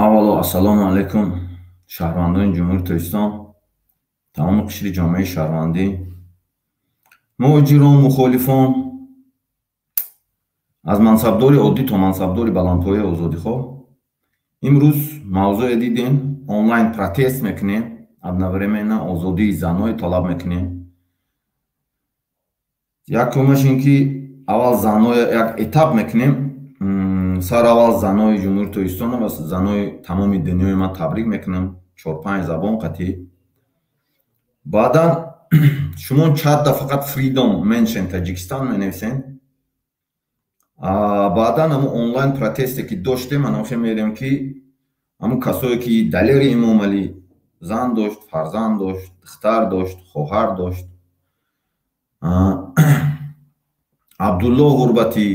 Аввало ассалому алайкум шаҳрвандони Ҷумҳурии Тоҷикистон, тамоми қишри ҷомеаи шаҳрвандӣ, муҳоҷирон, мухолифон, аз мансабдори оддӣ то мансабдори баландпояи озодихоҳ. Имрӯз мавзӯе дидем, онлайн протест мекунем, одновременно озодии заное талаб мекунем. Якумаш ин ки аввал заное як этап мекунем. Сар аввал занои Ҷумҳурии Тоҷикистон ва занои тамоми дунёи ман табрик мекунам, 4-5 забон қатъӣ. Баъдан шумо чатда фақат Freedom Mention Таҷикистон менависен. Баъдан ҳамун онлайн протесте ки доштем, анохе мерем ки ҳамун касое ки Далери Эмомалӣ зан дошт, фарзанд дошт, духтар дошт, хоҳар дошт, Абдулло Ғурбатӣ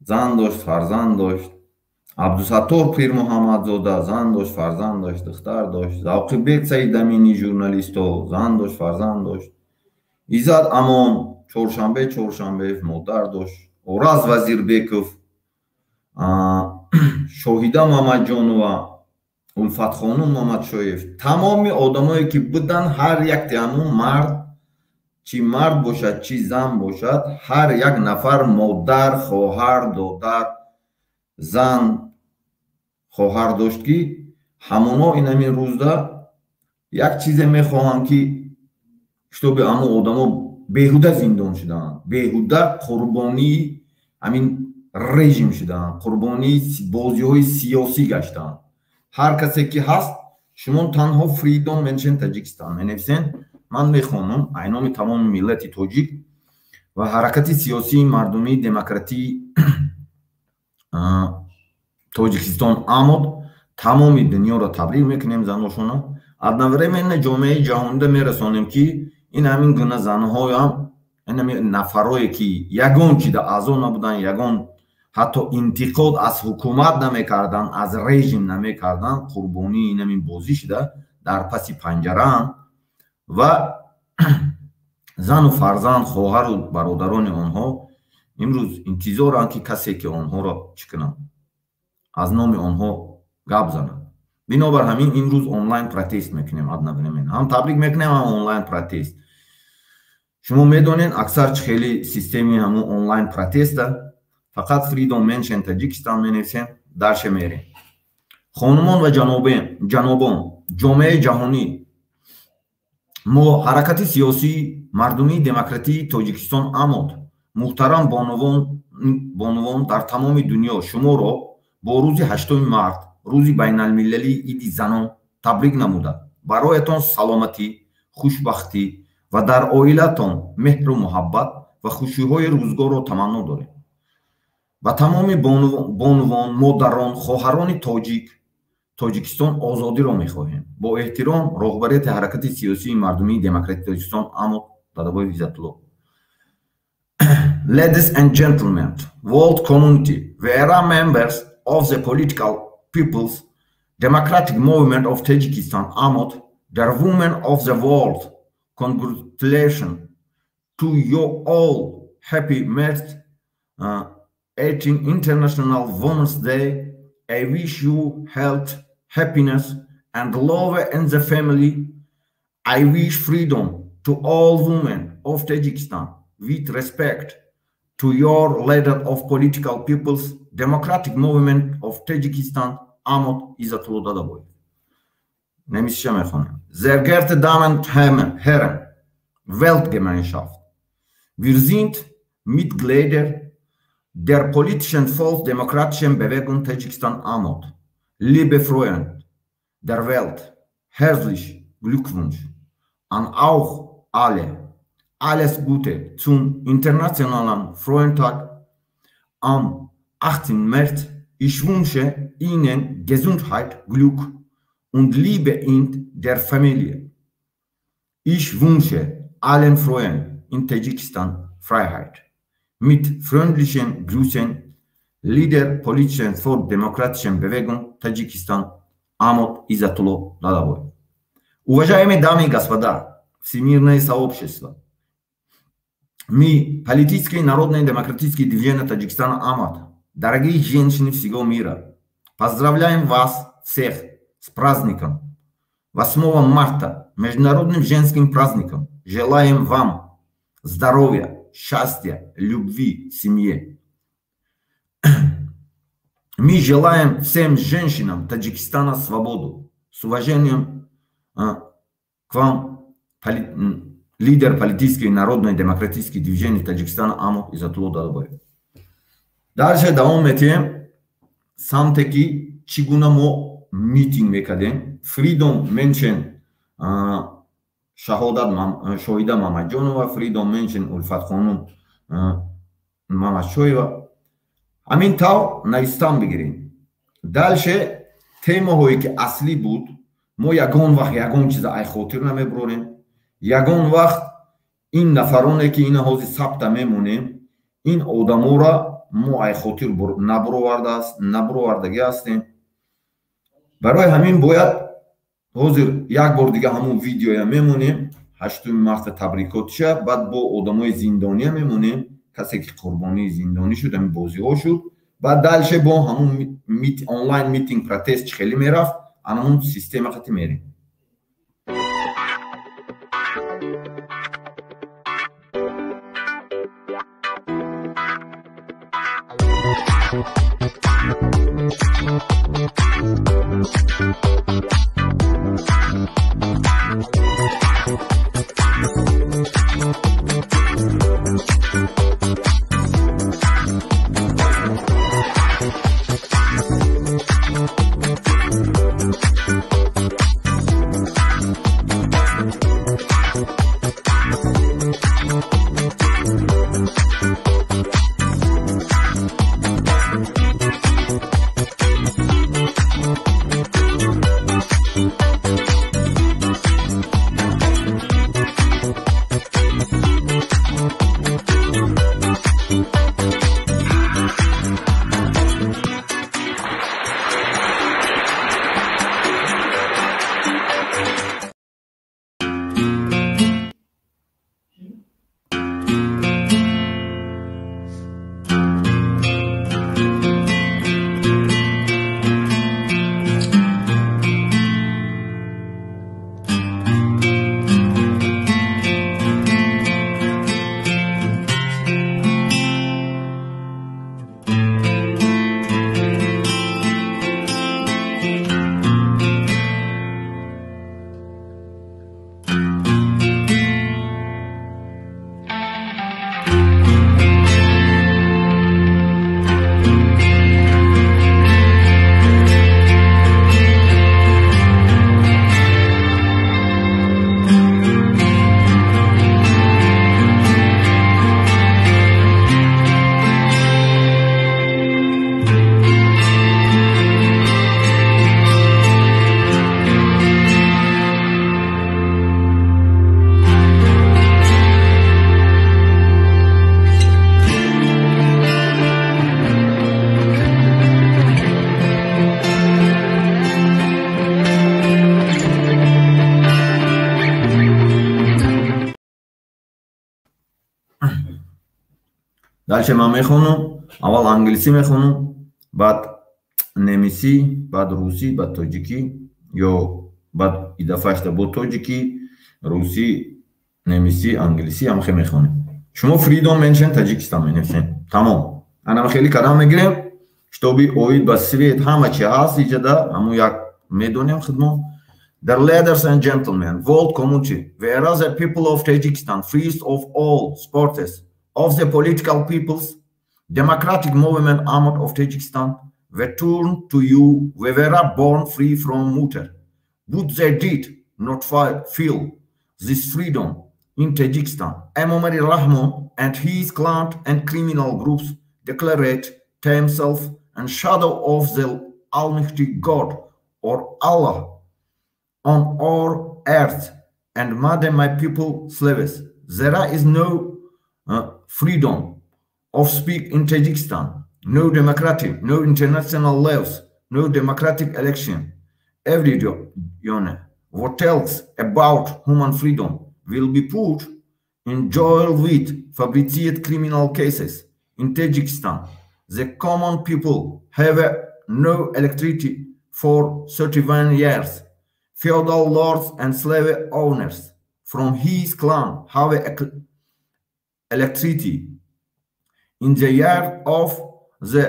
зан дошт, фарзанд дошт, Абдусаттор Пирмуҳаммадзода зан дошт, фарзанд дошт, духтар дошт, Завқибек Саидаминӣ журналисто зан дошт, фарзанд дошт, Иззат Амон Чоршанбе Чоршанбеев модар дошт, Ораз Вазирбеков, Шоҳида Мамаҷонова, Улфатхонум Мамадшоев, тамоми одамое ки буданд, ҳар якти ҳамун мард Чӣ мард бошад, чӣ зан бошад, ҳар як нафар модар, хоҳар, додар, зан, хоҳар дошт, ки ҳамоно ин ҳамин рӯзда як чизе мехоҳанд, ки чтобы ҳамон одамо беҳуда зиндон шудаанд, беҳуда қурбонии ҳамин режим шудаанд, қурбонии бозиҳои сиёсӣ гаштаанд. Ҳар касе ки ҳаст, шумо танҳо Freedom Menschen Таджикистан менависен, ман мехонам айноми тамоми миллати тоҷик ва ҳаракати сиёсии мардумии демократии Тоҷикистон АМОД тамоми дунёро табрик мекунем заношона. Одновременно ҷомеаи ҷаҳонида мерасонем, ки ин ҳамин гуна занҳоям, ин ҳамин нафарое ки ягон чида аъзо набуданд, ягон ҳатто интиқод аз ҳукумат намекарданд, аз режим намекарданд, қурбонии ин ҳамин бозӣ шуда дар паси панҷараанд ва зану фарзанд, хоҳару бародарони онҳо имрӯз интизоранд, ки касе ки онҳоро чӣ кунанд, аз номи онҳо гап занад. Бинобар ҳамин имрӯз онлайн протест мекунем, одновременно ҳам табрик мекунем, ҳам онлайн протест. Шумо медонед, аксар чӣ хели системаи ҳамун онлайн протеста, фақат Freedom Menschen Таджикистан менависем, дальше мерем. Хонумон ва ҷанобон, ҷомеаи ҷаҳонӣ, мо ҳаракати сиёсии мардумии демократии Тоҷикистон АМОД, муҳтарам бонувон дар тамоми дунё, шуморо бо рӯзи 8 март, рӯзи байналмилалии иди занон табрик намуда, бароятон саломатӣ, хушбахтӣ ва дар оилатон меҳру муҳаббат ва хушиҳои рӯзгорро таманно дорем. Ба тамоми бонувон, модарон, хоҳарони тоҷик Тоҷикистон озодиро мехоҳем. Бо эҳтиром, роҳбарияти ҳаракати сиёсии мардумии демократии Тоҷикистон АМОД, Дадабоев Иззатулло. Ladies and gentlemen, world community, we are members of the political People's Democratic Movement of Tajikistan, AMOD, the women of the world, congratulations to you all. Happy March 18 International Women's Day. I wish you health, happiness, and love in the family. I wish freedom to all women of Tajikistan. With respect to your leader of political People's Democratic Movement of Tajikistan, AMOD, Izzatullo Dadaboyev. Немисиша мехонем. Sehr geehrte Damen und Herren, Weltgemeinschaft, wir sind Mitglieder der politischen Volksdemokratischen Bewegung Tadschikistan AMOD. Liebe Freunde der Welt, herzlich Glückwunsch an auch alle. Alles Gute zum Internationalen Frauentag am 18. März. Ich wünsche Ihnen Gesundheit, Glück und Liebe in der Familie. Ich wünsche allen Frauen in Tadschikistan Freiheit. Mit freundlichen Grüßen, Leader politischen Volksdemokratischen Bewegung Tadschikistan AMOD, Иззатулло Дадабоев. Уважаемые дамы и господа, всемирное сообщество, мы, политическое народное демократическое движение Таджикистана АМОД, дорогие женщины всего мира, поздравляем вас всех с праздником 8 марта, Международным женским праздником. Желаем вам здоровья, счастья, любви в семье. Мы желаем всем женщинам Таджикистана свободу. С уважением к вам, лидер политической и народной демократической движения Таджикистана АМОД, Иззатулло Дадабоев. Дальше давом метиҳем самте, ки чӣ гуна мо митинг мекардем. Freedom Menschen Шаҳодат Шоҳида Мамаҷонова, Freedom Menschen Улфатхонум Мамадшоева. Ҳамин тавр навистан бигирем. Дальше темаҳое ки аслӣ буд, мо ягон вақт ягон чиза ай хотир намебурорем. Ягон вақт ин нафароне ки ина ҳозир сабта мемонем, ин одаморо мо ай хотир набуровардааст, набуровардагӣ ҳастем. Барои ҳамин бояд ҳозир як бор дига ҳамун видеоя мемонем, 8 марта табрикотиша, баъд бо одамои зиндония мемонем, касе ки қурбонии зиндонӣ шуд, ҳамин бозиҳо шуд. Баъд дальше бо ҳамун онлайн митинг протест чӣ хеле мерафт, ана ҳамун система қати мерем. Дальше ман мехонам, аввал англисӣ мехонам, баъд немисӣ, баъд русӣ, баъд тоҷикӣ, ё баъд идафашта бо тоҷикӣ, русӣ, немисӣ, англисӣ ҳамхе мехонем. Шумо Freedom Menschen Таджикистан менависем, тамом. Анам хеле кадам мегирем, чтобы оид ба свет ҳама чи ҳаст иҷада, ҳамун як медонем худмо. The ladies and gentlemen, world community, whereas the people of Tajikistan, freest of all supporters of the political people's democratic movement Amot of Tajikistan, return to you, we were born free from Mutter. But they did not feel this freedom in Tajikistan. Emomali Rahmon and his clan and criminal groups declared themselves and shadow of the Almighty God or Allah on our earth and made my people slaves. There is no freedom of speech in Tajikistan, no democracy, no international laws, no democratic election. Every what tells about human freedom will be put in jail with fabricated criminal cases. In Tajikistan, the common people have no electricity for 31 years. Feudal lords and slave owners from his clan have electricity. In the year of the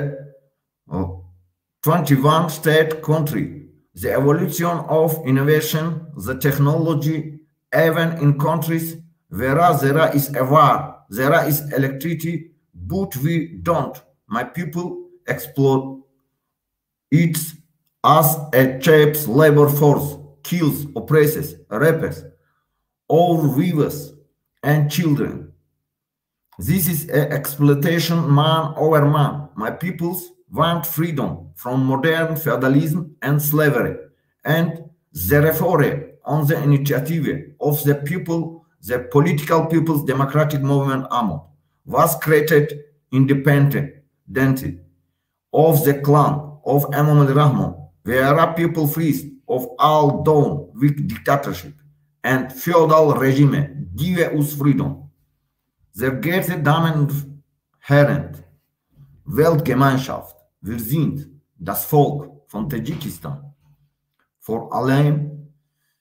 21 state country, the evolution of innovation, the technology, even in countries where there is a war, there is electricity, but we don't. My people exploit it as a cheap labor force, kills, oppresses, rapes all weavers and children. This is an exploitation man over man. My peoples want freedom from modern feudalism and slavery, and therefore, on the initiative of the people, the political People's Democratic Movement Amot was created independent of the clan of Emomali Rahmon, where people free of all down with dictatorship and feudal regime give us freedom. Sehr geehrte Damen und Herren, Weltgemeinschaft, wir sind das Volk von Tadschikistan, vor allem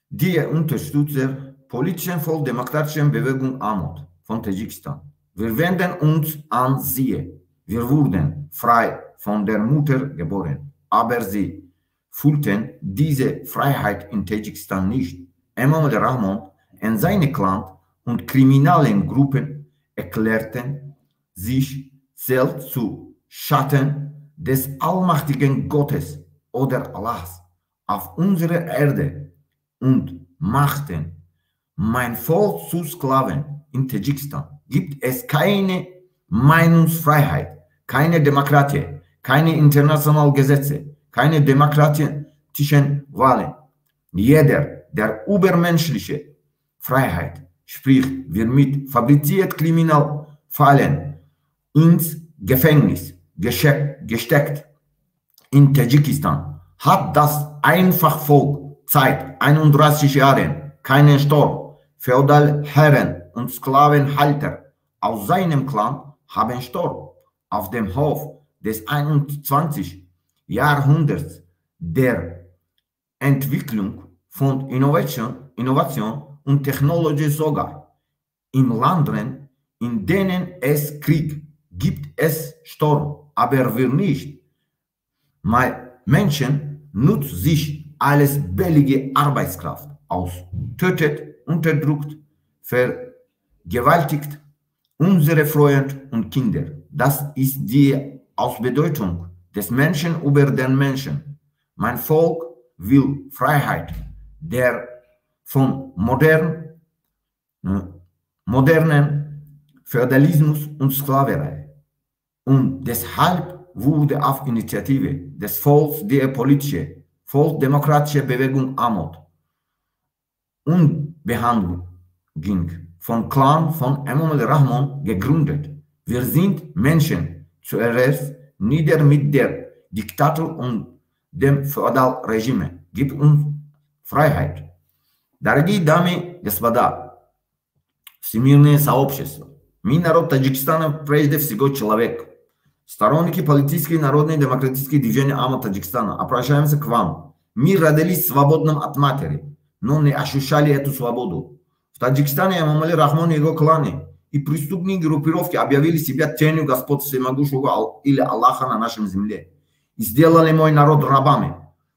die Unterstützer politischen volksdemokratischen Bewegung Amot von Tadschikistan. Wir wenden uns an sie. Wir wurden frei von der Mutter geboren, aber sie fühlten diese Freiheit in Tadschikistan nicht. Emomali Rahmon und seine Clan und kriminellen Gruppen erklärten sich selbst zu Schatten des allmächtigen Gottes oder Allahs auf unserer Erde und machten mein Volk zu Sklaven. In Tadschikistan gibt es keine Meinungsfreiheit, keine Demokratie, keine internationalen Gesetze, keine demokratischen Wahlen. Jeder, der übermenschliche Freiheit spricht, wird mit fabriziert Kriminalfällen ins Gefängnis gesteckt. In Tadschikistan hat das einfache Volk seit 31 Jahren keinen Sturm. Feudalherren und Sklavenhalter aus seinem Clan haben Sturm auf dem Hof des 21. Jahrhunderts der Entwicklung von Innovation und Technologie sogar. In Ländern, in denen es Krieg gibt, es Sturm, aber wir nicht. Menschen nutzt sich als billige Arbeitskraft aus, tötet, unterdrückt, vergewaltigt unsere Freunde und Kinder. Das ist die Ausbeutung des Menschen über den Menschen. Mein Volk will Freiheit, der von modernen Feudalismus und Sklaverei. Und deshalb wurde auf Initiative des Volks die politische, volksdemokratische Bewegung Amot und Behandlung von Clan von Emomali Rahmon gegründet. Wir sind Menschen zuerst, nieder mit der Diktatur und dem Feudalregime. Gib uns Freiheit. Дорогие дамы и господа, всемирное сообщество, Мы, народ Таджикистана, прежде всего человек. Сторонники политической народной демократической движения АМО Таджикистана, обращаемся к вам. Мы родились свободным от матери, но не ощущали эту свободу. В Таджикистане Эмомали Рахмон и его кланы и преступные группировки объявили себя тенью Господ Всемогущего или Аллаха на нашем земле и сделали мой народ рабами.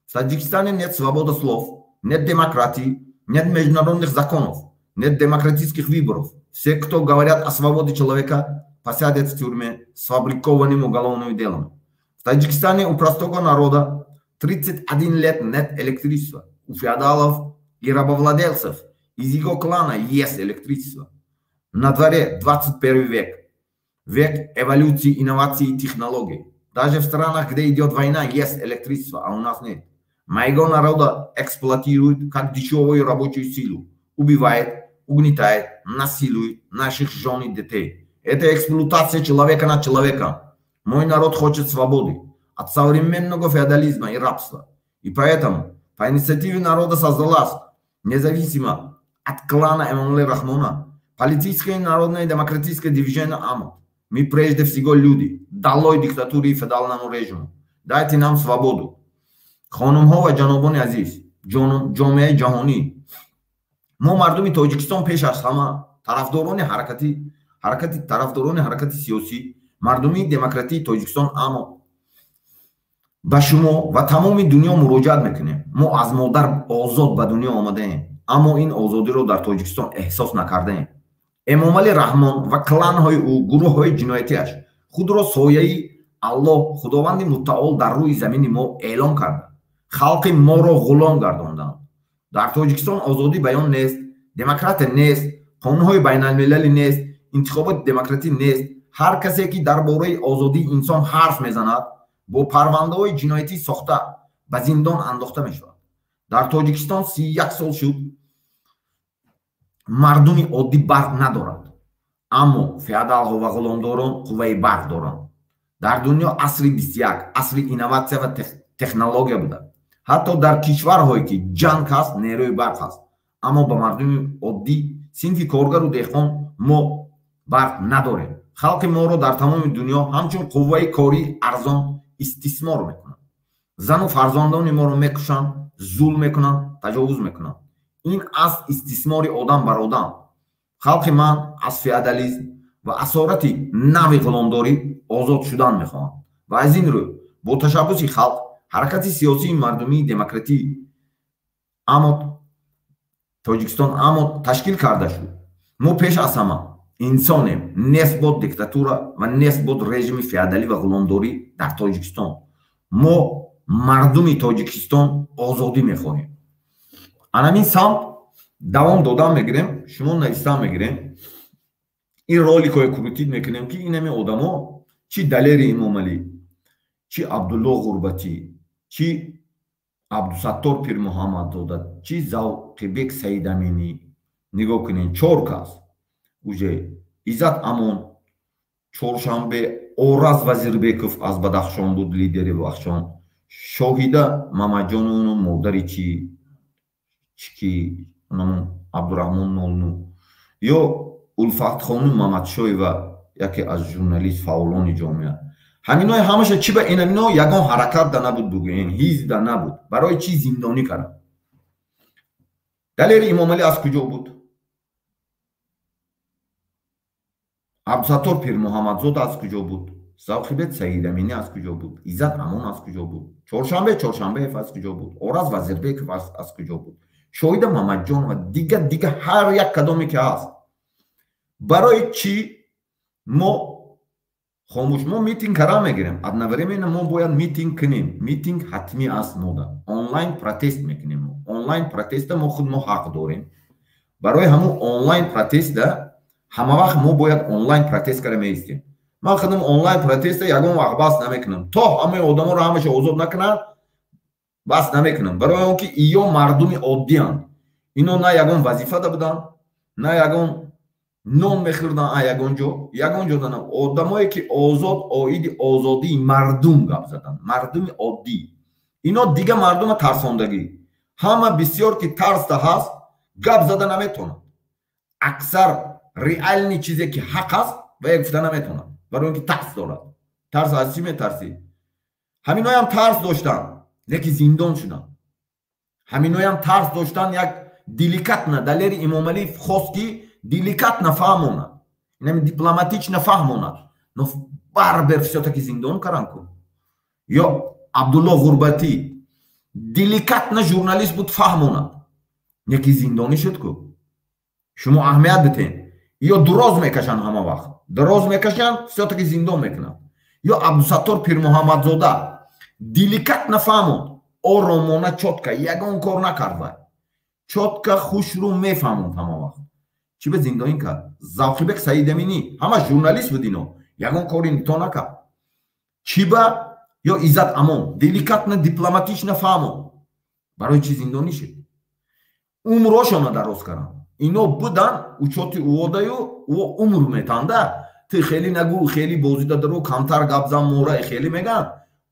В Таджикистане нет свободы слов, нет демократии, нет международных законов, нет демократических выборов. Все, кто говорят о свободе человека, посадят в тюрьме с фабрикованным уголовным делом. В Таджикистане у простого народа 31 лет нет электричества. У феодалов и рабовладельцев из его клана есть электричество. На дворе 21 век. Век эволюции, инноваций и технологий. Даже в странах, где идет война, есть электричество, а у нас нет. Моего народа эксплуатируют как дешевую рабочую силу. Убивает, угнетает, насилует наших жен и детей. Это эксплуатация человека над человеком. Мой народ хочет свободы от современного феодализма и рабства. И поэтому по инициативе народа создалась, независимо от клана Эмомали Рахмона, политическое народное демократическое движение АМО. Мы прежде всего люди. Долой диктатуре и феодальному режиму. Дайте нам свободу. Хонумҳо ва ҷанобони азиз, ҷомеаи ҷаҳонӣ, мо мардуми Тоҷикистон пеш аз ҳама тарафдорони ҳаракати сиёсӣ, мардумии демократии Тоҷикистон АМО ба шумо ва тамоми дунё муроҷиат мекунем. Мо аз модар озод ба дунё омадаем, аммо ин озодиро дар Тоҷикистон эҳсос накардаем. Эмомали Раҳмон ва кланҳои ӯ, гурӯҳҳои ҷиноятиаш худро сояи Аллоҳ Худованди Мутаол дар рӯи замини мо эълон карда, халқи моро ғулом гардонданд. Дар Тоҷикистон озодӣ баён нест, демократия нест, қонунҳои байналмилалӣ нест, интихоботи демократӣ нест. Ҳар касе ки дар бораи озодии инсон ҳарф мезанад, бо парвандаҳои ҷиноятӣ сохта ба зиндон андохта мешавад. Дар Тоҷикистон 31 сол шуд мардуми оддӣ барқ надорад, аммо феодалҳо ва ғуломдорон қувваи барқ доранд. Дар дунё асри 21 асри инноватсия ва технология буда. Ҳатто дар кишварҳое ки ҷанг ҳаст, нерӯи барқ ҳаст, аммо ба мардуми оддӣ, синфи коргару деҳқон мо барқ надорем. Халқи моро дар тамоми дунё ҳамчун қувваи кории арзон истисмор мекунанд. Зану фарзандони моро мекушанд, зулм мекунанд, таҷовуз мекунанд. Ин аст истисмори одам бар одам. Халқи ман аз феодализм ва асорати нави ғуломдорӣ озод шудан мехоҳанд ва аз ин рӯ бо ташаббуси халқ ҳаракати сиёсии мардумии демократии АМО Тоҷикистон АМО ташкил карда шуд. Мо пеш аз ҳама инсонем, нест бод диктатура ва нест бод режими феодалӣ ва ғуломдорӣ дар Тоҷикистон. Мо мардуми Тоҷикистон озодӣ мехоҳем. Анамин самт давом додан мегирем, шумо навистан мегирем. Ин роликҳое крутить мекунем, ки инами одамо, чи Далери Эмомалӣ, чи Абдулло Ғурбатӣ, чи Абдусаттор Пирмуҳаммадзода, чи Завқибек Саидаминӣ. Нигоҳ кунед, 4 кас уже Иззат Амон, Чоршанбе Ораз Вазирбеков аз Бадахшон буд, лидери Бадахшон, Шоҳида Мамаҷоновну модари чи Абдураҳмон Нолну, ё Улфатхонум Мамадшоева, яке аз журналист фаъолони ҷомеа. Ҳаминои ҳамаша чи ба инамино ягон ҳаракат да набуд, бугӯем, ҳизб да набуд. Барои чӣ зиндонӣ кард? Далери Эмомалӣ аз куҷо буд? Абдусаттор Пирмуҳаммадзода аз куҷо буд? Завқибек Саидаминӣ аз куҷо буд? Иззат Амон аз куҷо буд? Чоршанбе Чоршанбеев аз куҷо буд? Ораз Вазирбеков аз куҷо буд? Шоҳида Мамаҷонова, дига ҳар як кадоме ки ҳаст. Барои чӣ мо хомӯш? Мо митинг кара мегирем. Одновременно мо бояд митинг кунем. Митинг ҳатмӣ аст мода. Онлайн протест мекунем. Онлайн протеста мо худ мо ҳақ дорем. Барои ҳамун онлайн протеста ҳама вақт мо бояд онлайн протест кара меистем. Ман худам онлайн протеста ягон вақт бас намекунам. То ҳамаи одаморо ҳамаша озод накунанд, бас намекунам. Барои он ки иё мардуми оддианд. Ино на ягон вазифада буданд, на ягон нон мехӯрданд, а ягон ҷо, ягон ҷо дана. Одамое ки озод оиди озодии мардум гап заданд, мардуми оддӣ. Ино дига мардума тарсондагӣ. Ҳама бисёр ки тарсда ҳаст, гап зада наметавонад. Аксар Реальный чизе ки ҳақ аст, ва гуфта наметавонад, барои он ки тарс дорад. Тарс аз чӣ метарсӣ? Ҳаминоям тарс доштанд, лекин зиндон шуданд. Ҳаминоям тарс доштанд. Як деликатно Далери Имомалиев хост, ки деликатно фаҳмонад, инами дипломатично фаҳмонад, но барбер всё-таки зиндон каранд ку. Ё Абдулло Ғурбатӣ деликатно журналист буд, фаҳмонад, лекин зиндонӣ шуд ку. Шумо аҳамият битен, ё дуроз мекашанд, ҳама вақт дароз мекашанд, всё-таки зиндон мекунанд. Ё Абдусаттор Пирмуҳаммадзода деликатно фаҳмонд, оромона, чётко, ягон кор накард, вай чётко, хушрӯ мефаҳмонд ҳама вақт. Чӣ ба зиндонӣ кард? Завқибек Саидаминӣ, ҳама журналист буд, ино ягон кори то накард. Чӣ ба? Ё Иззат Амон деликатно, дипломатично фаҳмонд, барои чӣ зиндонӣ шуд? Умрошона дароз карданд. Ино будан учёти уодаю ӯ умр метанда. Ты хеле нагӯ, хеле бозида даро, камтар гап зан, мора хеле меган,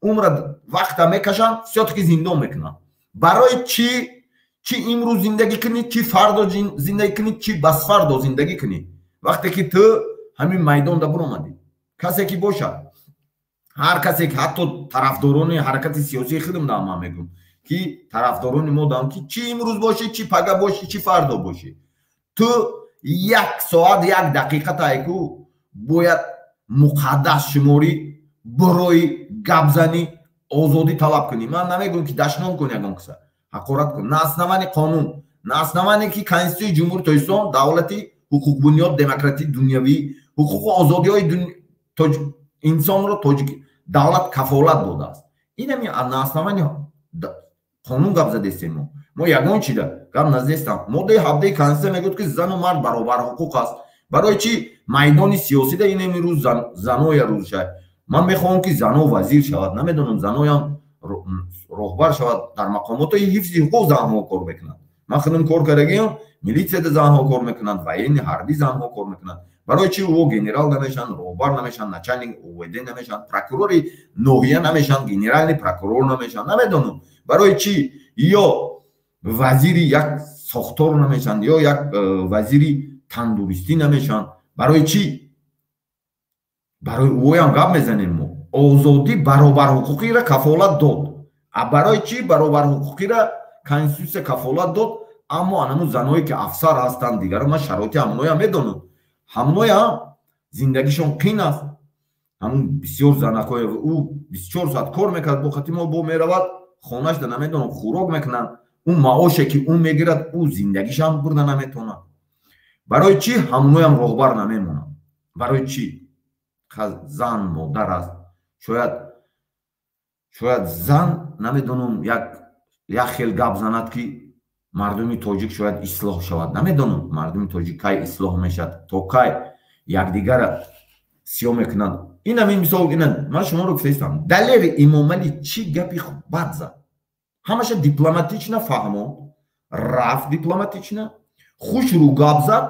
умра вақта мекашанд, всё-таки зиндон мекунанд. Барои чӣ? Чӣ имрӯз зиндагӣ кунӣ, чӣ фардо зиндагӣ кунӣ, чӣ басфардо зиндагӣ кунӣ, вақте ки ту ҳамин майдонда буромадӣ, касе ки бошад, ҳар касе ки, ҳатто тарафдорони ҳаракати сиёсии худам дам, ман мегӯм, ки тарафдорони мо дам, ки чӣ имрӯз бошӣ, чӣ пага бошӣ, чӣ фардо бошӣ, ту як соат, як дақиқа тайку бояд муқаддас шуморӣ, барои гапзанӣ, озодӣ талаб кунӣ. Ман намегӯм, ки дашном кун, ягон киса ҳақорат кун. На основании қонун, на основании ки Конститутсияи Ҷумҳури Тоҷикистон, давлати ҳуқуқбунёд, демократии дунявӣ, ҳуқуқу озодиҳои инсонро тоҷик давлат кафолат додааст. Инами на основании қонун гап задестем. Мо ягон чида гап назадестам. Моддаи 17-и Конститутсия мегӯяд, ки зану мард баробарҳуқуқ аст. Барои чӣ майдони сиёсида инами рӯз заноя рӯз шавад? Ман мехоҳам, ки зано вазир шавад, намедонам, заноям роҳбар шавад. Дар мақомотҳои ҳифзи ҳуқуқ занҳо кор мекунанд. Ман худам кор кардагиам, милитсияда занҳо кор мекунанд, военный, ҳарбӣ занҳо кор мекунанд. Барои чӣ ӯ генерал намешаванд, роҳбар намешаванд, начальник УВД намешаванд, прокурори ноҳия намешаванд, генеральный прокурор намешаванд? Намедонам, барои чӣ ё вазири як сохтор намешаванд, ё як вазири тандуристӣ намешаванд. Барои чӣ? Барои ӯям гап мезанем мо. Озодӣ, баробарҳуқуқиро кафолат дод. А барои чӣ баробарҳуқуқиро Конститутсия кафолат дод, аммо анамун заное ки афсар ҳастанд, дигаро, ман шароити ҳамоноям медонам, ҳамоноям зиндагишон қин аст. Ҳамун бисёр занакҳое, ӯ 24 соат кор мекард, бо хати мо бо меравад хонашда, намедонам, хӯрок мекунанд. Ӯ маоше ки ӯ мегирад, ӯ зиндагишам бурда наметавонад. Барои чӣ ҳамоноям роҳбар намемонад? Барои чӣ? Зан модар аст. Шояд зан, намедонам, як хел гап занад, ки мардуми тоҷик шояд ислоҳ шавад. Намедонам, мардуми тоҷик кай ислоҳ мешавад, то кай якдигара сиёҳ мекунанд. Инам ин мисол, ина ман шуморо гуфтаистам: Далери Имомалӣ чӣ гапи бад зад? Ҳамаша дипломатично фаҳмонд, рафт, дипломатично, хушрӯ гап зад.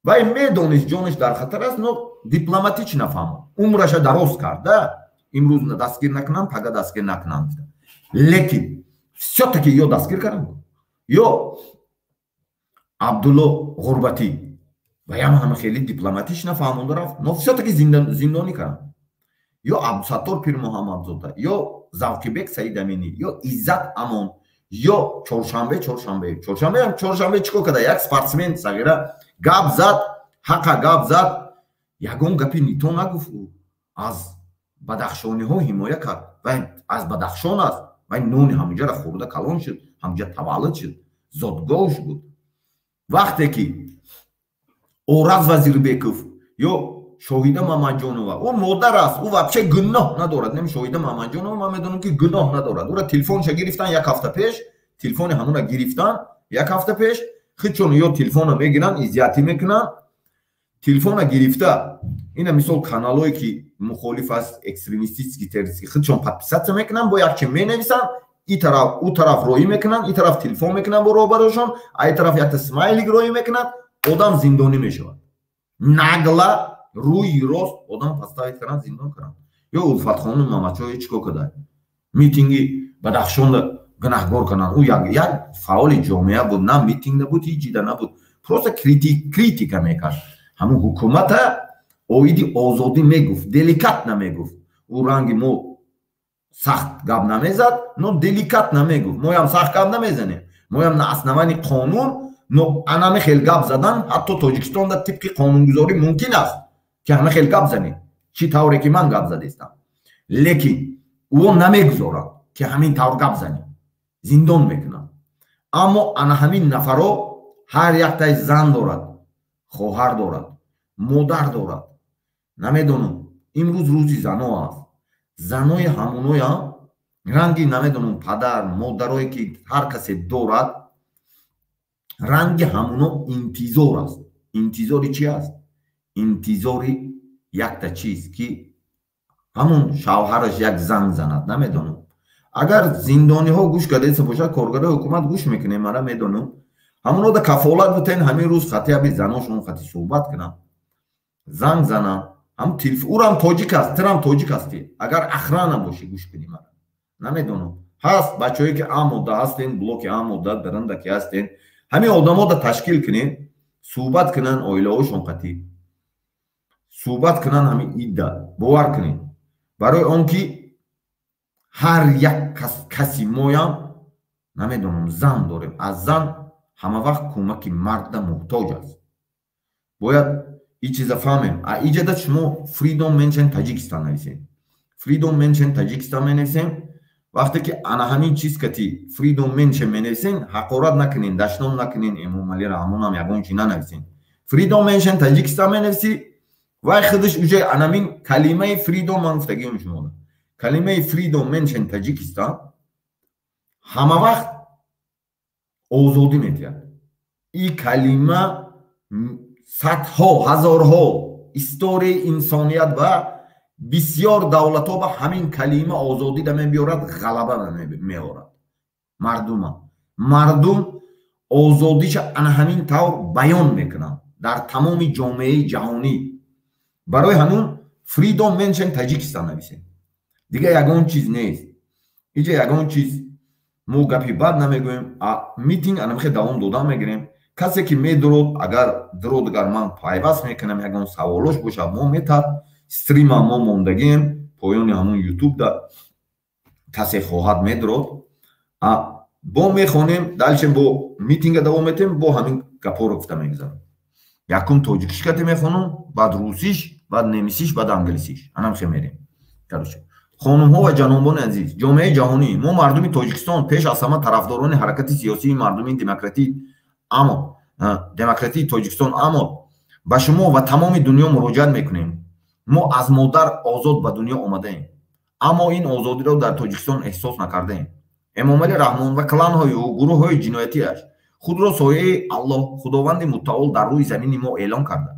Вай медонист, ҷонаш дар хатар аст, но дипломатично фаҳмонд, умраша дароз кард. Да, имрӯз дастгир накунам, пага дастгир накунам, лекин всё-таки ё дастгир кардам. Ё Абдулло Ғурбатӣ, ваям ҳама хеле дипломатично фаҳмонда рафт, но всё-таки зиндонӣ кардам. Ё Абдусаттор Пирмуҳаммадзода, ё Завқибек Саидаминӣ, ё Иззат Амон, ё Чоршанбе. Чоршанбе чӣ кор карда? Як спортсмен сағира гап зад, ҳақа гап зад, ягон гапи не то нагуфт. Ӯ аз бадахшониҳо ҳимоя кард. Вай аз Бадахшон аст, вай нони ҳамунҷара хӯрда калон шуд, ҳамунҷа таваллуд шуд, зодгоҳш буд. Вақте ки Ораз Вазирбеков ё Шоҳида Мамаҷонова, ӯ модар аст, ӯ вообще гуноҳ надорад. Нем, Шоҳида Мамаҷонова, ман медонам, ки гуноҳ надорад. Ӯра телефонша гирифтан як ҳафта пеш, телефони ҳамуна гирифтан як ҳафта пеш. Хичон ё телефона мегиранд, изъятие мекунанд. Телефона гирифта, ина мисол каналое ки мухолиф аст, экстремистический, террористский, худшон подписаться мекунанд, бо якчи менависанд, и тараф, ӯ тараф роӣ мекунанд, и тараф телефон мекунанд бо роҳбарошон, а и тараф якта смайлик роӣ мекунанд, одам зиндонӣ мешавад. Нагло, рӯи рост одам подставить карданд, зиндон карданд. Ё Улфатхонум Мамачои чӣ кор карда? Митинги Бадахшонда гунаҳгор карданд. Ӯ як фаъоли ҷомеа буд, на митинг набуд, ҳеҷ чида набуд, просто критика мекард. Ҳамун ҳукумата оиди озодӣ мегуфт, деликатно мегуфт. Ӯ ранги мо сахт гап намезад, но деликатно мегуфт. Моям сахт гап намезанем, моям на основании қонун, но анами хел гап задан ҳатто Тоҷикистонда тибқи қонунгузорӣ мумкин аст, ки ҳама хел гап занем, чӣ тавре ки ман гап задестам. Лекин ӯ намегузорад, ки ҳамин тавр гап занем, зиндон мекунад. Аммо ана ҳамин нафаро ҳар яктай зан дорад, хоҳар дорад, модар дорад. Намедонам, имрӯз рӯзи зано аст. Занои ҳамуноям ранги, намедонам, падар модарое ки ҳар касе дорад, ранги ҳамуно интизор аст. Интизори чи аст? Интизори якта чиз, ки ҳамун шавҳараш як занг занад. Намедонам, агар зиндониҳо гӯш кардаиста бошад, коргарои ҳукумат гӯш мекунем, мара медонам, ҳамунода кафолат бутен, ҳамин рӯз хати заношон хати суҳбат кунам, занг занам. Ҳам урам тоҷик аст, тирам тоҷик ҳастӣ. Агар охрана бошӣ, гӯш кунӣ мара. Намедонам, ҳаст бачаҳое ки амода ҳастен, блоки амода даранда ки ҳастен, ҳамин одамода ташкил кунем, суҳбат кунанд, оилаҳошон қатӣ суҳбат кунанд ҳамин идда. Бовар кунед, барои он ки ҳар як каси моям, намедонам, зан дорем. Аз зан ҳама вақт кӯмаки марда муҳтоҷ аст. Бояд ин чиза фаҳмем. А иҷада шумо Freedom Menschen Таджикистан нависем, Freedom Menschen Таджикистан менависем. Вақте ки ана ҳамин чиз кати Freedom Menschen менависен, ҳақорат накунен, дашном накунен Эмомалӣ Раҳмонам, ягон чи нанависен. Freedom Menschen Таджикистан менависӣ, вай худаш уже анамин калимаи Freedom, ман гуфтагиам шумода, калимаи Freedom Menschen Таджикистан ҳама вақт озодӣ метиҳад. Ин калима садҳо, ҳазорҳо историяи инсоният ва бисёр давлатҳо ба ҳамин калима озодида мебиёрад, ғалаба меорад мардума. Мардум озодиша ана ҳамин тавр баён мекунанд дар тамоми ҷомеаи ҷаҳонӣ. Барои ҳамун Freedom Menschen Таджикистан нависем, дигар ягон чиз нест. Иҷа ягон чиз мо гапи бад намегӯем. А митинг анамихе давом додан мегирем. Касе ки медурод, агар дурод, агар ман пайваст мекунам, ягон саволош бошад, мо метад стрима мо мондагием поёни ҳамун Ютубда. Касе хоҳад, медурод, бо мехонем. Дальше бо митинга давом метем, бо ҳамин гапҳоро гуфта мегузарам. Якум тоҷикиш кате мехонам, баъд русиш, баъд немисиш, баъд англисиш, анамхе мерем. Короче, хонумҳо ва ҷанобони азиз, ҷомеаи ҷаҳонӣ, мо, мардуми Тоҷикистон, пеш аз ҳама тарафдорони ҳаракати сиёсии мардумии демократӣ, амо демократии Тоҷикистон, амо ба шумо ва тамоми дунё муроҷиат мекунем. Мо аз модар озод ба дунё омадаем, аммо ин озодиро дар Тоҷикистон эҳсос накардаем. Эмомалӣ Раҳмон ва кланҳои ӯ, гурӯҳҳои ҷиноятиаш худро сояи Аллоҳ, Худованди Мутаол дар рӯи замини мо эълон карда,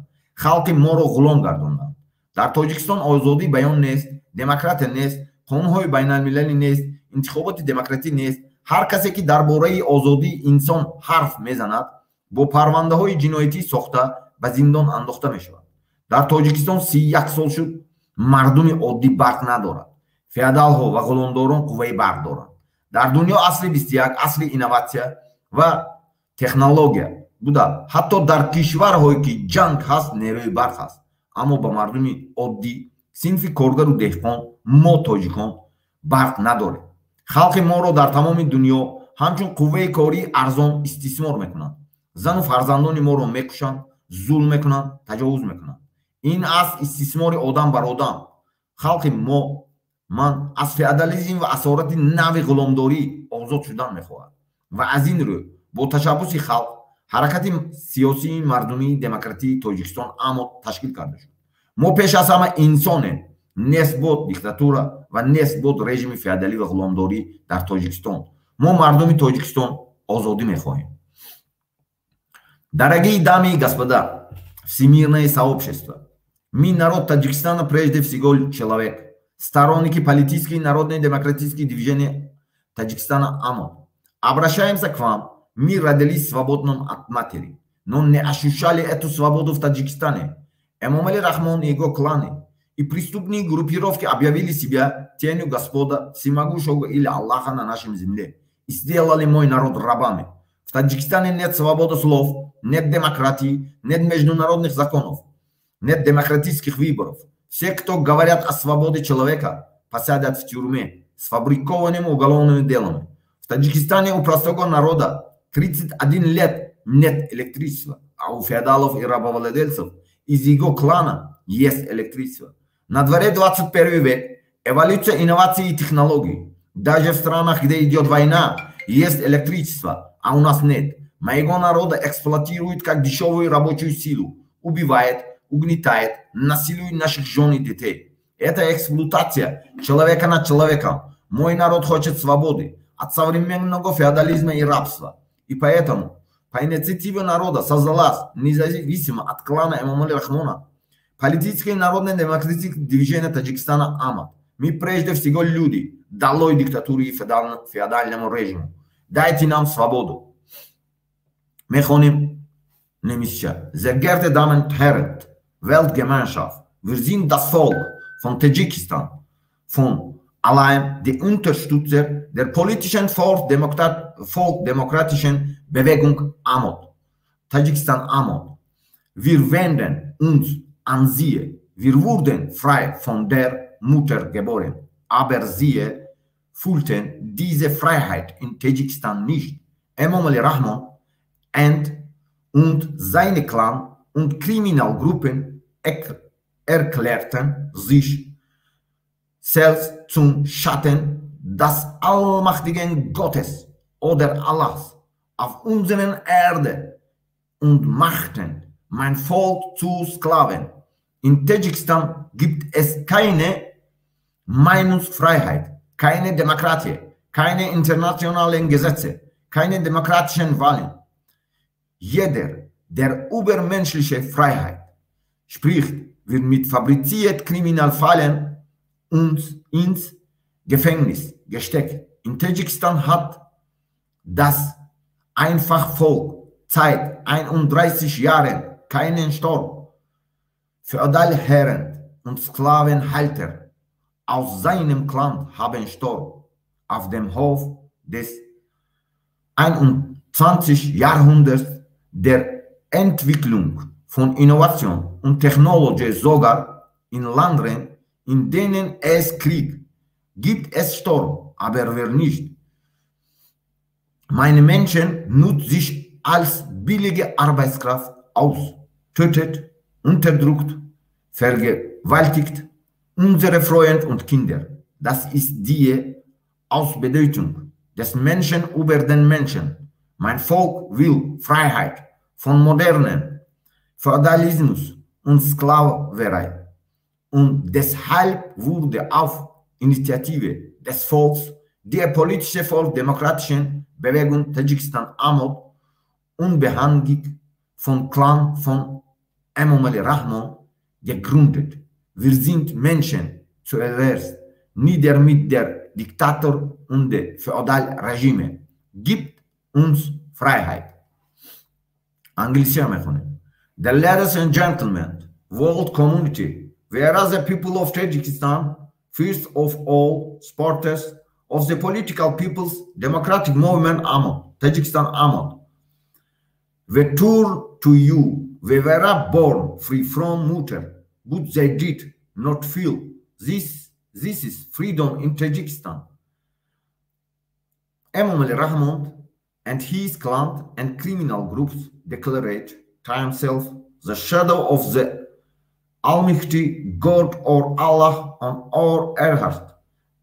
халқи моро ғулом гардонданд. Дар Тоҷикистон озодии баён нест, демократия нест, қонунҳои байналмилалӣ нест, интихоботи демократӣ нест. Ҳар касе ки дар бораи озодии инсон ҳарф мезанад, бо парвандаҳои ҷиноятӣ сохта ба зиндон андохта мешавад. Дар Тоҷикистон 31 сол шуд, мардуми оддӣ барқ надорад. Феодалҳо ва ғуломдорон қувваи барқ доранд. Дар дунё асри 21 асри инноватсия ва технология буда, ҳатто дар кишварҳое ки ҷанг ҳаст, нерӯи барқ ҳаст, аммо ба мардуми оддӣ, синфи коргару деҳқон, мо тоҷикон барқ надорем. Халқи моро дар тамоми дунё ҳамчун қувваи кории арзон истисмор мекунанд. Зану фарзандони моро мекушанд, зулм мекунанд, таҷовуз мекунанд. Ин аст истисмори одам бар одам. Халқи мо ман аз феодализм ва асорати нави ғуломдорӣ озод шудан мехоҳад ва аз ин рӯ бо ташаббуси халқ ҳаракати сиёсии мардумии демократии Тоҷикистон амо ташкил карда шуд. Мо пеш аз ҳама инсонем. Нест бод диктатура ва нест бод режими феодалӣ ва ғуломдорӣ дар Тоҷикистон. Мо, мардуми Тоҷикистон, озодӣ мехоҳем. Дорогие дамы и господа, всемирное сообщество, мы, народ Таджикистана, прежде всего человек, сторонники политической и народной демократической движения Таджикистана АМО, обращаемся к вам. Мы родились свободным от матери, но не ощущали эту свободу в Таджикистане. Эмомали Рахмон и его кланы и преступные группировки объявили себя тенью Господа Всемогущего или Аллаха на нашем земле и сделали мой народ рабами. В Таджикистане нет свободы слов, нет демократии, нет международных законов. Нет демократических выборов. Все, кто говорят о свободе человека, посадят в тюрьме с фабрикованными уголовными делами. В Таджикистане у простого народа 31 лет нет электричества, а у феодалов и рабовладельцев из его клана есть электричество. На дворе 21 век, эволюция инноваций и технологий. Даже в странах, где идет война, есть электричество, а у нас нет. Моего народа эксплуатируют как дешевую рабочую силу, убивает, угнетает, насилует наших жен и детей. Это эксплуатация человека над человеком. Мой народ хочет свободы от современного феодализма и рабства. И поэтому по инициативе народа создалась, независимо от клана Эмомали Рахмона, политическое и народное демократическое движение Таджикистана АМАД. Мы прежде всего люди. Долой диктатуру и феодальному режиму. Дайте нам свободу. Мехоним немисча. Sehr geehrte Damen und Herren, Weltgemeinschaft, wir sind das Volk von Tadschikistan, von allein die Unterstützer der politischen volksdemokratischen Bewegung AMOD, Tadschikistan AMOD. Wir wenden uns an sie. Wir wurden frei von der Mutter geboren, aber sie fühlten diese Freiheit in Tadschikistan nicht. Emomali Rahmon und seine Clan und Kriminalgruppen erklärten sich selbst zum Schatten des allmächtigen Gottes oder Allahs auf unserer Erde und machten mein Volk zu Sklaven. In Tadschikistan gibt es keine Meinungsfreiheit, keine Demokratie, keine internationalen Gesetze, keine demokratischen Wahlen. Jeder, der über menschliche Freiheit spricht, wird mit fabrizierten Kriminalfällen und ins Gefängnis gesteckt. In Tadschikistan hat das einfache Volk seit 31 Jahren keinen Sturm. Feudalherren und Sklavenhalter aus seinem Clan haben Sturm auf dem Hof des 21. Jahrhunderts der Entwicklung von Innovation und Technologie, sogar in Ländern, in denen es Krieg gibt, es Sturm, aber wer nicht. Meine Menschen nutzt sich als billige Arbeitskraft aus, tötet, unterdrückt, vergewaltigt unsere Freunde und Kinder. Das ist die Ausbeutung des Menschen über den Menschen. Mein Volk will Freiheit von modernen Feudalismus und Sklaverei. Und deshalb wurde auf Initiative des Volks die politische volksdemokratischen Bewegung Tadschikistan AMOD unabhängig vom Clan von Emomali Rahmon gegründet. Wir sind Menschen zuerst, nieder mit der Diktator und der Feudalregime. Gibt uns Freiheit. Английский мехонем. The ladies and gentlemen, world community, whereas the people of Tajikistan, first of all, supporters of the political people's democratic movement AMOD, Tajikistan AMOD, we turn to you. We were born free from mother, but they did not feel this. This is freedom in Tajikistan. Emomali Rahmon and his clan and criminal groups declared themselves the shadow of the Almighty God or Allah on our earth,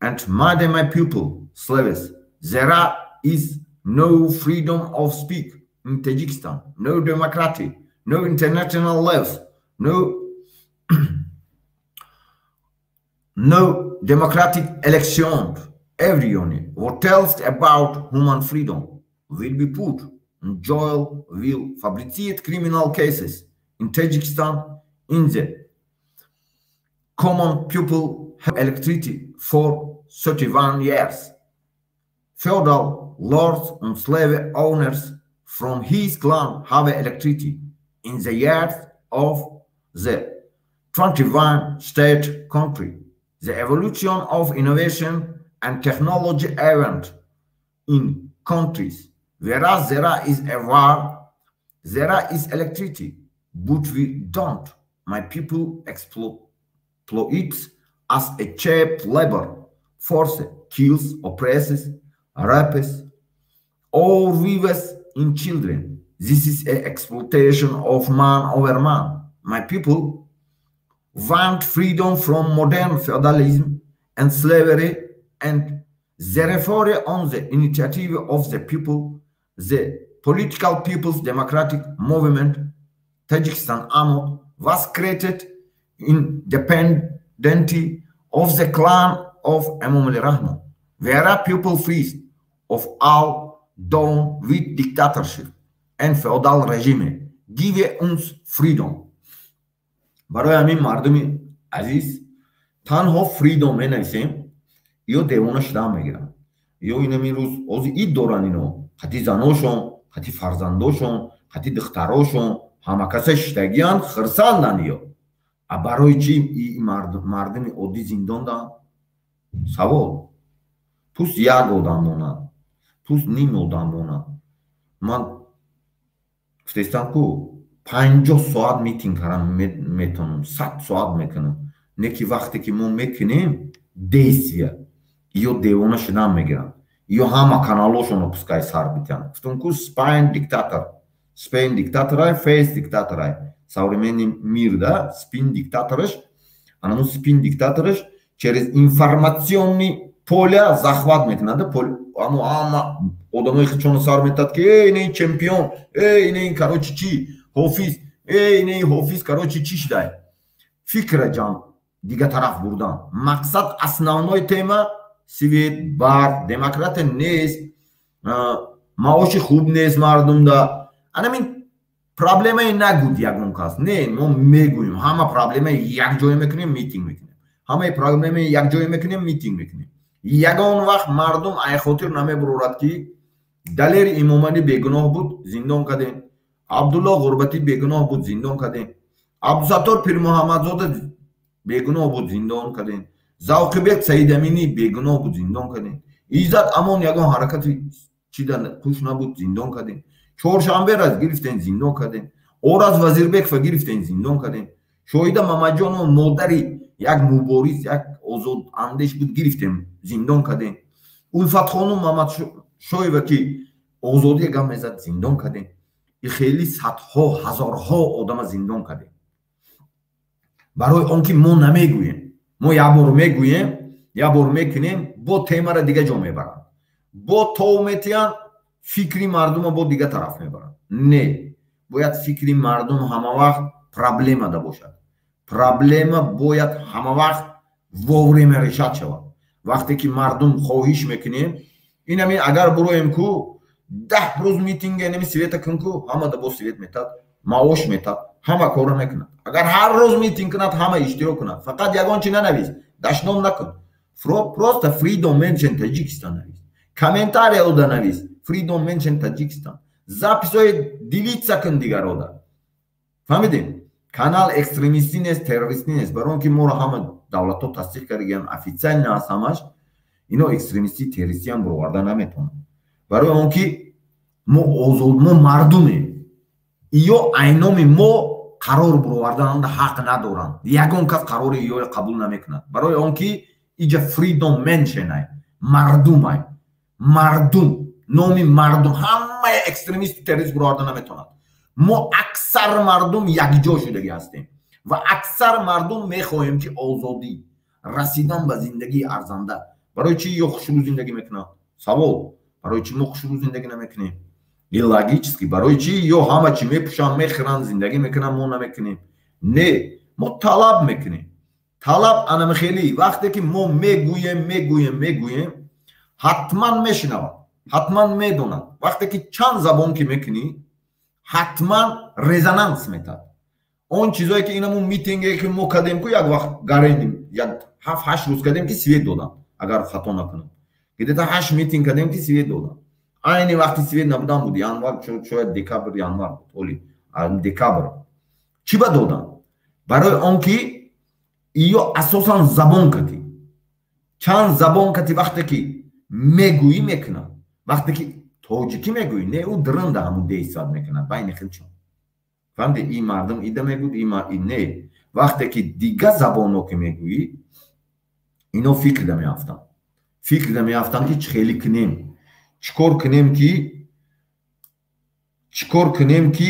and made my people slaves. There is no freedom of speech in Tajikistan, no democracy, no international laws, no democratic election. Everyone who tells about human freedom will be put in jail, will fabricate criminal cases in Tajikistan. In the common people have electricity for 31 years. Feudal lords and slave owners from his clan have electricity in the years of the 21 state country. The evolution of innovation and technology event in countries, whereas there is a war, there is electricity, but we don't. My people exploits as a cheap labor force, kills, oppresses, rapes our wives and children. This is a exploitation of man over man. My people want freedom from modern feudalism and slavery, and therefore, on the initiative of the people, the political People's Democratic Movement Tajikistan AMOD was created independently of the clan of Emomali Rahmon. Where people first of all done with dictatorship and feudal regime. Give us freedom. Барои ҳамин, мардуми азиз, танҳо freedom менависем, ё девона шудан мегиранд, ё инами рӯз ози ид доранд. Ино қати заношон, қати фарзандошон, қати духтарошон ҳама каса шиштагианд, хирсанданд. Ё а барои чӣ мардуми оддӣ зиндон даанд? Савол. Пусть як одам монад, пусть ним одам монад. Ман гуфтаистам, ку 50 соат митинг карам метавонам, 100 соат мекунам. Не ки вақте ки мо мекунем действия, ё девона шудан мегиранд, ё ҳама каналошонро пускай сар битиҳанд. Гуфтам ку, спайн диктатор, спейн диктаторай, фейс диктаторай. Современный мир да спин диктатораш, анамун спин диктатораш через информационный поля захват мекунад. Амо ҳама одамои хичонро сар метад, ки эй, ин чемпион, эй, ин, короче, чӣ ҳофиз, эй, ин ҳофиз, короче, чӣ шудай. Фикра ҷамъ дига тараф бурдан. Мақсад, основной тема свет, барқ, демократия нест, маоши хуб нест мардумда. Анамин проблемаи нагуд ягон кас. Не, мо мегӯем, ҳама проблемаи якҷоя мекунем, митинг мекунем, ҳамаи проблемаи якҷоя мекунем, митинг мекунем. Ягон вақт мардум айхотир намебурорад, ки Далери Имомалӣ бегуноҳ буд, зиндон кардем, Абдулло Ғурбатӣ бегуноҳ буд, зиндон кардем, Абдусаттор Пирмуҳаммадзода бегуноҳ буд, зиндон кардем, Завқибек Саидаминӣ бегуноҳ буд, зиндон кардем, Иззат Амон ягон ҳаракати чида пуш набуд, зиндон кардем, Чоршанбера гирифтем, зиндон кардем, Ораз Вазирбекова гирифтем, зиндон кардем, Шоҳида Мамаҷонова, модари як мубориз, як озодандеш буд, гирифтем, зиндон кардем, Улфатхонум Мамадшоева, ки озодия гап мезад, зиндон кардем. И хеле садҳо, ҳазорҳо одама зиндон кардем, барои он ки мо намегӯем. Мо як бор мегӯем, як бор мекунем, бо темара дига ҷо мебаранд, бо тов метиҳанд, фикри мардума бо дига тараф мебаранд. Не, бояд фикри мардум ҳама вақт проблемада бошад. Проблема бояд ҳама вақт вовремя решать шавад. Вақте ки мардум хоҳиш мекунем, инами агар буроем ку 10 рӯз митинга, инами света кун ку, ҳамада бо свет метад, маош метад, ҳама корро мекунад. Агар ҳар рӯз митинг кунад, ҳама иштирок кунад, фақат ягон чи нанавис, дашном накун, просто «Freedom Menschen Таджикистан» навис, комментария ода навис, «Freedom Menschen Таджикистан», записҳои делиться кун дигарода. Фаҳмидем, канал экстремистӣ нест, террористӣ нест, барои он ки моро ҳама давлатҳо тасдиқ кардагиан, официально аст ҳамаш. Ино экстремистӣ, террористиам бироварда наметавонанд, барои он ки мо озод, мо мардумем. Ё айноми мо қарор бировардананда ҳақ надоранд. Ягон кас қарори иёро қабул намекунад, барои он ки иҷа Freedom Menschen ай, мардумай, мардум, номи мардум. Ҳамаи экстремисту террорист бироварда наметавонад. Мо аксар мардум якҷо шудагӣ ҳастем ва аксар мардум мехоҳем, ки озодӣ, расидан ба зиндагии арзанда. Барои чӣ ё хушрӯ зиндагӣ мекунанд? Савол: барои чӣ мо хушрӯ зиндагӣ намекунем? И логически, барои чӣ ё ҳама чӣ мепӯшанд, мехӯранд, зиндагӣ мекунанд, мо намекунем? Не, мо талаб мекунем. Талаб анамихелӣ. Вақте ки мо мегӯем, мегӯем, мегӯем, ҳатман мешунавад, ҳатман медонад. Вақте ки чанд забон ки мекунӣ, ҳатман резонанс метад. Он чизое ки инамун митинге ки мо кардем ку, як вақт гарендим, як 7-8 рӯз кардем, ки свет додам, агар хато накунам, где-то ҳашт митинг кардем, ки свет додам. Айни вақти свет набудан буд, январ, шояд декабр, январ буд, оли декабр. Чӣ ба додам? Барои он ки ё асосан забон кати, чанд забон кати вақте ки мегӯӣ, мекунад. Вақте ки тоҷикӣ мегӯӣ, не, ӯ дрында ҳамун действовать мекунад байни хелчон. Фаҳмиди? И мардум ида мегӯд, и не. Вақте ки дига забонҳо ки мегӯӣ, ино фикр да меафтанд. Фикр да меафтанд, ки чӣ хеле кунем, чӣ кор кунем, ки чӣ кор кунем, ки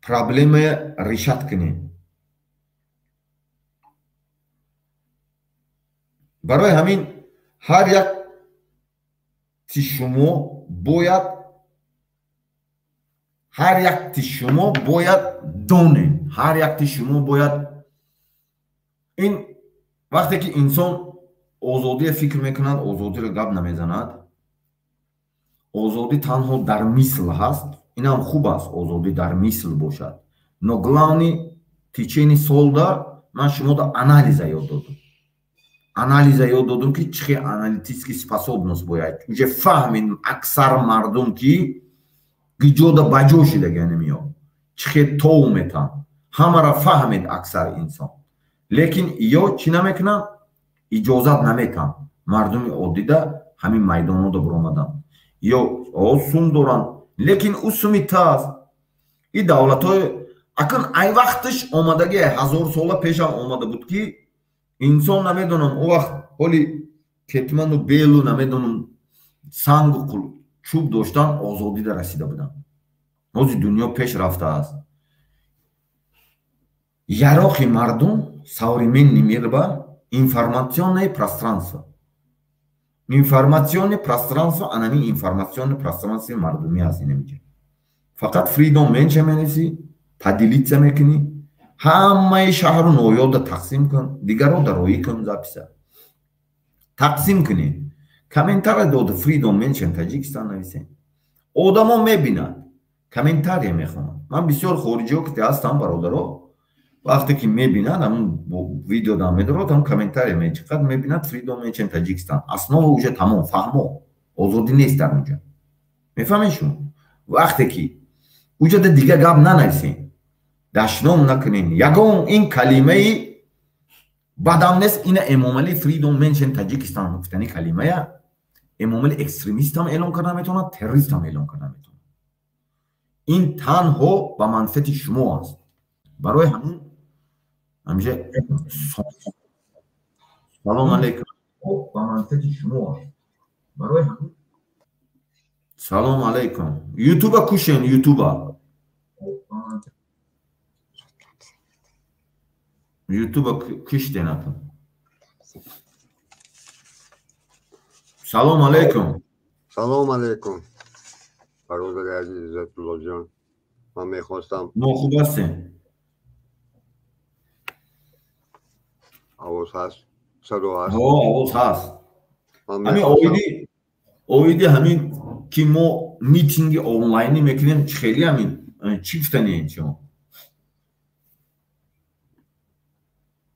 проблемая решать кунем. Барои ҳамин ҳар як ти шумо бояд, ҳар якти шумо бояд донем, ҳар якти шумо бояд ин вақте ки инсон озодия фикр мекунад, озодиро гап намезанад. Озодӣ танҳо дар мисл ҳаст, инам хуб аст, озодӣ дар мисл бошад. Но главный течение солда ман шумода анализа ёд додам. Анализа ёд додам, ки чӣ хел аналитический способность бояд. Уже фаҳмид аксар мардум, ки гиҷода ба ҷо шидагани меё. Чӣ хел тов метан. Ҳамаро фаҳмид аксар инсон. Лекин ё чӣ намекунанд? Иҷозат наметан. Мардуми оддида ҳамин майдонҳода биромадан. Ё сум доранд, лекин ӯ суми тааст. И давлатҳои акн ай вақтиш омадаги 1000 сола пешам омада буд, ки инсон намедонам, о вақт ҳоли кетману белу намедонам сангу чӯб доштан, озодида расида буданд. Ҳозир дунё пеш рафтааст. Яроқи мардум современный мир ба информационное пространство. Информационное пространство, анами информационное пространство мардумӣ аст инамиҷа. Фақат Freedom Mention менависӣ, поделиться мекунӣ, ҳамаи шаҳру ноҳиёда тақсим кун, дигарро дароӣ кун, записа. Тақсим кунед. Комментария дода Freedom Mention Таҷикистон нависем. Одамо мебинанд, комментария мехонанд. Ман бисёр хориҷиҳо ки ҳастам, бародаро, вақте ки мебинанд, ҳамун видео дам медорад, ҳамун комментария мечиқад, мебинад Freedom Mention Таҷикистон. Основа уже тамом, фаҳмо. Озодӣ нест дар онҷа. Мефаҳмед шумо? Вақте ки уҷада дига гап нанависем, дашном накунем, ягон ин калимаи бадам нест, ина Эмомалӣ Freedom Mention Таҷикистон гуфтани калимая Эмомалӣ экстремистам эълон карда метавонад, террористам эълон карда метавонад. Ин танҳо ба манфиати шумо аст. Барои ҳамин ҳамиша салом алейкум, ба манфиати шумо аст. Барои ҳамин салом алейкум. Ютуба кушен, Ютуба. Ютуба куштен атон. Салом алейкум. Салом алейкум. Бародари азиз Иззатуллоҷон, ман мехостам. Мо хуб ҳастем. Овоз ҳаст? Садо ҳаст? Ҳо, овоз ҳаст. Ҳамин оиди ҳамин ки мо митинги онлайнӣ мекунем, чӣ хеле ҳамин чӣ гуфтанием шумо?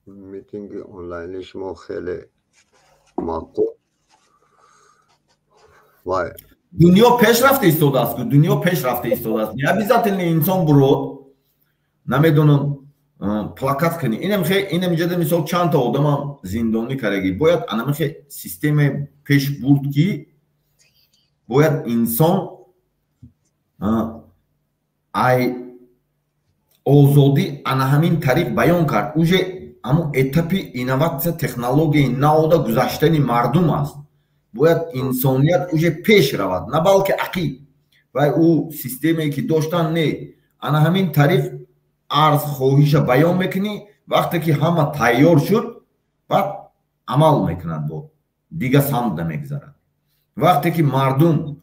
Митинги онлайни шумо хеле маъқул. Вай. Дунё пеш рафта истодааст, дунё пеш рафта истодааст. Не обязательно инсон бурод, намедонам, плакат кунӣ. Инам иҷода мисол чанд та одамам зиндонӣ кардаги. Бояд анамихе системаи пеш бурд, ки бояд инсон ай озодӣ ана ҳамин тариқ баён кард. Уже ҳамун этапи инноватсия, технологияи навода гузаштани мардум аст. Бояд инсоният уже пеш равад, на балки ақиб. Вай ӯ системае ки доштан не. Ана ҳамин тариқ арз хоҳиша баён мекунӣ, вақте ки ҳама тайёр шуд, баъд амал мекунад, бо дига самтда мегузарад. Вақте ки мардум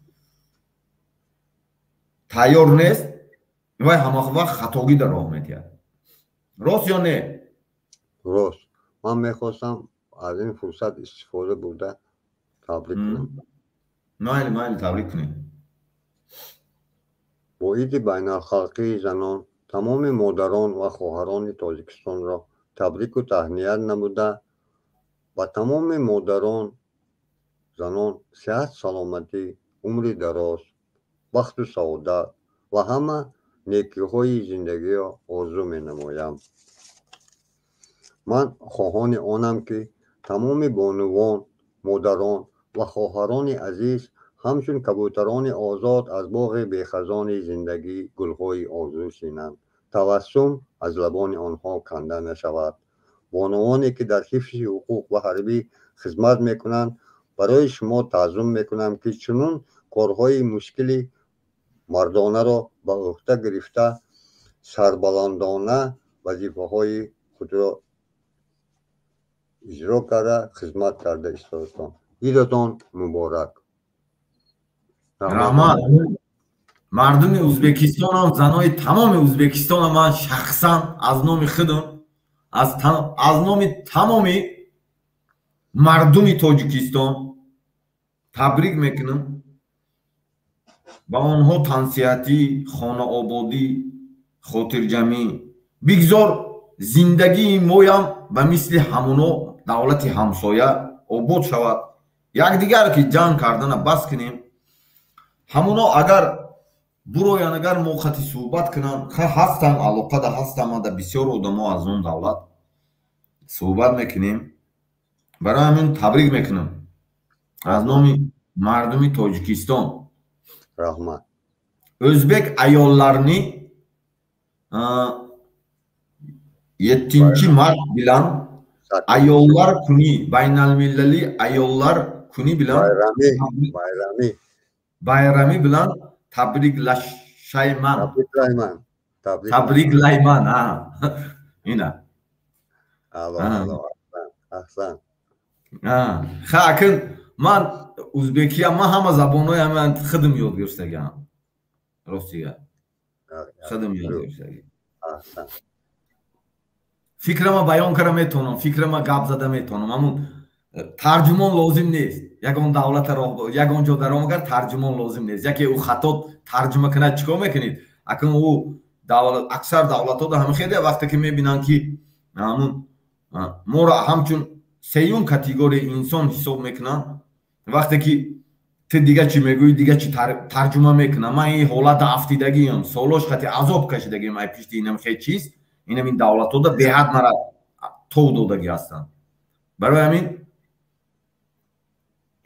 тайёр нест, вай ҳама вақт хатогӣ дар роҳ медиҳад. Рост ё не? Рост. Ман мехостам аз ин фурсат истифода бурда табрик кунам. Майли, майли, табрик кунед. Бо иди байналхалқии занон тамоми модарон ва хоҳарони Тоҷикистонро табрику таҳният намуда, ба тамоми модарон, занон сиҳат, саломатӣ, умри дароз, бахту саодат ва ҳама некиҳои зиндагиро орзу менамоям. Ман хоҳони онам, ки тамоми бонувон, модарон ва хоҳарони азиз ҳамчун кабӯтарони озод аз боғи бехазони зиндагӣ гулҳои орзу шинанд. Табассум аз лабони онҳо канда нашавад. Бонувоне ки дар ҳифзи ҳуқуқ ва ҳарбӣ хизмат мекунанд, барои шумо таъзум мекунам, ки чунун корҳои мушкили мардонаро ба ӯҳда гирифта, сарбаландона вазифаҳои худро иҷро карда, хизмат карда истодатон. Идатон муборак. Раҳмат. Мардуми Ӯзбекистонам, занои тамоми Ӯзбекистонам, ман шахсан аз номи худам, аз номи тамоми мардуми Тоҷикистон табрик мекунам. Ба онҳо тансиҳатӣ, хонаободӣ, хотирҷамӣ. Бигзор зиндагии моям ба мисли ҳамоно давлати ҳамсоя обод шавад. Якдигар ки ҷанг кардана бас кунем. Ҳамоно агар буроян, агар мо хати суҳбат кунанд, ҳастанд, алоқада ҳастам, мада бисёр одамо аз он давлат суҳбат мекунем. Барои ҳамин табрик мекунам аз номи мардуми Тоҷикистон. Раҳмат. O'zbek ayollarini 7 mart bilan, ayollar kuni, baynalmilaliy ayollar kuni bilan, bayrami, bayrami, bayrami bilan tabriklashayman. Tabriklayman. Tabriklayman, ha, ина. Ало, ало, аҳсан. Ха, акн ман узбекиям, ман ҳама забонҳои ҳама худам ёд гирифтагиам, ростига худам ёд гирифтагиам. Фикрама баён карда метавонам, фикрама гап зада метавонам, ҳамун тарҷумон лозим нест. Ягон давлата, ягон ҷо даром, агар тарҷумон лозим нест, яке ӯ хато тарҷума кунад, чӣ кор мекунед? Акн ӯ аксар давлатҳо ҳама хеле вақте ки мебинанд, ки ҳамун моро ҳамчун сеюм категорияи инсон ҳисоб мекунанд, вақте ки ту дига чӣ мегӯӣ, дига чӣ тарҷума мекунам. Ман ин ҳолата афтидагиам, солош хати азоб кашидагиам ай пишти инам хел чиз, инам ин давлатҳода беҳад мара тов додагӣ ҳастанд. Барои ҳамин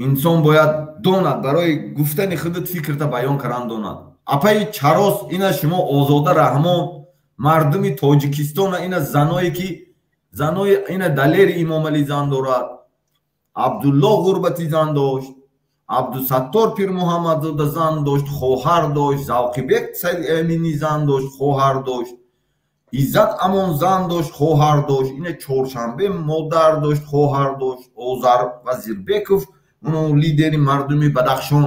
инсон бояд донад, барои гуфтани худат фикрта баён кардан донад. Апаи Чарос, ина шумо, Озода Раҳмон, мардуми Тоҷикистона, ина заное ки занои ина Далери Имомалӣ зан дорад, Абдулло Ғурбатӣ зан дошт, Абдусаттор Пирмуҳаммадзода зан дошт, хоҳар дошт, Завқибек Аминӣ зан дошт, хоҳар дошт, Иззат Амон зан дошт, хоҳар дошт, ина Чоршанбе модар дошт, хоҳар дошт, Озар Вазирбеков, уно лидери мардуми Бадахшон,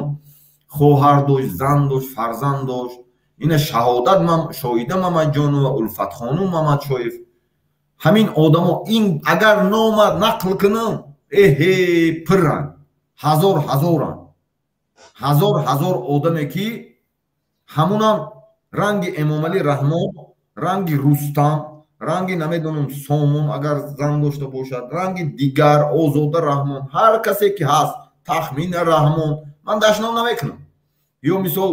хоҳар дошт, зан дошт, фарзанд дошт, ина Шаҳодат, Шоҳида Мамаҷонова, Улфатхонум Мамадшоев, ҳамин одамо, ин агар нома нақл кунам, эҳе, пирранд, ҳазор ҳазоранд, ҳазор ҳазор одаме, ки ҳамунам ранги Эмомалӣ Раҳмон, ранги Рустам, ранги намедонам Сомон, агар зан дошта бошад, ранги дигар Озода Раҳмон, ҳар касе ки ҳаст, Тахмина Раҳмон, ман дашном намекунам. Ё мисол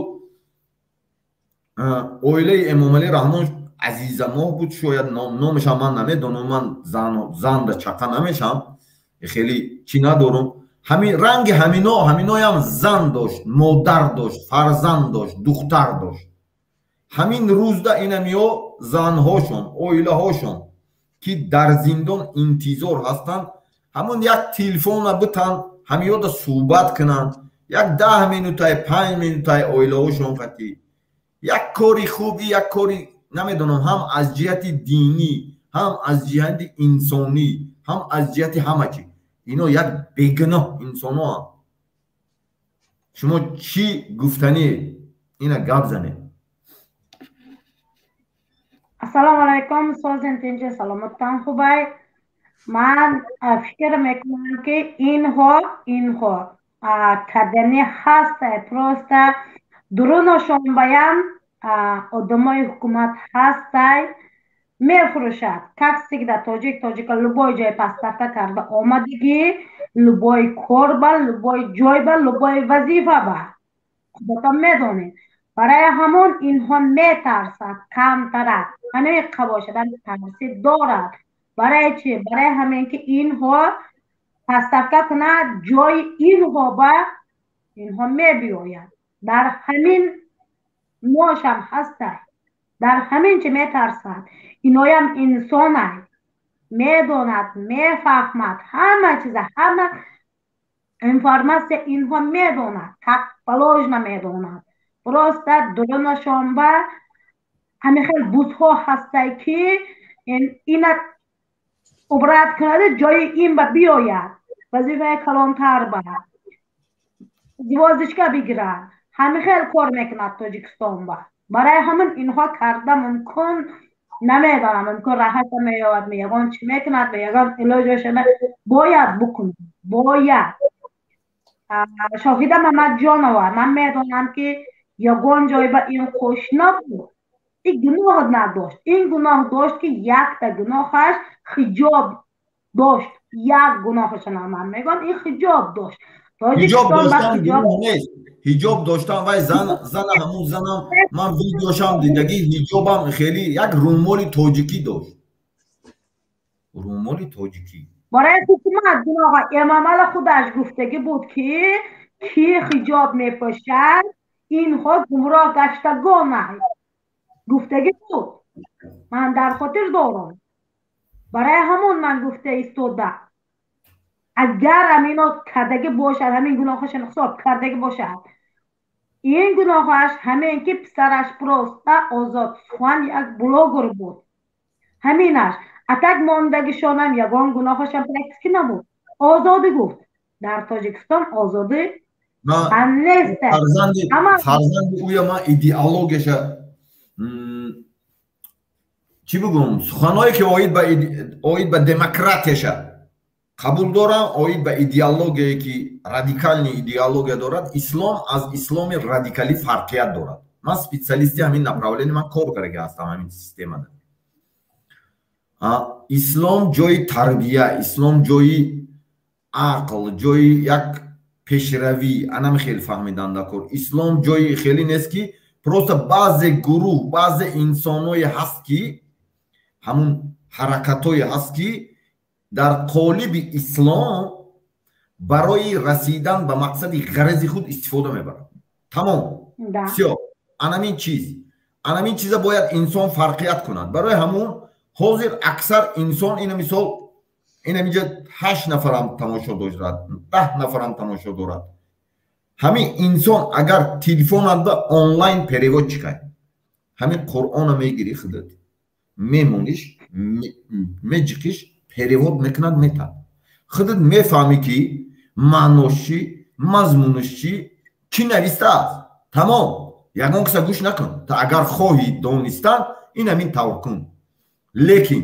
оилаи Эмомалӣ Раҳмон, Азизамоҳ буд шояд номашам, ман намедонам, ман занда чақа намешам, хеле чӣ надорам. Ҳамин ранги ҳамино, ҳаминоям зан дошт, модар дошт, фарзанд дошт, духтар дошт. Ҳамин рӯзда инамиё занҳошон, оилаҳошон, ки дар зиндон интизор ҳастанд, ҳамон як телефона битан, ҳамиёда суҳбат кунанд як 10 минутай, 5 минутай оилаҳошон қатӣ. Як кори хуби, як кори намедонам, ҳам аз ҷиҳати динӣ, ҳам аз ҷиҳати инсонӣ, ҳам аз ҷиҳати ҳама чӣ. Ино як бегуноҳ инсоноам. Шумо чӣ гуфтанӣ, ина гап занед. Ассалому алайкум, созен, тинҷи, саломаттан, хубай. Ман фикр мекунам, ки инҳо кардани ҳаста, просто дуруношон баян одамои ҳукумат ҳастай, мефурӯшад. Как всегда, тоҷик тоҷика любой ҷой поставка карда омадагӣ, любой кор ба, любой ҷой ба, любой вазифа ба, худатон медонед. Барои ҳамон инҳо метарсад, камтарак ҳамин бошад, тарси дорад. Барои чи? Барои ҳамин ки инҳо поставка кунад, ҷои инҳо ба инҳо мебиёяд. Дар ҳамин ношам ҳастай. Дар ҳамин чи метарсад. Иноям инсонай, медонад, мефаҳмад ҳама чиза, ҳама информация инҳо медонад, как положено медонад. Просто дурунашон ба ҳамин хел бузҳо ҳастай, ки ина убрать кунад, ҷои ин ба биёяд, вазифаи калонтар ба звёздочка бигирад. Ҳамин хел кор мекунад Тоҷикистон ба. Барои ҳамин инҳо карда мумкин намедонам, мумкин раҳата меёбад, ягон чӣ мекунад, ягон илоҷоша бояд бикунад, бояд. Шоҳида Мамаджонова, ман медонам, ки ягон ҷой ба ин хуш набуд. Ин гуноҳ надошт, ин гуноҳ дошт, ки якта гуноҳаш ҳиҷоб дошт. Як гуноҳашона ман мегӯям, ин ҳиҷоб дошт. Ҳиҷоб доштан гуноҳ нест. Ҳиҷоб доштан, вай зан, зана, ҳамун занам ман видеошам дидагӣ, ҳиҷобам хеле як румоли тоҷикӣ дошт, румоли тоҷикӣ. Барои ҳукумат гуноҳ. Эмомали худаш гуфтагӣ буд, ки ки ҳиҷоб мепӯшад, инҳо гумроҳ гаштагонанд, гуфтагӣ буд, ман дар хотир дорам. Барои ҳамон ман гуфта истода, агар ҳамино кардагӣ бошад, ҳамин гуноҳашон ҳисоб кардагӣ бошад, ин гуноҳаш ҳамин, ки писараш просто Озод Сухан як блогер буд, ҳаминаш. А так мондагишонам ягон гуноҳашам практически набуд. Озодӣ гуфт, дар Тоҷикистон озодӣ нест. Фарзанди ӯя ман идеологияша чӣ бигӯм, суханое ки оид ба демократияша қабул дорам, оид ба идеологияе ки радикальный идеология дорад, ислом аз исломи радикалӣ фарқият дорад. Ман специалисти ҳамин направление, ман кор кардаги ҳастам ҳамин системада. Ислом ҷои тарбия, ислом ҷои ақл, ҷои як пешравӣ, анам хеле фаҳмидан даркор. Ислом ҷои хеле нест, ки просто баъзе гурӯҳ, баъзе инсоное ҳаст, ки ҳамун ҳаракатое ҳаст, ки дар қолиби ислом барои расидан ба мақсади ғарази худ истифода мебарад. Тамом, всё. Анамин чиз, анамин чиза бояд инсон фарқият кунад. Барои ҳамун ҳозир аксар инсон, ина мисол, инаминҷа ҳашт нафарам тамошо дорад, 10 нафарам тамошо дорад. Ҳамин инсон агар телефонат ба онлайн переводчик ай, ҳамин Қуръона мегирӣ, худат мемониш, меҷиқиш, перевод мекунад, метад, худат мефаҳмӣ, ки маънош чӣ, мазмунаш чӣ, чӣ навистааст. Тамом, ягон киса гӯш накун. Та агар хоҳӣ донистан, ин ҳамин тавр кун. Лекин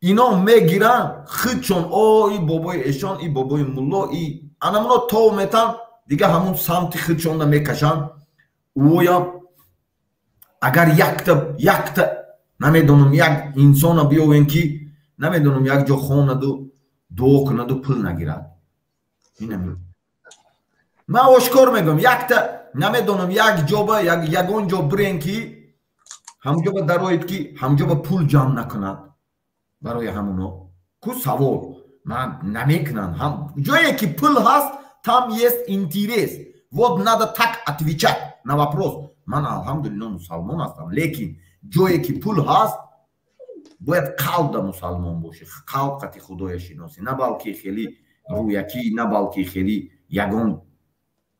ино мегиранд худшон: о, и бобои эшон, и бобои мулло, и анамуно тов метан, дига ҳамун самти худшонда мекашанд. Ӯям агар якта якта намедонам, як инсона биёвем, ки намедонам, як ҷо хонаду дуо кунаду пул нагирад. Ман ошкор мегӯям, якта намедонам, як ҷоба, ягон ҷо бирен, ки ҳамҷо ба дароед, ки ҳамҷо ба пул ҷамъ накунад барои ҳамуно ку савол ман намекунанд. Ҳам ҷое ки пул ҳаст, там есть интерес. Вот надо так отвечать на вопрос. Ман, алҳамдулилло, мусалмон ҳастам, лекин ҷое ки пул ҳаст, бояд қалбда мусалмон бошӣ, қалб қати Худоя шиносӣ, на балки хеле рӯякӣ, на балки хеле ягон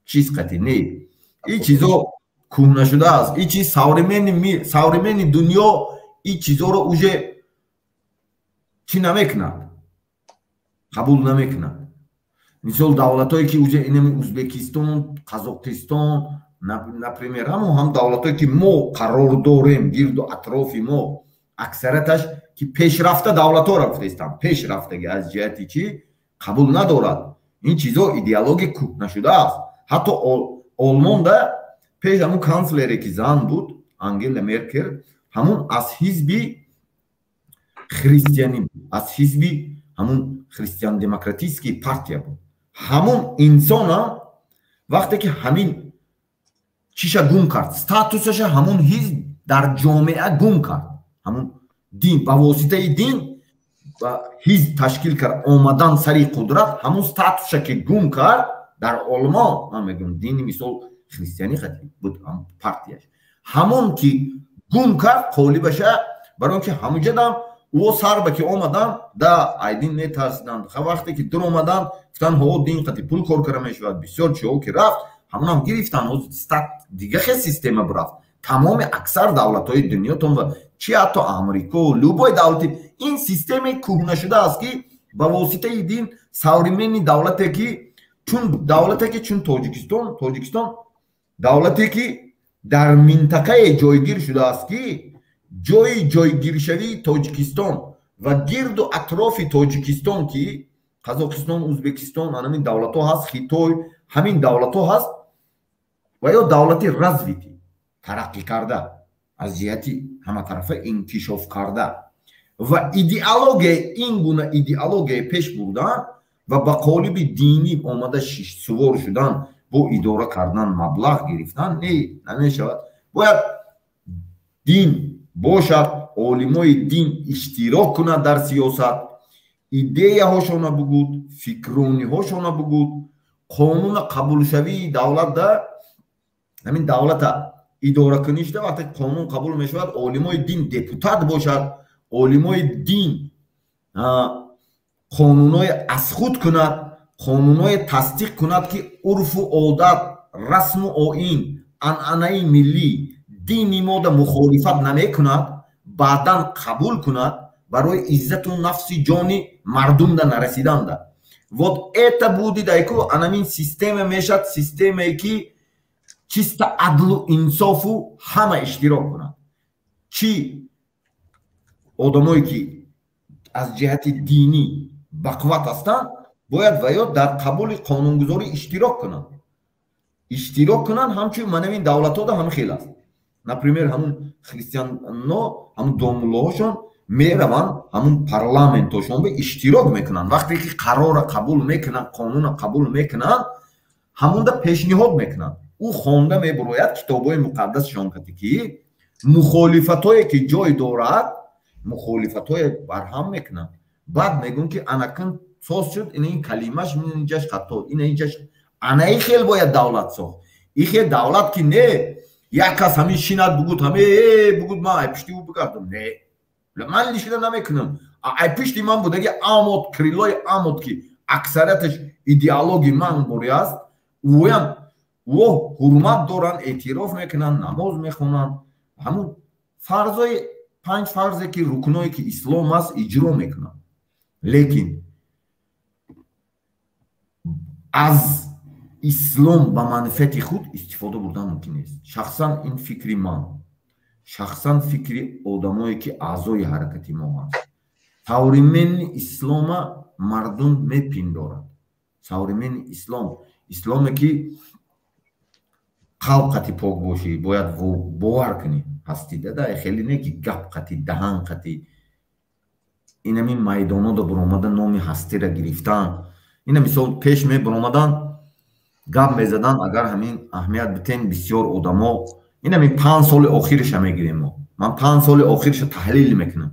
чиз қати. Не, ин чизо кӯҳна шудааст. Ин чиз современный дунё ин чизоро уже чӣ намекунад, қабул намекунад. Мисол, давлатое ки уже инами Узбекистон, Қазоқистон, например, ҳамон ҳам давлатое ки мо қарор дорем, гирду атрофи мо, аксарияташ ки пешрафта давлатҳоро гуфтаистам, пешрафтаги аз ҷиҳати чӣ қабул надорад ин чизо, идеология кӯҳна шудааст. Ҳатто Олмонда пеш ҳамун канцлере ки зан буд, Ангела Меркел, ҳамун аз ҳизби христианӣ, аз ҳизби ҳамун христиан-демократический партия буд. Ҳамун инсона вақте ки ҳамин чиша гум кард, статусаша ҳамун ҳизб дар ҷомеа гум кард, ҳамун дин, ба воситаи дин ҳизб ташкил кард, омадан сари қудрат, ҳамун статуса ки гум кард дар Олмон, ман мегӯям, дини мисол христианӣ буд партияш, ҳамон ки Гум кард қолибаша, барои он ки ҳамуҷадам ӯ сар ба ки омадан да айдин метарсиданд. Вақте ки дур омаданд, гуфтанд ҳо дин қати пул кор кара мешавад, бисёр чиҳо ки рафт, ҳамонам гирифтанд. Дига хел система бурафт. Тамоми аксар давлатҳои дунётон ва чи ҳатто Амрико, любой давлати ин системаи кӯҳнашуда аст, ки ба воситаи дин современный давлате ки чун давлате ки чун Тоҷикистон, Тоҷикистон давлате ки дар минтақае ҷойгир шудааст, ки ҷои ҷойгиршавии Тоҷикистон ва гирду атрофи Тоҷикистон, ки Қазоқистон, Ӯзбекистон, ҳамин давлатҳо ҳаст, Хитой, ҳамин давлатҳо ҳаст ва ё давлати развитый, тараққӣ карда, аз ҷиҳати ҳаматарафа инкишоф карда ва идеологияи ин гуна идеологияи пеш бурдан ва ба қолиби динӣ омада сувор шудан, бо идора кардан, маблағ гирифтан не, намешавад. Бояд дин бошад, олимои дин иштирок кунад дар сиёсат, идеяҳошона бугуд, фикрониҳошона бугуд, қонуна қабулшавии давлатда, ҳамин давлата идоракунишда вақте қонун қабул мешавад, олимои дин депутат бошад, олимои дин қонунҳои аз худ кунад, қонунҳое тасдиқ кунад, ки урфу одат, расму оин, анъанаи миллӣ, дини мода мухолифат намекунад, баъдан қабул кунад барои иззату нафси ҷони мардумда нарасиданда. Вот это будет айку анамин система мешад, системае ки чисто адлу инсофу ҳама иштирок кунад, чӣ одамое ки аз ҷиҳати динӣ бақувват ҳастанд, бояд ва ё дар қабули қонунгузорӣ иштирок кунанд, иштирок кунанд. Ҳамчун манавин давлатҳода ҳамин хел аст. Например, ҳамун христиано, ҳамун домуллоҳошон мераванд, ҳамун парламентошон ба иштирок мекунанд. Вақте ки қарора қабул мекунанд, қонуна қабул мекунанд, ҳамунда пешниҳод мекунанд. Ӯ хонда мебурояд китобҳои муқаддасшон кати, ки мухолифатҳое ки ҷой дорад, мухолифатҳое барҳам мекунанд. Баъд мегӯм, ки анакун соз шуд, ин калимаш инҷаш хато, ин инҷаш. Анаи хел бояд давлат сохт. И хел давлат ки не, як кас ҳамин шинад, бугуд, ҳаме бугуд, ман ай пишти ӯ бигардам, не, ман лишида намекунам. Ай пишти ман будаги амот, крылои амот, ки аксарияташ идеологи ман бори аст, ӯям ӯ ҳурмат доранд, эътироф мекунанд, намоз мехонанд, ҳамун фарзои панҷ фарзе ки рукное ки ислом аст, иҷро мекунанд. Лекин аз ислом ба манфиати худ истифода бурдан мумкин нест. Шахсан ин фикри ман, шахсан фикри одамое ки аъзои ҳаракати мо ҳаст. Современный ислома мардум мепиндорад. Современный ислом, исломе ки қалб қати пок бошӣ, бояд бовар кунӣ ҳастӣ дада, хеле не ки гап қати, даҳан қати. Инамин майдонода буромада номи ҳастира гирифтан, ина мисол пеш мебуромадан, гап мезадан, агар ҳамин аҳамият битен, бисёр одамо инамин 5 соли охириша мегирем мо. Ман 5 соли охириша таҳлил мекунам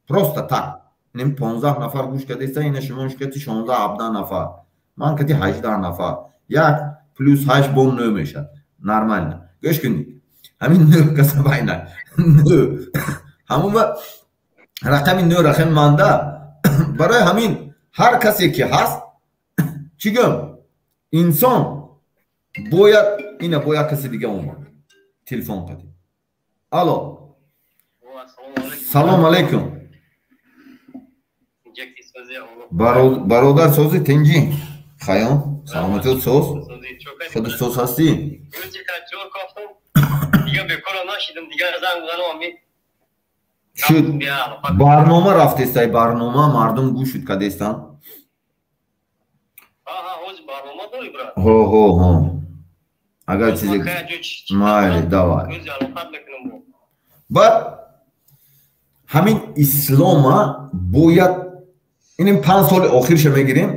просто так. Инам 15 нафар гӯш кардеста, ина шумо кати 16, 17 нафар, ман кати 18 нафар, як плюс ҳашт бо нӯ мешавад, нормально. Гӯш кунед, ҳамин нӯ каса байна нӯ, ҳамун рақами нӯ, рақами манда. Барои ҳамин ҳар касе ки ҳаст, чӣ гӯм, инсон бояд ина бо як каси дига омад телефон кардем. Алло, салом алейкум, бародар. Сози, тинҷӣ, хаём, саломатиёт, соз, худ соз ҳастӣ? Дига бекора нашидам, дига занг занам. Шуд, барнома рафтестай, барнома мардум гӯш шуд кадестан. Ҳо, ҳо, ҳо, агар чизе, майли, давай. Баъд ҳамин ислома бояд инем 5 соли охирша мегирем.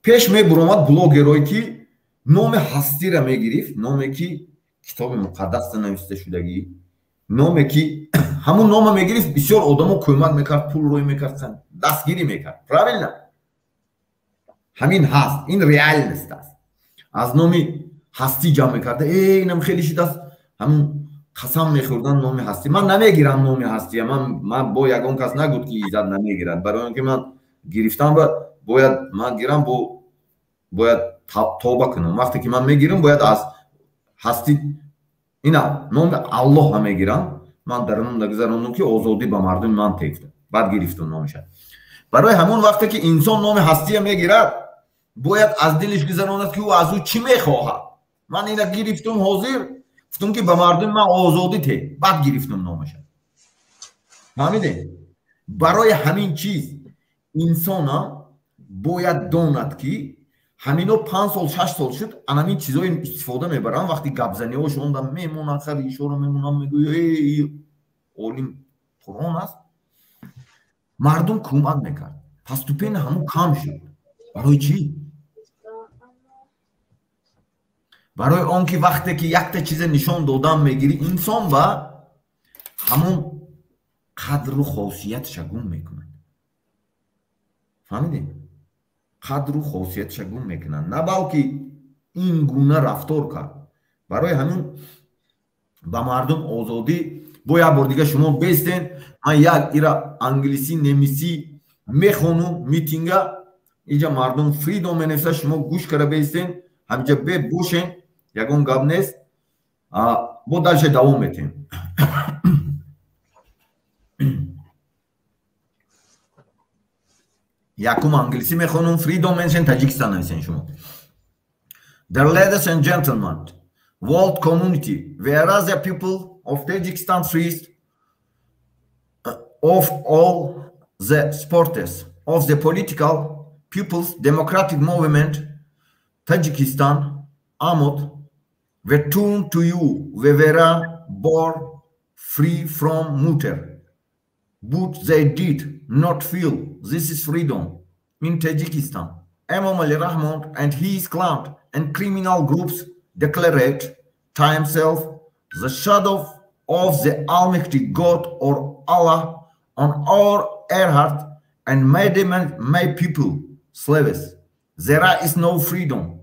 Пеш мебуромад блогерое ки номи ҳастира мегирифт, номе ки китоби муқаддаста нависта шудагӣ, номе ки ҳамун нома мегирифт, бисёр одамо кӯмак мекард, пул рӯй мекард, дастгирӣ мекард. Правильно, ҳамин ҳаст, ин реальность аст. Аз номи ҳастӣ ҷамъ мекарда, э, инам хеле шидааст, ҳамун. Қасам мехӯрдан номи ҳастӣ. Ман намегирам номи ҳастия. Ман бо ягон кас нагуд ки Иззат намегирад. Барои он ки ман гирифтам ба бояд ман гирам, бо бояд тоба кунам. Вақте ки ман мегирам, бояд аз ҳастӣ ина номи Аллоҳ мегирам. Ман дар он гузарондам ки озодӣ ба мардуми ман тефта. Баъд гирифтам номиша. Барои ҳамон вақте ки инсон номи ҳастия мегирад, бояд аз дилиш гузаронад ки ӯ аз ӯ чӣ мехоҳад. Ман ина гирифтам ҳозир, гуфтам ки ба мардуми ман озодӣ те, баъд гирифтам номаша. Фаҳмидед? Барои ҳамин чиз инсона бояд донад ки ҳамино 5 сол 6 сол шуд, анамин чизои истифода мебаранд. Вақти гапзаниҳошон да мемонанд, хар ишора мемонанд, мегӯяд эй олим Қуръон аст. Мардум кӯмак мекард. Постепенно ҳамон кам шуд. Барои чӣ? Барои он ки вақте ки якта чизе нишон додан мегирӣ, инсон ба ҳамон қадру хосиятша гум мекунад. Фаҳмидед? Қадру хосиятша гум мекунад. На балки ин гуна рафтор кард. Барои ҳамин ба мардум озодӣ. Бо як бор дига шумо бестен, ман як ира англисӣ, немисӣ мехонум митинга, инҷа мардум freedom менависа, шумо гӯш кара бестен, ҳаминҷа бе бошен, ягон гап нест. Бо дальше давом метем. Якум англисӣ мехонум, freedom меншен, Таҷикистон нависен шумо. Dear ladies and gentlemen, world community, whereas the people of Tajikistan frees of all the supporters of the political People's Democratic Movement Tajikistan Amot return to you were born free from mutter, but they did not feel this is freedom in Tajikistan. Emomali Rahmon and his clan and criminal groups declared themselves the shadow of the Almighty God or Allah on our earth and made my people slaves. There is no freedom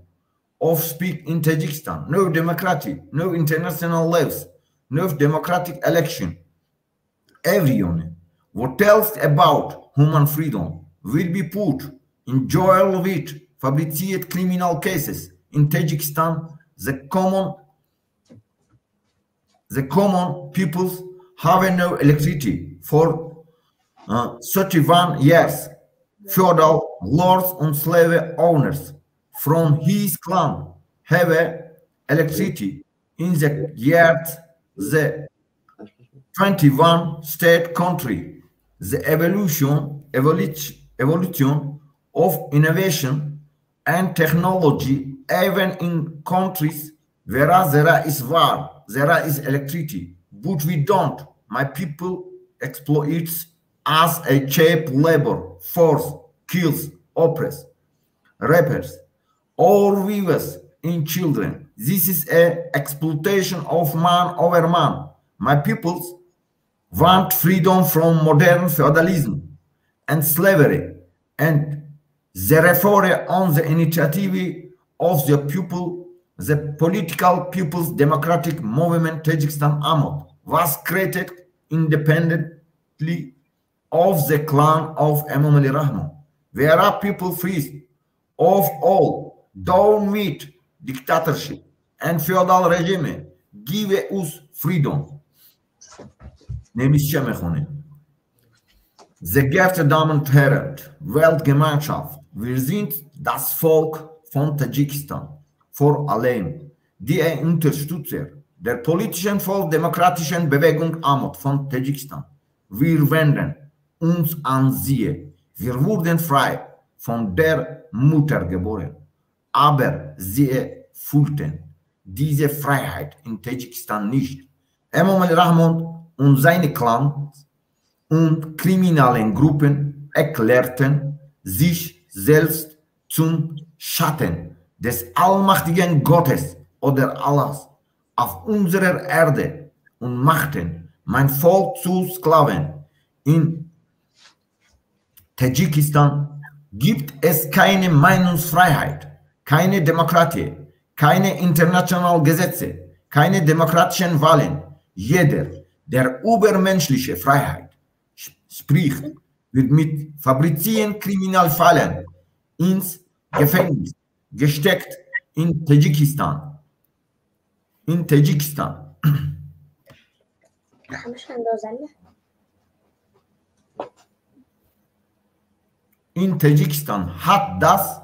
of speech in Tajikistan, no democracy, no international laws, no democratic election. Everyone who tells about human freedom will be put in jail with fabricated criminal cases. In Tajikistan, the common peoples have no electricity for 31 years. Feudal lords and slave owners from his clan have electricity in the year the 21 state country. The evolution of innovation and technology, even in countries where there is war, there is electricity, but we don't. My people exploits as a cheap labor force, kills, oppress, rapes, or weavers in children. This is a exploitation of man over man. My peoples want freedom from modern feudalism and slavery, and therefore on the initiative of the people, the political People's Democratic Movement Tajikistan Amot was created independently of the clan of Emomali Rahmon. Where are people free of all downward dictatorship and feudal regime? Give us freedom. Немисча мехонем. Sehr geehrte Damen und Herren, Weltgemeinschaft, wir sind das Volk von Tadschikistan, vor allem die Unterstützer der politischen volksdemokratischen Bewegung Amot von Tadschikistan. Wir wenden uns an sie. Wir wurden frei von der Mutter geboren, aber sie fühlten diese Freiheit in Tadschikistan nicht. Emomali Rahmon und seine Clans und kriminellen Gruppen erklärten sich selbst zum Schatten des allmächtigen Gottes oder Allahs auf unserer Erde und machten mein Volk zu Sklaven. In Tadschikistan gibt es keine Meinungsfreiheit, keine Demokratie, keine internationalen Gesetze, keine demokratischen Wahlen, Jeder, der über menschliche Freiheit spricht, wird mit fabrizierten Kriminalfällen ins Gefängnis gesteckt in Tadschikistan. In Tadschikistan. In Tadschikistan hat das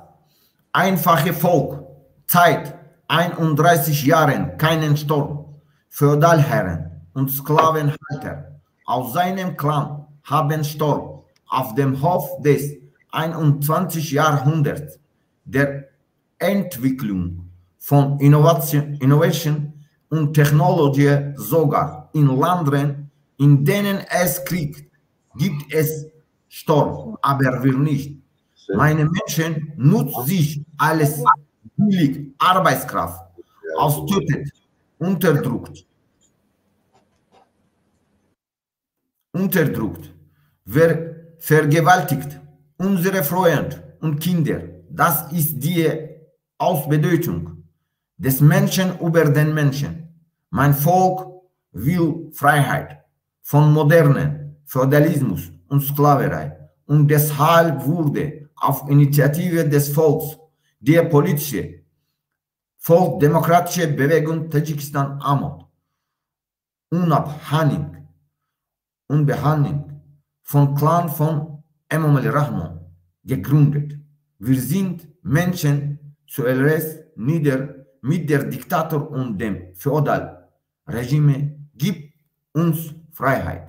einfache Volk seit 31 Jahren keinen Sturm. Feudalherren und Sklavenhalter aus seinem Clan haben Sturm auf dem Hof des 21. Jahrhunderts der Entwicklung von Innovation und Technologie sogar in Ländern, in denen es Krieg gibt, es Sturm, aber wir nicht. Meine Menschen nutzen sich alles billig Arbeitskraft, austötet, unterdrückt, wer vergewaltigt unsere Freunde und Kinder. Das ist die Ausbeutung des Menschen über den Menschen. Mein Volk will Freiheit von modernen Feudalismus und Sklaverei. Und deshalb wurde auf Initiative des Volks die politische, volksdemokratische Bewegung Tadschikistan AMOD unabhängig und unabhängig vom Clan von Emomali Rahmon gegründet. Wir sind Menschen zuerst nieder mit der Diktator und dem Feudalregime. Gibt uns Freiheit.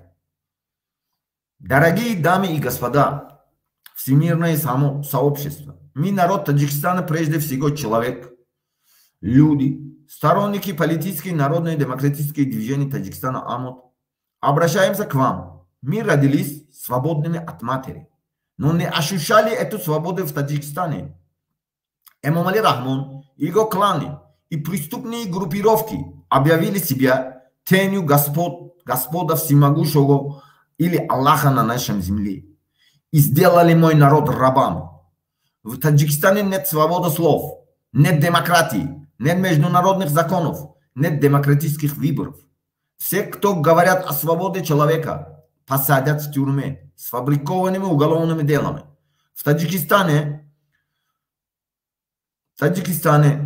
Дорогие дамы и господа, всемирное сообщество, мы, народ Таджикистана, прежде всего человек, люди, сторонники политической, народной, демократической движения Таджикистана АМОД, обращаемся к вам. Мы родились свободными от матери, но не ощущали эту свободу в Таджикистане. Эмомали Рахмон, его кланы и преступные группировки объявили себя тенью Господа Всемогущего или Аллаха на нашем земле и сделали мой народ рабами. В Таджикистане нет свободы слов, нет демократии, нет международных законов, нет демократических выборов. Все, кто говорят о свободе человека, посадят в тюрьме с фабрикованными уголовными делами. В Таджикистане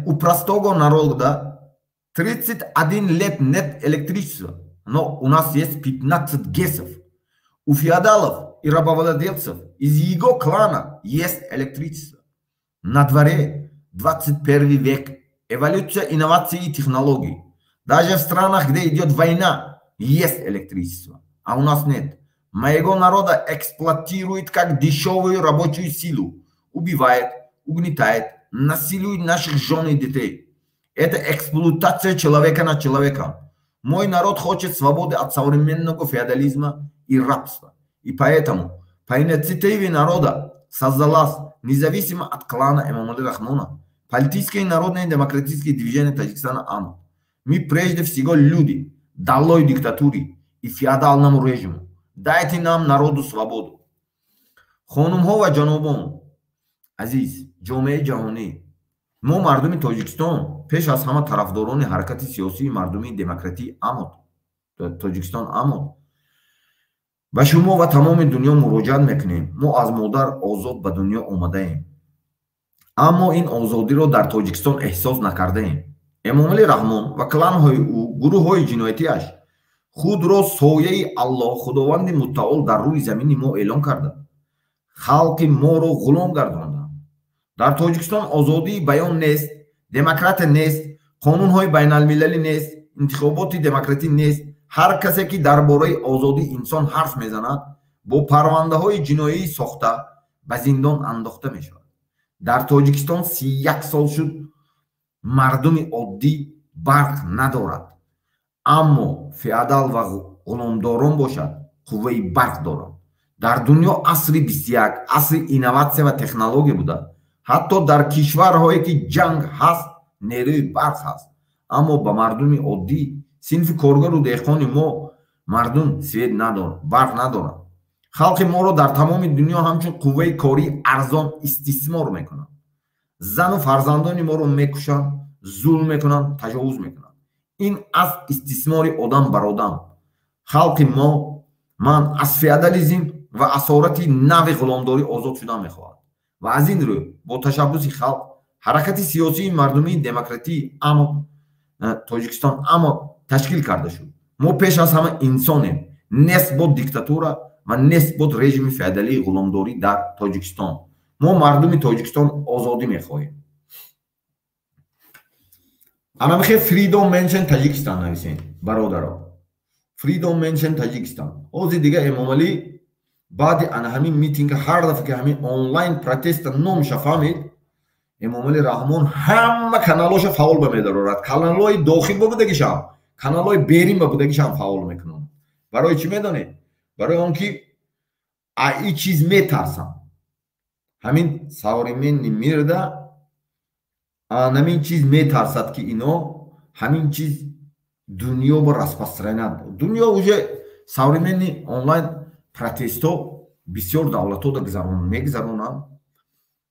у простого народа 31 лет нет электричества, но у нас есть 15 ГЭСов. У феодалов и рабовладельцев из его клана есть электричество. На дворе 21 век, эволюция инноваций и технологий. Даже в странах, где идет война, есть электричество, а у нас нет. Моего народа эксплуатирует как дешевую рабочую силу, убивает, угнетает, насилует наших жен и детей. Это эксплуатация человека над человеком. Мой народ хочет свободы от современного феодализма и рабства. И поэтому по инициативе народа создалась, независимо от клана Эмомали Рахмона, политическое и народное демократическое движение Таджикистана АМОД. Мы прежде всего люди, долой диктатуре и феодальному режиму. Дайте нам, народу, свободу. Хонумҳо ва ҷанобон азиз, ҷомеаи ҷаҳонӣ, мо мардуми Тоҷикистон пеш аз ҳама тарафдорони ҳаракати сиёсии мардумии демократии АМОД, Тоҷикистон АМОД, ба шумо ва тамоми дунё муроҷиат мекунем. Мо аз модар озод ба дунё омадаем, аммо ин озодиро дар Тоҷикистон эҳсос накардаем. Эмомали Раҳмон ва кланҳои ӯ, гурӯҳҳои ҷиноятиаш худро сояи Аллоҳ Худованди Муттаол дар рӯи замини мо эълон карданд. Халқи моро ғулом гардонданд. Дар Тоҷикистон озодии баён нест, демократия нест, қонунҳои байналмилалӣ нест, интихоботи демократӣ нест. Ҳар касе ки дар бораи озодии инсон ҳарф мезанад, бо парвандаҳои ҷиноии сохта ба зиндон андохта мешавад. Дар Тоҷикистон 31 сол шуд мардуми оддӣ барқ надорад, аммо феодал ва ғуломдорон бошад қувваи барқ доранд. Дар дунё асри 21 асри инноватсия ва технология буда. Ҳатто дар кишварҳое ки ҷанг ҳаст, нерӯи барқ ҳаст, аммо ба мардуми оддӣ, синфи коргару деҳқони мо мардум свет надорад, барқ надорад. Халқи моро дар тамоми дунё ҳамчун қувваи кории арзон истисмор мекунанд. Зану фарзандони моро мекушанд, зулм мекунанд, таҷовуз мекунанд. Ин аз истисмори одам бар одам. Халқи мо ман аз феодализм ва асорати нави ғуломдорӣ озод шудан мехоҳад ва аз ин рӯ бо ташаббуси халқ ҳаракати сиёсии мардумии демократии АМО Тоҷикистон АМО ташкил карда шуд. Мо пеш аз ҳама инсонем. Нест бод диктатура ва нест бод режими феодалии ғуломдорӣ дар Тоҷикистон. Мо мардуми Тоҷикистон озодӣ мехоҳем. Анамихе Freedom Menschen Таҷикистон нависен, бародаро. Freedom Menschen Таҷикистон. Ҳозир дига Эмомалӣ баъди ана ҳамин митинга, ҳар дафъа ки ҳамин онлайн протеста номша фаҳмид, Эмомалӣ Раҳмон ҳама каналоша фаъол ба медарорад. Каналҳои дохил ба будагишам, каналҳои берин ба будагишам фаъол мекунанд. Барои чӣ медонед? Барои он ки и чиз метарсам. Ҳамин современный мирда анамин чиз метарсад, ки ино ҳамин чиз дунё ба распространять. Дунё уже современный онлайн протесто бисёр давлатҳо мегузаронанд.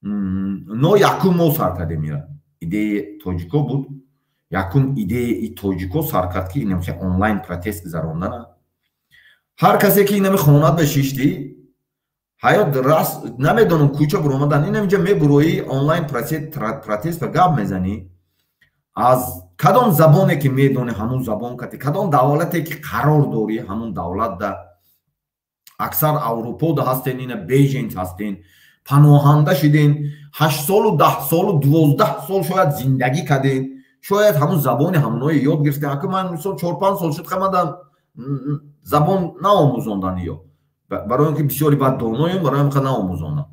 Но якум мо сар кардем ира. Идеяи тоҷико буд. Якум идеяи тоҷико сар кард, ки инамхе онлайн протест гузарондана. Ҳар касе ки инами хонат ба шиштӣ, ҳаёт рас намедонам, кӯча буромадан, инаминҷа мебуроӣ, онлайн протест ба гап мезанӣ, аз кадом забоне ки медонӣ, ҳамун забон кати, кадом давлате ки қарор дорӣ, ҳамун давлатда. Аксар Аврупода ҳастен, ина беженец ҳастен, паноҳанда шиден, 8 солу, 10 солу, 12 сол шояд зиндагӣ карден, шояд ҳамун забони ҳамуное ёд гирифтен. Ака, ман мисол 4-5 сол шуд, хамадан забон наомӯзондан ё барои он ки бисёри бад доноем, барои ҳамин наомӯзондан.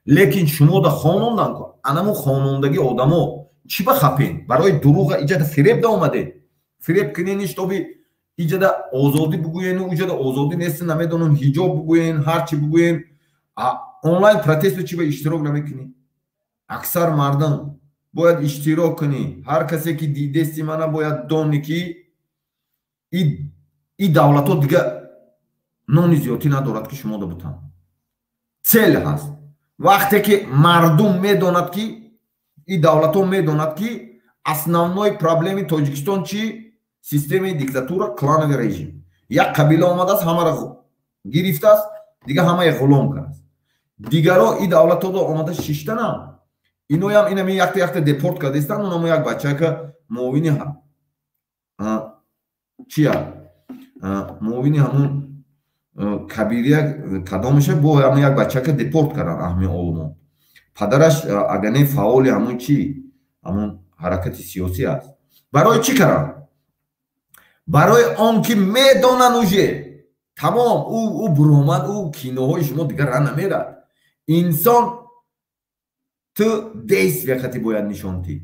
Лекин шумо да хонондан, анамун хонондагӣ одамо чӣ ба хапен? Барои дурӯға иҷада фиреб да омадед, фиреб кунени, чтобы иҷада озодӣ бугӯену уҷада озодӣ нест, намедонам, ҳиҷоб бугӯен, ҳар чӣ бугӯен. Онлайн протесту чӣ ба иштирок намекунӣ? Аксар мардум бояд иштирок кунӣ. Ҳар касе ки дидести мана, бояд дони, ки и давлатҳо дига нони зиёдтӣ надорад, ки шумо да бутан. Цель ҳаст. Вақте ки мардум медонад, ки и давлатҳо медонад, ки основной проблеми Тоҷикистон чи? Системаи диктатура, клановый режим. Як қабила омадааст, ҳамаро гирифтааст, дига ҳамаи ғулом кардааст. Дигаро и давлатҳо омада шиштанам, иноям инами якта якта депорт кардаистанд. Унамо як бачака муовини чия, муовини ҳамун кабирия кадомаша, бо ҳамун як бачака депорт кардан аҳми Олмон. Падараш агане фаъоли ҳамун чи, ҳамун ҳаракати сиёсӣ аст. Барои чӣ кардан? Барои он ки медонан, уже тамом, ӯ буромад, ӯ киноҳои шумо дигар ра намерад. Инсон ту действия қати бояд нишон тӣ.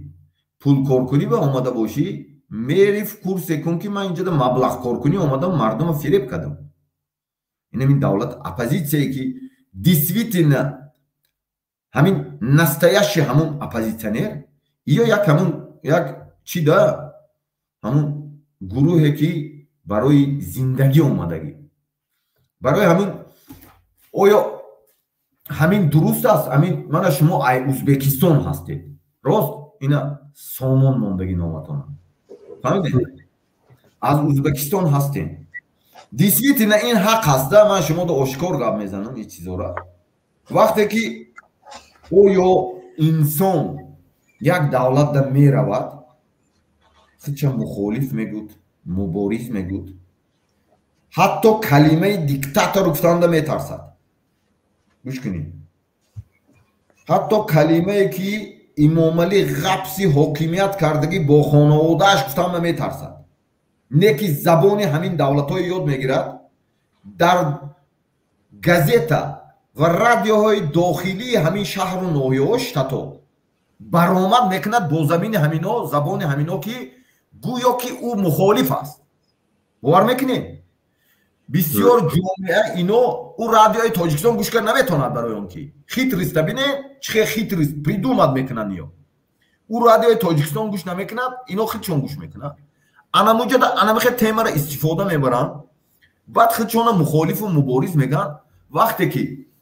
Пулкоркунӣ ба омада бошӣ, мери курсе кун, ки ман инҷода маблағкоркунӣ омадам, мардумро фиреб кардам. Инамин давлат оппозитсияе ки действительно ҳамин настоящий ҳамун оппозитсионер ё як ҳамун як чи да, ҳамун гурӯҳе ки барои зиндагӣ омадагӣ. Барои ҳамин оё ҳамин дуруст аст? Ҳамин мана шумо ай Узбекистон ҳастед, рост? Ина Сомон мондагӣ номатона, фаҳмидед? Аз Узбекистон ҳастем. Действительно ин ҳақ ҳаста. Ман шумода ошкор гап мезанам ин чизора. Вақте ки оё инсон як давлатда меравад, худша мухолиф мегӯд, мубориз мегӯд, ҳатто калимаи диктатор гуфтанда метарсад. Гӯш кунед, ҳатто калимае ки Имомалӣ ғабси ҳокимият кардагӣ бо хонаводааш гуфтанда метарсад. Не ки забони ҳамин давлатҳое ёд мегирад, дар газета ва радиоҳои дохилии ҳамин шаҳру ноҳияҳо, штато баромад мекунад бо замини ҳамино, забони ҳамино, ки гӯё ки ӯ мухолиф аст. Бовар мекунед, бисёр ҷомеа ино ӯ радиои Тоҷикистон гӯш кард наметавонад, барои он ки хитрость а бине, чӣ хел хитрость придумать мекунанд. Иё ӯ радиои Тоҷикистон гӯш намекунад, ино худшон гӯш мекунад. Анамуҷода анамихе темаро истифода мебаранд, баъд худшона мухолифу мубориз мегӯянд. Вақте ки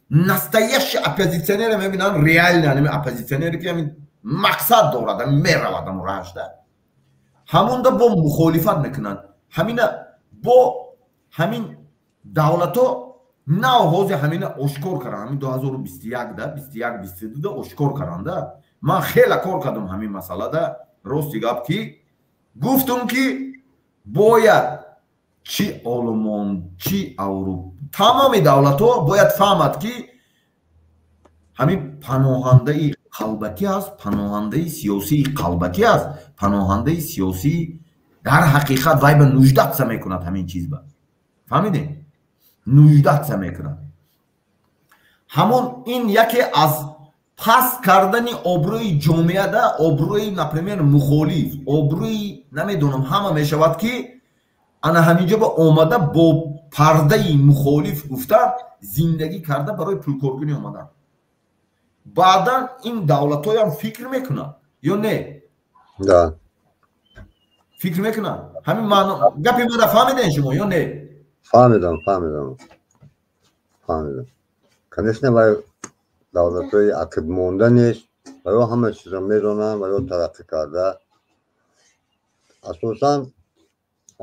настоящий оппозитсионера мебинанд, реально ами оппозитсионере ки ами мақсад дорад, меравад, амо раҳашда. Ҳамонда бо мухолифат мекунанд. Ҳамина бо ҳамин давлатҳо нав ҳозир ҳамина ошкор карданд. Ҳамин 2021 да 21 22 да ошкор карданда. Ман хеле кор кардам ҳамин масъалада. Рости гап ки гуфтум ки бояд чи Олмон, чи Аврупо, тамоми давлатҳо бояд фаҳмад ки ҳамин паноҳандаи қалбакӣ аст, паноҳандаи сиёсии қалбакӣ аст, паноҳандаи сиёсӣ дар ҳақиқат вай ба нуждаться мекунад ҳамин чиз ба. Фаҳмидем? Нуждаться мекунад. Ҳамон ин яке аз паст кардани обрӯи ҷомеада, обрӯи, например, мухолиф, обрӯи намедонам ҳама мешавад ки ана ҳаминҷо ба омада бо пардаи мухолиф гуфта зиндагӣ карда барои пулкоркунӣ омадан. Баъдан ин давлатҳоям фикр мекунад ё не? Да. Фикр мекунад. Ҳамин маъно гапи мара фаҳмидем шумо ё не? Фаҳмидам, фаҳмидам. Фаҳмидам. Конечно, вай давлатҳои ақибмонда нест, ва ё ҳама чизро медонанд, ва ё тараққӣ карда. Асосан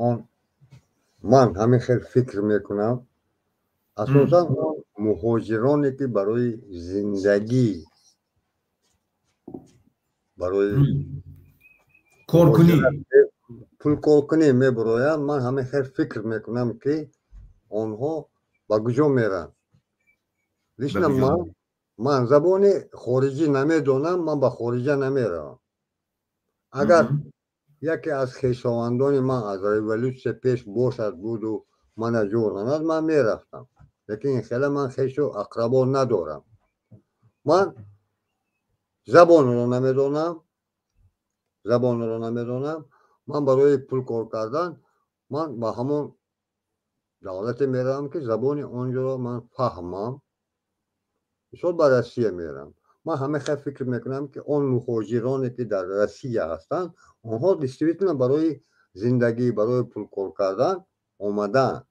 он ман ҳамин хел фикр мекунам. Асосан он муҳоҷироне ки барои зиндагӣ, барои коркунӣ, пулкоркунӣ мебароянд, ман ҳамин хел фикр мекунам ки онҳо ба куҷо меранд. Лично ман забони хориҷӣ намедонам, ман ба хориҷа намеравам. Агар яке аз хешовандони ман аз революсия пеш бошад буду мана ҷур нанад, ман мерафтам. Лекин хеле ман хешу ақрабо надорам. Ман забонро намедонам, забонро намедонам. Ман барои пул кор кардан ман ба ҳамон давлате меравам ки забони онҷоро ман фаҳмам. Мисол ба Россия меравам. Ман ҳама хел фикр мекунам ки он муҳоҷироне ки дар Россия ҳастанд, онҳо действительно барои зиндагӣ, барои пул кор кардан омадаанд.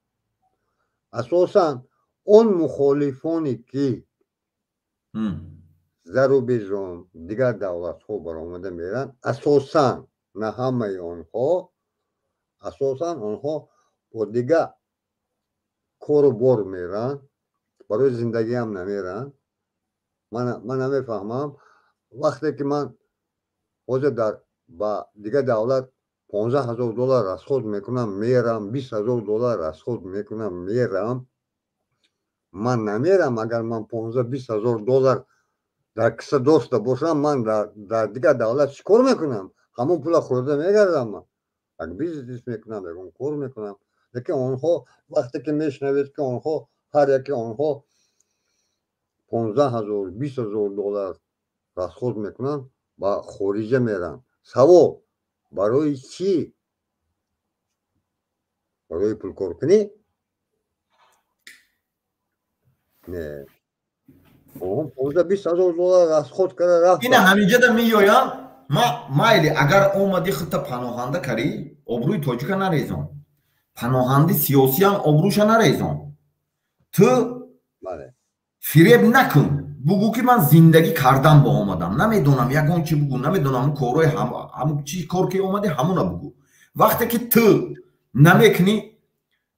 Асосан он мухолифоне ки за рубежом дигар давлатҳо баромада мераванд, асосан на ҳамаи онҳо, асосан онҳо бо дигар кору бор мераванд, барои зиндагиам намеранд. Ман намефаҳмам, вақте ки ман ҳозир дар ба дигар давлат 15 000 доллар расход мекунам, мерам, 20 000 доллар расход мекунам, мерам. Ман намерам, агар ман 15-20 ҳазор доллар дар киса дошта бошам, ман дар дигар давлат чӣ кор мекунам? Ҳамон пула хӯрда мегардам ман. Як бизнес мекунам, ягон кор мекунам. Лекин онҳо вақте ки мешунавед ки онҳо ҳар яке онҳо 15 000, 20 000 доллар расход мекунанд, ба хориҷа мераванд. Савол: барои чӣ? Барои пулкоркунӣ? Не. Онҳо 15-20 ҳазор доллар расход карда рафтанд. Ина ҳаминҷода меоям, ма майли агар омади худта паноҳанда карӣ, обрӯи тоҷика нарезон. Паноҳанди сиёсиам обрӯша нарезон. Ту фиреб накун. Бугӯ ки ман зиндагӣ кардам ба омадам. Намедонам ягон чи бугӯ, намедонам корҳои ҳамун чи кор ки омадӣ ҳамуна бугӯ. Вақте ки ту намекунӣ,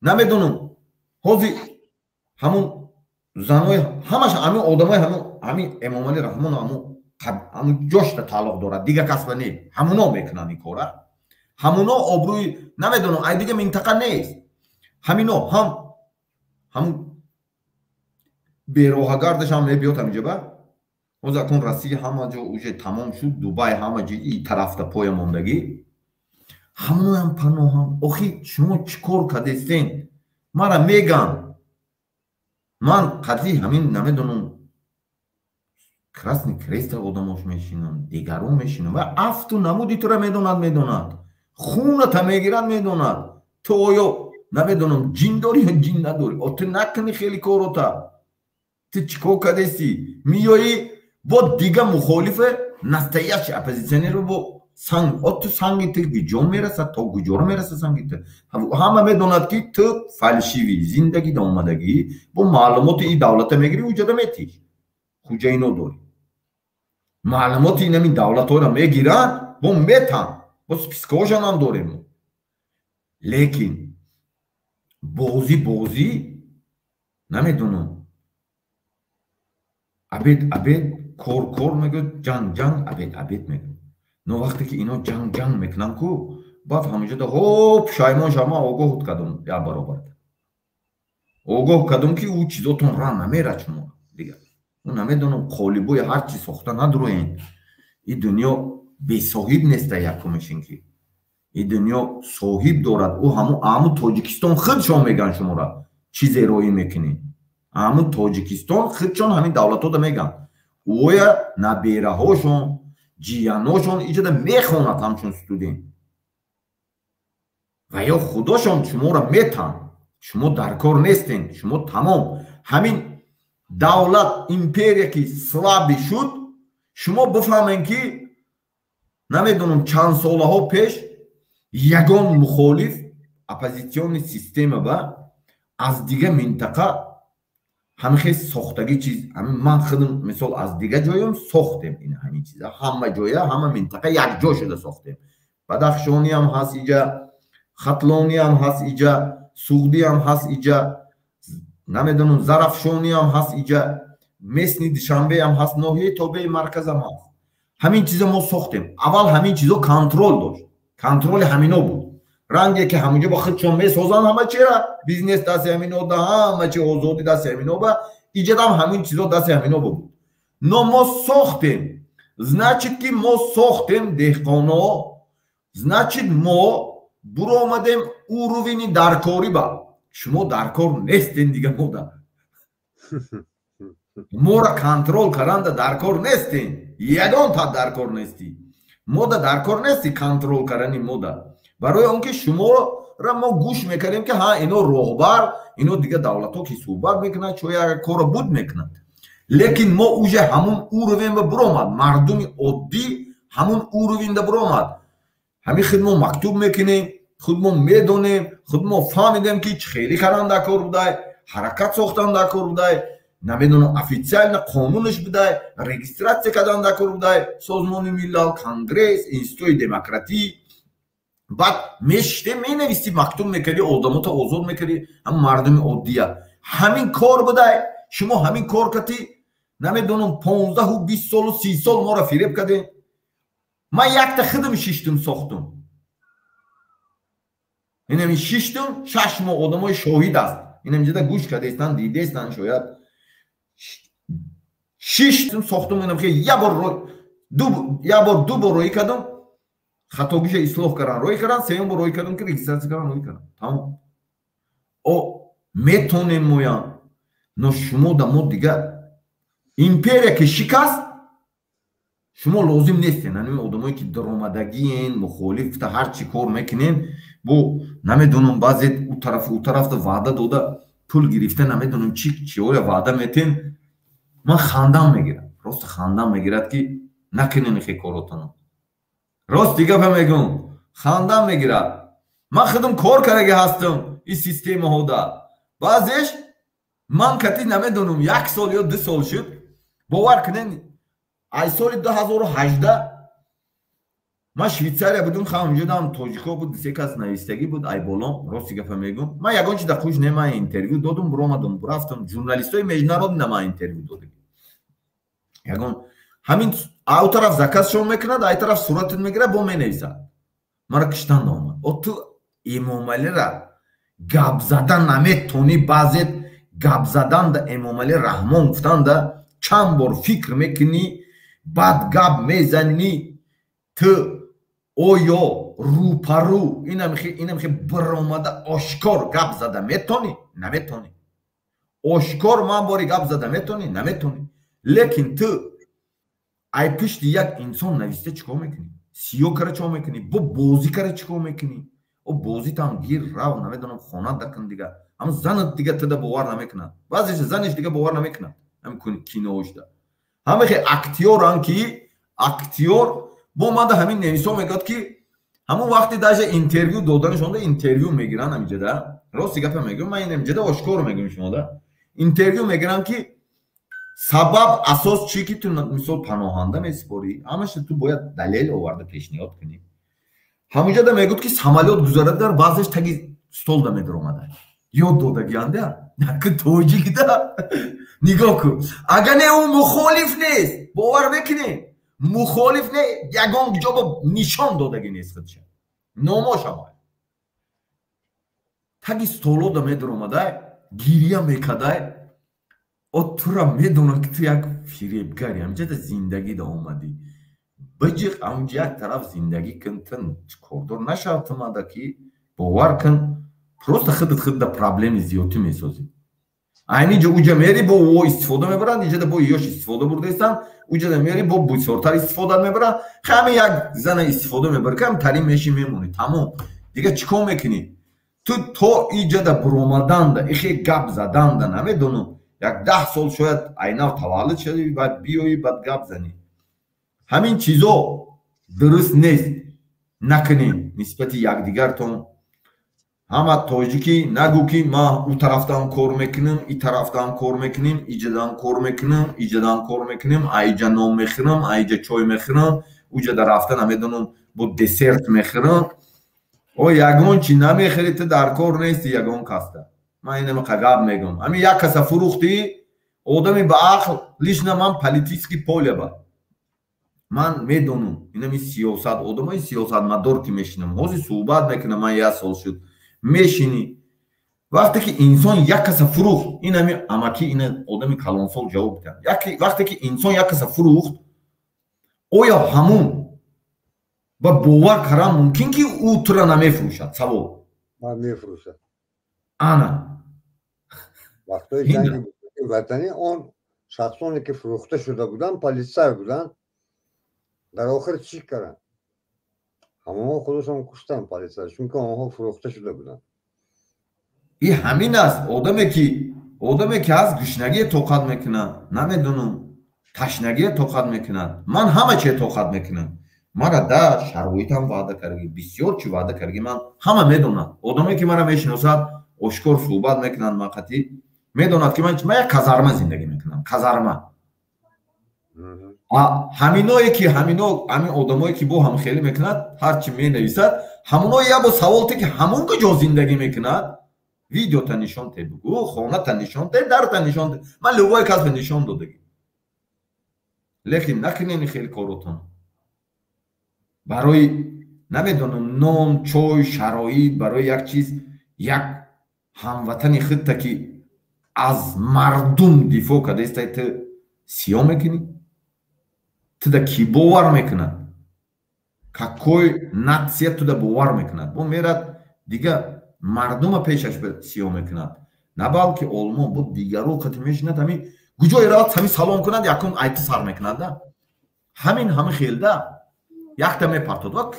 намедонам, ҳозир ҳамун занои ҳамаш ҳамин одамои ҳамун ҳамин Эмомалӣ Раҳмон ҳамун ҷошта тааллуқ дорад, дигар касба не. Ҳамуно мекунанд ин кора. Ҳамуно обрӯи намедонам, ай дига минтақа нест. Ҳамино ҳам ҳамун бероҳагардаш ҳам мебиёд ҳаминҷо ба. Ҳозир акун Россия ҳама ҷо уже тамом шуд, Дубай ҳама ҷо и тарафта поя мондагӣ. Ҳамуноям паноҳам. Охи шумо чӣ кор кардестен? Мара меган. Ман қатъи ҳамин намедонам Красный Крест одамош мешинам, дигарон мешинам ва афту намуди тура медонад, медонад. Хуната мегирад, медонад. Ту оё намедонам ҷин дорӣ ё ҷин надорӣ? О ту накунӣ хеле корота. Ту чӣ кор кардестӣ? Миёӣ бо дига мухолифе настоящий оппозиционер бо санг, о ту санги ту куҷо мерасад, то куҷоро мерасад санги ту? Ҳама медонад ки ту фальшивӣ, зиндагӣ да омадагӣ, бо маълумоти ин давлата мегирӣ, уҷада метиш. Хуҷаино дорӣ. Маълумоти инамин давлатҳоро мегиранд, бо метан. Бо спискҳошон ҳам дорем. Лекин бозӣ бозӣ намедонам. Обед обед, кор кор мегӯяд, ҷанг ҷанг, обед обед мегӯяд. Но вақте ки ино ҷанг ҷанг мекунанд ку, баъд ҳаминҷода ҳо пушаймон шава. Ман огоҳ кардам, як баробар огоҳ кардам, ки ӯ чизотон ра намерад шумо дигар. Ӯ намедонам, қолибои ҳар чи сохта надуроен. Ин дунё бесоҳиб неста, якумаш ин ки ин дунё соҳиб дорад. Ӯ ҳаму аму Тоҷикистон худшон меган, шумора чизе роӣ мекунед. Аму Тоҷикистон худшон ҳамин давлатҳода меган, оя набераҳошон, ҷияношон иҷода мехонад ҳамчун студент ва ё худошон шуморо метанд. Шумо дар кор нестен, шумо тамом. Ҳамин давлат, империя ки слабый шуд, шумо бифаҳмем, ки намедонам, чанд солаҳо пеш ягон мухолиф, оппозитсионный система ба аз дига минтақа ҳамихел сохтагӣ чиз. Ман худам, мисол, аз дига ҷоям сохтем ин ҳамин чиза. Ҳама ҷоя, ҳама минтақа якҷо шуда сохтем. Бадахшониам ҳаст иҷа, Хатлониам ҳаст иҷа, Суғдиам ҳаст иҷа, намедонам, Зарафшониам ҳаст иҷа, местный Душанбеам ҳаст, ноҳияи тобеи марказам ҳаст. Ҳамин чиза мо сохтем. Аввал ҳамин чизо контроль дошт, контроли ҳамино буд. Ранге ки ҳаминҷо ба худшон месозанд ҳама чира, бизнес дасти ҳамино да, ҳама чи, озодӣ дасти ҳамино ба, иҷадам ҳамин чизо дасти ҳамино буд. Но мо сохтем, значит, ки мо сохтем деҳқоно, значит, мо буромадем уровени даркорӣ ба шумо даркор нестен дига. Мода моро контроль каранда даркор нестен, ягон та даркор нестӣ, мода даркор нести контроль карани мода. Барои он ки шуморо мо гӯш мекардем, ки ҳа, ино роҳбар, ино дига давлатҳо ки суҳбат мекунанд, чо як корро буд мекунанд. Лекин мо уже ҳамун уровень ба буромад, мардуми оддӣ ҳамун уровень да буромад. Ҳамин худ мо мактуб мекунем, худ мо медонем, худ мо фаҳмидем, ки чӣ хеле кардан дар кор будай, ҳаракат сохтан дар кор будай, намедонам, официально қонунаш будай, регистрация кардан дар кор будай, Созмони Миллал, Конгресс, институти демократӣ. Баъд мешиштем, менавистӣ, мактуб мекардӣ, одамота озод мекардӣ, ҳам мардуми оддия. Ҳамин кор будай. Шумо ҳамин кор кардӣ, намедонам, 15-у 20 солу 30 сол моро фиреб кардем. Ман якта худам шиштум, сохтум. Инами шиштум, 6 моҳ, одамои шоҳид аст, инамҷода гӯш кардаистанд, дидаистанд шояд. Шиштум, сохтум, инам як бор, як бор, ду бор роӣ кардам, хатогиша ислоҳ кардан, роӣ кардан, сеюм бор роӣ кардам, ки регистрация кардан, роӣ кардам, тамом. О метонем моям, но шумо да мо дига империя ки шикаст, шумо лозим нестен. Ҳамин одамое ки даромадагиен, мухолиф, ҳар чӣ кор мекунен, бо намедонам, баъзе ӯ тараф, ӯ тарафта ваъда дода, пул гирифта, намедонам, чӣ чиҳоя ваъда метен. Ман хандам мегирад, просто хандам мегирад, ки накунен ихе коротонро. Рости гапа мегӯм, хандам мегирад. Ман худам кор кардаги ҳастам ин системаҳода. Баъзеш ман кати, намедонам, як сол ё 2 сол шуд, бовар кунен, ай соли 2018 ман Швейтсария будум. Ҳамҷодам тоҷико буд, се кас навистагӣ буд айболон. Рости гапа мегӯм, ман ягон чи да хуш не, ман интервю додум, буромадум, рафтам. Журналистои международный на ман интервю додем. Ягон ҳамин ау тараф заказшон мекунад, ай тараф суратат мегирад, бо менависад. Мара киштан омад. О ту Эмомалира гап задан наметонӣ, баъзет гап задан да Эмомалӣ Раҳмон гуфтанда чанд бор фикр мекунӣ, баъд гап мезанӣ. Ту оё рӯпарӯ инамхе биромада ошкор гап зада метонӣ? Наметонӣ. Ошкор ман бори гап зада метонӣ? Наметонӣ. Лекин ту ай пишти як инсон нависта чӣ кор мекунӣ? Сиё кара чӣ кор мекунӣ? Бо бозӣ кара чӣ кор мекунӣ? О бозитам гир, рав, намедонам, хона дакун дига. Ҳам занат дига туда бовар намекунад, баъзеш занеш дига бовар намекунад. Ҳам киноошда ҳамахе актёран, ки актёр бо мада ҳамин нависо мегӯяд, ки ҳамон вақте даже интервю доданашонда интервю мегиранд ҳамиҷада. Рости гапа мегӯям, ман инамиҷада ошкоро мегӯям шумода. Интервю мегиранд, ки сабаб, асос чӣ, ки ту, мисол, паноҳанда месупорӣ? Ҳамаша ту бояд далел оварда пешниҳод кунӣ. Ҳамунҷода мегӯд, ки самолёт гузарад, дар баъзеш таги столда медаромада. Ёд додагианда ки тоҷикда нигоҳ кун, агар не, ӯ мухолиф нест, бовар мекунем, мухолиф не, ягон ҷо бо нишон додагӣ нест худша, номошама таги столода медаромада, гирия мекадай. О, тура медонам, ки ту як фиребгари, ҳамҷада зиндагида омадӣ, биҷиқ, ҳамҷа як тараф зиндагӣ кун, ту кордор нашав, тумада ки бовар кун, просто худат худда проблеми зиёдтӣ месозӣ. Айни ҷо уҷа мери, бо о истифода мебаранд, иҷада бо ёш истифода бурдаистанд, уҷада мери, бо бисёртар истифода мебаранд. Ҳами як зана истифода мебарад, кам тарин меши, мемонӣ, тамом. Дига чӣ кор мекунӣ ту? То иҷада буромаданда, ихе гап заданда, намедонам, як 10 сол шояд айнав таваллуд шавӣ, баъд биёӣ, баъд гап занӣ. Ҳамин чизо дуруст нест, накунем нисбати якдигартон. Ҳама тоҷикӣ нагӯ, ки ман ӯ тарафтаам кор мекунам, и тарафтаам кор мекунем, иҷадаам кор мекунам, иҷадаам кор мекунем, аиҷа нон мехӯрам, аиҷа чой мехӯрам, уҷада рафта, намедонам, бо десерт мехӯрам. О, ягон чи намехӯри, ту дар кор нести ягон каста. Ман инамақа гап мегӯм: ҳамин як каса фурӯхтӣ, одами ба ақл. Лично ман политический поле ба ман медонам, инами сиёсат, одамои сиёсатмадор ки мешинам, ҳозир суҳбат мекунам, ман як сол шуд мешинӣ. Вақте ки инсон як каса фурӯхт, ин ҳами амакӣ, ина одами калонсол ҷавоб диҳад: вақте ки инсон як каса фурӯхт, оё ҳамун ба бовар кардан мумкин, ки ӯ тура намефурӯшад? Савол. Мефурӯшад. Ана. Вақтҳои ҷанги ватанӣ он шахсоне, ки фурӯхта шуда буданд, полицай буданд, дар охир чӣ карданд? Ҳамонҳо худашон куштанд полицай, чунки онҳо фурӯхта шуда буданд. И ҳамин аст. Одаме ки ҳаст, гушнагие тоқат мекунад, намедонам, ташнагие тоқат мекунад, ман ҳама чие тоқат мекунам. Мара да шароитам ваъда кардаги, бисёр чи ваъда кардаги, ман ҳама медонад. Одаме ки мара мешиносад, ошкор суҳбат мекунанд ман қатӣ, медонад, ки ман як казарма зиндагӣ мекунам, казарма. Ҳаминое ки ҳамино, ҳамин одамое ки бо ҳам хеле мекунад, ҳарчи менависад, ҳамоно як бо савол те, ки ҳамон куҷо зиндагӣ мекунад, видеота нишон те, бугӯ, хоната нишон те, дарта нишон те. Ман любой касбе нишон додагӣ. Лекин накунени хеле коротон барои, намедонам, нон, чой, шароит, барои як чиз як ҳамватани худта, ки аз мардум дифоъ кардаистай, ту сиёҳ мекунӣ. Туда кӣ бовар мекунад? Какой нация туда бовар мекунад? Бо мерад, дига мардума пешаш сиёҳ мекунад, на балки олмон, бо дигаро қати мешинад. Ҳамин куҷое равад, ҳамин салом кунад, якум айти сар мекунад да, ҳамин ҳами хелда якта мепартод ва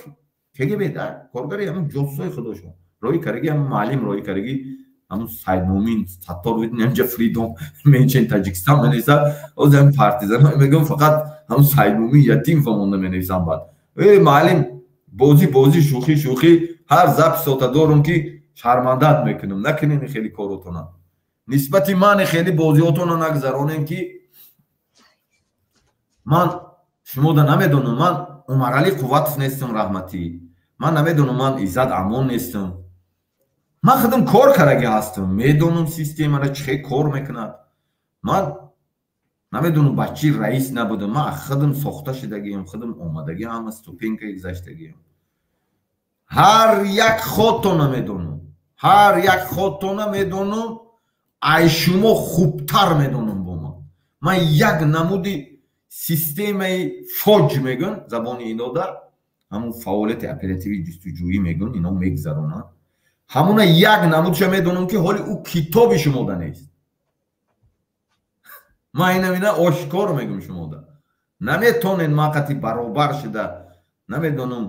КГБ да коргари, ҳамин ҷосусои худошон роҳи караги, ҳамин маълим роҳи караги, ҳамун Сайдмумин Саттор ҳамҷа Freedom Mention Таҷикистон менависад. Оз ҳамин партизано мегӯям, фақат ҳамун Сайдмумин ятим фамонда менависам. Баъд э маълим, бозӣ бозӣ, шӯхӣ шӯхӣ, ҳар запись ота дорум, ки шармандат мекунам. Накунем хеле коротона нисбати ман, хеле бозиҳотона нагзаронем, ки ман шумода намедонам, ман Умаралӣ Қувватов нестам раҳматӣ, ман намедонам, ман Иззат Амон нестам. Ман худам кор кардаги ҳастам, медонам системара чӣ хел кор мекунад. Ман намедонам, бачи раис набудам, ман худам сохта шудагиам, худам омадагӣ, ҳама ступенька и гузаштагиам. Ҳар як ходтона медонам, ҳар як ходтона медонам, ай шумо хубтар медонам. Бо ман як намуди системаи ФОҶ мегӯн, забони инода ҳамун фаъолияти оперативии ҷустуҷӯӣ мегӯн, ино мегузаронанд. Ҳамуна як намудша медонам, ки ҳоли ӯ китоби шумода нест. Ман инам ина ошкор мегӯм, шумода наметонед ман қати баробар шуда. Намедонам,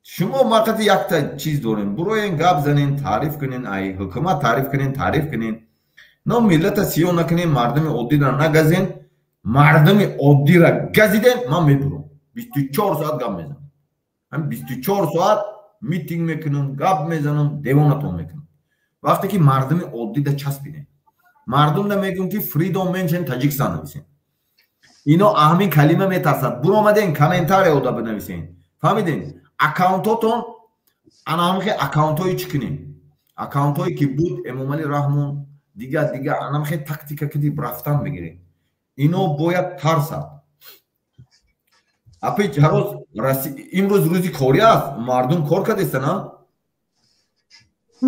шумо ман қати якта чиз дорем, буроен, гап занен, таъриф кунен, ай ҳукумат таъриф кунен, таъриф кунен, но миллата сиёҳ накунен, мардуми оддиро нагазен. Мардуми оддира газиден, ман мебурам, 24 соат гап мезанам, ҳамин 24 соат митинг мекунам, гап мезанам, девонатон мекунам. Вақте ки мардуми оддида часпидем, мардумда мегӯм, ки Freedom Mention Таҷикистон нависем, ино ҳамин калима метарсад. Буромаден, комментария ода бинависен, фаҳмиден? Аккаунтотон ана ҳамхе аккаунтҳои чӣ кунем? Аккаунтҳое ки буд Эмомалӣ Раҳмон, дигар дигар анамхе тактика киди рафтан мегирем. Ино бояд тарсад. Апи ҳарӯз имрӯз рӯзи корӣ аст, мардум кор кардеста, на?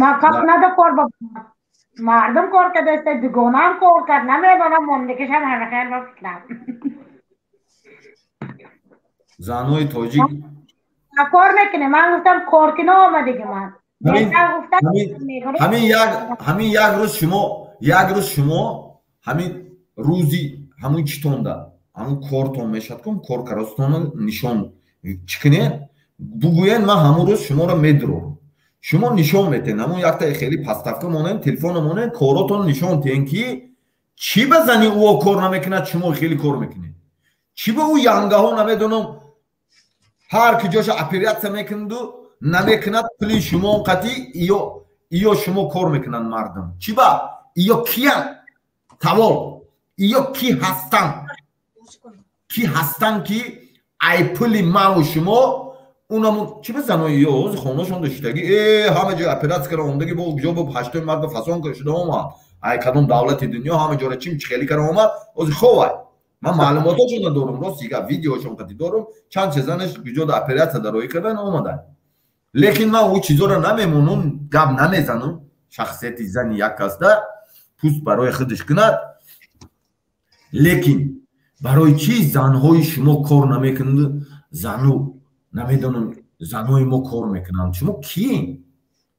Ма кап нада кор ба мардум кор кардеста, дугонаам кор кард, намедонам мондагишам ҳама хел ба фикрам. Занҳои тоҷик кор мекунем. Ман гуфтам коркино омадиги ман. Ҳамин як рӯз шумо, як рӯз шумо ҳамин рӯзи ҳамун читонда ҳамун кортон мешавад кун, коркаростонро нишон чӣ кунед, бугӯед, ман ҳамун рӯз шуморо медурорам. Шумо нишон метен, ҳамун якта хеле поставка монем, телефона монем, коротон нишон тиҳен, ки чӣ ба зани ӯ кор намекунад, шумо хеле кор мекунед. Чӣ ба ӯ янгаҳо намедонам ҳар куҷоша оператсия мекунаду намекунад, пули шумо қатӣ иё шумо кор мекунанд мардум. Чӣ ба иё киян? Тавол иё ки ҳастанд? Ки ҳастанд, ки ай пули маву шумо унамун чӣ ба занои иё ҳозир хонашон доштагӣ, э ҳама ҷой оператсия кара омдаги, бо куҷо бо ҳаштои мард фасон шуда омад, ай кадом давлати дунё ҳама ҷора чим хелӣ кара омад, ҳозир ховай. Ман маълумотошонро дорум, рост дига видеошон қати дорум, чанд чизанаш куҷода оператсия дароӣ кардан омадан. Лекин ман ӯ чизоро намемонум, гап намезанам. Шахсияти зани як касда пӯст барои худаш кунад. Лекин барои чӣ занҳои шумо кор намекунанд, зану намедонам занҳои мо кор мекунанд? Шумо кием?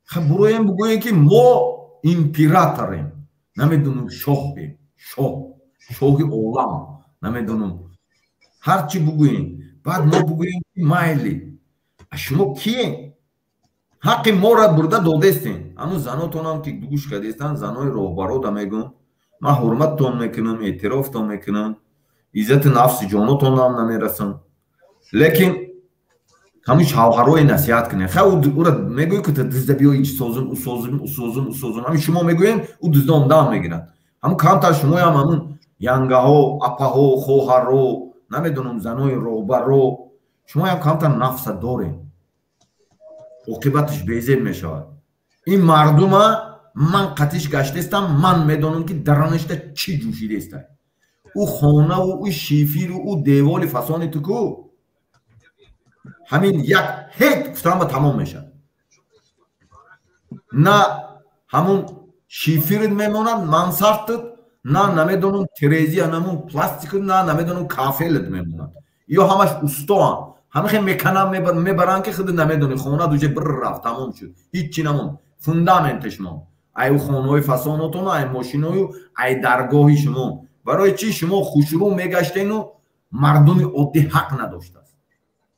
Ха буроем бугӯем, ки мо императорем, намедонам шоҳем, шоҳ, шоҳи олам, намедонам ҳар чӣ бугӯем, баъд мо бугӯем ки майли. Шумо кием? Ҳаққи моро бурда додестем. Ҳамун занотонам ки гӯш кардестанд, занои роҳбарода мегӯм, ман ҳурматтон мекунам, эътирофтон мекунам, иззати нафси ҷонотонам намерасам, лекин ҳамун шавҳарое насиҳат кунед. Ха ӯра мегӯӣ ки дизда биё ич созум, ӯ созум, ӯ созум, ӯ созум, ҳамин шумо мегӯем, ӯ дизда омдаам мегирад. Ҳамун камтар шумоям ҳамун янгаҳо, апаҳо, хоҳарро, намедонам занои роҳбарро, шумоям камтар нафса дорем, оқибаташ безеб мешавад. Ин мардума ман қатиш гаштестам, ман медонам, ки даранашда чӣ ҷӯшидеста. Ӯ хонаву ӯ шифиру ӯ деволи фасони ту ку ҳамин як ҳет гуфтанба тамом мешавад. На ҳамун шифирит мемонад, мансартит, на намедонам терезия, намун пластикит, на намедонам кафелит мемонад. Ё ҳамаш устоанд, ҳамахе меканам мебаранд, ки худ намедонӣ, хона дуҷа бир рафт, тамом шуд, ҳиччи намонд, фундаменташ монд. Ай хонаҳои фасонотону, ай мошиною, ай даргоҳи шумо. Барои чӣ шумо хушрӯ мегаштену мардуми оддӣ ҳақ надоштааст?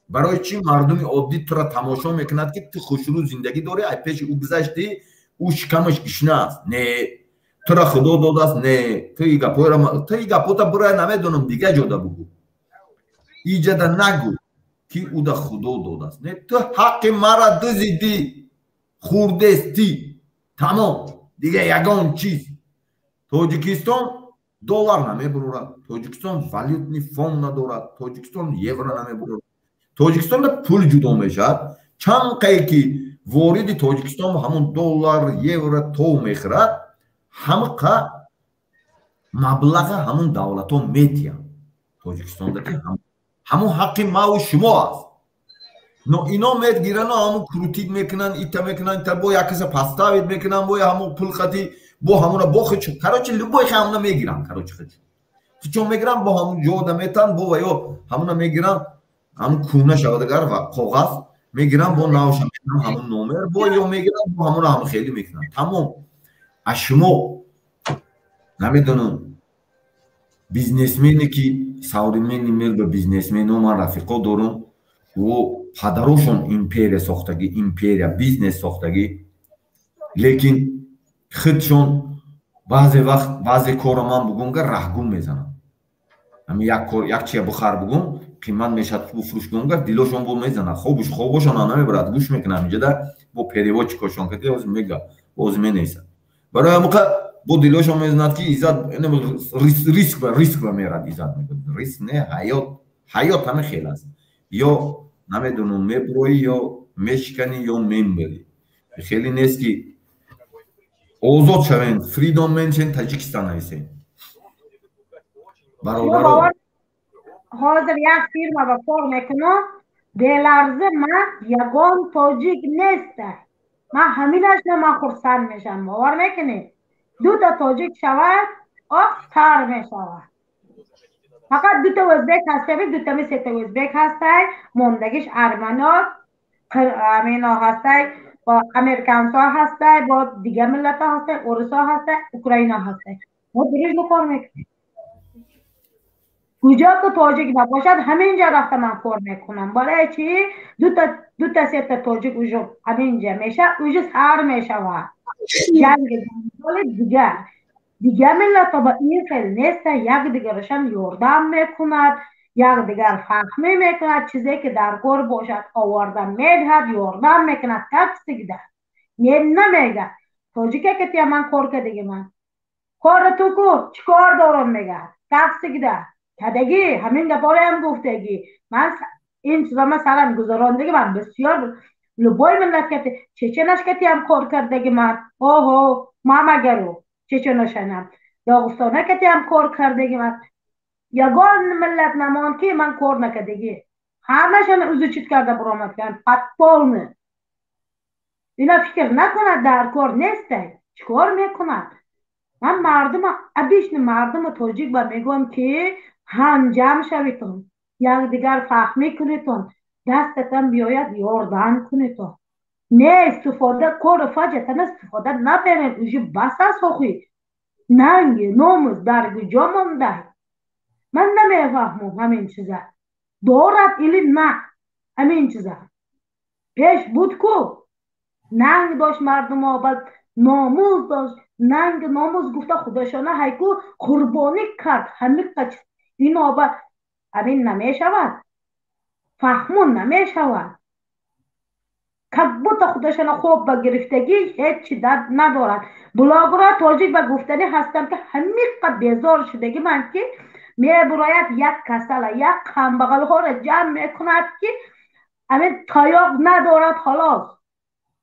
Барои чӣ мардуми оддӣ тура тамошо мекунад, ки ту хушрӯ зиндагӣ дорӣ, ай пеши ӯ гузаштӣ, ӯ шикамаш гишна аст? Не, тура худо додааст? Не, ту и гапҳоро, ту и гапҳота бирай намедонам дига ҷода бугӯ, иҷада нагӯ, ки ӯда худо додааст. Не, ту ҳаққи мара дузидӣ, хурдестӣ, тамом, дига ягон чиз. Тоҷикистон доллар намебурорад, Тоҷикистон валютный фонд надорад, Тоҷикистон евро намебурорад. Тоҷикистонда пул ҷудо мешавад, чанд қае ки вориди Тоҷикистон ҳамун доллар, евро тов мехӯрад, ҳамақа маблаға ҳамун давлатҳо метиҳанд Тоҷикистонда, ки ҳамун ҳаққи маву шумо аст. Но ино мегирану ҳамун крутить мекунанд, ита мекунанд, ита бо як каса поставить мекунанд, бо ҳамун пул қати, бо ҳамуна бо хичо, короче, любой хе ҳамуна мегиранд, короче, хичо хичо мегиранд, бо ҳамун ҷода метанд, бо ва ё ҳамуна мегиранд, ҳамун кӯна шавад агар ва коғаз мегиранд, бо навша мекунанд, ҳамун номер бо ё мегиранд, бо ҳамуна ҳам хеле мекунанд, тамом. Аз шумо намедонам бизнесмене ки современный мир ба бизнесмено ман рафиқо дорум, ӯ падарошон империя сохтагӣ, империя бизнес сохтагӣ, лекин худшон баъзе вақт баъзе корро ман бугум га раҳгум мезанам. Ҳамин як кор, як чия бухар бугум, қимат мешавад, фурӯш бугум га дилошон бо мезанад, хобуш хобошон намебарад, гӯш мекунам инҷода бо переводчикошон ки ҳозир мега, ҳозир менависад. Барои ҳамуқа бо дилошон мезанад, ки иззат риск ба риск ба мерад, иззат мегӯяд риск не, ҳаёт, ҳаёт ҳамин хел аст. Ё Намедонам, меброӣ ё мешиканӣ ё мембарӣ. Хеле нест ки озод шавем. Freedom Menschen Таҷикистон нависем, бародаро. Ҳозир як фирма ба кор мекунам, беларза ман ягон тоҷик неста. Ман ҳаминашна ман хурсанд мешавам, бовар мекунед? Дута тоҷик шавад, ох, тар мешавад. Фақат дута ӯзбек ҳастави, дутами сета ӯзбек ҳастай, мондагиш армано, амино ҳастай, бо американсо ҳастай, бо дигар миллатҳо ҳастай, орусо ҳастай, украино ҳастай. Мо дружно кор мекунем. Куҷо ки тоҷик набошад, ҳаминҷа рафта ман кор мекунам. Барои чӣ? Дута сета тоҷик уже ҳаминҷа меша, уже сар мешавад ҷанги ҷанҷоли дигар. Дигар миллатҳо ба ин хел неста, якдигарашон ёрдам мекунад, якдигар фаҳмӣ мекунад, чизе ки дар кор бошад, оварда медиҳад, ёрдам мекунад, как всегда. Не намегӯяд. Тоҷике ки тия ман кор кардагӣ, ман кори ту ку, чӣ кор дорам, мегӯяд. Как всегда кадагӣ ҳамин гапҳоям гуфтагӣ. Ман ин чизо ман сарам гузарондагӣ, ман бисёр любой миллат кати, чеченаш катиам кор кардагӣ ман. Оҳо, мамагару чеченошанам, доғистона катиам кор кардагӣ ман. Ягон миллат намонд ки ман кор накардагӣ. Ҳамашон изучить карда баромад кардам подполно. Ина фикр накунад, дар кор нестай, чӣ кор мекунад? Ман мардума, обычный мардума тоҷик ба мегӯям ки ҳамҷамъ шавитон, якдигар фаҳмӣ кунитон, дастатон биёяд, ёрдам кунитон. Не истифода кору фаҷатана истифода наберем, уже бас аст охи. Нанги номус дар куҷо мондай? Ман намефаҳмам, ҳамин чиза дорад или на. Ҳамин чиза пеш буд ку, нанг дошт мардумо, бад номус дошт. Нанг номус гуфта худошона ҳайку қурбонӣ кард. Ҳамиқа ино ба ҳамин намешавад, фаҳмон намешавад, как будто худошона хоб ба гирифтагӣ, ҳеҷ чи дард надорад. Блогерҳо тоҷик ба гуфтанӣ ҳастам ки ҳамиқа безор шудагӣ ман, ки мебурояд як касала, як камбағалҳоро ҷамъ мекунад ки ҳамин таёқ надорад. Халос,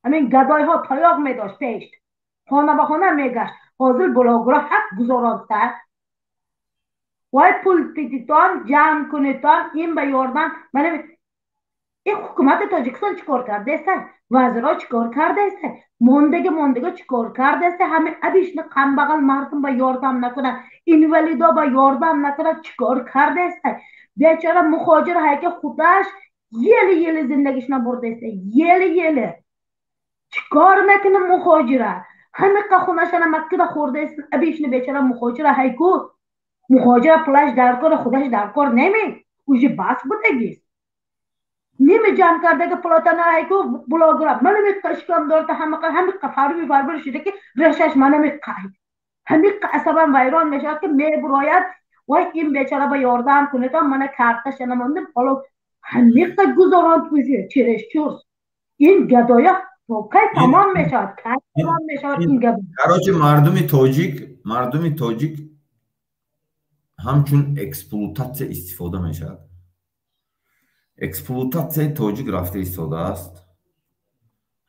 ҳамин гадойҳо таёқ медошт, пеш хона ба хона мегашт. Ҳозир блогерҳо ҳақ гузоронда. Вай, пул пититон, ҷамъ кунитон, ин ба ёрдам. Мана ин ҳукумати Тоҷикистон чӣ кор кардаеста? Вазирҳо чӣ кор кардаеста? Мондаги мондаги чӣ кор кардаеста? Ҳамин обычный камбағал мардум ба ёрдам накунад, инвалидо ба ёрдам накунад, чӣ кор кардаеста? Бечора мухоҷир ҳайки худаш еле-еле зиндагишна бурдаеста, еле-еле. Чӣ кор мекунад мухоҷира? Ҳамиқа хунашана маккида хӯрдаест обычный бечора мухоҷира ҳайку. Мухоҷира пулаш дар кор, худаш дар кор неми, уже бас будагист. Ними ҷамъ кардаги пулотана ҳайку блогера мана миққа шикам дорта, ҳамақа ҳамиққа фарби фарбир шуда ки решаш мана миққа. Ҳамиққа асабам вайрон мешавад ки мебурояд, вай, ин бечора ба ёрдам кунедон, мана карташана мондем. Ҳоло ҳамиққа гузаронд уже чересчур. Ин гадоя то кай тамом мешавад? Кай тамом мешавад ин гадо? Короче, мардуми тоҷик ҳамчун эксплуататсия истифода мешавад. Эксплуататсияи тоҷик рафта истодааст.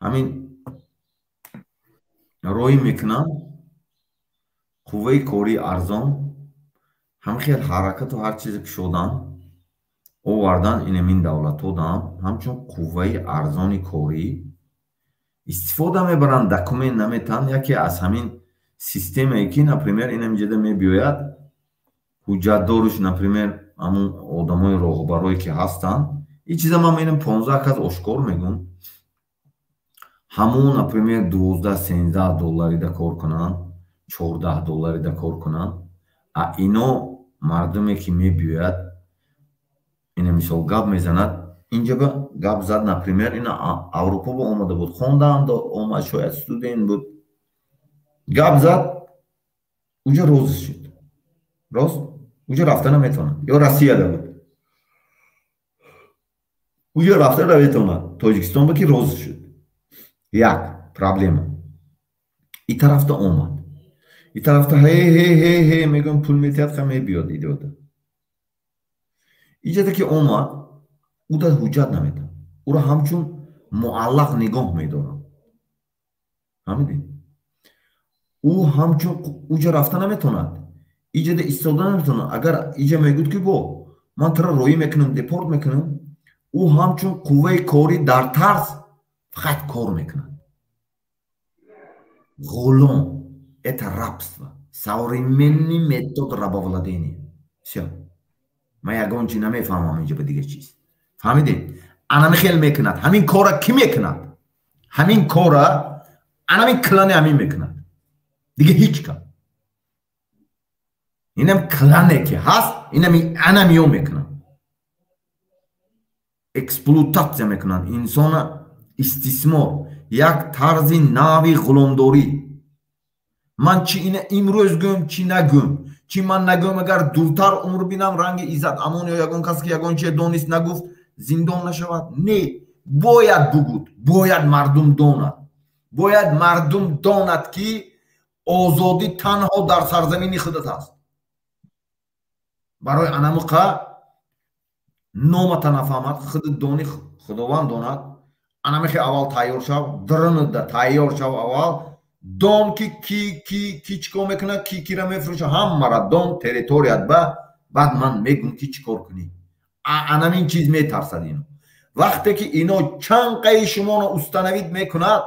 Ҳамин роҳӣ мекунанд қувваи кории арзон, ҳам хел ҳаракату ҳар чизе кушодан овардан. Инамин давлатҳо даам ҳамчун қувваи арзони корӣ истифода мебаранд, документ наметаҳанд. Яке аз ҳамин системае ки, например, инамиҷода мебиёяд ҳуҷҷатдоруш, например, ҳамун одамои роҳбарое ки ҳастанд. Ин чиза ман менам, 15 кас ошкор мегӯм. Ҳамун, например, 12, 13 долларида кор кунанд, 14 долларида кор кунанд, а ино мардуме ки мебиёяд, ина мисол гап мезанад, инҷа ба гап зад, например, ина Аврупо ба омада буд, хондаам омад, шояд студент буд, гап зад, уҷа розӣ шуд. Рост, уҷа рафта наметавонад ё Россияда буд, уҷа рафта наметавонад. Тоҷикистон ба ки розӣ шуд, як проблема. И тарафта омад, и тарафта ҳе ҳе ҳе ҳе мегӯям, пул метиҳад, ха мебиёд идиота. Иҷода ки омад, уда ҳуҷҷат наметавонад. Ӯро ҳамчун муаллақ нигоҳ медоранд. Фаҳмидед? Ӯ ҳамчун уҷа рафта наметавонад, иҷада истода наметавонад. Агар иҷа мегӯд ки бо ман туро роӣ мекунам, депорт мекунам, ӯ ҳамчун қувваи корӣ дар тарс фақат кор мекунад. Ғулом — это рабство, современный метод рабовладения. Всё. Ман ягон чи намефаҳмам инҷа ба дигар чиз. Фаҳмидед? Анами хел мекунад. Ҳамин кора кӣ мекунад? Ҳамин кора анамин клани ҳамин мекунад. Дига ҳеҷ кас. Инам клане ки ҳаст, инами анамиё мекунад. Эксплуатация мекунанд инсона, истисмор, як тарзи нави ғуломдорӣ. Ман чи ина имрӯз гӯм, чи нагӯм, чи ман нагӯм, агар дуртар умр бинам, ранги Иззат Амон ё ягон кас ки ягон чие донист нагуфт, зиндон нашавад. Не, бояд бугуд, бояд мардум донад. Бояд мардум донад, ки озодӣ танҳо дар сарзамини худат аст. Барои анамуқа номата нафаҳмад, худат дони, Худованд донад. Анамихе аввал тайёр шав, дурунда тайёр шав, аввал дон ки ки ки ки чӣ кор мекунад, ки кира мефурӯшад, ҳамаро дон территорият ба, баъд ман мегӯм ки чӣ кор кунӣ. Анамин чиз метарсад ино. Вақте ки ино чанқаи шуморо установить мекунад,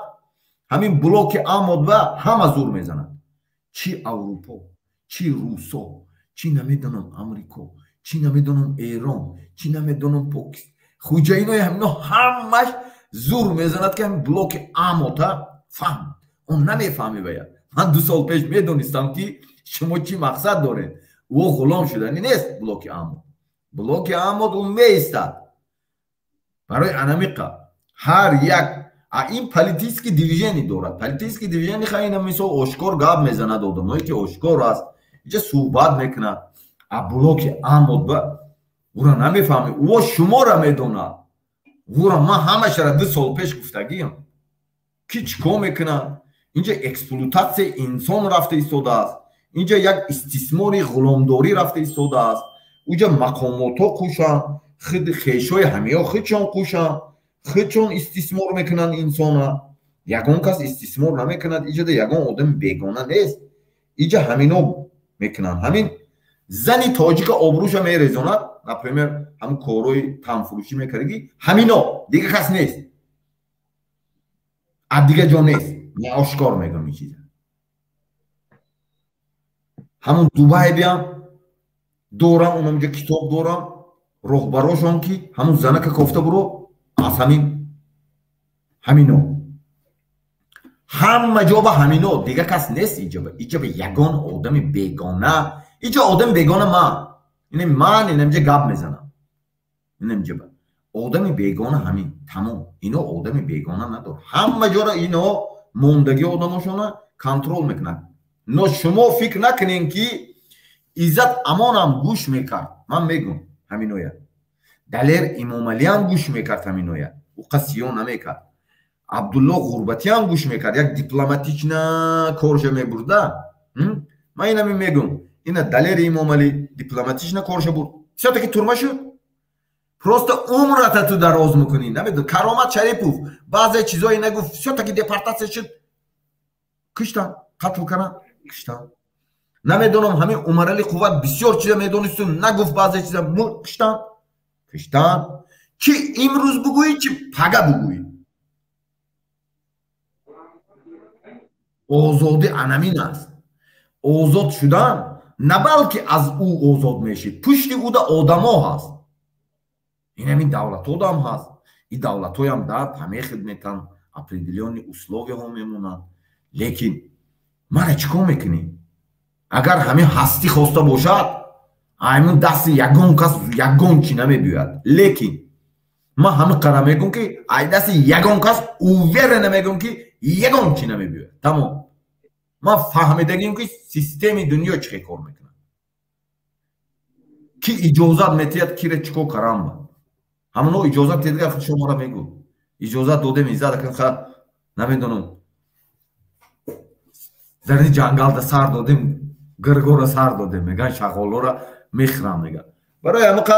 ҳамин блоки амод ба ҳама зур мезанад. Чи Аврупо, чи русо, чи намедонам Амрико, чи намедонам Эрон, чи намедонам Покистон, хуҷаинои ҳамино ҳамаш зур мезанад, ки ҳамин блоки амота фаҳм. Он намефаҳми бая. Ман 2 сол пеш медонистам, ки шумо чӣ мақсад доред. Ӯ ғулом шудани нест блоки амод. Блоки амод ӯ меистад. Барои анамиқа ҳар як ин политический движение дорад. Политический движение ха ина мисол ошкор гап мезанад, одамое ки ошкор аст, инҷа суҳбат мекунад. А блоки амод ба ӯра намефаҳмед, ӯ шуморо медонад. Ӯра ман ҳамашара 2 сол пеш гуфтагиам. Ки чӣ кор мекунад? Инҷа эксплуататсияи инсон рафта истодааст. Инҷа як истисмори ғуломдорӣ рафта истодааст. Уҷа мақомотҳо қӯшанд, худ хешои ҳамиё худшон қӯшанд, худшон истисмор мекунанд инсона. Ягон кас истисмор намекунад. Иҷода ягон одами бегона нест. Иҷа ҳамино мекунанд. Ҳамин зани тоҷика обрӯша мерезонад, например, ҳамн корҳои танфурӯшӣ мекардагӣ, ҳамино, дигар кас нест. Аз дигар ҷо нест. Ман ошкор мегӯям ин чиза. Ҳамун Дубай биям дорам, унамҷа китоб дорам, роҳбарошон ки ҳамун занака кофта буро аз ҳамин ҳамино. Ҳама ҷо ба ҳамино, дигар кас нест иҷоба. Иҷоба ягон одами бегона, иҷо одами бегона ман. Ина ман инамҷа гап мезанам. Инамҷаба. Одами бегона ҳамин, тамом. Ино одами бегона надор. Ҳама ҷоро ино мондагӣ одамошона контрол мекунад. Но шумо фикр накунем, ки Иззат Амонам гӯш мекард. Ман мегӯм ҳаминоя. Далер Имомалиам гӯш мекард ҳаминоя. Ӯ қасиё намекард. Абдулло Ғурбатиам гӯш мекард. Як дипломатично корша мебурда. Ман инами мегӯм. Ина Далери Имомалӣ дипломатично корша бурд. Всё-таки турма шуд. Просто умрата ту дароз мекунӣ. Намедонам, Каромат Шарипов баъзе чизое нагуфт, всё-таки депортатсия шуд. Киштан, қатл кардан, киштан. Намедонам, ҳамин Умарали Қувват бисёр чиза медонисту нагуфт баъзе чиза, киштан. Киштан. Чи имрӯз бугӯӣ, чи пага бугӯӣ. Озодӣ анамин аст. Озод шудан на балки аз ӯ озод мешӣ, пушти ӯда одамо ҳаст. Инамин давлатҳодам ҳаст. Ин давлатҳоям да помехид метан, определённые условияҳо мемонанд. Лекин мара чӣ кор мекунӣ? Агар ҳамин ҳастӣ хоста бошад, аймун дасти ягон кас ягон чӣ намебиёяд. Лекин ман ҳамин қара мегӯм, ки ай дасти ягон кас уверенно мегӯм, ки ягон чӣ намебиёяд. Тамом. Ман фаҳмидагим, ки системи дунё чӣ хел кор мекунад. Ки иҷозат метиҳад кира чӣ кор карам ба? Ҳамоно иҷозат тедига худ шуморо мегӯ. Иҷозат додем Иззат акн ха намедонам. Дар ин ҷангалда сар додем, гиргора сар додем, меган шағолора мехӯрам меган. Барои ҳамақа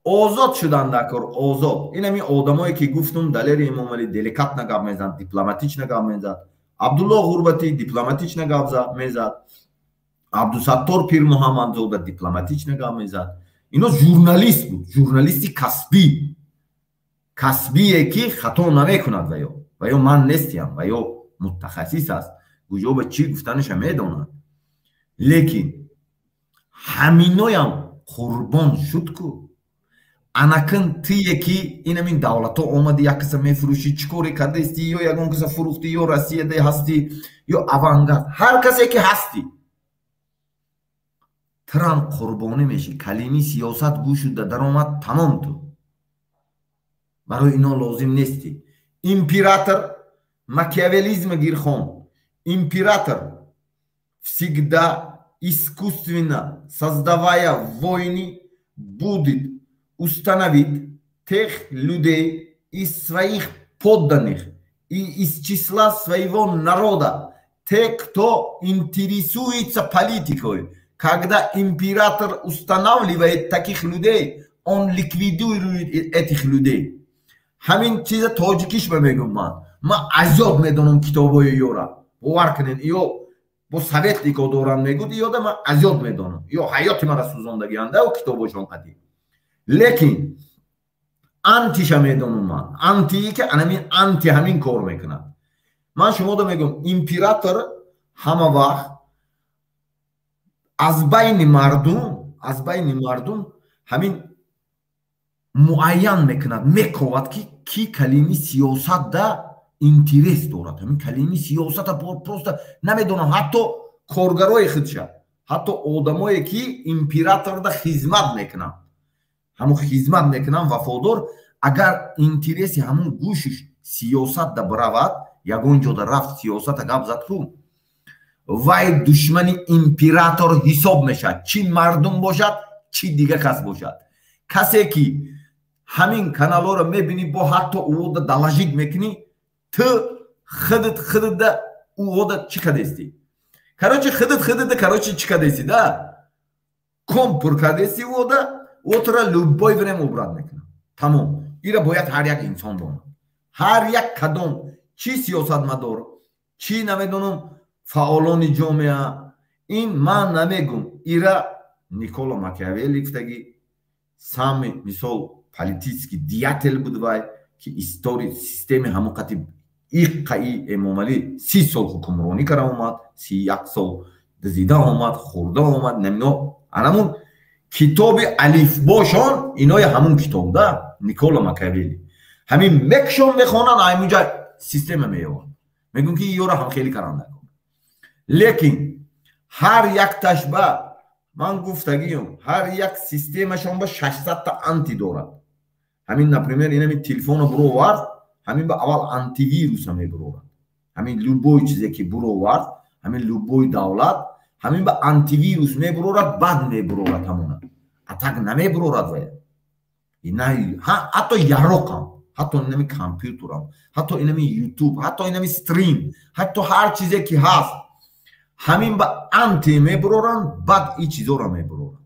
Озод шудан дар кор, озод. Ин ҳамин одамое ки гуфтум, Далери Эмомалӣ деликатно гап мезад, дипломатично гап мезад, Абдулло Ғурбатӣ дипломатично гап мезад, Абдусаттор Пирмуҳаммадзода дипломатично гап мезад. Ино журналист буд, журналисти касбӣ, касбие ки хато намекунад. Ва ё ман нестиям, ва ё мутахассис аст, куҷо ба чӣ гуфтанаша медонад. Лекин ҳаминоям қурбон шуд ку. Анакин тие ки инамин давлатҳо омади, як каса мефурӯшӣ, чӣ коре кардаисти, ё ягон каса фурӯхтӣ, ё Россияда ҳастӣ, ё Авангард, ҳар касе ки ҳастӣ, тирам қурбонӣ мешӣ. Калими сиёсат гӯшуда даромад, тамом, ту барои ино лозим нестӣ. Император макиавелизма гирхон. Император всегда, искусственно создавая войны, будет установить тех людей из своих подданных и из числа своего народа, те, кто интересуется политикой. Когда император устанавливает таких людей, он ликвидирует этих людей. Ҳамин чиза тоҷикиш ба мегӯм ман. Ман азёд медонам китобҳои ёра. Бовар кунед, ё бо советнико доранд, мегӯд, ёда ман азёд медонам. Ё ҳаёти мара сӯзондагианда ӯ китобошон қадим. Лекин антиша медонам ман. Антие ки анамин анти ҳамин кор мекунад. Ман шумода мегӯям, император ҳама вақт аз байни мардум ҳамин муайян мекунад, мековад, ки ки калими сиёсатда интерес дорад. Ҳамин калими сиёсата просто намедонам, ҳатто коргарои худша, ҳатто одамое ки императорда хизмат мекунанд, ҳамун хизмат мекунанд вафодор, агар интереси ҳамун гӯшиш сиёсатда биравад, ягон ҷода рафт, сиёсата гап зад ку, вай душмани император ҳисоб мешавад, чӣ мардум бошад, чӣ дига кас бошад. Касе ки ҳамин каналҳоро мебинӣ, бо ҳатто ӯода доложить мекунӣ, ту худат худатда ӯода чӣ кардестӣ? Короче, худат худатда, короче, чӣ кардестӣ да, ком пур кардести ӯода, ӯ тура любой время убрать мекунад, тамом. Ира бояд ҳар як инсон донад, ҳар як кадом, чӣ сиёсатмадор, чӣ намедонам, фаъолони ҷомеа. Ин ман намегум, ира Николо Макиавелли гуфтагӣ, самый, мисол, политический деятель буд, вай ки истории системи ҳамон қати иққаи Эмомалӣ 30 сол ҳукмронӣ кара омад, 31 сол дизида омад, хӯрда омад. Намино анамун китоби алифбошон, инои ҳамун китоб да Николо Макиавелли ҳамин мекшон, мехонанд, аймуҷа система меёванд, мегӯн ки ёро ҳам хеле каранда. Лекин ҳар якташ ба ман гуфтагиём, ҳар як системашон ба 600-та анти дорад. Ҳамин, например, инами телефонро буровард, ҳамин ба аввал антивируса мебурорад. Ҳамин любой чизе ки буровард, ҳамин любой давлат ҳамин ба антивирус мебурорад, баъд мебурорад ҳамона. А так намебурорад вая. Ҳатто яроқам, ҳатто инами компютерам, ҳатто инами Ютуб, ҳатто инами стрим, ҳатто ҳар чизе ки ҳаст, ҳамин ба анти мебуроранд, баъд и чизоро мебуроранд.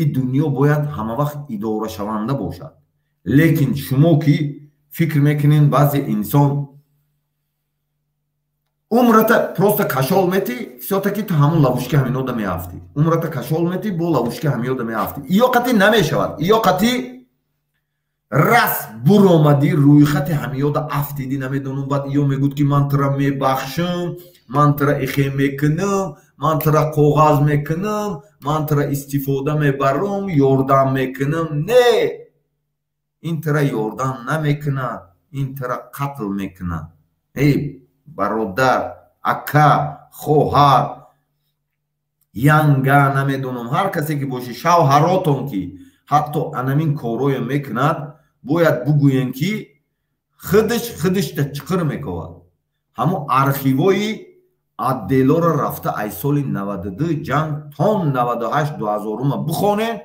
И дунё бояд ҳамавақт идорашаванда бошад. Лекин шумо ки фикр мекунед, баъзе инсон умрата просто кашол метӣ, всё-таки ту ҳамун ловушки ҳаминода меафтӣ. Умрата кашол метӣ, бо ловушки ҳамиёда меафтӣ. Иё қатӣ намешавад, иё қатӣ рас буромадӣ, рӯйхати ҳамиёда афтидӣ, намедонам. Баъд иё мегӯд, ки ман тура мебахшам, ман тура ихе мекунам, ман тура коғаз мекунам, ман тура истифода мебарам, ёрдам мекунам. Не, ин тура ёрдам намекунад, ин тура қатл мекунад. Эй бародар, ака, хоҳар, янга, намедонам, ҳар касе ки бошӣ, шавҳаротон ки ҳатто анамин корое мекунад, бояд бугӯем, ки худаш худашта чиқир мековад. Ҳамун архивои отделоро рафта, ай соли 92 ҷанг то 98, 2000-ума бихонем.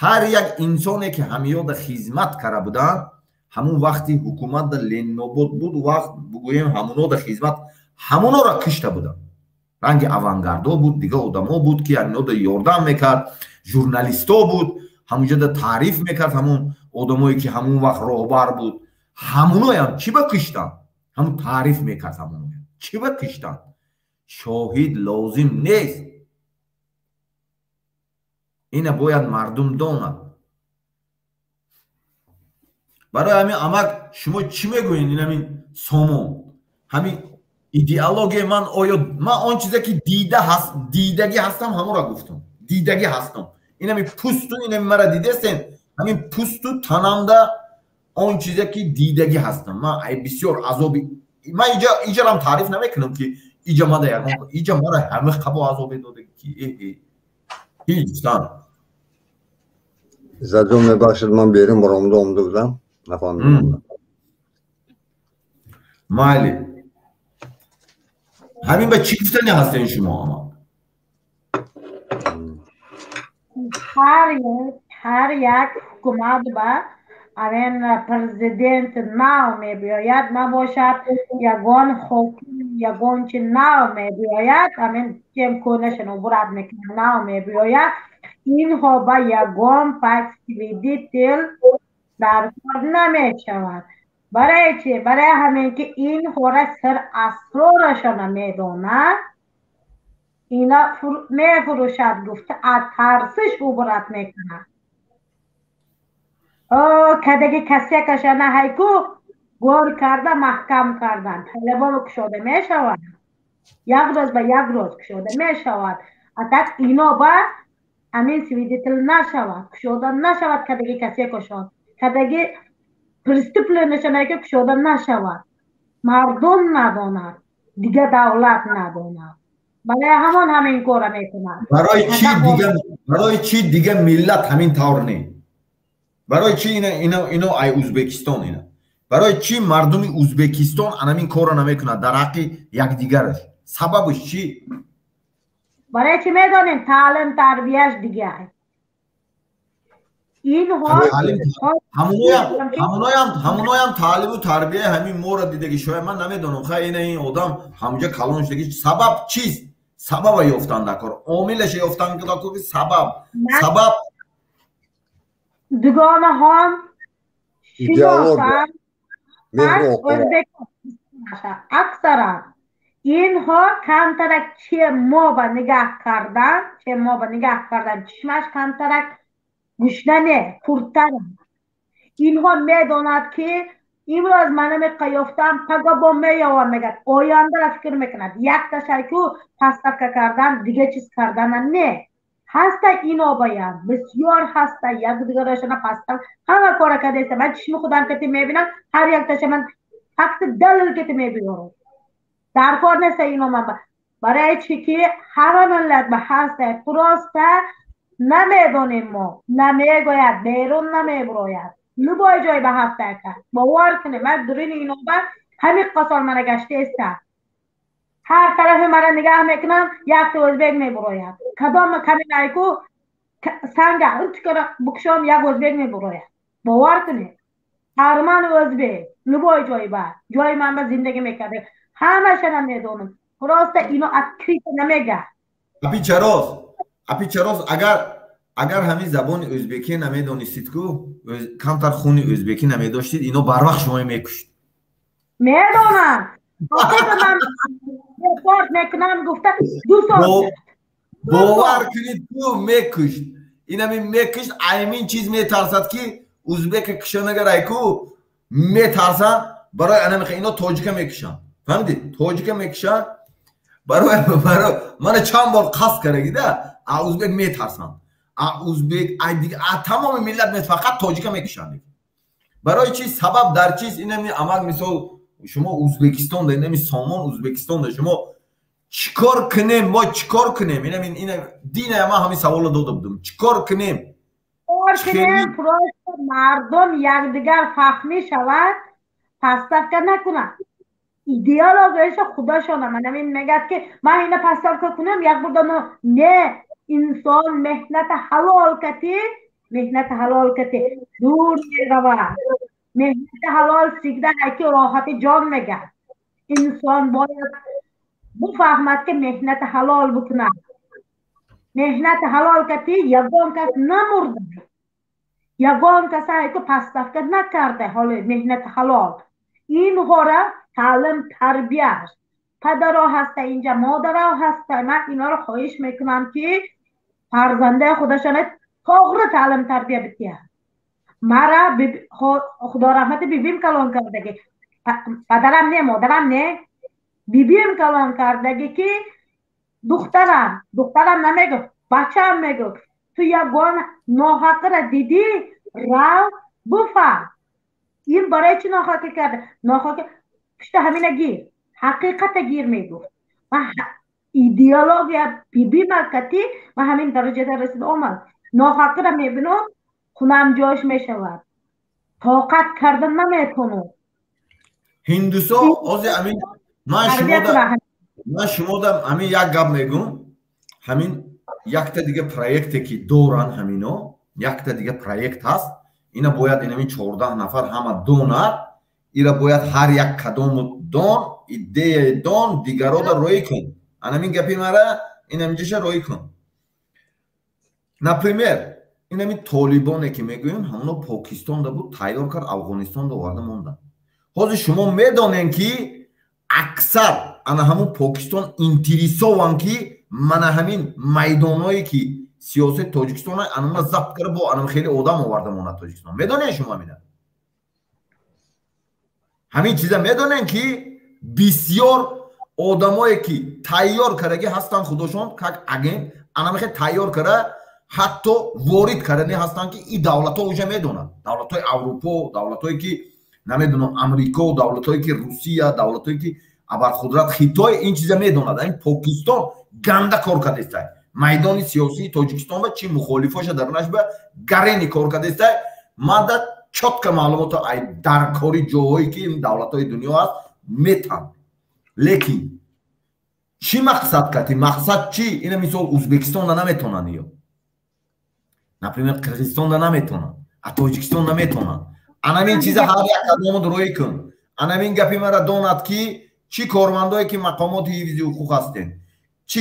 Ҳар як инсоне ки ҳамиёда хизмат кара буданд, ҳамун вақти ҳукуматда Ленинобод буд, вақт бугӯем, ҳамунода хизмат, ҳамунора кишта буданд. Ранги авангардо буд, дигар одамо буд, ки ҳаминода ёрдам мекард, журналисто буд. ҳамунҷода таъриф мекард, ҳамун одамое ки ҳамун вақт роҳбар буд, ҳамуноям чӣ ба киштанд? Ҳамун таъриф мекард, ҳамуноям чӣ ба киштанд? Шоҳид лозим нест. Ина бояд мардум донад. Барои ҳамин, амак, шумо чӣ мегӯед? Ин ҳамин сомон, ҳамин идеологияи ман, оё ман он чизе ки дидагӣ ҳастам, ҳамонро гуфтам, дидагӣ ҳастам. Ин ҳамин пусту, ин ҳамин мара дидестен, ҳамин пусту танамда он чизе ки дидагӣ ҳастам. Ман ай бисёр азоби ман иҷарам таъриф намекунам, ки иҷа мада ягон, иҷа мара ҳама қабо азобе дода, ки ҳеҷ. Иззатҷон, мебахшед, ман берун баромада омада будам, нафаҳмидам. Майли, ҳамин ба чӣ гуфтани ҳастен шумо, ама? Ҳар як ҳукумат ба авен президент нав мебиёяд, набошад, ягон ҳоким, ягон чи нав мебиёяд, амин кем кӯнашано бурад мекунад, нав мебиёяд, инҳо ба ягон пак свидетель дар кор намешавад. Барои чи? Барои ҳамин ки инҳора сир асрорашона медонад, ина мефурӯшад гуфта, аз тарсиш убрат мекунад. Кадаги касякашана ҳайку гор карда маҳкам кардан, талаборо кушода мешавад, як рӯз ба як рӯз кушода мешавад. А так ино ба ҳамин свидетель нашавад, кушода нашавад, кадаги касякашон, кадаги преступленияшона ки кушода нашавад, мардум надонад, дига давлат надонад. Барои ҳамон ҳамин кора мекунад. Барои чӣ дига, барои чӣ дига миллат ҳамин тавр не? Барои чӣ ино ай Узбекистон, ина барои чӣ мардуми Узбекистон анамин корро намекунад дар ҳаққи якдигараш? Сабабаш чӣ? Барои чӣ медонем, таълим тарбияш дига. Инҳо ҳамуноям таълиму тарбияи ҳамин моро дидаги, шояд, ман намедонам. Хай, ина ин одам ҳамҷа калон шудаги. Сабаб чист? Сабаба ёфтан дар кор, омилаша ёфтан дар кор, ки сабаб. Дугонаҳом шиносанд, аксаран инҳо камтарак че мо ба нигаҳ кардан, че мо ба нигаҳ кардан, чишмаш камтарак гушна не, пуртарам. Инҳо медонад, ки имрӯз манами қаёфтам, пага бо меёвам, мегӯяд, ояндаро фикр мекунад. Якташайку подставка кардан, дига чиз кардана не ҳаста. Ино баям бисёр ҳаста, якдигарашона пастав ҳама кора кардеста. Ман чишми худам кати мебинам, ҳар якташа ман факти далил кати мебиёрам. Дар кор неста ино. Ман барои чӣ ки ҳама миллат ба ҳаста, просто намедонем мо, намегӯяд, берун намебирояд. Любой ҷой ба ҳаста кард, бовар кунед, ман дурини ино ба ҳамин қасол мана гаштаеста, ҳар тарафи мара нигаҳ мекунам, якта ӯзбек мебурояд. Кадом каминайку санга унтикара букшом, як ӯзбек мебурояд. Бовар кунед, ҳарман ӯзбек любой ҷой ба ҷои ман ба зиндагӣ мекард, ҳамашана медонам. Просто ино открыто намега. Апи чароз, апи чароз, агар ҳамин забони ӯзбекӣ намедонистид ку, камтар хуни ӯзбекӣ намедоштид, ино барвақт шуморо мекушт. Медонам, репорт мекунам гуфта, 2 сол. Бовар кунед ку, мекушт. Инами мекушт. Аймин чиз метарсад, ки узбека кишанагарай ку, метарсанд. Барои анамиха ино тоҷика мекушанд, фаҳмидед? Тоҷика мекушанд. Барои мана чанд бор қасд карагида, а узбек метарсанд, а узбек, а тамоми миллат фақат тоҷика мекушанд. Барои чи? Сабаб дар чист? Инами амал, мисол, шумо Узбекистонда, инами сомон Узбекистонда, шумо чӣ кор кунем? Мо чӣ кор кунем? Инами ина дина ман ҳамин саволро дода будам: чӣ кор кунем? Кор кунем, просто мардум якдигар фаҳмӣ шавад, подставка накунад. Идеологияша худашона. Манамин мегӯяд, ки ман ина подставка кунам, як бурдано не. Инсон меҳнати ҳалол кати, меҳнати ҳалол кати дур меравад. Меҳнати ҳалол всегда ки роҳати ҷон мегӯяд. Инсон бояд бифаҳмад, ки меҳнати ҳалол бикунад. Меҳнати ҳалол кати ягон кас намурда. Ягон касае ки пасрафта накарда ҳоли меҳнати ҳалол. Инҳора таълим тарбияш. Падаро ҳаста инҷа, модаро ҳаста. Ман инҳоро хоҳиш мекунам ки фарзандаи худашона тоғри таълим тарбия битиҳанд. Мара худо раҳмати бибим калон кардаги. Падарам не, модарам не. Бибим калон кардаги ки духтарам, духтарам намегӯ, бачаам мегӯ. Ту ягон ноҳақра дидӣ, рав буфаҳм. Ин барои чӣ ноҳақӣ карда? Ноҳақӣ пушта ҳамина гир, ҳақиқата гир мегуфт. Ман идеология бибима кати ман ҳамин дараҷада расида омад. Ноҳақра мебинам, хунам ҷош мешавад. Тоқат карда наметавонам. Ҳиндусо ози ҳамин ман шумода ҳамин як гап мегӯм. Ҳамин якта дига проекте ки доранд ҳамино, якта дига проект ҳаст. Ина бояд инами 14 нафар ҳама донад. Ира бояд ҳар як кадому дон, идеяи дон, дигарода роӣ кун. Анамин гапи мара инаминҷаша роӣ кун. Например, инами толибоне ки мегӯем, ҳамоно Покистонда буд, тайёр кард, Афғонистонда оварда монданд. Ҳозир шумо медонем ки аксар ана ҳамун Покистон интересован ки мана ҳамин майдонҳое ки сиёсати Тоҷикистон анама забт карда бо анам хеле одам оварда монад Тоҷикистон. Медонед шумо ҳамина? Ҳамин чиза медонем ки бисёр одамое ки тайёр кардаги ҳастанд худошон как агент анама хеле тайёр карда ҳатто ворид кардани ҳастанд ки ин давлатҳо уже медонанд. Давлатҳои Аврупо, давлатҳое ки намедонам Амрико, давлатҳое ки Русия, давлатҳое ки абарқудрат Хитой ин чиза медонад. Ҳамин Покистон ганда кор кардааст. Майдони сиёсии Тоҷикистон ба чи мухолифоша дарунаш ба гарени кор кардааст. Мада чётко маълумото ай дар кори ҷоҳое ки ин давлатҳои дунё аст метан. Лекин чӣ мақсад кати? Мақсад чӣ? Ина мисол Ӯзбекистонда наметонанд ё. Например, Қирғизистонда наметонанд, а Тоҷикистон наметонанд. Анамин чиза ҳар як кадомот роӣ кун. Анамин гапи мара донад ки чӣ кормандое ки мақомоти ҳифзи ҳуқуқ ҳастен, чӣ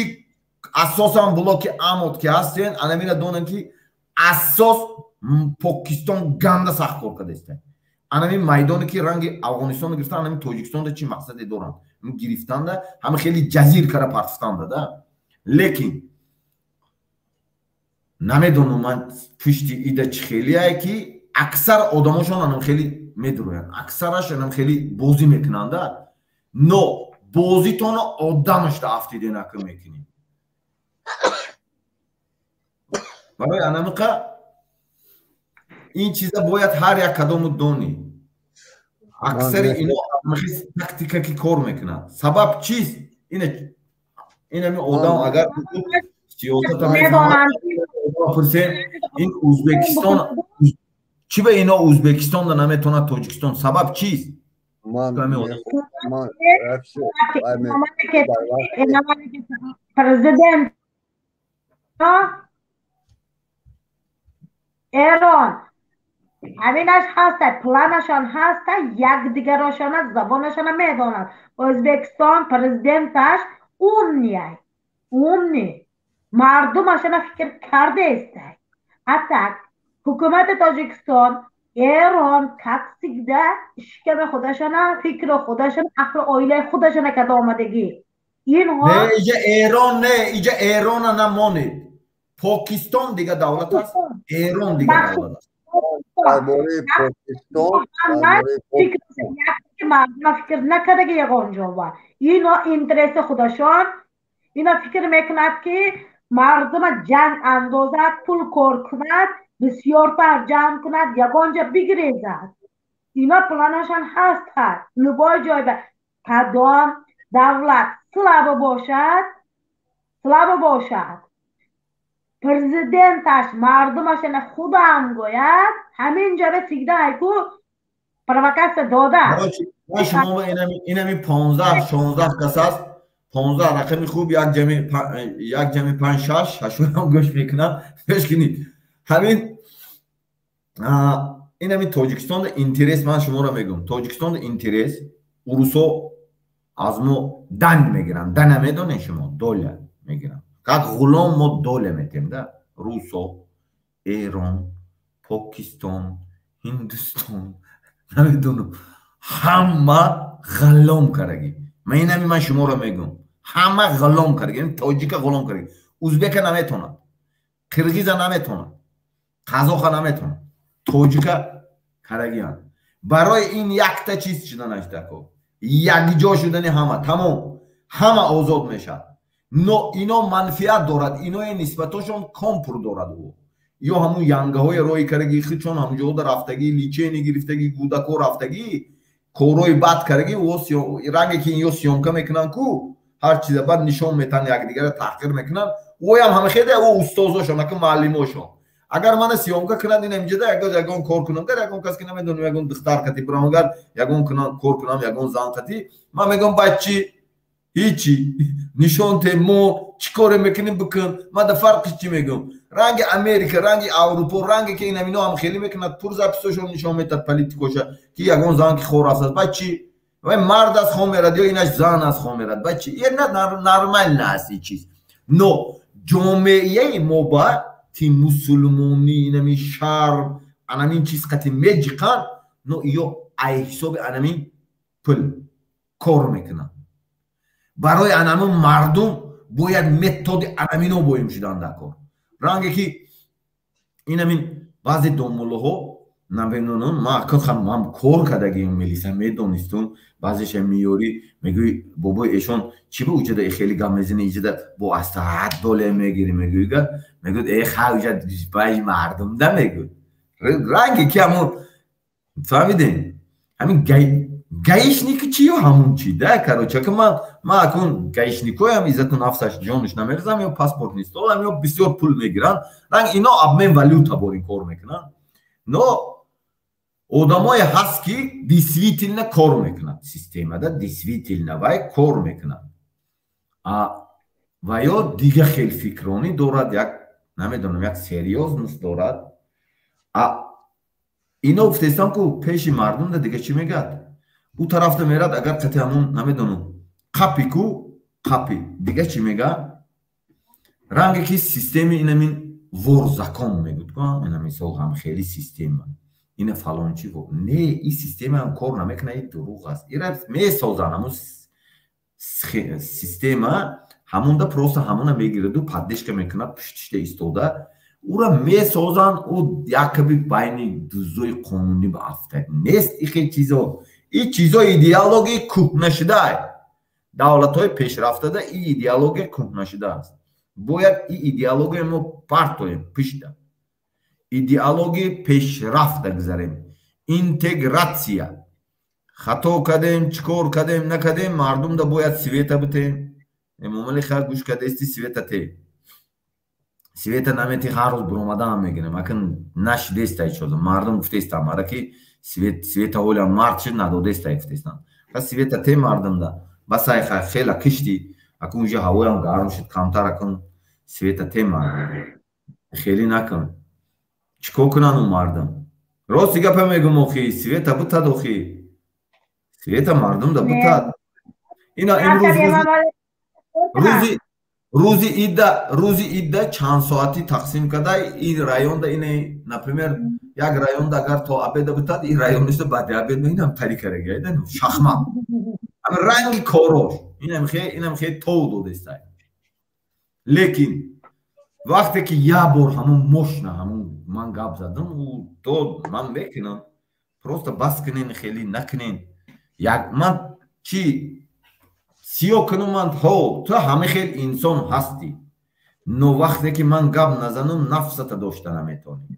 асосан блоки амот ки ҳастен, анамина донанд ки асос Покистон ганда сахт кор кардааст. Анамин майдоне ки ранги Афғонистонро гирифтан, анамин Тоҷикистонда чӣ мақсаде доранд? Гирифтанда ҳама хеле ҷазир кара партифтанда да. Лекин намедонам ман пушти ида чӣ хелие ки аксар одамошон анам хеле медуроянд, аксараш анам хеле бозӣ мекунанда. Но бозитонро одамашда афтиде накун мекунӣ. Барои анамиқа ин чиза бояд ҳар як кадому донӣ. Аксари ино тактика ки кор мекунад. Сабаб чист? Инами одам агар сиёсата мефаҳмад, ин Ӯзбекистон чӣ ба ино Ӯзбекистонда наметавонад Тоҷикистон? Сабаб чист? Президент Эрон ҳаминаш ҳаста, планашон ҳаста, якдигарошона забонашона медонад. Ӯзбекистон президенташ умный, умный. Мардумашона фикр кардаеста. А так ҳукумати Тоҷикистон Эрон как всегда шиками худашона, фикри худашона, ақли оилаи худашона карда омадагӣ. Инҳо не, иҷа Эрон не, иҷа Эрона намонед. Покистон дига давлат аст, Эрон дига давлат аст. Дар бораи Покистон, мардума фикр накардаги ягон ҷо ва ино интереси худашон, ино фикр мекунад ки мардума ҷанг андозад, пул кор кунад, бисёртар ҷамъ кунад, ягон ҷо бигирезад. Ино планашон ҳаст ҳар любой ҷой ба кадом давлат слабо бошад, слабо бошад, президенташ мардумашана худам гӯяд, ҳамин ҷо ба всегда айку провокатсия дода. Шумо инами 15 16 кас аст, 15 рақами хуб, як ҷамъи 5 6 ҳашоям гӯш мекунам. Гӯш кунед. Ҳамин инами Тоҷикистонда интерес, ман шуморо мегӯям, Тоҷикистонда интерес урусо аз мо дан мегиранд. Дана медонед шумо? Доля мегиранд. Как ғулом мо доля метем да. Русо, Эрон, Покистон, Ҳиндустон, намедонам, ҳама ғаллом кардаги. Ман инами ман шуморо мегӯм, ҳама ғулом кардаги. Тоҷика ғулом кардаги, узбека наметонад, қирғиза наметонад, қазоқа наметонад, тоҷика карагианд. Барои ин якта чиз шуданаш дако, якҷо шудани ҳама, тамом, ҳама озод мешавад. Но ино манфиат дорад, иное нисбатошон компур дорад. Ӯ ё ҳамун янгаҳои рои караги, хичон ҳамҷода рафтагӣ, личени гирифтагӣ, кӯдако рафтагӣ, корҳои бад карагӣ. Ранге ки ё съёмка мекунанд ку, ҳар чиза баъд нишон метаҳанд, якдигарро таҳқир мекунанд. Ӯям ҳама хеда, ӯ устозошон, ака муаллимошон. Агар мана съёмка кунанд, ин инҷода ягон кор кунам, гар ягон кас ки намедонам, ягон духтар кати бирам, агар ягон кор кунам, ягон зан кати, ман мегӯям: бачи, ҳичи нишон те, мо чӣ коре мекунем, бикун. Ман да фарқи чӣ мегӯм? Ранги Америка, ранги Аврупо, ранге ки инамино ҳам хеле мекунад, пур записошон нишон метад, политикоша, ки ягон зан ки хор рафтааст, бачи, вай мард аз хом мерад ё инаш зан аз хом мерад, бачи, нормально аст ин чиз. Но ҷомеаи мо ба ти мусулмонӣ инами шарм, анамин чиз қати меҷиқанд, но ё ай ҳисоби анамин пул кор мекунанд. Барои анамин мардум бояд методи анамино боим шудан дар кор. Ранге ки инамин баъзе домуллоҳо, намедонам, ман кор кардагим, милиса медонистум, баъзеша меёрӣ, мегӯи: бобои, эшон чӣ ба уҷада хеле гап мезани, иҷада бо астаҳат доле мегирӣ, мегӯига, мегӯяд: э ха, уҷа баи мардумда мегӯд. Ранге ки ҳамун, фаҳмидем, ҳамин гаишники чи ё ҳамун чи да, короче, ки ман акун гаишникоям иззату нафсаш ҷонаш намерезам, ё паспорт нистолам, ё бисёр пул мегиранд. Ранг ино обмен валюта бор ин кор мекунанд. Но одамое ҳаст, ки действительно кор мекунад системада, действительно вай кор мекунад ва ё дига хел фикронӣ дорад, як намедонам, як серьёзность дорад. А ино гуфтестам ку, пеши мардумда дига чӣ мегӯяд, ӯ тарафта мерад, агар қати ҳамун намедонам, қапи ку, қапи дига чӣ мега. Ранге ки системи инамин вор закон мегӯд ку, ина мисол ҳам хели система ина фалончи не, ин системаам кор намекунад, ин дурӯғ аст. Ира месозанд, ҳамун система ҳамунда просто ҳамуна мегираду поддержка мекунад, пуштишта истода ура месозанд. Ӯ якаби байни дузои қонунӣ ба афтад нест. И хел чизо, ин чизо идеологияи кӯҳнашудаи давлатҳои пешрафтада, ин идеология кӯҳнашудааст. Бояд ин идеология мо партоем пушта, идеологияи пешрафта гузарем, интегратсия. Хато кардем, чӣ кор кардем, накардем, мардумда бояд света битем. Эмомали, ха, гӯш кардести? Света те, света намети, ҳар рӯз буромадаам мегирем. Акн нашидестай чоза мардум гуфтестам мара ки света ҳоля мард шуд, надодестай, гуфтестам. Ха, света те мардумда, басай, ха, хела кишти, акун уже ҳавоям гарм шуд камтар, акун света те мардум, хеле накун. Чӣ кор кунанд ӯ мардум? Рости гапа мегум, охи, света бутад, охи, света мардумда бутад. Ина имрӯз рӯзи идда, рӯзи идда чанд соатӣ тақсим карда ин районда, ина, например, як районда агар то обеда бутад, ин районашда баъди обед. Инам тарикарега шахмат, ами ранги корош инам хе тов додестай. Лекин вақте ки як бор ҳамун мошна, ҳамун ман гап задам, ӯ дод, ман мекунам. Просто бас кунен, хеле накунен. Як ман чӣ сиё кунум? Ман ҳо, ту ҳама хел инсон ҳастӣ, но вақте ки ман гап назанам, нафсата дошта наметонӣ.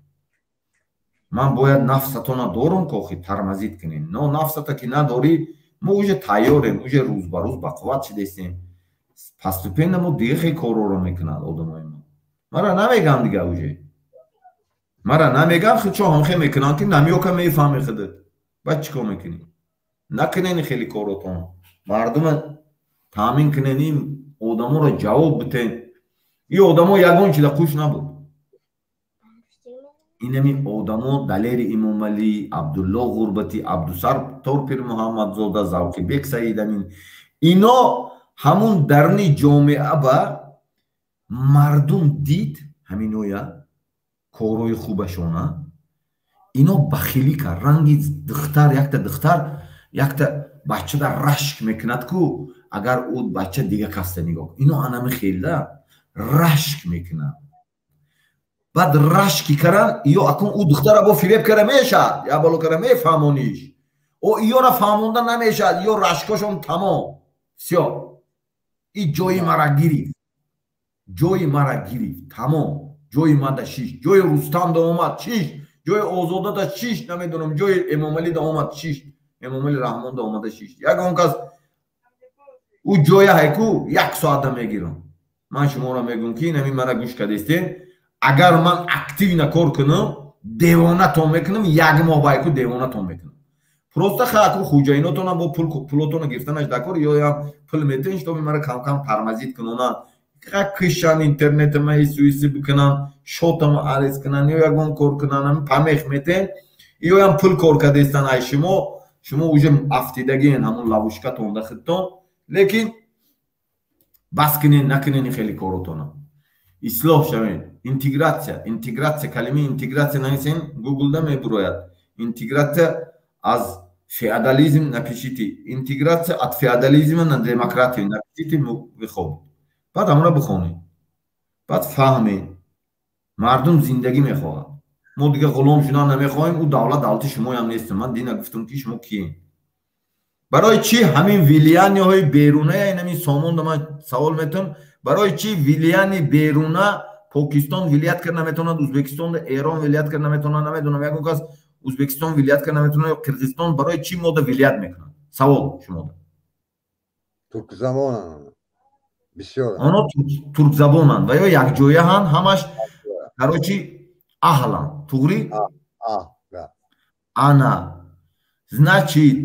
Ман бояд нафсатона дорум, кохи тормозить кунем, но нафсата ки надорӣ, мо уже тайёрем, уже рӯз ба рӯз бақувват шидестем. Постепенно мо дига хел корҳоро мекунад одамои мо. Мара намегам дига, уже мара намегам, худшо ҳамхе мекунанд, ки намёка мефаҳми худат. Баъд чӣ кор мекунӣ? Накунени хеле коротон, мардума таъмин кунен, ин одаморо ҷавоб битен. Ин одамо ягон чиза хуш набуд. Инами одамо: Далери Имомалӣ, Абдулло Ғурбатӣ, Абдусаттор Пирмуҳаммадзода, Завқибек Саидамин, ино ҳамун даруни ҷомеа ба мардум дид ҳаминоя корҳои хубашона. Ино бахилӣ кард. Ранги духтар, якта духтар якта бачада рашк мекунад ку, агар ӯ бача дига касда нигоҳ. Ино анами хелда рашк мекунад. Баъд рашки каран, ё акун ӯ духтара бо фиреб кара мешавад, я бало кара мефаҳмониш. О иёра фаҳмонда намешавад, ё рашкошон тамом. Всё. И ҷои мара гирифт. Ҷои мара гирифт. Тамом. Ҷои мада шиш. Ҷои Рустам да омад шиш. Ҷои Озода да шиш, намедонам, ҷои Эмомалӣ да омад шиш. Эмомалӣ Раҳмон да омада шиш. Ягон кас ӯ ҷоя ҳайку як соата мегирам. Ман шуморо мегӯм, ки инами мара гӯш кардестен. Агар ман активно кор кунам, девонатон мекунам, як моҳ байку девонатон мекунам. Просто хаку хуҷаинотона бо пулотона гирифтанаш дакор, ёям пул метен, чтобы мара кам-кам тормозить кунонанд. Кишан интернетама исуиси бикунанд, шотама арест кунанд, ё ягон кор кунанд, помех метен, ёям пул кор кардестан ай шумо, шумо уже афтидагиен ҳамун ловушкатонда худтон, лекин бас кунен, накунен хеле коротона. Ислоҳ шавед. Интегратсия, интегратсия, калимаи интегратсия нависен, гуглда мебурояд. Интегратсия аз феодализм напишите. Интегратсия от феодализма на демократию напишите, бихобед. Баъд ҳамонро бихонед. Баъд фаҳмед. Мардум зиндагӣ мехоҳад. Мо дига ғулом шудан намехоҳем, ӯ давлат давлати шумоям нест. Ман дина гуфтам, ки шумо киен. Барои чӣ ҳамин влияние ҳои беруна, ин ҳамин сомонда ман савол метавам, барои чӣ влияние беруна Покистон влиять карда наметавонад, Узбекистон, Эрон влиять карда наметавонад, намедонам, ягон кас Узбекистон влиять карда наметавонад ё Қирғизистон, барои чӣ мода влиять мекунад? Савол шумода. Туркзабонанд бисёр. Оно туркзабонанд ва ё якҷояҳанд, ҳамаш, короче, аҳланд. Туғри? Ана. Значит,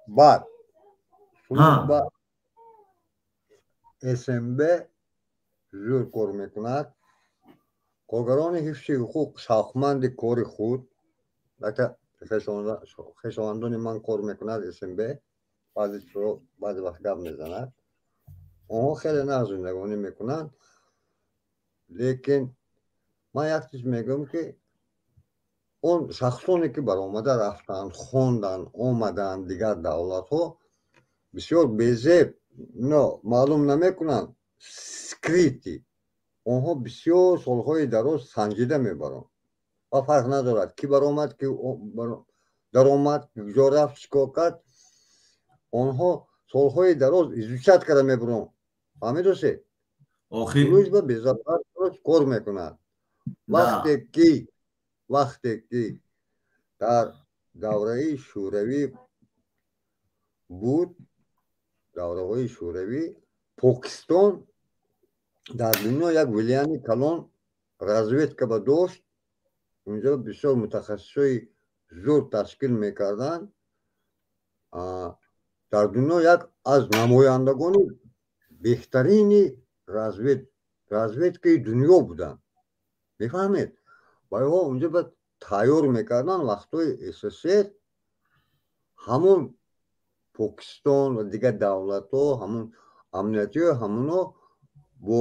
баъд служба СНБ зур кор мекунад. Коргарони ҳифзи ҳуқуқ шавқманди кори худ. Хешовандони ман кор мекунад СНБ, баъзе чизро баъзе вақт гап мезанад. Онҳо хеле нағз зиндагонӣ мекунанд, лекин ман як чиз мегӯям, ки он шахсоне ки баромада рафтанд, хонданд, омаданд дигар давлатҳо, бисёр безеб но маълум намекунанд, скрытый. Онҳо бисёр солҳои дароз санҷида мебаранд ва фарқ надорад, ки баромад, ки даромад, куҷо рафт, чӣ кор кард. Онҳо солҳои дароз изучать карда мебуранд, фаҳмидосе? Служба безопасность кор мекунад. Вақте ки дар давраи Шӯравӣ буд, давраҳои Шӯравӣ, Покистон дар дунё як влияние калон разведка ба дошт. Унҷо бисёр мутахассисҳои зур ташкил мекарданд. Дар дунё як аз намояндагони беҳтарини разведкаи дунё буданд, мефаҳмед? Ва инҳо унҷо ба тайёр мекарданд. Вақтҳои СССР ҳамон Покистон ва дигар давлатҳо, ҳамон амниятиҳои ҳамоно бо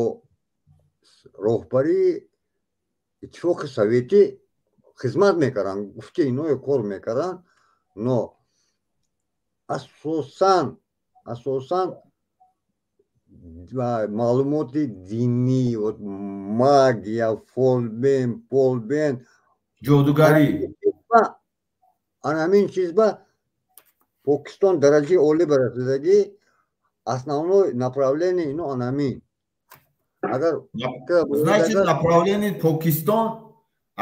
роҳбарии Иттифоқи Советӣ хизмат мекарданд, гуфти иное кор мекарданд. Но асосан маълумоти динӣ, магия, фолбен, полбен, ҷодугарӣ. Ана ҳамин чиз ба Покистон дараҷаи олӣ барасидагӣ. Основной направление ино ана ҳамин. Агар Значит, направление Покистон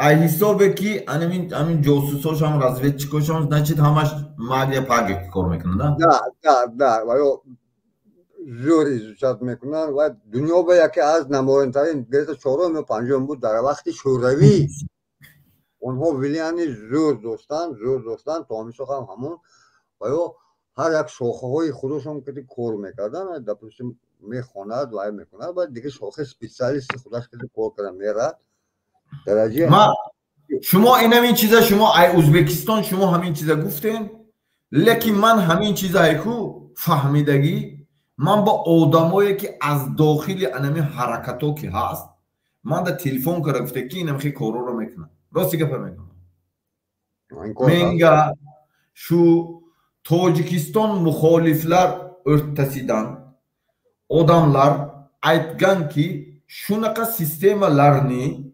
ай ҳисобе ки ҳамин ҷосусошам, разведчикошам, значит, ҳамаш магия пагия кор мекунад. Да, ва ё зӯр изучать мекунанд ва дунё ба яке аз намояндатарин, где-то чорум ё панҷум буд дар вақти Шӯравӣ. Онҳо влияние зӯр доштанд. То ҳамин ҳам ҳамон ва ё ҳар як шохаҳои худашон ки кор мекарданд, допустим, мехонад, вай мекунад ва дигар шохаи специалисти худаш ки кор карда мерад дараҷа. Шумо инамин чиза, шумо ай Узбекистон, шумо ҳамин чиза гуфтем, лекин ман ҳамин чиза айку фаҳмидагӣ. Ман бо одамое ки аз дохили анами ҳаракато ки ҳаст, ман да телефон карда гуфте, ки инам хе корроро мекунам. Рости гапа мекунам. Menga shu Tojikiston muxoliflar o'rtasidan odamlar aytganki, shunaqa sistemalarni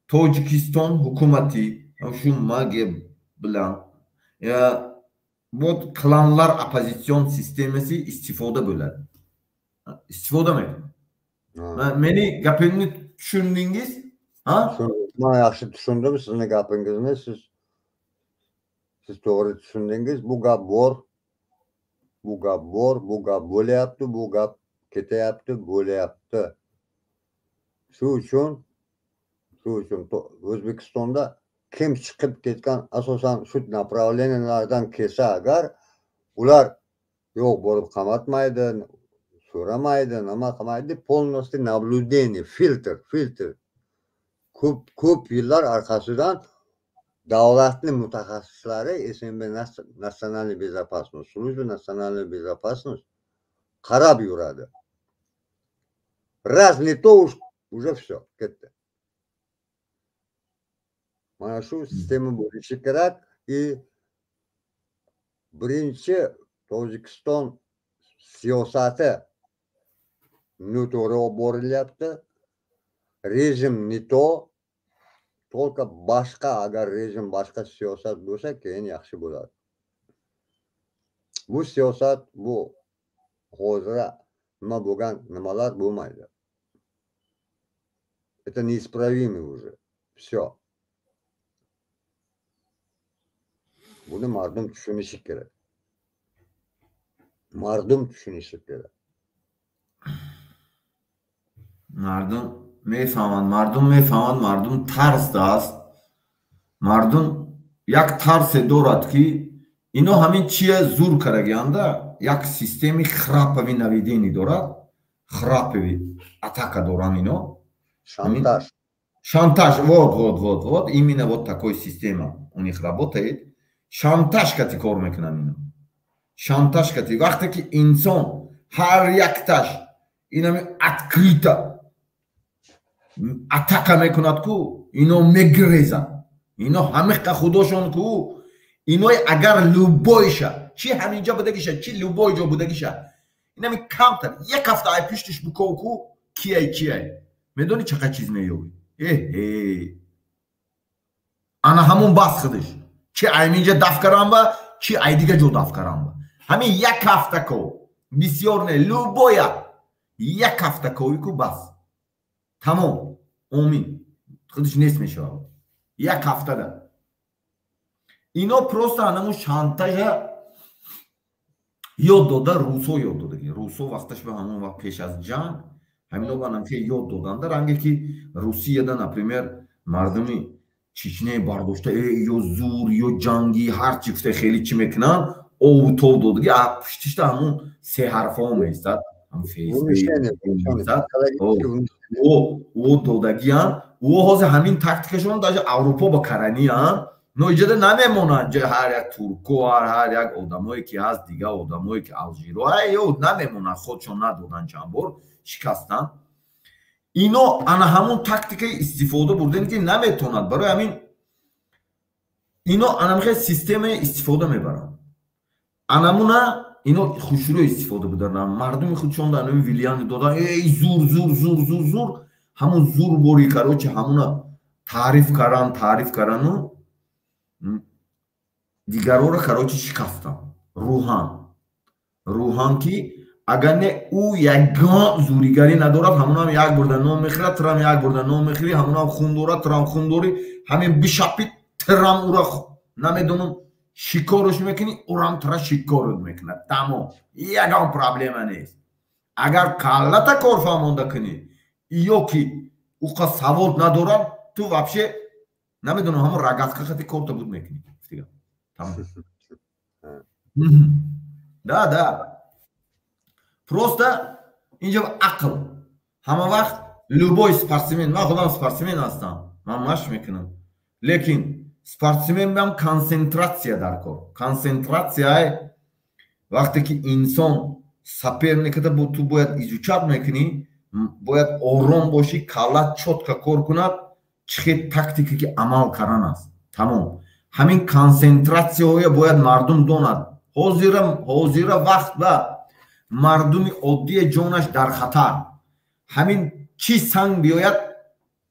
Tojikiston hukumati shu MAGE bilan bu klanlar oppozitsion sistemasi istifoda bo'ladi. Istifoda mekadi. Meni gapimni tushundingiz? Ha? Men yaxshi tushundim sizni gapingizni. Siz to'g'ri tushundingiz. Bu gap bor. Bu gap bor, bu gap bo'lyapti, bu gap ketyapti, bo'lyapti. Shu uchun O'zbekistonda kim chiqib ketgan, asosan shu направлениялардан kelsa agar, ular yo'q borib qamatmaydi, so'ramaydi, nima qilmaydi, полностью наблюдение, filtr. Ko'p yillar orqasidan davlatning mutaxassislari SNB Национальная безопасность, служба национальной безопасности qarab yuradi. Раз не то уж уже все, ketdi. Mana shu sistema bo'lishi kerak. И birinchi Tojikiston siyosati noto'g'ri olib borilyapti. Rejim не то, только boshqa, agar rejim boshqa siyosat bo'lsa, keyin yaxshi bo'ladi. Bu siyosat, bu hozir nima bo'lgan nimalar bo'lmaydi. Это неисправимый уже. Все. Buni mardum tushunishi kerak. Mardum tushunishi kerak. Mardum mefahmand, mardum mefahmand, mardum tarz аст. Мардум як тарсе дорад ки ино ҳамин чия зур карагианда, як системи храпови наведение дорад, храпови атака доранд ино. Шантаж. Шантаж, вот, вот, вот, вот, именно вот такой система у них работает. Шантаж кати кор мекунанд ино. Шантаж кати. Вақте ки инсон ҳар якташ инами открыто атака мекунад ку, ино мегрезанд. Ино ҳамиқа худошон ку, иной агар любойша, чи ҳаминҷа будагиша, чи любой ҷо будагиша, инами камтар, як ҳафта ай пуштиш биков ку, кияй кияй. Медонӣ чақа чиз меёбӣ? Эҳе. Ана ҳамон бас худиш. Чи айминҷа даф карамба, чи ай дига ҷо даф карамба. Ҳамин як ҳафта ков, бисёр не, любоя як ҳафта кови ку бас. Тамом, омин. Худиш нест мешавад. Як ҳафтада. Ино просто анаму шантажа ёд дода, русо ёд додаги. Русо вақташ ба ҳамон вақт пеш аз ҷанг ҳамино ба намхе ёд доданда, ранге ки Русияда, например, мардуми Чечне бардошта, ё зур, ё ҷангӣ, ҳар чи гуфта хеле чӣ мекунанд, ову тов додаги, а пуштишта ҳамон се ҳарфао меистад, ҳамон ФСБ о додагианд. О ҳозир ҳамин тактикашон даже Аврупо ба караниянд, но иҷода намемонанд. Ҳар як турко, ҳар як одамое ки ҳаст, дигар одамое ки алжиро, ё намемонанд, худшон надоданд, чанд бор шикастанд. Ино ана ҳамон тактикаи истифода бурдем ки наметонад. Барои ҳамин ино анамхе системаи истифода мебаранд. Анамуна ино хушрӯ истифода бударанд. Мардуми худшон дар ҳамин вилияни додан, эй зур зур зур зур зур, ҳамон зур бори короче ҳамуна таъриф каран, таъриф карану дигарора короче шикастанд. Рӯҳан. Рӯҳан ки агар не ӯ ягон зуригарӣ надорад, ҳамонам як бурда нон мехӯрад, турам як бурда нон мехӯрӣ, ҳамонам хун дорад, турам хун дорӣ, ҳамин бишапӣ, тирам ӯра намедонам шикорш мекунӣ, ӯрам тура шикорат мекунад. Тамом, ягон проблема нест. Агар каллата кор фаҳмонда кунӣ, ё ки ӯқа савод надорад, ту вообще намедонам ҳамон рогатка хати корта буд мекунӣ. Тамом. Да, да. Просто инҷо ақл. Ҳама вақт любой спортсмен, ман худам спортсмен ҳастам, ман машқ мекунам. Лекин спортсмен бам консентратсия дар кор. Консентратсия вақте ки инсон соперниката бо ту бояд изучать мекунӣ, бояд ором бошӣ, калла чётко кор кунад, чӣ хел тактика ки амал кардан аст. Тамом. Ҳамин консентратсияҳое бояд мардум донад. Ҳозира вақт ба мардуми оддие ҷонаш дар хатар. Ҳамин чӣ санг биёяд,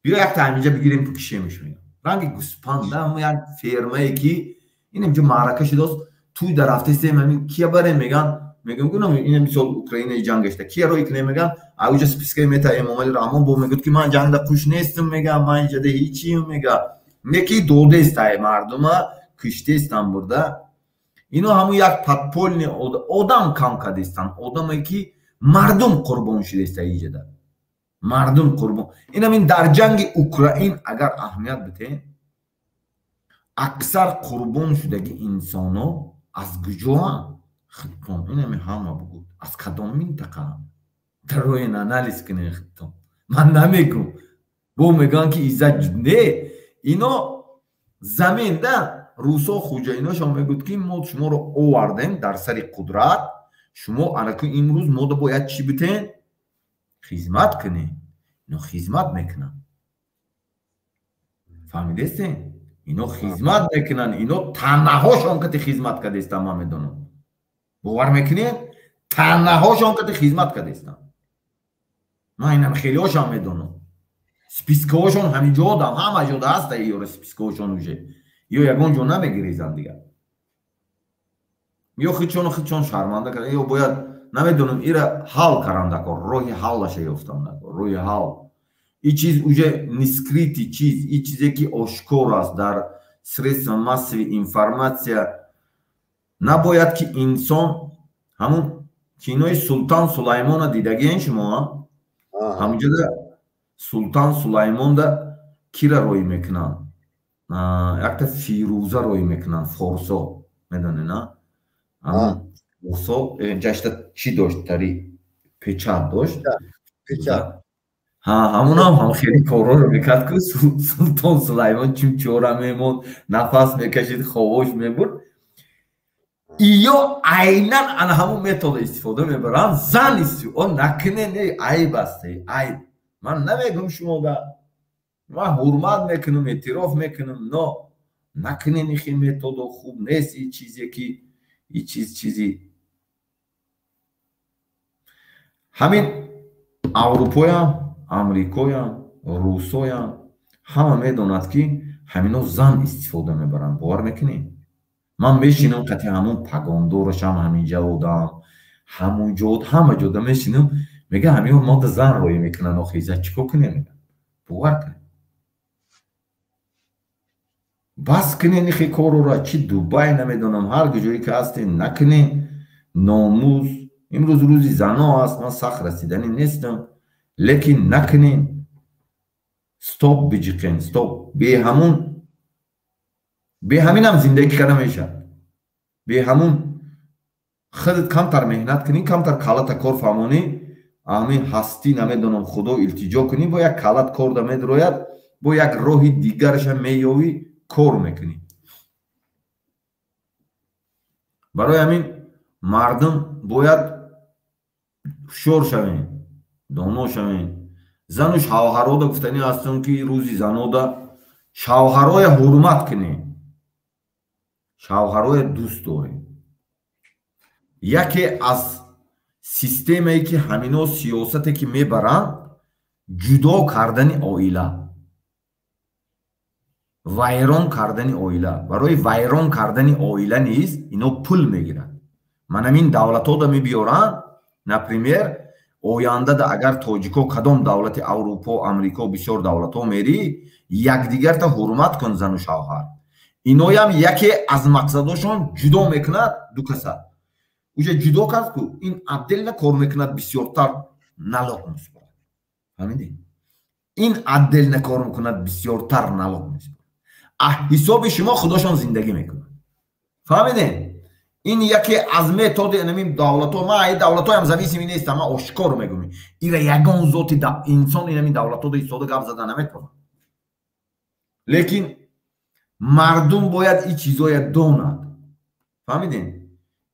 биё якта ҳаминҷа бигирем, кишемиш мегӯям. Ранги гӯспанда як фермае ки ин инҷо маърака шудааст, туй дар рафтаистем, ҳамин кия барем мегӯянд. Мегӯям гунам ин мисол Украинаи ҷанг гашта, кия рои кунем мегӯянд, ауҷа спискаи мета Эмомали Раҳмон бо мегӯяд ки ман ҷангда қуш нестам мегӯям, ман инҷада ҳичием мегӯям. Неки додестай мардума, киштестан бурда. Ино ҳамун як подпольный одам кам кардестан, одаме ки мардум қурбон шудеста иҷада. Мардум қурбон. Инам ин дар ҷанги Украин агар аҳамият битем, аксар қурбон шудаги инсоно аз куҷоанд? Худтон инами ҳама бугӯ, аз кадом минтақаам? Дароен анализ кунед худтон. Ман намегӯм. Бо мегӯянд ки иззат не, ино заминда русо хуҷаиношон мегӯяд ки мо шуморо овардем дар сари қудрат, шумо анаку имрӯз мода бояд чӣ битен? Хизмат кунед. Ино хизмат мекунанд. Фаҳмидестен? Ино хизмат мекунанд, ино танаҳошон кати хизмат кардестан, ман медонам. Бовар мекунед? Танаҳошон кати хизмат кардестан. Ман инам хелиҳошам медонам. Спискаҳошон ҳамин ҷо дам, ҳама ҷода ҳаста ёра спискаҳошон уже. Ё ягон ҷо намегирезанд дигар. Ё худшону худшон шарманда карда, ё бояд намедонам ира ҳал карам дакор, роҳи ҳаллаша ёфтам дакор, роҳи ҳал. И чиз уже не скрытый чиз, и чизе ки ошкор аст дар средства массовой информация. Набояд ки инсон ҳамун кинои Султан Сулаймона дидагиен шумо? Ҳамунҷода Султан Сулаймонда кира рӯй мекунанд? Якта Фирӯза рӯй мекунанд, форсо, медонед, на? Ҳамун форсо ҷашта чӣ дошт? Тари печат дошт. Печат. Ҳа, ҳамунам ҳам хеле корҳоро мекард ки Султон Сулаймон чун чора мемонд, нафас мекашид, ховош мебурд. Иё айнан ана ҳамун метода истифода мебаранд. Зан истифода накунед, не, айб аст, айб. Ман намегӯм шумода, ман ҳурмат мекунам, эътироф мекунам, но накунед ихи методо хуб нест. И чизе ки и чиз чизи ҳамин аврупоям, амрикоям, русоям ҳама медонад ки ҳамино зан истифода мебаранд. Бовар мекунед? Ман мешинам қати ҳамун пагондорашам, ҳаминҷа одам, ҳамун ҷо, ҳама ҷода мешинам, мега ҳамино мода зан роӣ мекунанд, охи иззат чӣ кор кунем? Бовар кунед. Бас кунед ихи корора, чи Дубай намедонам, ҳар куҷое ки ҳастем накунед. Номус. Имрӯз рӯзи зано аст, ман сахт расиданӣ нестам, лекин накунед. Стоп биҷиқен, стоп. Бе ҳамун, бе ҳаминам зиндагӣ карда мешавад. Бе ҳамун худат камтар меҳнат кунӣ, камтар калата кор фаҳмонӣ, ҳамин ҳастӣ намедонам худо илтиҷо кунӣ, бо як калат кор да медрояд, бо як роҳи дигараша меёвӣ, кор мекунӣ. Барои ҳамин мардум бояд ҳушёр шавем, доно шавем. Зану шавҳарода гуфтанӣ ҳастам ки рӯзи занода шавҳароя ҳурмат кунем, шавҳароя дӯст дорем. Яке аз системае ки ҳамино сиёсате ки мебаранд, ҷудо кардани оила, вайрон кардани оила. Барои вайрон кардани оила низ ино пул мегиранд. Ман ҳамин давлатҳода мебиёранд, например, ояндада агар тоҷико кадом давлати Аврупо, Амрико, бисёр давлатҳо мерӣ, якдигарта ҳурмат кун зану шавҳар. Иноям яке аз мақсадошон ҷудо мекунад ду каса. Уже ҷудо кард ку, ин отдельно кор мекунад, бисёртар налог месупорад. Фаҳмидед? Ин отдельно кор мекунад, бисёртар налог месупорад. Ҳисоби шумо худошон зиндагӣ мекунад. Фаҳмидед? Ин яке аз методи ҳамин давлатҳо. Ман ай давлатҳоям зависимӣ нестам, ман ошкор мегӯм. Ира ягон зоти инсон ин ҳамин давлатҳода истода гап зада наметавонад. Лекин мардум бояд ин чизоя донад. Фаҳмидед?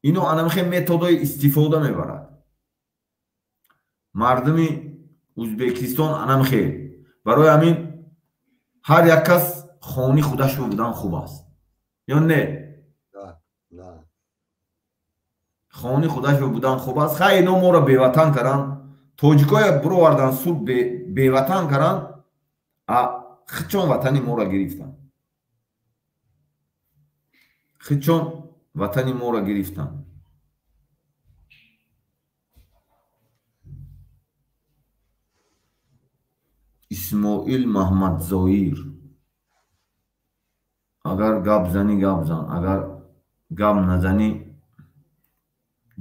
Ино анамхе методҳои истифода мебарад. Мардуми Ӯзбекистон анамхе. Барои ҳамин ҳар як кас хони худашро будан хуб аст. Ё не? Хони худаш будан хуб аст. Хай ино моро беватан каранд, тоҷикоя бировардан суд беватан каранд, а хичон ватани моро гирифтанд. Хичон ватани моро гирифтанд. Исмоил Маҳмадзоир, агар гап занӣ гап зан, агар гап назанӣ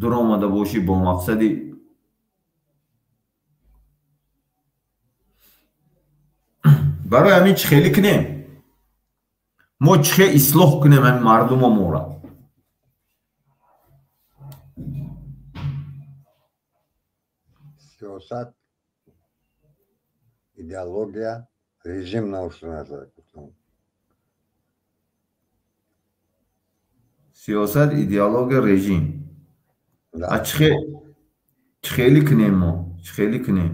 дур омада бошӣ бо мақсади барои ҳамин чӣ хелӣ кунем? Мо чӣ хел ислоҳ кунем ҳамин мардумо мора? Сиёсат, идеология, режим наушназар. Сиёсат, идеология, режим. А чӣ хелӣ кунем мо? Чӣ хелӣ кунем?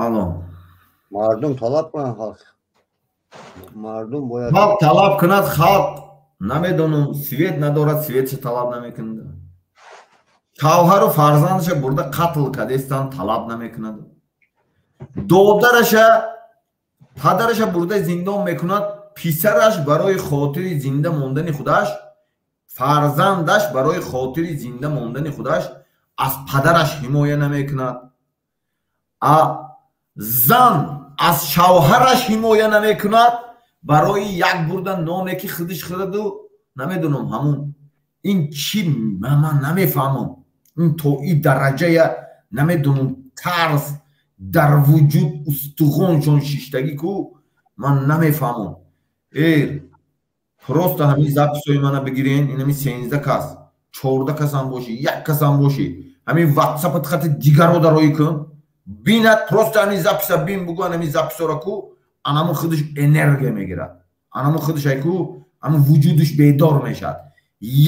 Алло. Мардум талаб кунанд, халқ. Мардум бояд халқ талаб кунад, халқ намедонам, свет надорад, светша талаб намекунад. Шавҳару фарзандаша бурда қатл кардестан, талаб намекунад. Додараша, падараша бурда зиндон мекунад, писараш барои хотири зинда мондани худаш, фарзандаш барои хотири зинда мондани худаш аз падараш ҳимоя намекунад. А зан аз шавҳараш ҳимоя намекунад барои як бурда ноне ки худиш хӯраду намедонам ҳамун. Ин чӣ ман намефаҳмам. Ин то ин дараҷая намедонам, тарс дар вуҷуд устухоншон шиштагӣ ку ман намефаҳмам. Просто ҳамин записҳои мана бигирен, ин ҳамин 13 кас, 14 касам бошӣ, як касам бошӣ, ҳамин ватсапат хати дигаро дароӣ кун, бинад, просто ҳамин записа бин, бугӯ ҳамин записҳоро ку, анамо худаш энергия мегирад, анамо худаш ай ку, ҳамин вуҷудаш бедор мешавад.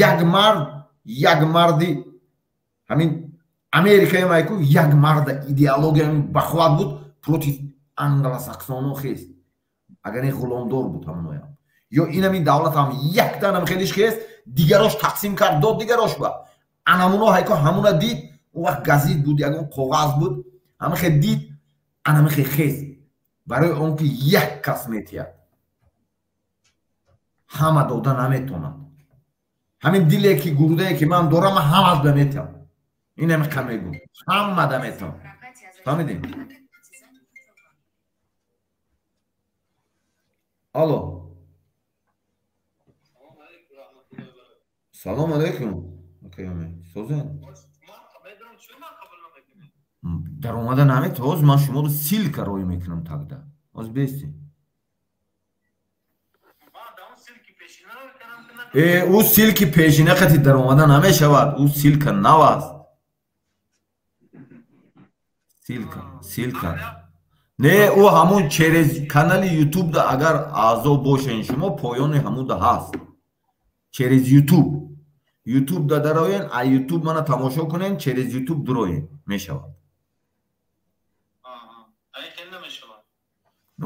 Як мард, як марди ҳамин Америкаям ай ку, як марда идеологияам бахват буд, против англосаксоно хест. Агар не ғуломдор буд ҳамоноям. Ё ин ҳамин давлатам яктанам хелиш хест, дигарош тақсим кард, дод дигарош ба. Анамуно ҳайко ҳамуна дид, он вақт газет буд, ягон коғаз буд, ҳамахе дид, анамахе хест. Барои он ки як кас метиҳад, ҳама дода наметонад. Ҳамин диле ки гурдае ки ман дорам, ман ҳамаш да метиҳам. Ин ҳамиқа мегӯм, ҳама да метиҳам. Фаҳмидем? Алло. Салом алейкум. Акай Умед. Созен? Даромада наметавон, ҳозир ман шуморо ссылка роӣ мекунам тогда. Ҳозир бестем. Ӯ ссылки пешина қати даромада намешавад, ӯ ссылка нав аст. Ссылка, ссылка. Не, ӯ ҳамун через канали ютубда агар аъзо бошен шумо, поёни ҳамуда ҳаст. Через ютуб. Ютубда дароен, а ютуб мана тамошо кунен, через ютуб дуроен мешавад.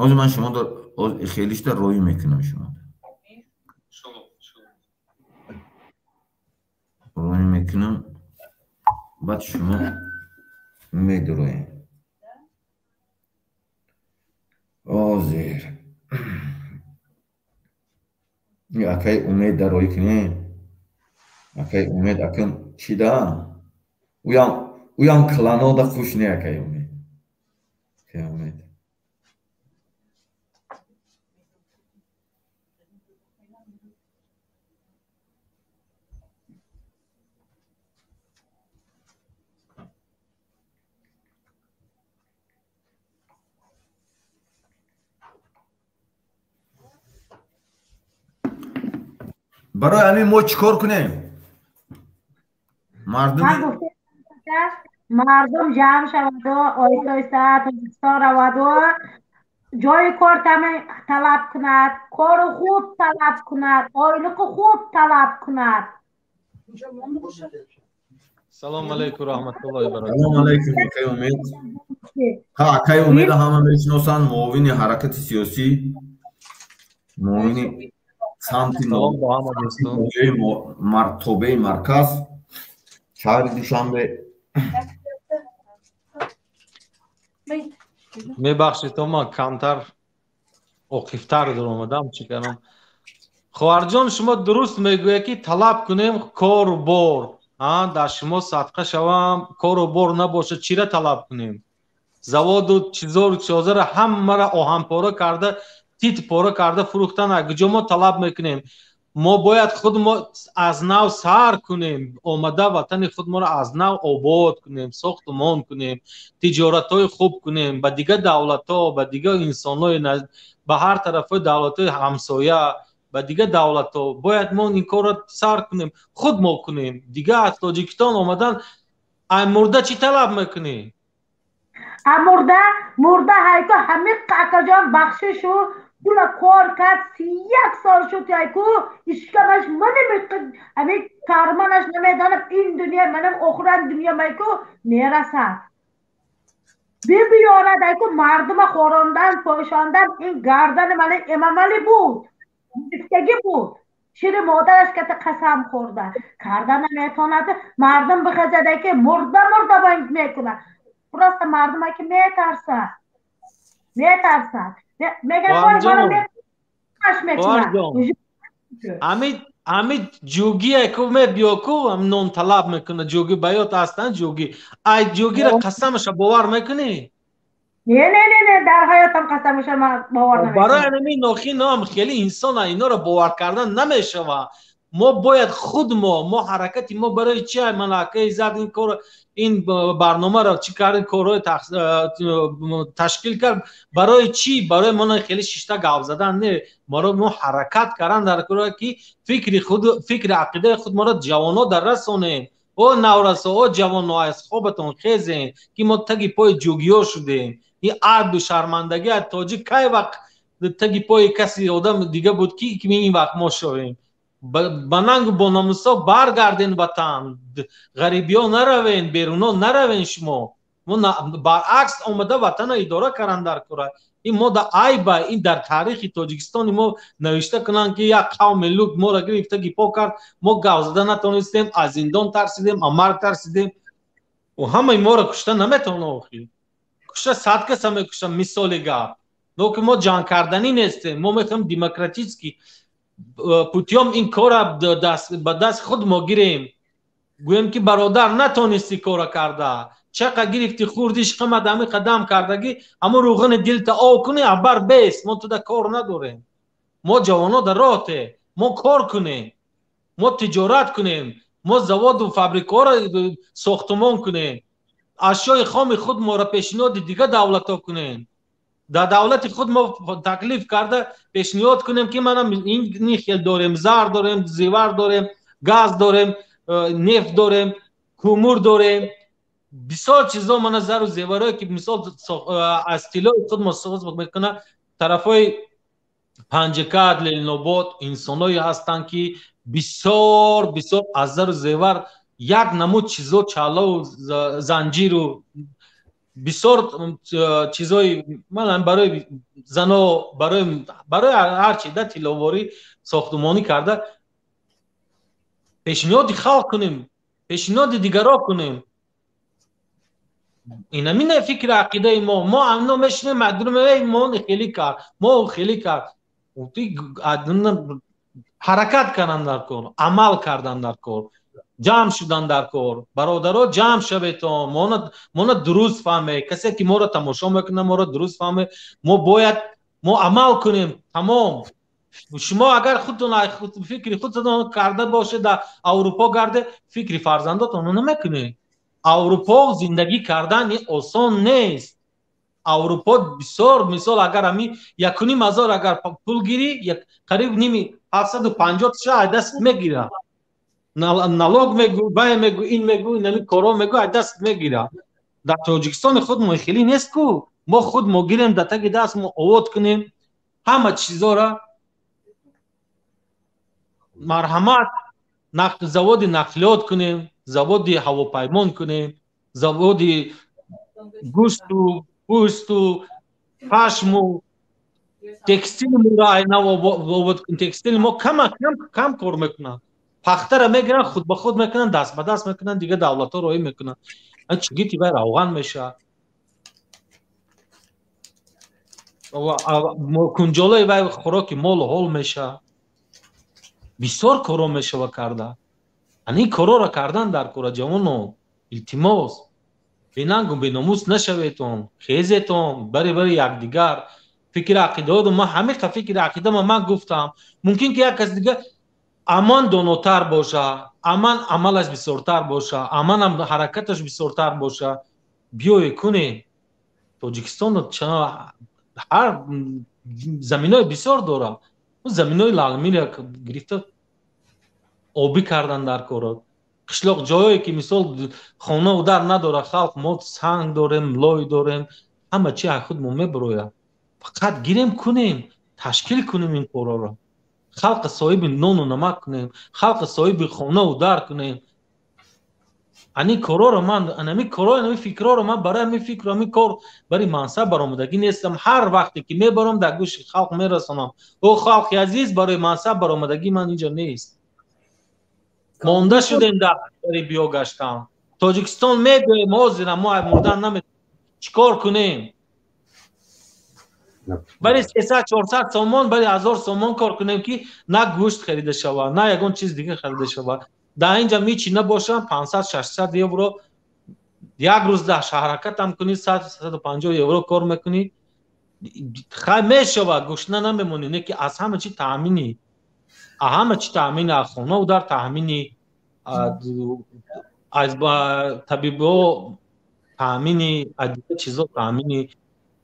Ҳозир ман шумо хелишта роӣ мекунам шумо. Роӣ мекунам, баъд шумо медуроем. Ҳозир. Акай Умед дароӣ кунем. Акай Умед акун чӣ да? Уям кланода хуш не акай Умед. Акай Умед. Барои ҳамин мо чӣ кор кунем? Мардум ҷамъ шаваду оҳиста оҳиста Тоҷикистон раваду ҷои кор талаб кунад, кору хуб талаб кунад, ойлиқи хуб талаб кунад. Салом алейкум, раҳматуллоҳи баракатуҳ. Салом алейкум, акай Умед. Ҳа, акай Умеда ҳама мешиносанд, муовини ҳаракати сиёсӣ, муовини самти Салом ба ҳама дӯстон. Тобеи марказ, шаҳри Душанбе. Мебахшед, то ман камтар оқифтар даромадам, чӣ кардам. Хоҳарҷон, шумо дуруст мегӯед, ки талаб кунем кору бор. Дар шумо садқа шавам, кору бор набошад, чира талаб кунем? Заводу чизору чизозаро ҳамаро оҳанпора карда, тит пора карда фурӯхтан, куҷо мо талаб мекунем? Мо бояд худ мо аз нав сар кунем, омада ватани худморо аз нав обод кунем, сохтумон кунем, тиҷоратҳои хуб кунем, ба дигар давлатҳо, ба дигар инсонҳои, ба ҳар тарафҳои давлатҳои ҳамсоя, ба дигар давлатҳо бояд мо ин корро сар кунем, худ мо кунем. Дигар аз Тоҷикистон омадан, ай мурда чӣ талаб мекунӣ? А мурда, мурда ҳайко ҳамин акаҷон бахшишу пула кор кард, 31 сол шуд, ҳайку ишкамаш манем ҳамин карманаш намедонам, ин дунё манам охиран дунё майку мерасад. Бибиёрад ҳайку мардума хорондан, пойшондан, ин гардани мана Эмомалӣ буд. Гуфтагӣ буд. Шири модараш ката қасам хӯрда. Карда наметавонад, мардум бихезад ки мурда мурда банк мекунад. Просто мардум ки метарсад. Метарсад. Мегӯяд мекунад. Ҳамин ҷугие ку мебиё ку нон талаб мекунад, ҷуги баёт ҳастанд ҷуги. Ай ҷугиро қасамаша бовар мекунӣ? Не, не, не, не, дар ҳаётам қасамаша ман бовар намекунам. Барои ҳамин нохи ном хеле инсона иноро бовар кардан намешавад. Мо бояд худ мо ҳаракати мо барои чи ман акаи зад ин кор, ин барномаро чӣ кард, ин корҳои ташкил кард, барои чӣ? Барои мо хеле шишта гап задан не, моро мо ҳаракат кардан дар кора ки фикри худ, фикри ақидаи худ моро ҷавонҳо дар расонем. О наврасо, о ҷавонҳо, аз хобатон хезем, ки мо таги пои ҷугиё шудем. Ин аду шармандагӣ аз тоҷик кай вақт таги пои каси одам дига буд, ки ин вақт мо шавем. Ба нангу бо номусо баргарден ватан, ғарибиё наравен, беруно наравен шумо. Мо баръакс омада ватана идора кардан дар кора. Ин мо да айба, ин дар таърихи Тоҷикистони мо навишта кунанд, ки як қавми лук моро гирифта гипо кард, мо гап зада натонистем, аз зиндон тарсидем, аз марг тарсидем. Ҳамаи моро кушта наметавона охир. Кушта 100 каса мекушта, мисоли гап. Но ки мо ҷанг карданӣ нестем, мо мехоҳем демократически путём ин кора ба даст худ мо гирем. Гӯем ки бародар натонисти кора карда, чақа гирифти хурди шиқамад ҳамин қадам кардагӣ, ҳамун рӯғани дилта ов кунӣ, абар бес, мо туда кор надорем. Мо ҷавонҳо дар роҳте, мо кор кунем, мо тиҷорат кунем, мо заводу фабрикаҳоро сохтумон кунем, ашёи хоми худ моро пешниҳоди дигар давлатҳо кунем. Дар давлати худ мо таклиф карда пешниҳод кунем, ки манам ин хел дорем, зар дорем, зевар дорем, газ дорем, нефт дорем, кӯмур дорем, бисёр чизо мана зару зеварое ки мисол аз тиллои худ мо соз мекунад. Тарафҳои Панҷакат, Ленинобод инсоное ҳастанд, ки бисёр бисёр аз зару зевар як намуд чизо, чаллову занҷиру бисёр чизои ман барои зано, барои ҳар чи да тилловорӣ сохтумонӣ карда пешниҳоди халқ кунем, пешниҳоди дигаро кунем. Инамина фикри ақидаи мо. Мо амно мешинем, мардум мо хеле кард, мо хеле кард. Ҳаракат кардан дар кор, амал кардан дар кор, ҷамъ шудан дар кор. Бародаро, ҷамъ шаветон, моно дуруст фаҳме. Касе ки моро тамошо мекунад, моро дуруст фаҳме. Мо бояд мо амал кунем, тамом. Шумо агар худтон фикри худтон карда бошед, дар Аврупо гарде, фикри фарзандотонро намекунед. Аврупо зиндагӣ кардан осон нест. Аврупо бисёр, мисол агар ҳамин 1500 агар пул гирӣ, қариб ними 750 ша аз даст мегирад. Налог мегӯ, бай мегӯ, ин мегӯ, инами коро мегӯ, аз даст мегирад. Дар Тоҷикистони худ мо хеле нест ку. Мо худ мо гирем, дар таги даст мо овод кунем ҳама чизора. Марҳамат, заводи нақлиёт кунем. Заводи ҳавопаймон кунем, заводи гӯшту пӯсту пашму текстили моро айнав обод кунем. Текстили мо кам кор мекунанд. Пахтара мегиранд, худ ба худ мекунанд, даст ба даст мекунанд, дигар давлатҳо роҳӣ мекунанд. Чигити вай равған мешавад. Кунҷолаи вай хӯроки молу ҳол мешавад. Бисёр корҳо мешава карда. Ани корҳоро кардан дар кора, ҷавоно, илтимос, бенангу беномус нашаветон, хезетон, бари бари якдигар фикри ақидаҳо. Ман ҳамиқа фикри ақидама ман гуфтам. Мумкин ки як кас дига аман донотар боша, аман амалаш бисёртар боша, аманам ҳаракаташ бисёртар боша. Биёе кунем. Тоҷикистон ҳар заминои бисёр дорад. Заминои лалмиро гирифта обӣ кардан дар корот. Қишлоқ ҷое ки мисол хонаву дар надорад халқ, мо санг дорем, лой дорем, ҳама чи аз худ мо мебарояд. Фақат гирем кунем, ташкил кунем ин корҳоро. Халқи соҳиби нону намак кунем, халқи соҳиби хонаву дар кунем. Ани корҳоро ман, анами корҳо, анами фикрҳоро ман барои ҳамин фикру ҳамин кор барои мансаб баромадагӣ нестам. Ҳар вақте ки мебарам дар гӯши халқ мерасонам. О халқи азиз, барои мансаб баромадагӣ ман инҷо нест. Монда шудем дар биё гаштам. Тоҷикистон мебиёем, ҳозира мо мурдан наметавонем. Чӣ кор кунем? Бари 300-400 сомон, бари 1000 сомон кор кунем ки на гӯшт харида шавад, на ягон чиз дига харида шавад. Дар инҷа мичи набошам 500-600 евро як рӯз дар ҳаракатам кунӣ, 100-150 евро кор мекунӣ. Хай мешавад, гӯшна намемонӣ, не ки аз ҳама чи таъминӣ. Ҳама чи таъмини, аз хонаву дар таъмини, аз табибҳо таъмини, аз дигар чизо таъмини.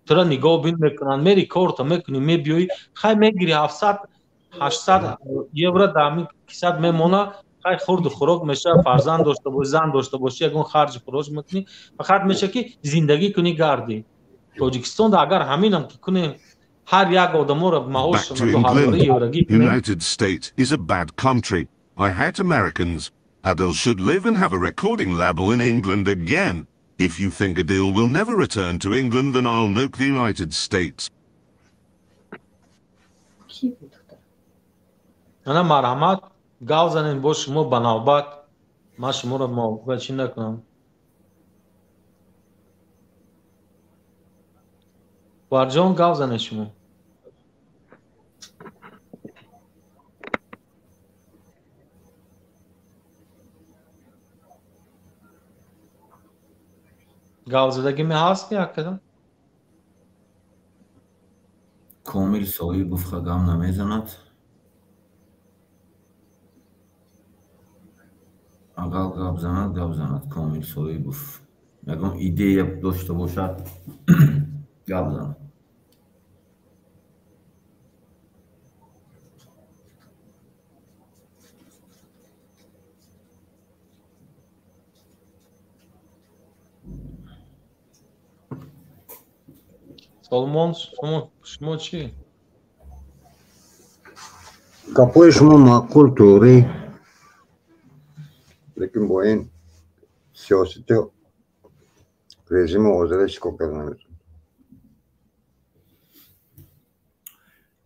Тура нигоҳбин мекунанд, мери корто мекунӣ, мебиёӣ, хай мегирӣ 700-800 евро дар ҳамин кисат мемона. Хай хурду хӯрок мешавад, фарзанд дошта бошӣ, зан дошта бошӣ, ягон харҷу хуроҷ мекунӣ, фақат мешавад ки зиндагӣ кунӣ, гардӣ. Тоҷикистонда агар ҳаминам ки кунем, ҳар як одаморо маошашон 2000 еврогӣ кунем. United States is a bad country. I hate Americans. Adele should live and have a recording label in England again. If you think Adele will never return to England, then I'll nuke the United States. Ана марҳамат, гав занем бо шумо ба навбат. Ман шуморо муофиқа чӣ накунам. Варҷон, гав занед шумо. Гавзадагӣ ми ҳаст яккадам? Комил Соҳибов гав намезанад. Агар гап занад, гап занад Комил Соҳибов. Ягон идея дошта бошад, гап занад. Соломон, шумо чӣ? Гапҳои шумо маъқул, туғрӣ, лекин бо ин сиёсати режими ҳозира чӣ кор карда наметавонад?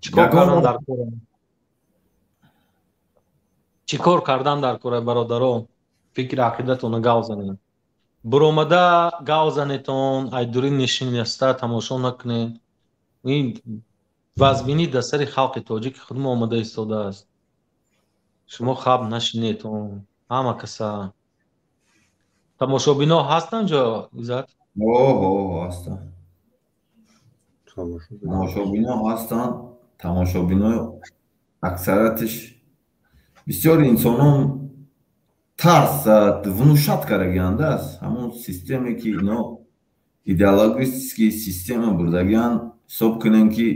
Чӣ кор кардан дар кора? Чӣ кор кардан дар кора, бародарон? Фикри ақидатонро гав занед. Буромада гав занетон, айдурӣ нишинаста тамошо накунед. Ин вазбинӣ дар сари халқи тоҷики худмо омада истодааст. Шумо хаб нашинетон, ҳама каса. Тамошобино ҳастанд ҷо, Иззат? Ҳастанд. Тамошобино ҳастанд. Тамошобино аксариятиш бисёр инсонон тарс внушат кардагиандааст. Ҳамон системе ки ино идеологический система бурдагианд, ҳисоб кунем ки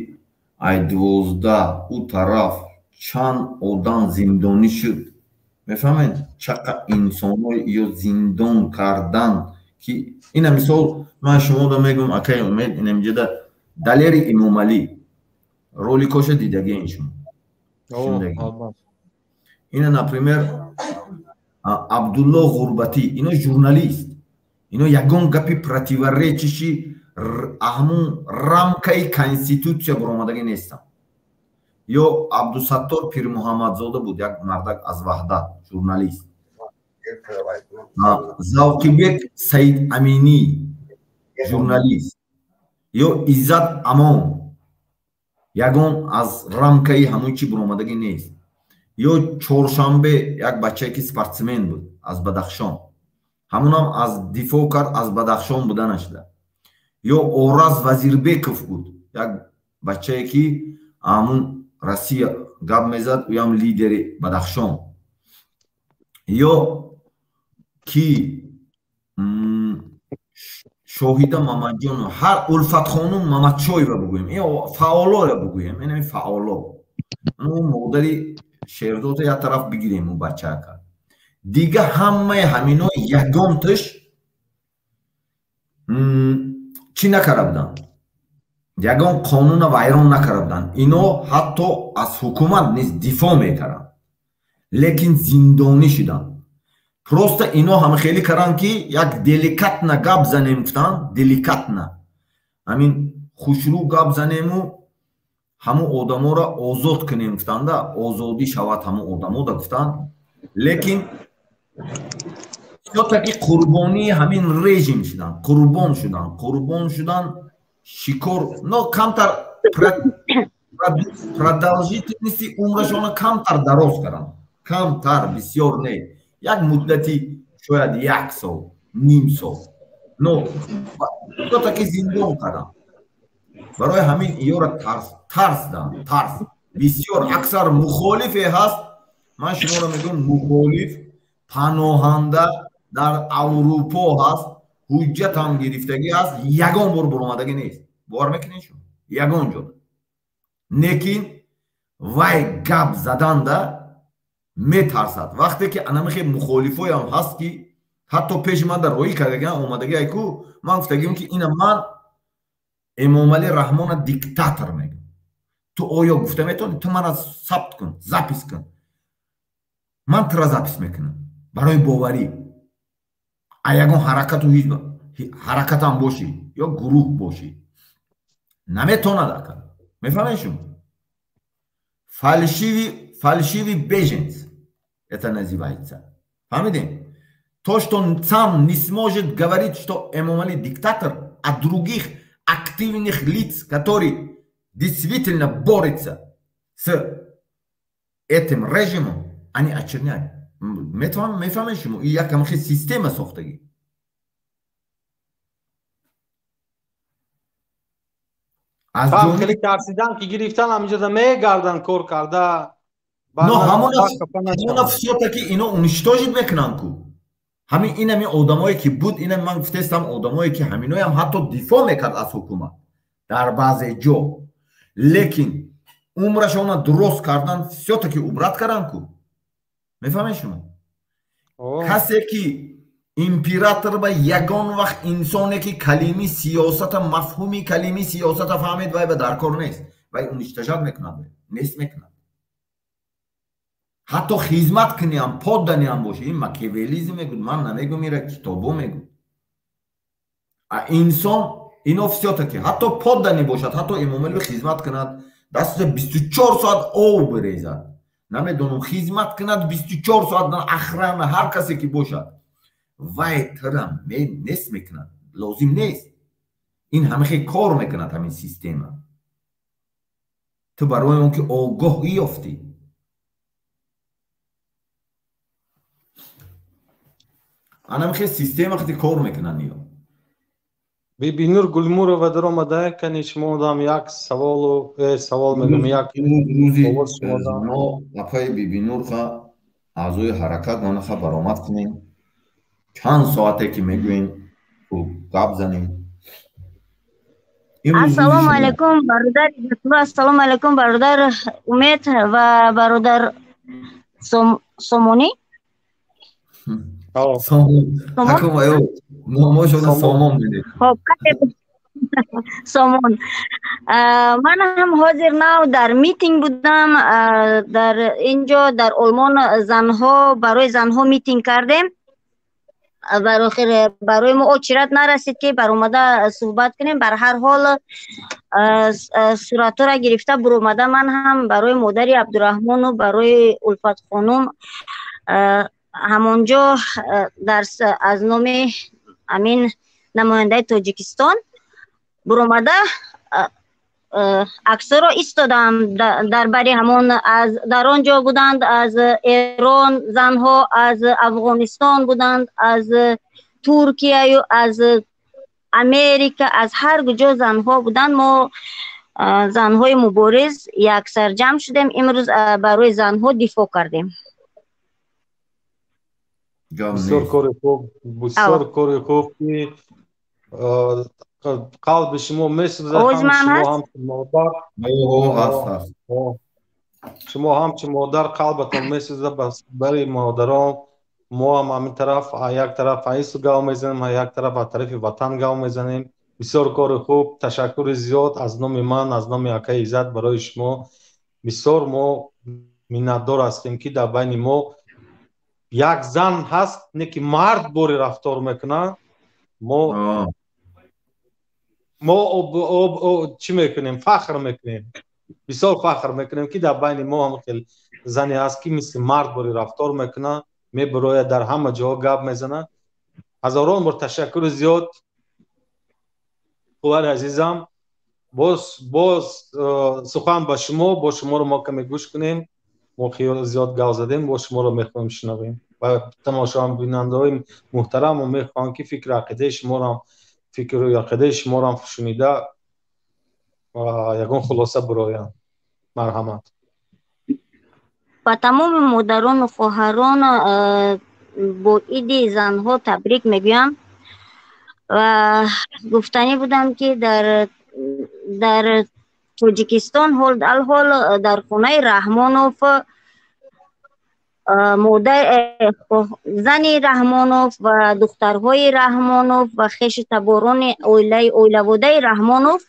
ай 12 ӯ тараф чанд одам зиндонӣ шуд. Мефаҳмед? Чақа инсонҳои ё зиндон кардан ки ина мисол ман шумода мегӯям, акай Умед, ина инҷода Далери Имомалӣ роликоша дидагиен шумо. Ина, например, Абдулло Ғурбатӣ, ино журналист, ино ягон гапи противоречащий ҳамун рамкаи конститутсия буромадагӣ нестанд. Ё Абдусаттор Пирмуҳаммадзода буд, як мардак аз Ваҳдат, журналист. Завқибек Саид Аминӣ, журналист. Ё Иззат Амон, ягон аз рамкаи ҳамун чӣ буромадагӣ нест. Ё Чоршанбе, як бачае ки спортсмен буд аз Бадахшон, ҳамунам аз дифоъ кард аз Бадахшон буданашда. Ё Ораз Вазирбеков буд, як бачае ки ҳамун Россия гап мезад, ӯям лидери Бадахшон. Ё ки Шоҳида Мамаҷонова, ҳар Улфатхонум Мамадшоева бугӯем, фаъолоя бугӯем, инами фаъоло. Модари Шерзода як тараф бигирем, ӯ бачаака. Дига ҳамаи ҳамино ягонташ чӣ накарда буданд, ягон қонуна вайрон накарда буданд. Ино ҳатто аз ҳукумат низ дифоъ мекарданд, лекин зиндонӣ шуданд. Просто ино ҳама хеле карданд, ки як деликатно гап занем гуфтанд, деликатно ҳамин хушрӯ гап занему ҳамун одаморо озод кунем гуфтанда, озодӣ шавад ҳамун одамода гуфтанд. Лекин всё-таки қурбонии ҳамин режим шуданд, қурбон шуданд, қурбон шуданд, шикор. Но камтар продолжительности умрашона камтар дароз карданд, камтар, бисёр не, як муддати шояд як сол, ним сол, но всё-таки зиндон карданд. Барои ҳамин иёра тарс, тарс данд, тарс. Бисёр аксар мухолифе ҳаст, ман шуморо мегӯям, мухолиф паноҳанда дар Аврупо ҳаст, ҳуҷҷатам гирифтагӣ ҳаст, ягон бор буромадагӣ нест. Бовар мекунед шумо? Ягон ҷо. Лекин вай гап заданда метарсад. Вақте ки анамихе мухолифоям ҳаст, ки ҳатто пеши ман дар роҳӣ кардагиан омадагӣ, айку ман гуфтагиам, ки ина ман Эмомалӣ Раҳмона диктатор мегӯям. Ту оё гуфта метавонӣ? Ту мана сабт кун, запись кун, ман тура запись мекунам барои боварӣ. А ягон ҳаракату ҳизб ҳаракатам бошӣ ё гурӯҳ бошӣ, наметавонад ака. Мефаҳмед шумо? Фальшивый, фальшивый беженец это называется. Фаҳмидем? То, что он сам не сможет говорить, что Эмомали диктатор, а других активных лиц, которые действительно борются с этим режимом, они очерняют. Мефаҳмед шумо? И як ҳамахи система сохтагӣ. Аз хеле тарсидан ки гирифтан, ҳаминҷода мегарданд кор карда. Но ҳамона всё-таки ино уничтожить мекунанд ку. Ҳамин инами одамое ки буд, ина ман гуфтестам, одамое ки ҳаминоям ҳатто дифоъ мекард аз ҳукумат дар баъзе ҷо, лекин умрашона дурост кардан, всё-таки убрать кардан ку. Мефаҳмед шумо? Касе ки император ба ягон вақт инсоне ки калими сиёсата, мафҳуми калими сиёсата фаҳмед, вай ба даркор нест, вай уничтожать мекунад, нест мекунад. Ҳатто хизмат куниам, подданиам боши, ин макиавеллизм мегӯд, ман намегӯм, ира китобо мегӯд. А инсон ино всё-таки ҳатто подданӣ бошад, ҳатто Эмомалӣ хизмат кунад, дастуша 24 соат ов бирезад, намедонам, хизмат кунад 24 соат, охрана, ҳар касе ки бошад, вай тира нест мекунад, лозим нест. Ин ҳамахе кор мекунад ҳамин система. Ту барои он ки огоҳӣ ёфтӣ. Анамихе система хати кор мекунанд иё. Бибинур Гулмурова даромада, кани шумо дам як саволу савол мегӯям, як рӯзи но апаи Бибинурха аъзои ҳаракат манаха баромад кунем, чанд соате ки мегӯем, гап занем. Ассалому алайкум, бародар Иззатулло, ассалому алайкум, бародар Умед ва бародар Сомонӣ. Номошона Сомон медед. Хоб, Сомон. Ман ҳам ҳозир нав дар митинг будам. Дар инҷо дар Олмон занҳо барои занҳо митинг кардем. Бар охир барои мо очират нарасид, ки баромада суҳбат кунем. Бар ҳар ҳол суратҳоро гирифта буромада, ман ҳам барои модари Абдураҳмону барои Улфатхонум ҳамонҷо дар аз номи амин намояндаи Тоҷикистон буромада аксҳоро истодам. Дар бари ҳамон аз дар он ҷо буданд, аз Эрон занҳо, аз Афғонистон буданд, аз Туркияю аз Америка, аз ҳар куҷо занҳо буданд. Мо занҳои мубориз яксар ҷамъ шудем, имрӯз барои занҳо дифоъ кардем. Бисёр кори хуб, бисёр кори хуб, ки қалби шумо месӯзад. Шумо ҳамчун модар, шумо ҳамчун модар қалбатон месӯзад барои модарон. Мо ҳам ҳамин тараф, як тараф ин су гав мезанем, як тараф аз тарафи ватан гав мезанем. Бисёр кори хуб, ташаккури зиёд аз номи ман, аз номи акаи Иззат барои шумо. Бисёр мо миннатдор ҳастем, ки дар байни мо як зан ҳаст, не ки мард бори рафтор мекунад. Мо чӣ мекунем? Фахр мекунем, бисёр фахр мекунем, ки дар байни мо ҳам хел зане ҳаст, ки мисли мард бори рафтор мекунад, мебирояд, дар ҳама ҷоҳо гап мезанад. Ҳазорон бор ташаккури зиёд, хувари азизам. Боз сухан ба шумо, бо шуморо мо каме гӯш кунем. Мо хеле зиёд гап задем, бо шуморо мехоҳем шунавем ва тамошобинандаҳои муҳтараммо мехоҳам, ки фикру ақидаи шуморо, фикру ақидаи шуморо шунида ягон хулоса бироянд. Марҳамат. Ба тамоми модарону хоҳарон бо иди занҳо табрик мегӯям ва гуфтанӣ будам, ки дар Тоҷикистон алҳол дар хонаи Раҳмонов модар, зани Раҳмонов ва духтарҳои Раҳмонов ва хеши таборони оилаи оилаводаи Раҳмонов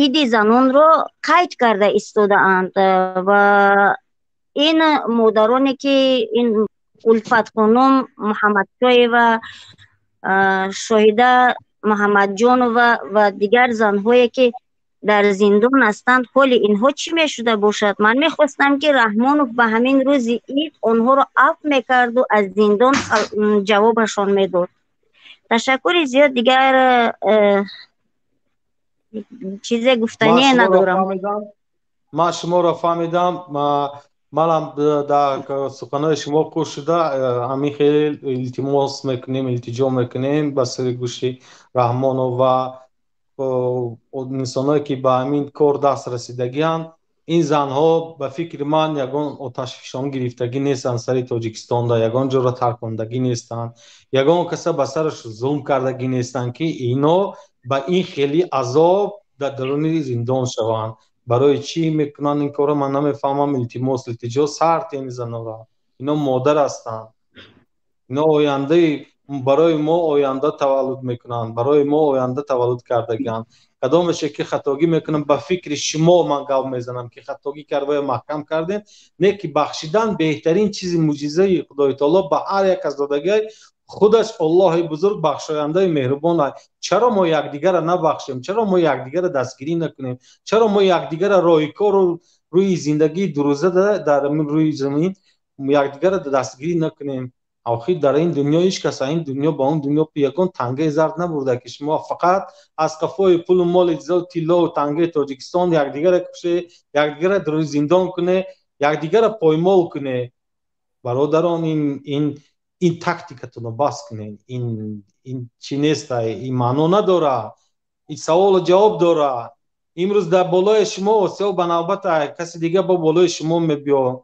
иди занонро қайд карда истодаанд. Ва ин модароне, ки ин Улфатхонум Муҳаммадшоева, Шоҳида Муҳаммадҷонова ва дигар занҳое, ки дар зиндон ҳастанд, ҳоли инҳо чӣ мешуда бошад? Ман мехостам, ки Раҳмонов ба ҳамин рӯзи ид онҳоро афв мекарду аз зиндон ҷавобашон медод. Ташаккури зиёд, дигар чизе гуфтание надорам. Ман шуморо фаҳмидам. Манам дар суханои шумо хуш шуда, ҳамин хел илтимос мекунем, илтиҷо мекунем ба сари гӯши Раҳмонов ва инсоное, ки ба ҳамин кор даст расидагианд. Ин занҳо, ба фикри ман, ягон оташфишон гирифтагӣ нестанд сари Тоҷикистонда, ягон ҷоро таркондагӣ нестанд, ягон каса ба сараш зулм кардагӣ нестанд, ки ино ба ин хели азоб дар даруни зиндон шаванд. Барои чӣ мекунанд ин корро, ман намефаҳмам. Илтимос, илтиҷо, сар ин занора. Ино модар ҳастанд, ино ояндаи барои мо оянда таваллуд мекунанд, барои мо оянда таваллуд кардагианд. Кадомеше ки хатогӣ мекунам, ба фикри шумо ман гап мезанам, ки хатогӣ кард ва маҳкам кардем, не ки бахшидан беҳтарин чизи мӯъҷизаи Худои таоло ба ҳар як аз додагиай худаш. Аллоҳи бузург бахшояндаи меҳрубон. Чаро мо якдигарро набахшем? Чаро мо якдигарро дастгирӣ накунем? Чаро мо якдигарро роҳи кору рӯи зиндагии дурӯза дар рӯи замин якдигарро дастгирӣ накунем? Охир дар ин дунё ҳеҷ кас ин дунё ба он дунё ягон тангаи зард набурда, ки шумо фақат аз қафои пулу моли тиллову тангаи Тоҷикистон якдигарро куше, якдигарро дар зиндон куне, якдигарро поймол куне. Бародарон, ин тактикатонро бас кунед. Ин чӣ неста, ин маъно надора, ин саволу ҷавоб дора. Имрӯз дар болои шумо осиё, ба навбата каси дига бо болои шумо мебиё.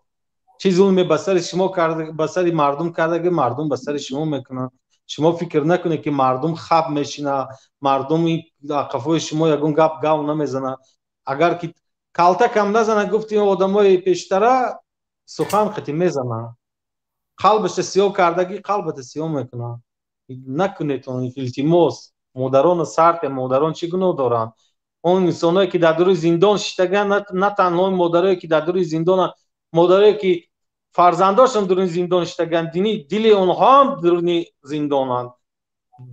Чӣ зулме ба сари шумо, ба сари мардум кардаги, мардум ба сари шумо мекунанд. Шумо фикр накунед, ки мардум хаб мешина, мардум қафои шумо ягон гап гав намезанад. Агар ки калтакам назана, гуфти одамои пештара, сухан қати мезанад. Қалбаша сиёҳ кардагӣ, қалбата сиёҳ мекунад. Накунед он, илтимос. Модарон сарте, модарон чӣ гуноҳ доранд? Он инсоное ки дар дуруи зиндон шиштаган, на танҳо модарое ки дар дуруи зиндонанд, модарое ки фарзандошон дуруни зиндон шиштаган, дили онҳо ҳам дуруни зиндонанд.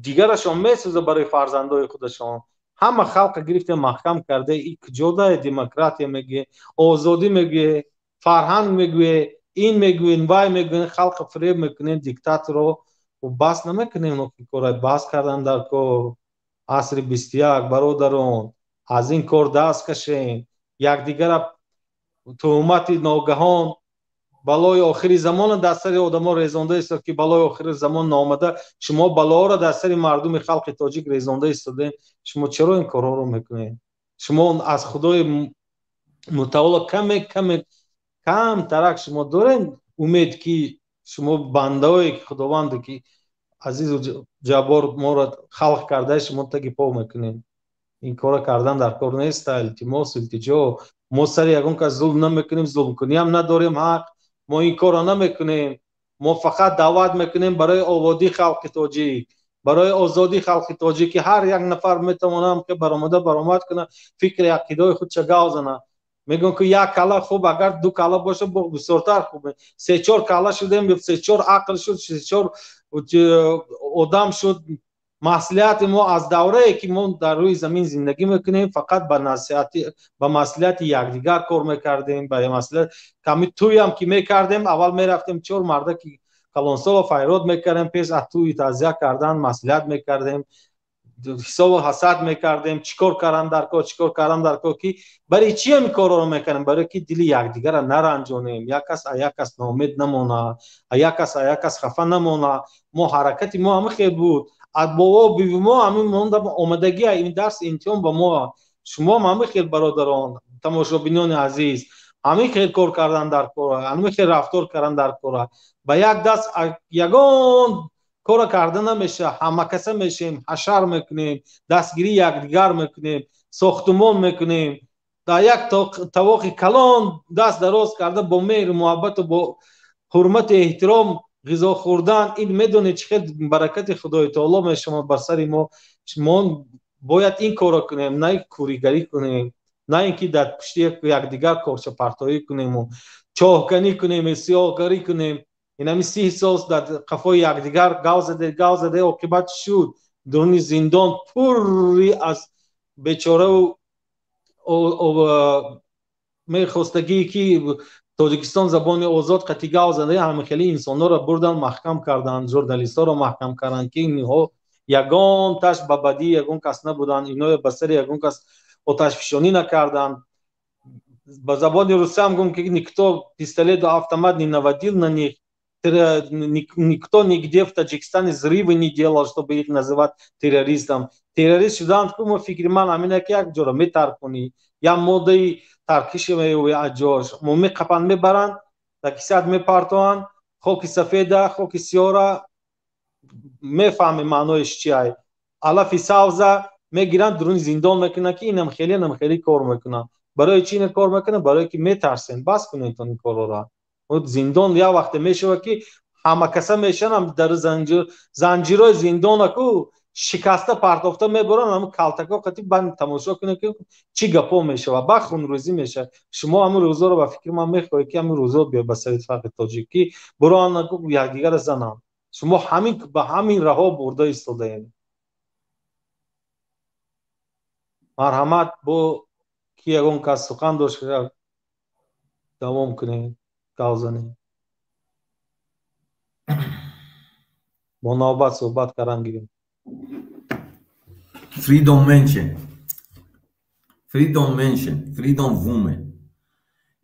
Дигарашон месӯза барои фарзандои худашон. Ҳама халқа гирифта маҳкам карда. И куҷодае демократия мегӯе, озодӣ мегӯе, фарҳанг мегӯе, ин мегӯен, вай мегӯен, халқа фиреб мекунем, диктаторо бас намекунем. Кора бас кардан дар кор. Асри 21, бародарон, аз ин кор даст кашем. Якдигара туҳмати ногаҳон, балои охири замона дар сари одамо резонда истод, ки балои охири замон наомада, шумо балоҳоро дар сари мардуми халқи тоҷик резонда истодем. Шумо чаро ин корҳоро мекунед? Шумо аз Худои мутаоло каме каме камтарак шумо доред умед, ки шумо бандаое ки Худованде ки азизу ҷаббор моро халқ карда, шумо таги по мекунед. Ин корро кардан дар кор неста. Илтимос, илтиҷо, мо сари ягон кас зулм намекунем, зулмкуниам надорем ҳақ. Мо ин корро намекунем. Мо фақат даъват мекунем барои ободии халқи тоҷик, барои озодии халқи тоҷик, ки ҳар як нафар метавонам ки баромада баромад кунад, фикри ақидаҳои худша гав занад. Мегӯям, ки як кала хуб, агар ду кала боша, бисёртар хуб. Се чор кала шудем, се чор ақл шуд, се чор одам шуд. Маслиҳати мо аз даврае ки мо дар рӯи замин зиндагӣ мекунем, фақат ба насиҳати, ба маслиҳати якдигар кор мекардем. Ба маслиҳат ками тӯям ки мекардем, аввал мерафтем, чор марда ки калонсоло файрод мекардем, пеш аз тӯи тазия кардан маслиҳат мекардем, ҳисобу ҳасад мекардем, чӣ кор кардан дар кор, чӣ кор кардан дар кор, ки барои чи ҳамин корҳоро мекардем? Барои ки дили якдигарро наранҷонем, як кас а як кас ноумед намонад, а як кас а як кас хафа намонад. Мо ҳаракати мо ҳама хел буд. Аз бобо биби мо ҳамин монда омадагия, ин дарс имтиҳон ба мо. Шумо ҳамин хел, бародарон, тамошобинони азиз, ҳамин хел кор кардан дар кора, ҳамин хел рафтор кардан дар кора. Ба як даст ягон кора карда намеша. Ҳамакаса мешем, ҳашар мекунем, дастгирии якдигар мекунем, сохтумон мекунем, дар як тавоқи калон даст дароз карда, бо меҳру муҳаббату бо ҳурмату эҳтиром ғизо хӯрдан, ин медонед чӣ хел баракати Худои таоло мешавад бар сари мо. Мо бояд ин корро кунем, на кӯригарӣ кунем, на ин ки дар пушти якдигар корчапартоӣ кунему чоҳканӣ кунем, сиёҳгарӣ кунем. Инами 30 сол дар қафои якдигар гав заде, гав заде, оқибат чӣ шуд? Дуруни зиндон пурри аз бечораву мехостагие ки Тоҷикистон забони озод қатӣ гав заде, ҳама хеле инсонҳоро бурдан маҳкам карданд, журналистҳоро маҳкам карданд, ки инҳо ягон таш ба бадии ягон кас набуданд, инҳо ба сари ягон кас оташфишонӣ накарданд. Ба забони русиам гум, ки никто пистолету автомат не наводил на них, никто нигде в Таджикистане взрывы не делал, чтобы их называть террористом. Террорист шуданд ку, мо фикри ман ҳамина, ки як ҷоро метаркунӣ, як моддаи таркиши меёвӣ аз ҷош, мо меқапанд, мебаранд, дар кисат мепартоанд, хоки сафеда, хоки сиёра мефаҳмем маъноиш чиай, алафи савза мегиранд, дуруни зиндон мекунанд, ки инам хеле, инам хеле кор мекунанд. Барои чи ина кор мекунанд? Барое ки метарсем. Бас кунед ин корҳоро. Зиндон як вақте мешавад, ки ҳамакаса мешаванд, дар занҷирои зиндона ку шикаста партофта мебаранд, ҳамн калтако қати банд. Тамошо кунед, ки чӣ гапҳо мешавад, ба хунрӯзӣ мешавад. Шумо ҳамин рӯзоро, ба фикри ман, мехоҳед, ки ҳамин рӯзо биёд ба сари халқи тоҷик, ки буроан якдигарро зананд. Шумо ҳамин ба ҳамин раҳо бурда истодаем. Марҳамат, бо ки ягон кас сухан дошт, давом кунем, гав занем, бо навбат суҳбат кардан гирем. Freedom Menschen. Freedom Menschen. Freedom Women.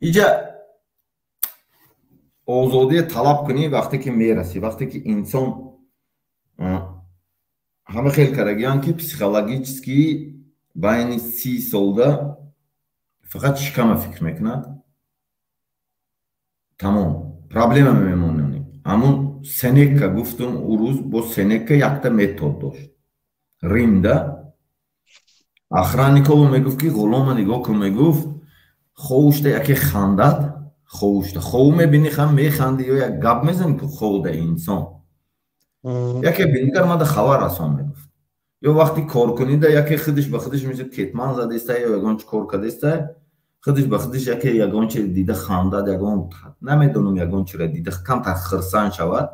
Иҷа озодия талаб кунӣ, вақте ки мерасӣ, вақте ки инсон ҳама хел кардагиан, ки психологически байни 30 солда фақат шикама фикр мекунад, тамом, проблема мемононӣ. Ҳамун Сенека гуфтум ӯ рӯз, бо Сенека якта метод дошт. Римда охранниково мегуфт, ки ғулома нигоҳ кун, мегуфт, ховушта яке хандад, ховушта хов мебини, хам механди ё як гап мезани, ку ховда инсон яке бинигар мада хабар расон, мегуфт. Ё вақти коркунида яке худаш ба худаш мисли кетман задаиста ё ягон чи кор кардаиста, худаш ба худаш яке ягон чи дида хандад, ягон намедонам ягон чиро дида камтар хирсанд шавад.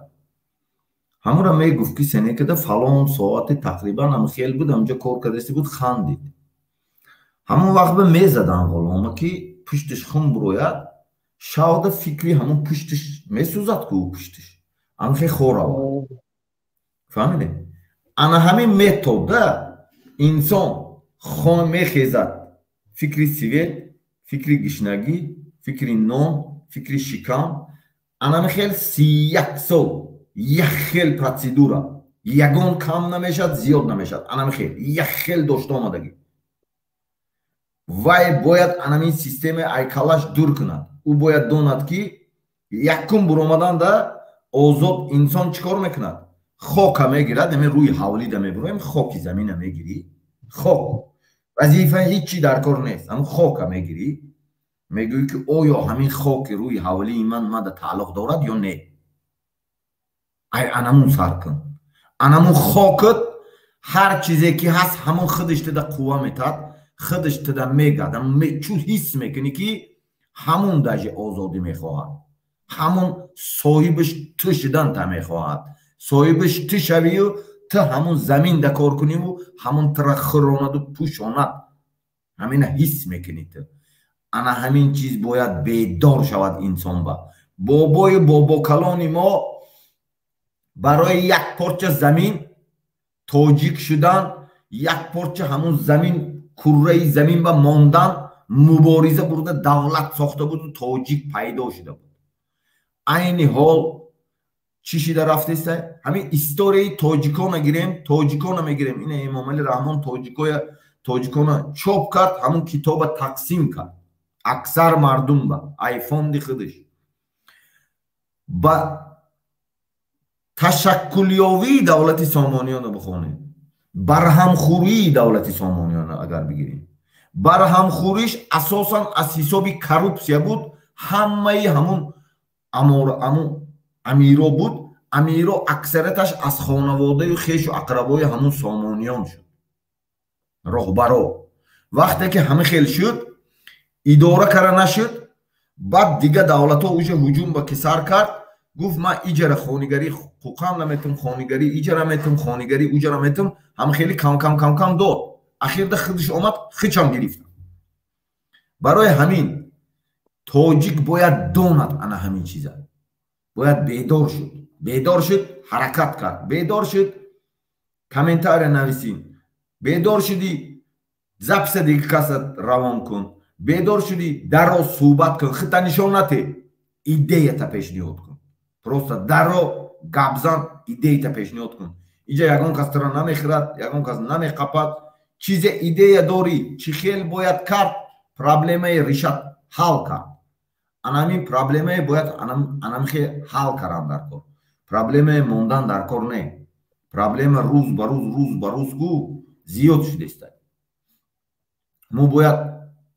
Ҳамонро мегуфт, ки сенекада фалон соати тақрибан ам хел буд, ҳамҷо кор кардаисти буд, хандид. Ҳамон вақт ба мезадан ғулома, ки пуштиш хун бурояд, шавда фикри ҳамон пуштиш месӯзад ку пуштиш. Анхе хоравад. Фаҳмидед? Ана ҳамин метода инсон хон мехезад, фикри свет, фикри гишнагӣ, фикри нон, фикри шикам, ана хел 31 сол як хел процедура, ягон кам намешад, зиёд намешад, ана хел як хел дошта омадагӣ. Вай бояд анамин системаи айкалаш дур кунад. Ӯ бояд донад, ки якум буромаданда озод инсон чӣ кор мекунад? Хока мегирад, ҳамин рӯи ҳавлида мебуроем, хоки замина мегирӣ, хок вазифа ҳичи дар кор нест, ҳамин хока мегирӣ, мегӯӣ, ки оё ҳамин хоки рӯи ҳавлии ман мада тааллуқ дорад ё не? Ай анамун сар кун, анамун хокат ҳар чизе ки ҳаст, ҳамон худаш тида қувва метад, худаш тида мегад, чу ҳис мекунӣ, ки ҳамун даже озодӣ мехоҳад, ҳамун соҳибаш ту шудан та мехоҳад. Соҳибаш ту шавию ту ҳамун заминда кор куниву ҳамун тура хӯронаду пӯшонад, ҳамина ҳис мекунӣ ту. Ана ҳамин чиз бояд бедор шавад инсон. Ба бобою бобокалони мо барои як порча замин тоҷик шудан, як порча ҳамун замин, курраи замин ба мондан мубориза бурда, давлат сохта буду, тоҷик пайдо шуда буд. Айни ҳол чӣ шида рафтеста? Ҳамин историяи тоҷикона гирем, тоҷикона мегирем. Ина Эмомалӣ Раҳмон тоҷикона чоп кард, ҳамун китоба тақсим кард аксар мардум ба ай фонди худаш. Ба ташаккулёвии давлати сомониёнро бихонем, барҳамхӯрии давлати сомониёнро агар бигирем, барҳамхӯриш асосан аз ҳисоби коррупсия буд. Ҳамаи ҳамун амиро буд, амиро аксарияташ аз хонаводаю хешу ақрабои ҳамун сомониён шуд, роҳбаро. Вақте ки ҳама хел шуд, идора кара нашуд, баъд дига давлатҳо уже ҳуҷум ба кисар кард, гуфт: ман иҷара хонигарӣ Қуқан наметум, хонигарӣ иҷара метум, хонигарӣ уҷара метум. Ҳама хеле кам кам кам кам дод, ахирда худаш омад, хичам гирифт. Барои ҳамин тоҷик бояд донад ана ҳамин чиза, бояд бедор шуд, бедор шуд, ҳаракат кард, бедор шуд, комментария нависин, бедор шудӣ, записа дига каса равон кун, бедор шудӣ, дарро суҳбат кун, хита нишон нате, идеята пешниҳод кун, просто дарро гапзан, идеята пешниҳод кун. Иҷа ягон кас туро намехӯрад, ягон кас намеқапад. Чизе идея дорӣ, чӣ хел бояд кард, проблемаи решат ҳал кард, анамин проблемае бояд анамхе ҳал кардан дар кор. Проблемаи мондан дар кор не, проблема рӯз ба рӯз, рӯз ба рӯз ку зиёд шудеста. Мо бояд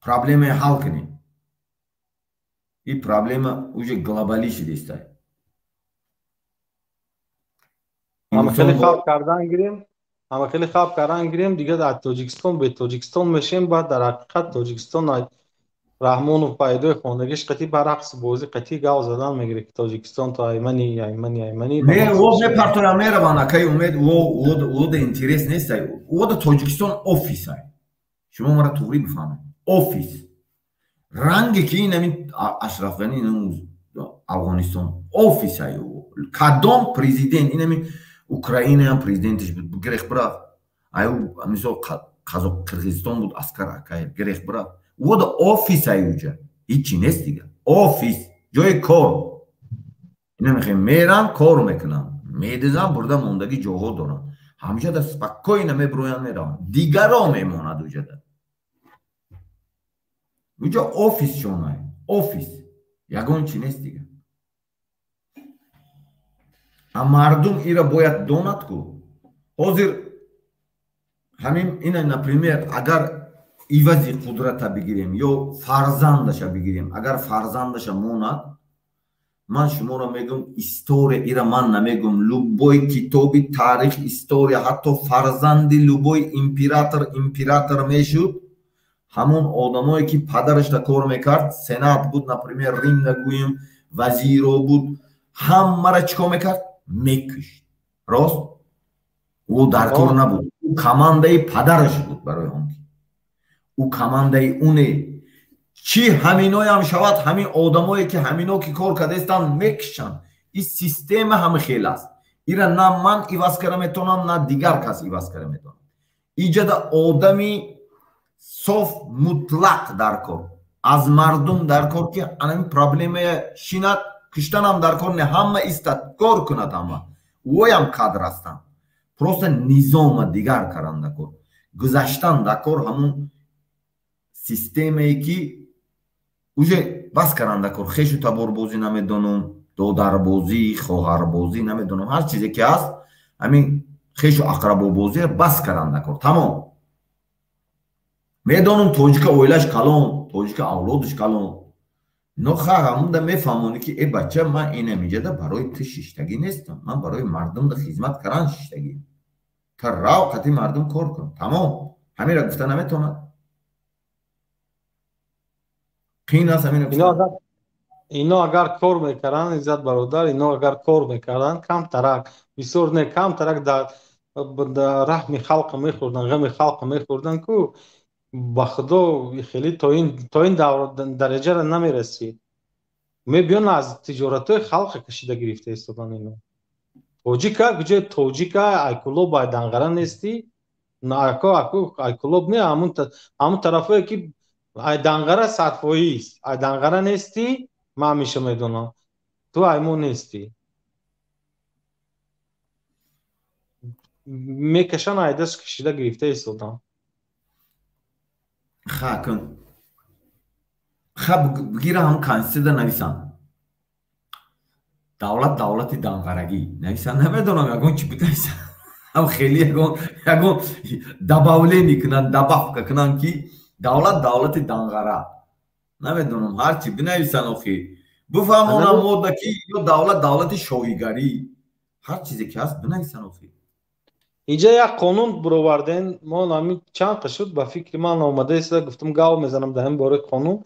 проблемае ҳал кунем, и проблема уже глобалӣ шудеста. Ҳама хеле хаб кардан гирем, ҳама хеле хаб кардан гирем, дига дар Тоҷикистон бе Тоҷикистон мешем. Баъд дар ҳақиқат Тоҷикистон Раҳмонов пайдои хондагиш қатӣ ба рақс бозӣ қатӣ гав задан мегирад, ки Тоҷикистон то аймани аймани аймани. Не, о мепартоям, мераванд, акаи Умед, ода интерес нестай, ода Тоҷикистон офисай. Шумо мара туғрӣ бифаҳмед, офис ранге ки ин ҳамин Ашраф Ғани Афғонистон офисай. Кадом президент, ин ҳамин Украинаам президентиш буд, гирех бирав, аю мисол Қазоқ, Қирғизистон буд, Аскар Акаев, гирех бирав, ода офис ай, уҷа ҳичи нест дига, офис, ҷои кор. Ина мехоҳем, мерам, кор мекунам, медизам, бурда мондагӣ ҷоҳо дорам, ҳамҷада спокойно мебироянд, мераванд, дигаро мемонад уҷада. Уҷа офис шонай, офис, ягон чи нест дига. А мардум ира бояд донад ку. Ҳозир ҳамин ина, например, агар ивази қудрата бигирем ё фарзандаша бигирем, агар фарзандаша монад, Ман шуморо мегӯм, история ира ман намегӯм, любой китоби таърих, история, ҳатто фарзанди любой император император мешуд, ҳамон одамое ки падарашда кор мекард, сенат буд, например, Римда гӯем, вазиро буд, ҳаммара чӣ кор мекард? Мекушт. Рост? Ӯ дар кор набуд. Ӯ командаи падараш буд, барои он ки ӯ командаи уне. Чӣ ҳаминоям шавад, ҳамин одамое ки ҳамино ки кор кардаистанд, мекушанд. Ин система ҳами хел аст. Ира на ман иваз карда метавонам, на дигар кас иваз карда метавонам. Иҷада одами соф мутлақ дар кор, аз мардум дар кор, ки анами проблемая шинад, куштанам дар кор не, ҳама истад, кор кунад, ҳама воям кадр ҳастанд. Просто низома дигар кардан дар кор, гузаштан дар кор ҳамун системае ки уже бас кардан дар кор, хешу таборбозӣ намедонам, додарбозӣ, хоҳарбозӣ намедонам, ҳар чизе ки ҳаст, ҳамин хешу ақрабобозиро бас кардан дар кор, тамом. Медонам, тоҷика оилаш калон, тоҷика авлодаш калон, но ха ҳамунда мефаҳмонӣ ки э бача, ман инамиҷада барои ту шиштагӣ нестам, ман барои мардумда хизмат кардан шиштагиам, та рав қати мардум кор кун, тамом. Ҳаминро гуфта наметавонад, қиин аст ҳаминро гуфта. Ино агар кор мекарданд, Иззат бародар, ино агар кор мекарданд, камтарак, бисёр не, камтарак дар раҳми халқ мехӯрданд, ғами халқ мехӯрданд, ку ба худо хеле то ин дараҷаро намерасид. Мебиён аз тиҷоратҳои халқа кашида гирифта истодан ино. Тоҷика, куҷои тоҷика, айкулоб ай данғара нестӣ, айкулоб не, ҳамун тарафое ки ай данғара 100%, ай данғара нестӣ, ман ҳамеша медонам, ту ай мо нестӣ. Мекашан ай даст кашида гирифта истодан. Ха кун, ха бигира, ҳам конститутсияда нависанд давлат давлати данғарагӣ нависанд, намедонам, ягон чӣ бинависанд, ҳам хеле ягон добавление кунанд, добавка кунанд ки давлат давлати данғара, намедонам, ҳарчи бинависанд, охи бифаҳмонам мода ки ё давлат давлати шоҳигарӣ, ҳар чизе ки ҳаст бинависанд охи. Инҷа як қонун буровардем, мо ҳамин чанд қа шуд, ба фикри ман омада истода, гуфтам гав мезанам дар ҳамин бораи қонун.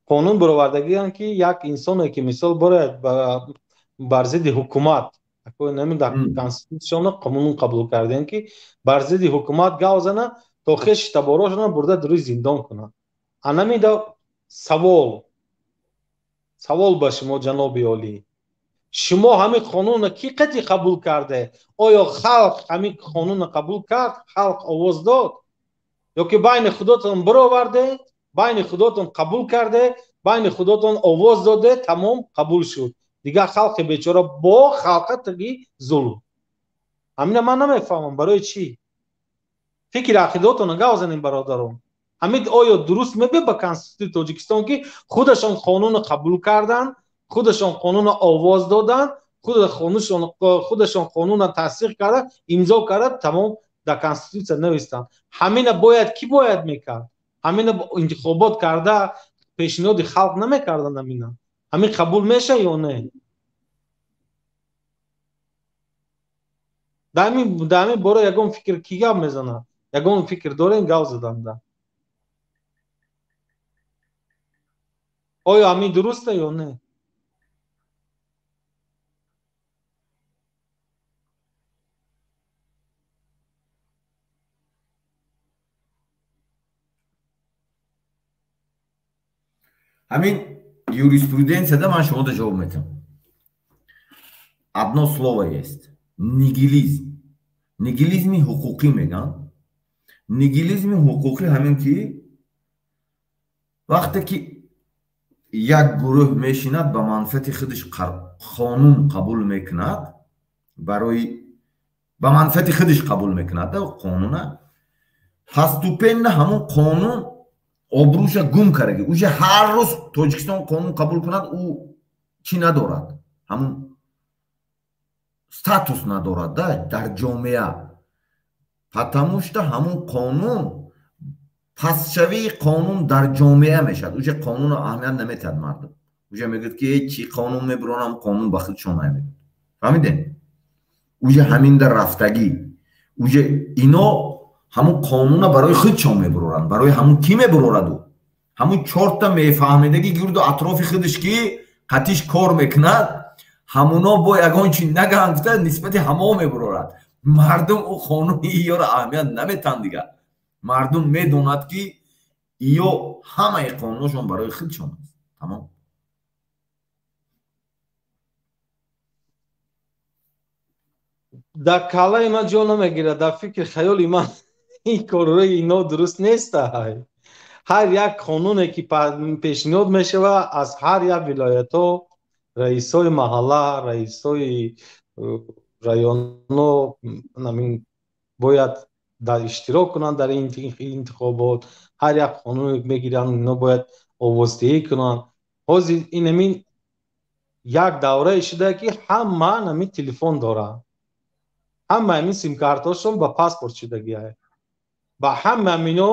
Қонун буровардагиам ки як инсоне ки мисол бояд бар зидди ҳукумат, дар конститутсияна қонун қабул кардем ки бар зидди ҳукумат гав зана, то хеши таборошона бурда дуруи зиндон кунад. Анамида савол, савол ба шумо, ҷаноби олӣ, шумо ҳамин қонунро кӣ қатъи қабул карде? Оё халқ ҳамин қонунро қабул кард? Халқ овоз дод? Ё ки байни худотон бироварде, байни худотон қабул карде, байни худотон овоз доде, тамом қабул шуд. Дигар халқи бечора бо халқа таги зулм. Ҳамина ман намефаҳмам барои чӣ? Фикри ақидаотонро гав занем, бародарон. Ҳамин оё дуруст мебе ба Конститутсияи Тоҷикистон ки худашон қонунро қабул карданд, худашон қонунро овоз доданд, худашон қонунро тасдиқ карда, имзо карда, тамом дар Конститутсия навистанд. Ҳамина бояд кӣ бояд мекард? Ҳамина интихобот карда пешниҳоди халқ намекарданд ҳамина. Ҳамин қабул меша ё не? Дар ҳамин бора ягон фикр кӣ гап мезанад? Ягон фикр дорем гап заданда? Оё ҳамин дуруста ё не? Ҳамин юриспруденсияда ман шумода ҷавоб метиҳам. Одно слово есть. Нигилизм. Нигилизми ҳуқуқӣ мегӯянд. Нигилизми ҳуқуқӣ ҳамин ки вақте ки як гурӯҳ мешинад, ба манфиати худаш қонун қабул мекунад, барои ба манфиати худаш қабул мекунад қонуна, постепенно ҳамон қонун обрӯша гум кардаги. Уже ҳар рӯз Тоҷикистон қонун қабул кунад, ӯ чӣ надорад, ҳамун статус надорад дар ҷомеа, потому что ҳамун қонун пастшавии қонун дар ҷомеа мешавад. Уже қонунро аҳамият наметиҳад мардум. Уже мегӯяд ки чӣ қонун мебуронам, қонун ба худшон намегӯяд. Фаҳмидем? Уже ҳаминда рафтагӣ. Уже ино ҳамун қонуна барои худшон мебуроранд. Барои ҳамун кӣ мебурораду? Ҳамун чорта мефаҳмидагӣ гирду атрофи худаш ки қатиш кор мекунад, ҳамуно бо ягон чи наган гуфта нисбати ҳамо мебурорад. Мардум ӯ қонуни иёро аҳамият наметан дигар. Мардум медонад ки иё ҳамаи қонуношон барои худшон аст. Тамом. Дар калаи ман ҷо намегирад, дар фикри хаёли ман ин корҳои ино дуруст нест. Ҳар як қонуне ки пешниҳод мешавад аз ҳар як вилоятҳо, раисои маҳалла, раисои районҳо бояд дар иштирок кунанд дар ин интихобот. Ҳар як қонуне мегиранд, ино бояд овоздиҳӣ кунанд. Ҳозир инамин як даврае шуда ки ҳама ҳамин телефон доранд, ҳама ҳамин симкартҳошон ба паспорт шудагиа, ба ҳама ҳамино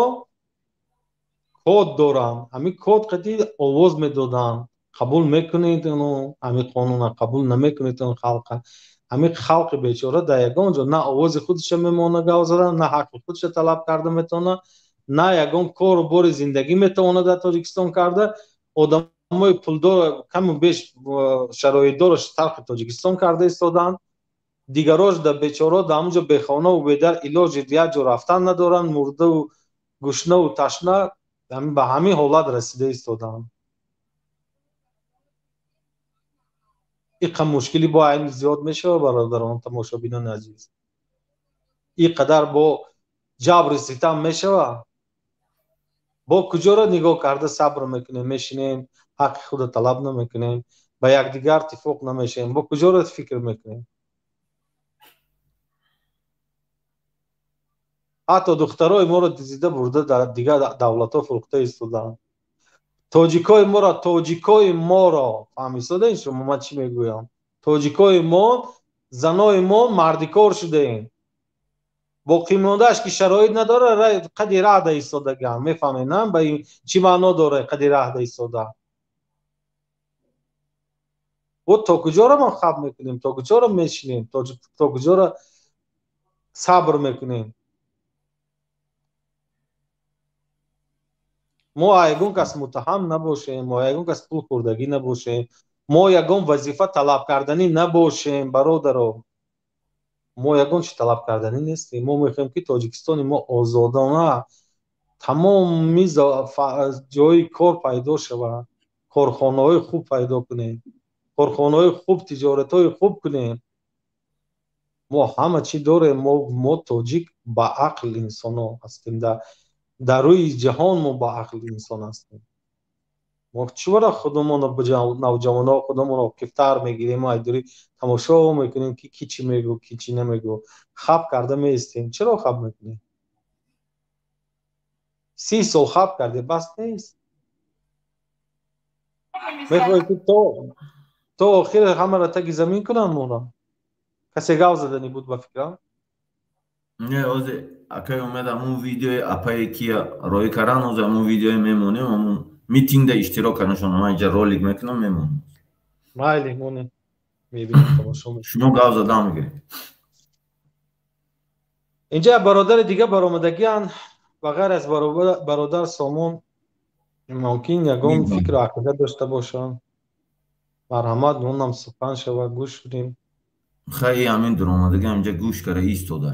код доранд. Ҳамин код қати овоз медоданд, қабул мекунед ҳамин қонуна, қабул намекунед халқа. Ҳамин халқи бечора дар ягон ҷо на овози худша мемона гав задан, на ҳаққи худша талаб карда метавона, на ягон кору бори зиндагӣ метавона дар Тоҷикистон карда. Одамои пулдор каму беш шароитдораш тарқи Тоҷикистон карда истоданд. Дигарош дар бечоро дар ҳамон ҷо бехонаву бедар илоҷи як ҷо рафтан надоранд, мурдаву гушнаву ташна ба ҳамин ҳолат расида истоданд. Иқа мушкилӣ бо айни зиёд мешавад, бародарон, тамошобинони азиз. Ин қадар бо ҷабри ситам мешавад. Бо куҷоро нигоҳ карда сабр мекунем, мешинем, ҳаққи худро талаб намекунем, ба якдигар иттифоқ намешавем, бо куҷоро фикр мекунем? Ҳатто духтарои моро дизида бурда дар дигар давлатҳо фурӯхта истоданд. Тоҷикои моро фаҳмистодаед шумо ман чӣ мегӯям? Тоҷикои мо, занои мо мардикор шудаем. Боқимондааш ки шароит надорад, қади раҳда истодагиам. Мефаҳмед, на? Ба ин чӣ маъно дорад қади раҳда истода? Бо то куҷоро мо хаб мекунем, то куҷоро мешинем, то куҷоро сабр мекунем? Мо ягон кас муттаҳам набошем, мо ягон кас пул хӯрдагӣ набошем, мо ягон вазифа талаб карданӣ набошем, бародаро. Мо ягон чи талаб карданӣ нестем. Мо мехоҳем ки Тоҷикистони мо озодона тамоми ҷои кор пайдо шавад, корхонаҳои хуб пайдо кунем, корхонаҳои хуб, тиҷоратҳои хуб кунем. Мо ҳама чӣ дорем. Мо тоҷик ба ақл инсонҳо ҳастем. Дар рӯи ҷаҳон мо ба ақл инсон ҳастем. Мо чӣ бора худамонро навҷавонҳо худамонро кифтар мегирем, айдурӣ тамошо мекунем ки ки чӣ мегӯ, ки чӣ намегӯ, хаб карда меистем. Чаро хаб мекунем? 30 сол хаб карде, бас нест. Мехоҳӣ ки то охир ҳамаро таги замин кунанд моро? Касе гав заданӣ буд ба фикрам? Не, озе акай омад ҳамун видеои апае ки роӣ кардан, озе ҳамун видеое мемонем, ҳамун митингда иштирок карданшон. Ман инҷа ролик мекунам, мемонем. Майли, монем, мебинем, тамошо мекунем. Шумо гав задан мегиред. Инҷа бародари дига баромадагианд, ба ғайр аз бародар Сомон, мумкин ягон фикру ақида дошта бошанд. Марҳамат, онам сухан шавад, гӯш кунем. Хай, ҳамин дуромадагӣ ҳаминҷа гӯш кара истода.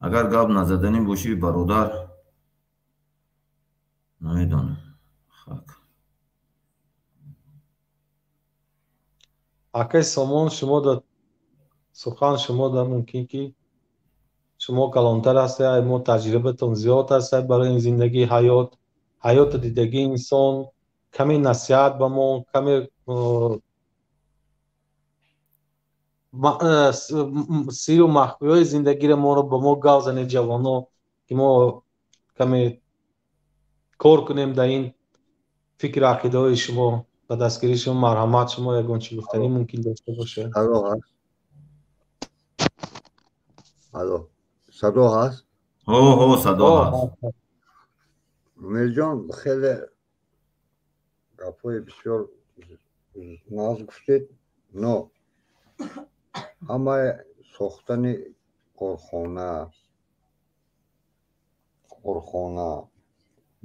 Агар гап назаданӣ бошӣ, бародар, намедонам. Хак. Акай Сомон, шумо да сухан, шумо да мумкин ки шумо калонтар ҳастед, мо таҷрибатон зиёд аст барои ин зиндагӣ, ҳаёт, ҳаёти дидагии инсон, каме насиҳат ба мо, каме сиру махфиҳои зиндагиро моро ба мо гав занед, ҷавоно, ки мо каме кор кунем дар ин фикру ақидаҳои шумо. Ба дастгирии шумо марҳамат, шумо ягон чӣ гуфтанӣ мумкин дошта бошед. Алло, ҳаст? Алло, садо ҳаст? Ҳо, ҳо, садо ҳаст. Мирҷон, хеле Гапҳои бисёр нағз гуфтед, но ҳамаи сохтани корхона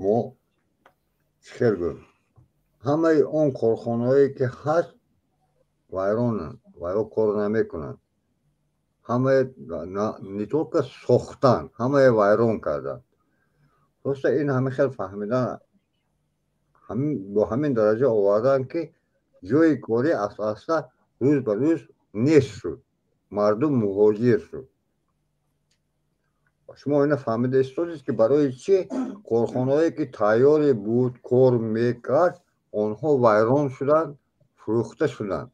мо чӣ хел гӯем, ҳамаи он корхонаҳое ки ҳаст вайронанд ва ё кор намекунанд. Ҳамаи не только сохтан, ҳамаи вайрон карданд. Просто ин ҳама хел фаҳмидан, бо ҳамин дараҷа овардан, ки ҷои корӣ аста-аста рӯз ба рӯз нест шуд, мардум муҳоҷир шуд. Шумо ина фаҳмида истодед, ки барои чӣ корхонаҳое ки тайёре буд, кор мекард, онҳо вайрон шуданд, фурӯхта шуданд.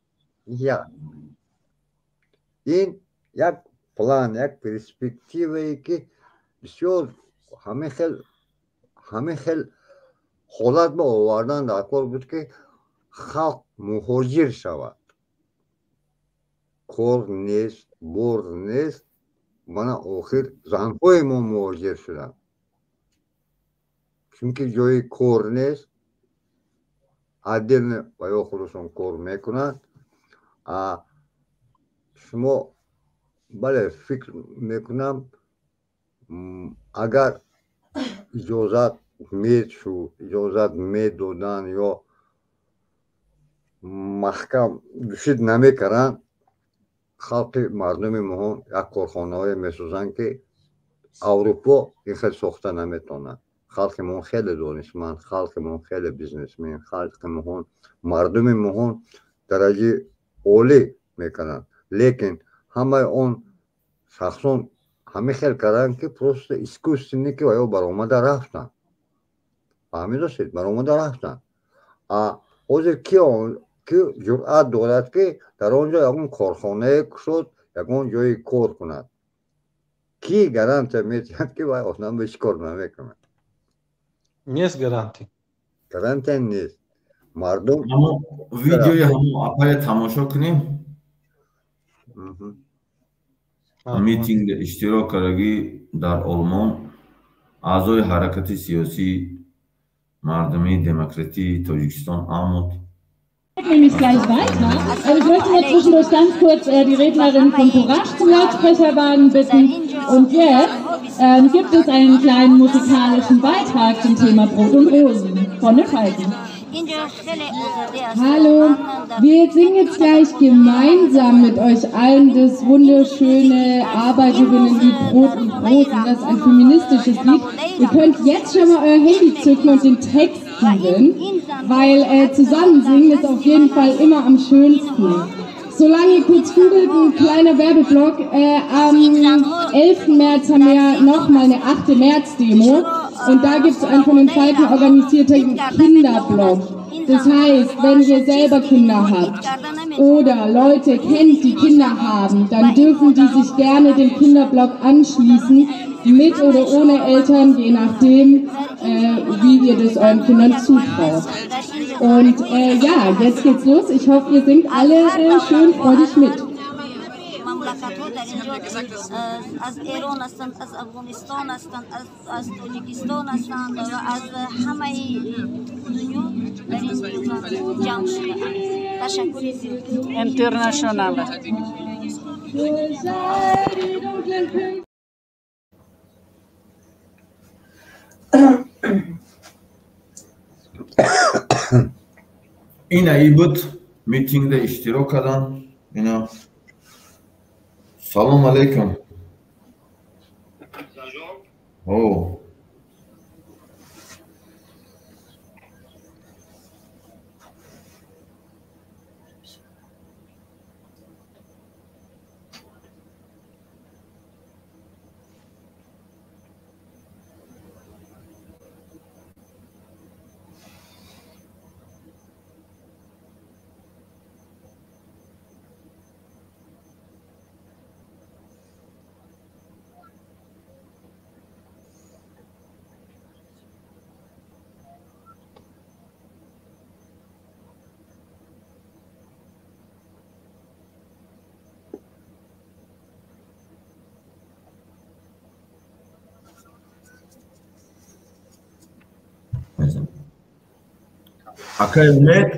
Ин як план, як перспективае, ки бисёр ҳамин хел ҳолат ба овардан дар кор буд, ки халқ муҳоҷир шавад. Кор нест, бор нест. Мана охир занҳои мо муҳоҷир шуданд, чунки ҷои кор нест. Отдельно ва ё худашон кор мекунанд. Шумо бале, фикр мекунам, агар иҷозат мешуд, иҷозат медоданд ё маҳкам душид намекарданд, халқи мардуми моҳон як корхонаҳое месозанд, ки Аврупо ин хел сохта наметавонад. Халқи моҳон хеле донишманд, халқи моҳон хеле бизнесмен, халқи моҳон, мардуми моҳон дараҷаи олӣ мекунанд. Лекин ҳамаи он шахсон ҳамин хел карданд, ки просто искусственно ки ва ё баромада рафтанд. Фаҳмидостед? Баромада рафтанд. Ҳозир ки ҷуръат дорад, ки дар он ҷо ягон корхонае кушод, ягон ҷои кор кунад? Ки гарантия медиҳад, ки вай одам ҳеҷ кор намекунад? Нест гарантия. Гарантия нест. Мардум видеои ҳамон апая тамошо кунем. Митинг иштирок кардагӣ дар Олмон, аъзои ҳаракати сиёсии мардумии демократии Тоҷикистон АМОД. Nämlich gleich weiter. Aber ich möchte noch zwischendurch ganz kurz die Rednerin von Courage zum Lautsprecherwagen bitten. Und jetzt gibt es einen kleinen musikalischen Beitrag zum Thema Brot und Rosen von den Falken. Hallo, wir singen jetzt gleich gemeinsam mit euch allen das wunderschöne Arbeiterinnenlied Brot und Rosen. Das ist ein feministisches Lied. Ihr könnt jetzt schon mal euer Handy zücken und den Text googeln, weil zusammen singen ist auf jeden Fall immer am schönsten. Solange ihr kurz googelt, ein kleiner Werbeblock. Am 11. März haben wir nochmal eine 8. März-Demo. Und da gibt es einen von den Falken organisierten Kinderblock. Das heißt, wenn ihr selber Kinder habt oder Leute kennt, die Kinder haben, dann dürfen die sich gerne dem Kinderblock anschließen, mit oder ohne Eltern, je nachdem, wie ihr das euren Kindern zutraut. Und ja, jetzt geht's los. Ich hoffe, ihr singt alle schön freudig mit. از ایران هستند، از افغانستان هستند، از تاجیکستان هستند و از همه دنیا در این جمع شده. تشکر زیاد. اینترنشنال. Ина и буд митингда иштирок кардан. Ина салом алейкум. О. Акай Умед,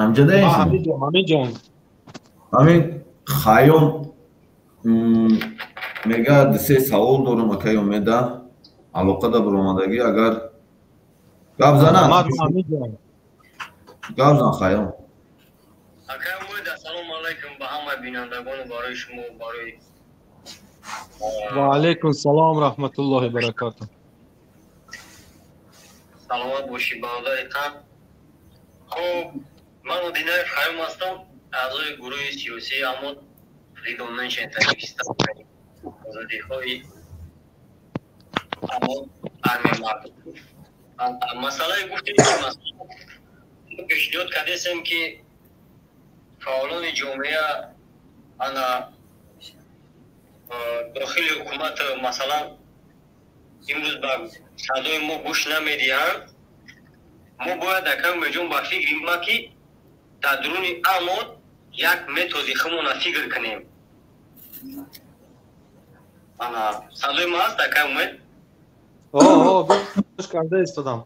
амҷадаем? Ҳамиҷон. Ҳамин Хайём мега, се савол дорам, акай Умеда, алоқа да баромадагӣ, агар гап занад, гап зан, Хайём. Акай Умед, ассалому алайкум ба ҳама бинандагону барои шумо, барои Ва алайкум салом, раҳматуллоҳи баракату. Саломат бошӣ, бародари қанд. Хуб, ман Одинаев Хайём ҳастам, аъзои гурӯҳи сиёсии Амод, Freedom Nation Таҷикистон, озодиҳои Амод, армияи мардум. Масъалае гуфтем, ки пешниҳод кардесем, ки фаъолони ҷомеа ана дохили ҳукумат, масалан, имрӯз ба садои мо гӯш намедиҳанд. Мо бояд, акай Умедҷон, ба фикри ма, ки дар дуруни Амод як методи худмона фикр кунем. Ана, садои ма ҳаст, акай Умед? Гӯш карда истодам.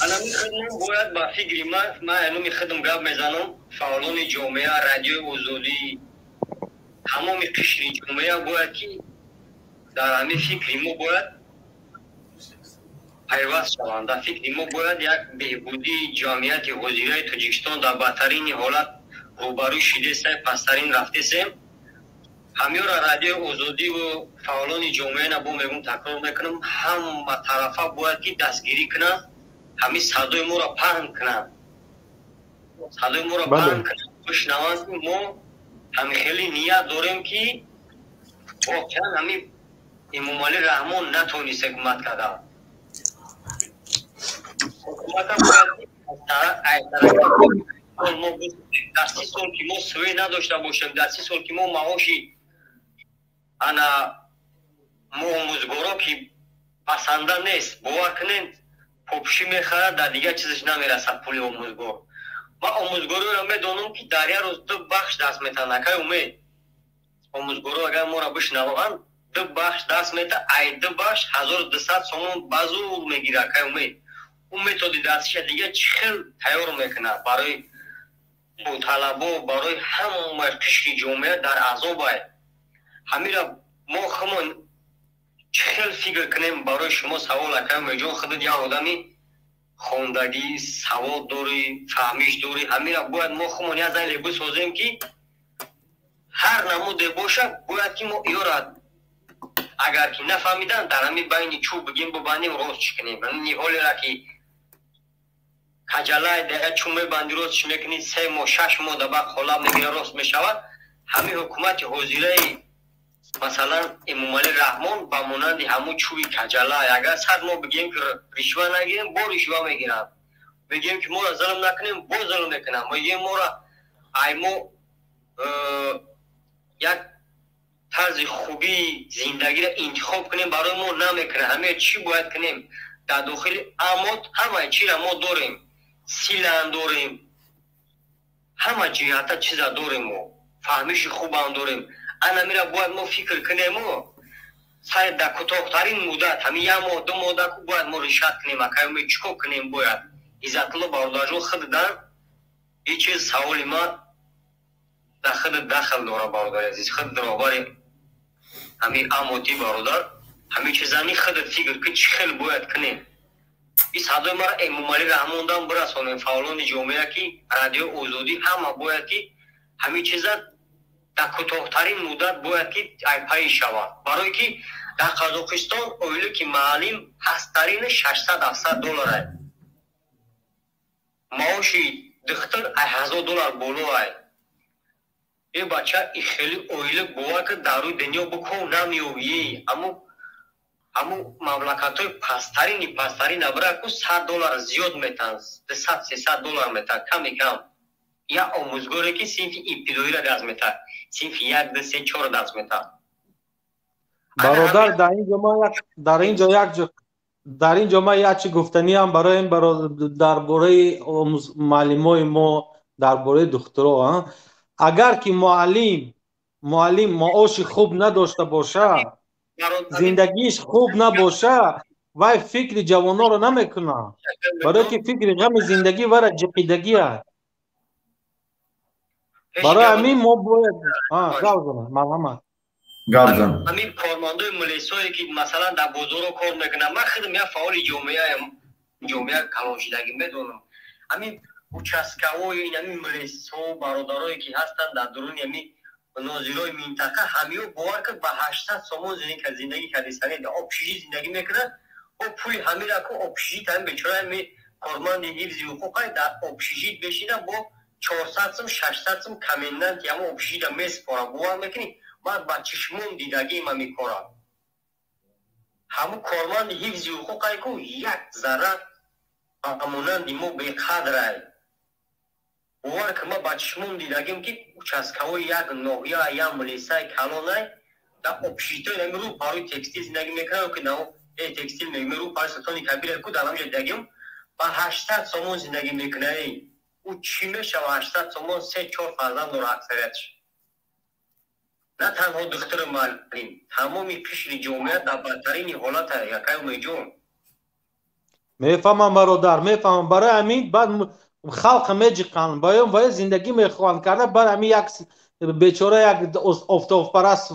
Анами худмон бояд, ба фикри ма, ман номи худм гап мезанам, фаъолони ҷомеа, Радиои Озодӣ, тамоми қишри ҷомеа бояд ки дар ҳамин фикри мо бояд пайваст шаванд. Дар фикри мо бояд як беҳбудии ҷамъияти ҳозираи Тоҷикистон дар бадтарини ҳолат рӯбарӯ шидесай, пасттарин рафтесем. Ҳамёра Радиои Озодиву фаъолони ҷомеа набо мегум, такрор мекунам, ҳама тарафа бояд ки дастгирӣ кунанд, ҳамин садои моро паҳн кунанд, садои моро паҳн кунанд, бишнаванд, ки мо ҳамин хеле ният дорем, ки воқеан ҳамин Эмомалӣ Раҳмон натонист ҳукумат кардан. Ҳукумата бояд дар 30 сол ки мо свет надошта бошем, дар 30 сол ки мо маоши ана мо омӯзгоро ки басанда нест, бовар кунед, попшӣ мехарад, дар дигар чизаш намерасад пули омӯзгор. Ман омӯзгориро медонам, ки дар як рӯз ду бахш дарс метаҳанд. Акай Умед, омӯзгоро агар моро бишнаванд, ду бахш дарс мета, ай ду бахш 1200 сомон ба зур мегирад. Акай Умед, ӯ методи дарсиша дига чӣ хел тайёр мекунад барои талабо, барои ҳама қишри ҷомеа дар азобай. Ҳамира мо хумон чӣ хел фикр кунем? Барои шумо савол, акай Умедҷон, худат як одами хондагӣ, савод дорӣ, фаҳмиш дорӣ. Ҳамира бояд мо хумон як зале бисозем, ки ҳар намуде бошад, бояд ки мо иёра агар ки нафаҳмидан, дар ҳамин байни чӯб бигем, бубандем, рост чӣ кунем. Ниҳолера ки каҷалай дая чӯб мебанди, рост чӣ мекунӣ, 3 моҳ, 6 моҳ да баъд қолаб мегира, рост мешавад. Ҳамин ҳукумати ҳозираи, масалан, Эмомалӣ Раҳмон ба монанди ҳамун чӯби каҷалай. Агар 100 моҳ бигем, ки ришва нагирем, бо ришва мегиранд. Мегӯем, ки моро зулм накунем, бо зулм мекунам. Мегӯем, моро ай мо як тарзи хубии зиндагиро интихоб кунем, барои мо намекунад. Ҳамаи чӣ бояд кунем? Дар дохили Амод ҳамаи чиро мо дорем, силаам дорем, ҳама ҷиҳата чиза дорем, мо фаҳмиши хубам дорем. Анамира бояд мо фикр кунему сай дар кӯтоҳтарин муддат, ҳамин як моҳ, 2 моҳ даку бояд мо решать кунем. Акай Умед, чӣ кор кунем бояд? Иззатулло бародарҷон, худдан ин чиз саволи ман дар худат дахл дора, бародари азиз, худ роҳбари ҳамин Амоти, бародар, ҳамин чизани худат фикр кун, чӣ хел бояд кунем. Ин садои мара Эмомалӣ Раҳмондан бирасонем, фаъолони ҷомеа, ки Радиои Озодӣ, ҳама бояд ки ҳамин чиза дар кӯтоҳтарин муддат бояд ки айпайӣ шавад, барое ки дар Қазоқистон ойлики маълим ҳасттарини 600-700 доллар, маоши духтар ай 1000 доллар боло. Ай е бача, и хеле ойлик, бовар ки, дар рӯи дунё биков намеёбӣ. Аммо ҳамун мамлакатҳои пасттарини пасттарин набира ку 100 доллар зиёд метаҳанд, 200, 300 доллар метаҳанд ками кам як омӯзгоре, ки синфи ибтидоиро дарс метаҳад, синфи як, ду, се, чорро дарс метаҳад. Бародар, дар инҷо ман дар инҷо як ҷо, дар инҷо ман як чи гуфтаниам барои ин дар бораи муаллимои мо, дар бораи духтуро. Агар ки муаллим маоши хуб надошта боша, зиндагиш хуб набоша, Вай фикри ҷавононро намекунад, барое ки фикри ғами зиндагӣ вара ҷиқидагиа. Барои ҳамин мо бояд гап занам. Марҳамат. Гап зан. Ҳамин кормандои милисое ки масалан дар бозоро кор мекунанд, ман худам як фаъоли ҷомеаам, ҷомеа калоншидагӣ медонам. Ҳамин участкаҳои ин ҳамин милисҳо бародарое ки ҳастанд дар дуруни ҳамин нозирои минтақа, ҳамиҳо бовар кун ба 800 сомон зиндагӣ кардистанед, общежит зиндагӣ мекунад. О пули ҳамира ку общежит ҳамин бечора ҳамин корманди ҳифзи ҳуқуқа дар общежит бешина бо 400 сум 600 сум коменданти ҳамон общежита месупорад. Бовар мекунӣ, ман ба чишмон дидагиам ҳамин кора. Ҳамун корманди ҳифзи ҳуқуқае ку як зарра ба монанди мо беқадрай. Бовар кун, ман ба чишмон дидагим ки участкаҳои як ноҳия, як милисаи калонай дар общежитои ҳамин рӯ парои текстил зиндагӣ мекунад, ки текстил мегӯем, рӯ парои Султони Кабир ку дар ҳамҷо дидагим ба 800 сомон зиндагӣ мекунад. Ӯ чӣ мешава 800 сомон? 3-4 фарзанд дора аксариятш. На танҳо духтури муаллим, тамоми қишри ҷомеа дар бадтарини ҳолат якай Умедҷон. Мефаҳмам бародар, мефаҳмам. Барои ҳамин баъд халқ меҷиқанд, баён вай зиндагӣ мехоҳанд карда. Бар ҳамин як бечора, як офтобпараст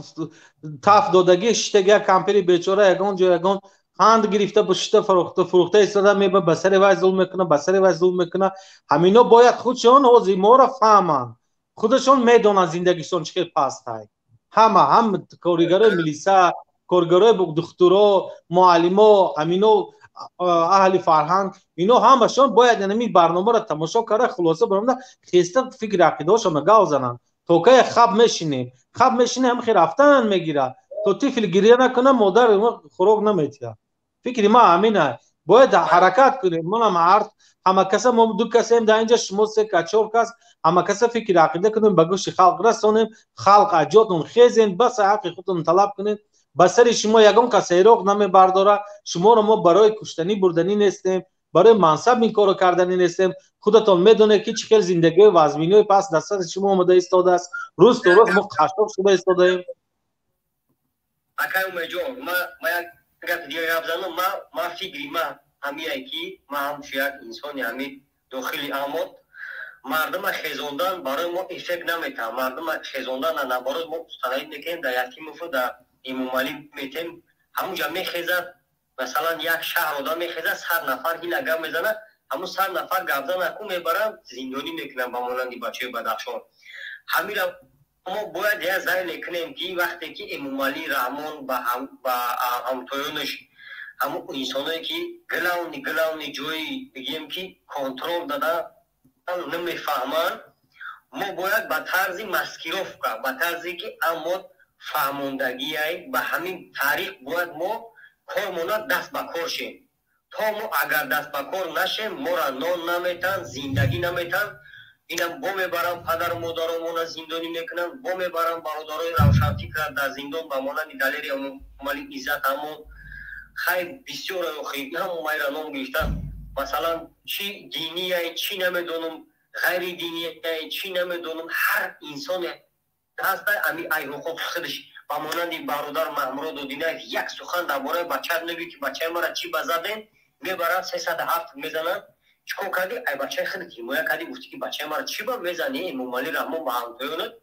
таф додагӣ шиштаги, як кампири бечора ягон ҷо ягон қанд гирифта шишта фурӯхта истода, меба ба сари вай зулм мекунад, ба сари вай зулм мекунад. Ҳамино бояд худшон ҳозир моро фаҳманд, худашон медонанд зиндагишон чӣ хел пастай. Ҳама ҳам коригарои милиса, коргарои духтуро, муаллимо, ҳамино аҳли фарҳанг, ино ҳамашон бояд ҳамин барномаро тамошо карда, хулоса баромада хеста фикри ақидаҳошонро гав зананд. То кае хаб мешинем, хаб мешинем, ҳам хел рафтан мегирад. То тифл гиря накунад, модар хӯрок наметиҳад. Фикри ман ҳамин аст. Бояд ҳаракат кунем. Манам ҳама каса, мо ду касем дар инҷа, шумо се кас, чор кас, ҳама каса фикри ақида кунем, ба гӯши халқ расонем. Халқ аҷотон хезен, бас ҳаққи худтон талаб кунем. Ба сари шумо ягон кас эроқ намебардорад. Шуморо мо барои куштанӣ бурданӣ нестем, барои мансаб ин корро карданӣ нестем. Худатон медонед ки чӣ хел зиндагиҳои вазминиҳои пас дар сари шумо омода истодааст. Рӯз то рӯз мо қашшоқ шуда истодаем. Акай Умедҷон, ма як гапи дига гап занам. Ма фикри ма ҳамие ки ма ҳамчун як инсони ҳамин дохили амод, мардума хезондан барои мо эффект наметаҳад. Мардума хезондан наоборот мо установить мекунем дар Якимову дар Эмомалӣ метем, ҳамунҷа мехезад. Масалан, як шаҳр одам мехезад, 100 нафар ҳила гап мезанад, ҳамун 100 нафар гап зана ку мебаранд, зиндонӣ мекунанд ба монанди бачаи Бадахшон. Ҳамира мо бояд як зайле кунем ки вақте ки Эмомалӣ Раҳмон ба ҳамтоёнаш, ҳамун инсоное ки главни ҷои бигем ки контрол дада намефаҳманд, мо бояд ба тарзи маскировка, ба тарзе ки аммо фаҳмондагиай, ба ҳамин тариқ бояд мо кормона даст ба кор шем. То мо агар даст ба кор нашем, моро нон наметан, зиндагӣ наметан. Инам бо мебарам падару модаромона зиндонӣ мекунанд, бо мебарам бародарои равшанфикра дар зиндон ба монанди Далери Эмомалӣ, Иззат ҳамон хай бисёр охи ҳамон майра ном гирифтан. Масалан, чӣ динияй, чӣ намедонам, ғайри динияй, чӣ намедонам, ҳар инсоне ҳаста ами ай ҳуқуқи худаш ба монанди бародар Маҳмурод Одинаев як сухан дар бораи бачаат мегӯй ки бачаи мара чӣ ба задем, мебаранд 307 мезананд. Чӣ кор кардӣ? Ай бачаи худат ҳимоя кардӣ, гуфтӣ ки бачаи мара чӣ ба мезанӣ? Эмомалӣ Раҳмон ба ҳамтоёнат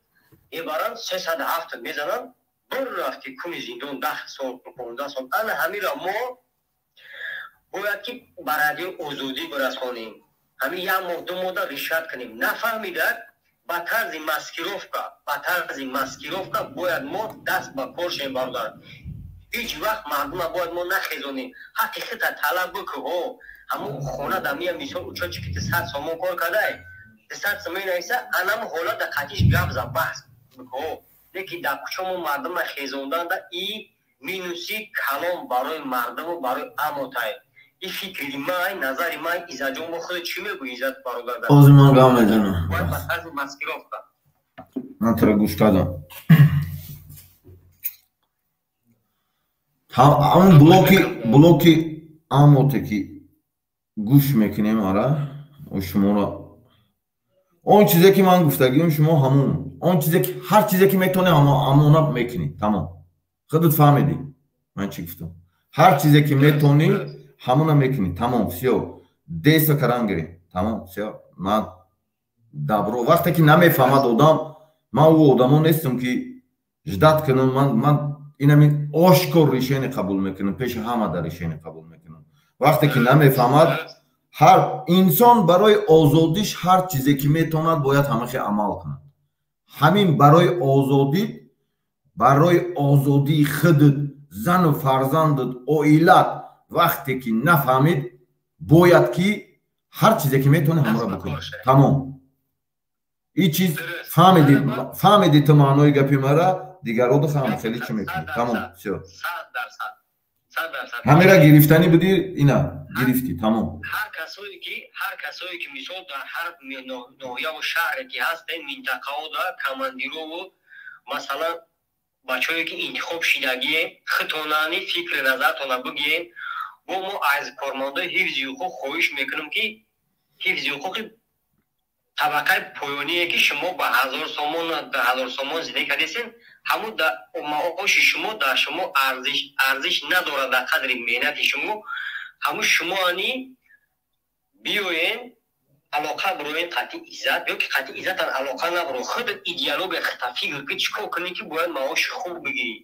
мебаранд 307 мезананд, бир рафти куни зиндон 10 сол, 15 сол. Ана ҳамира мо бояд ки ба радиои Озодӣ бирасонем. Ҳамин як моҳ ду моҳда решать кунем. Нафаҳмида ба тарзи маскировка, ба тарзи маскировка бояд мо даст ба кор шем бародар. Ҳеҷ вақт мардума бояд мо нахезонем. Ҳаққи худта талаб бикун. Ҳо, ҳамун хона дар мия мисол учётчик ки 100 сомон кор кардай, 200 сомон нависа, анам ҳолат дар қатиш гап за, баҳс бикун. Лекин дар кӯча мо мардума хезонданда и минуси калон барои мардуму барои амотай. И фикри май, назари май. Иззатҷон, бо худат чӣ мегӯӣ, Иззат бародар? Ҳозир ман гап мезанам. Бояд ба тарзи маскировка. Ман туро гӯш кардам. Ҳамун блоки амоте ки гӯш мекунем, ара шуморо он чизе ки ман гуфтагиам, шумо ҳамун он чизе ки ҳар чизе ки метавонӣ, ҳамона мекунӣ. Тамом, худат фаҳмидӣ ман чӣ гуфтам. Ҳар чизе ки метонӣ, ҳамона мекунӣ. Тамом, всё, деса каран гирӣ, тамом, всё. Ман добро, вақте ки намефаҳмад одам, ман ӯ одамо нестам, ки ждать кунам. Ман инами ошкор решение қабул мекунам, пеши ҳама дар решение қабул мекунам. Вақте ки намефаҳмад, ҳар инсон барои озодиш ҳар чизе ки метавонад, бояд ҳамахе амал кунад. Ҳамин барои озодӣ, барои озодии худат, зану фарзандат, оилат. Вақте ки нафаҳмид, бояд ки ҳар чизе ки метавонӣ, ҳамаро бикунӣ, тамом. Ин чиз фаҳмиди, фаҳмиди ту маънои гапи мара, дигароду фаҳм, хеле чӣ мекунӣ. Тамом, всё, ҳамера гирифтанӣ будӣ, ина гирифтӣ, тамом. Ҳар касое ки мисол дар ҳар ноҳияву шаҳре ки ҳастен, минтақао да командирову, масалан, бачаҳое ки интихоб шидагие, хитонани фикри назартона бигиен. Бо мо аз кормандои ҳифзи ҳуқуқ хоҳиш мекунем, ки ҳифзи ҳуқуқи табақаи поёние, ки шумо ба 1000 сомон, 2000 сомон зиндагӣ кардесен, ҳамун маоши шумо дар шумо арзиш надорад, дар қадри меҳнати шумо. Ҳамун шумоани биёен, алоқа бироен қатъи Иззат, ё ки қатъи Иззатан алоқа набиро, худат идеология хата фикр ки чӣ кор кунӣ, ки бояд маоши хуб бигирӣ.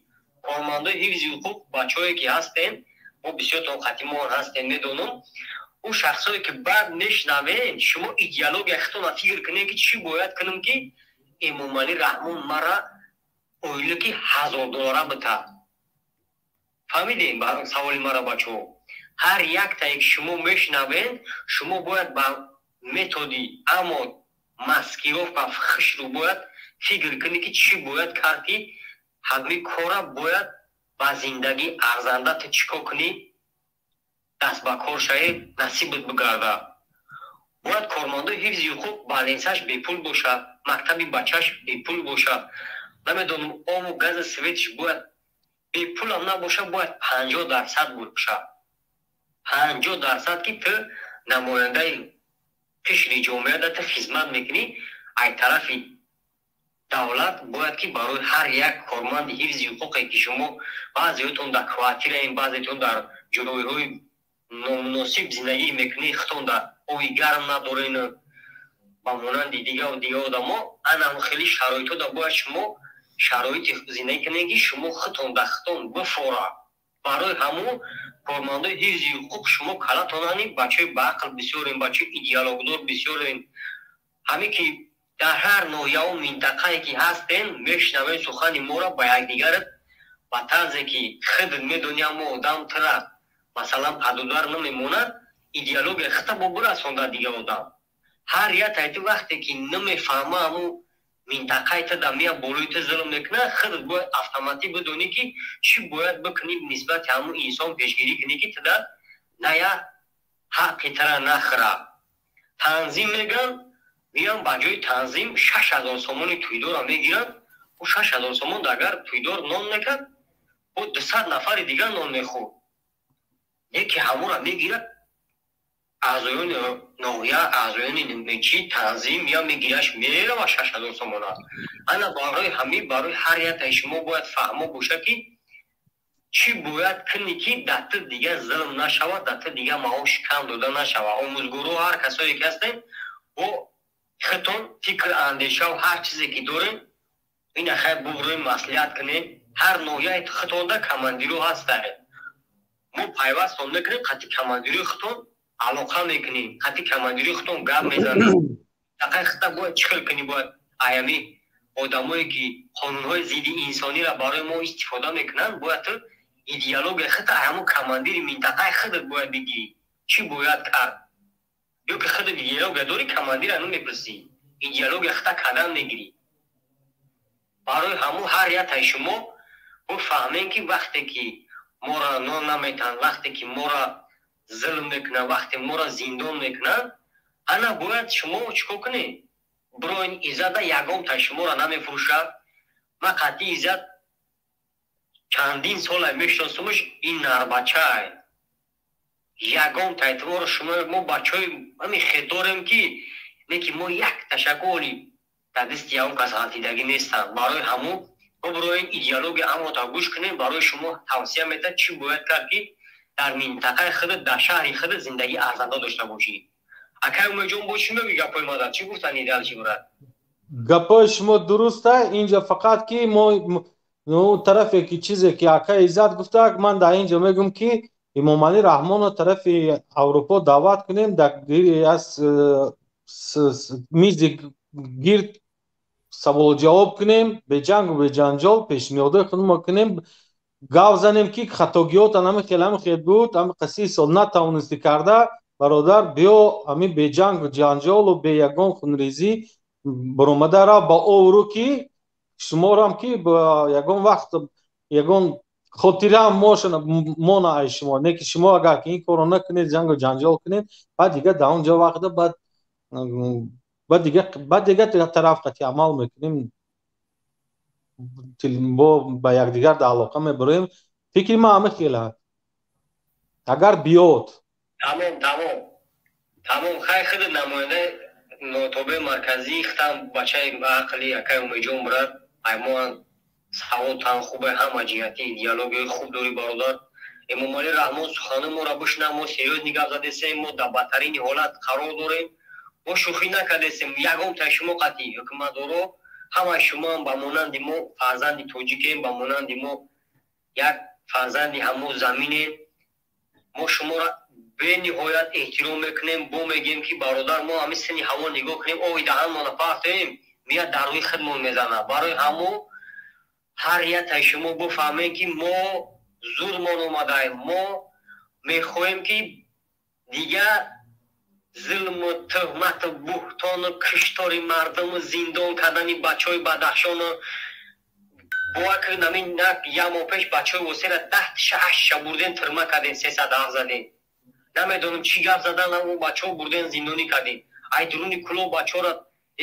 Кормандои ҳифзи ҳуқуқ, бачаҳое ки ҳастен, мо бисёртон қатъи мо ҳастен, медонам, ӯ шахсое ки баъд мешнавен, шумо идеология худтона фикр кунед, ки чӣ бояд кунам, ки Эмомалӣ Раҳмон мара ойлики 1000 доллара бита. Фаҳмидем саволи мара, бачаҳо? Ҳар яктае ки шумо мешнавен, шумо бояд ба методи, аммо маскировка хишру бояд фикр кунед, ки чӣ бояд кард, ки ҳамин кора бояд ба зиндагӣ арзанда. Ту чӣ кор кунӣ, даст ба кор шавӣ, насибат бигарда. Бояд кормандои ҳифзи ҳуқуқ баленсаш бепул бошад, мактаби бачаш бепул бошад, намедонам, обу гази, светиш бояд бепулам набошад, бояд 50% бошад, 50%, ки ту намояндаи қишри ҷомеа да, ту хизмат мекунӣ. Ай тарафи давлат бояд ки барои ҳар як корманди ҳифзи ҳуқуқе, ки шумо баъзеҳотон дар квартираем, баъзеҳотон дар ҷойҳои номуносиб зиндагӣ мекунӣ, худтон дар оби гарм надорен, ба монанди дигар дигар одамо, анам хеле шароитҳо да бояд шумо шароити зиндагӣ кунед, ки шумо худтон дар худтон бифора. Барои ҳамун кормандои ҳифзи ҳуқуқ, шумо калатонани бачаҳои баақл бисёрен, бачаҳои идеологдор бисёрен. Ҳамин ки дар ҳар ноҳияву минтақае ки ҳастен, мешунавен сухани моро, ба якдигарат ба тарзе ки худат медонӣ, ҳамо одам тура, масалан, падудар намемонад, идеология хита бо бирасонда дигар одам. Ҳар як тайти вақте ки намефаҳма, ҳамун минтақаи ту да мия болои ту зулм мекунад, худат бояд автоматик бидонӣ, ки чӣ бояд бикунӣ, нисбати ҳамун инсон пешгирӣ кунӣ, ки туда ная ҳаққи тура нахӯра. Танзим мегӯянд, меян, ба ҷои танзим 6000 сомони тӯйдора мегиранд. Ӯ 6000 сомон агар тӯйдор нон мекард, бо 200 нафари дигар нон мехӯрд. Яке ҳамура мегирад, аъзоёни ноҳия, аъзоёни чи танзим я мегираш, мерава, 6000 сомон аст. Ана барои ҳамин, барои ҳар яктаи шумо бояд фаҳмо бошад, ки чӣ бояд кунӣ, ки дар ту дигар зулм нашавад, дар ту дигар маош кам дода нашавад. Омӯзгоро, ҳар касое ки ҳастем, бо худтон фикр, андешаву ҳар чизе ки дорем, ина хайр, буброем, маслиҳат кунем. Ҳар ноҳияи худтонда командиро ҳастае, мо пайвастон мекунем, қатъи командирои худтон алоқа мекунем, қатъи командирои худтон гап мезанем. Тақаи худта бояд чӣ хел кунӣ? Бояд аями одамое ки қонунҳои зидди инсониро барои мо истифода мекунанд, бояд ту идеология худта ҳамун командири минтақаи худат бояд бигирӣ, чӣ бояд кард. Ё ки худат идеология дорӣ, командира намепурсӣ, идеология худта кадам мегирӣ. Барои ҳамун ҳар яктаи шумо бифаҳмем, ки вақте ки моро нон наметаҳанд, вақте ки моро зулм мекунанд, вақте моро зиндон мекунанд, ана бояд шумо чӣ кор кунед? Бироин Иззата, ягонта шуморо намефурӯшад. Ман қатъи Иззат чандин сола мешиносумш, ин нарбачае, ягонта эътиборо шумо. Мо бачаҳои ҳамин хел дорем, ки не ки мо як ташаккури дар дасти ягон кас ғалтидагӣ нестанд. Барои ҳамун бибироин, идеология амота гӯш кунем, барои шумо тавсия метаҳад, чӣ бояд кард, ки Дар минтақаи худат, дар шаҳри худат зиндагӣ арзанда дошта бошӣ. Акай Умедҷон, бо чӣ мегӯӣ гапҳои мада? Чӣ гуфтани дальше, брат? Гапҳои шумо дуруста. Инҷа фақат ки мо тарафе ки чизе ки акай Иззат гуфта, ман дар инҷо мегӯм, ки Эмомалӣ Раҳмонро тарафи Аврупо даъват кунем, дар аз мизи гирд саволу ҷавоб кунем, беҷангу беҷанҷол пешниҳодои худмо кунем, гав занем, ки хатогиёта намихел, ҳамихел буд, ҳами қаси сол натавонистӣ карда, бародар, биё, ҳамин беҷангу ҷанҷолу бе ягон хунрезӣ баромада рав ба овру, ки шуморам ки ягон вақт ягон хотираам мона ай шумо. Не ки шумо агар ки ин корро накунед, ҷангу ҷанҷол кунед, баъд дига дар он ҷо вақта баъд дига тараф қати амал мекунем, бо ба якдигар дар алоқа мебароем. Фикри ман ҳама хела, агар биёд. Тамом, хай, худ намоянда нотобеи марказӣ хитам, бачаи ақли акай Умедҷон, брат, аймоан саводтан хубе, ҳама ҷиҳати диалогиҳои хуб дорӣ, бародар. Эмомалӣ Раҳмон суханои моро бишнав. Мо серьёзный гап задесем, мо дар бадтарини ҳолат қарор дорем. Мо шӯхӣ накардесем ягонтаи шумо қатъи ҳукуматдоро. Ҳамаи шумоам ба монанди мо фарзанди тоҷикем, ба монанди мо як фарзанди ҳамон заминем. Мо шуморо бениҳоят эҳтиром мекунем. Бо мегӯем, ки бародар, мо ҳамин сини ҳаво нигоҳ кунем, ои даҳанмона партоем, меяд дар рӯи худмон мезанад. Барои ҳамо ҳар яктаи шумо бифаҳмем, ки мо зурмон омадаем. Мо мехоҳем, ки дигар зулму туҳмату буҳтону куштори мардуму зиндон кардани бачаҳои Бадахшону бовар кунед, ҳамин як моҳ пеш бачаҳои Восера 10 тиша, ҳаштша бурден, тирма кардем, 307 задем. Намедонам, чӣ гап задан, о бачаҳо бурден, зиндонӣ кардем. Ай дуруни куло бачаҳора.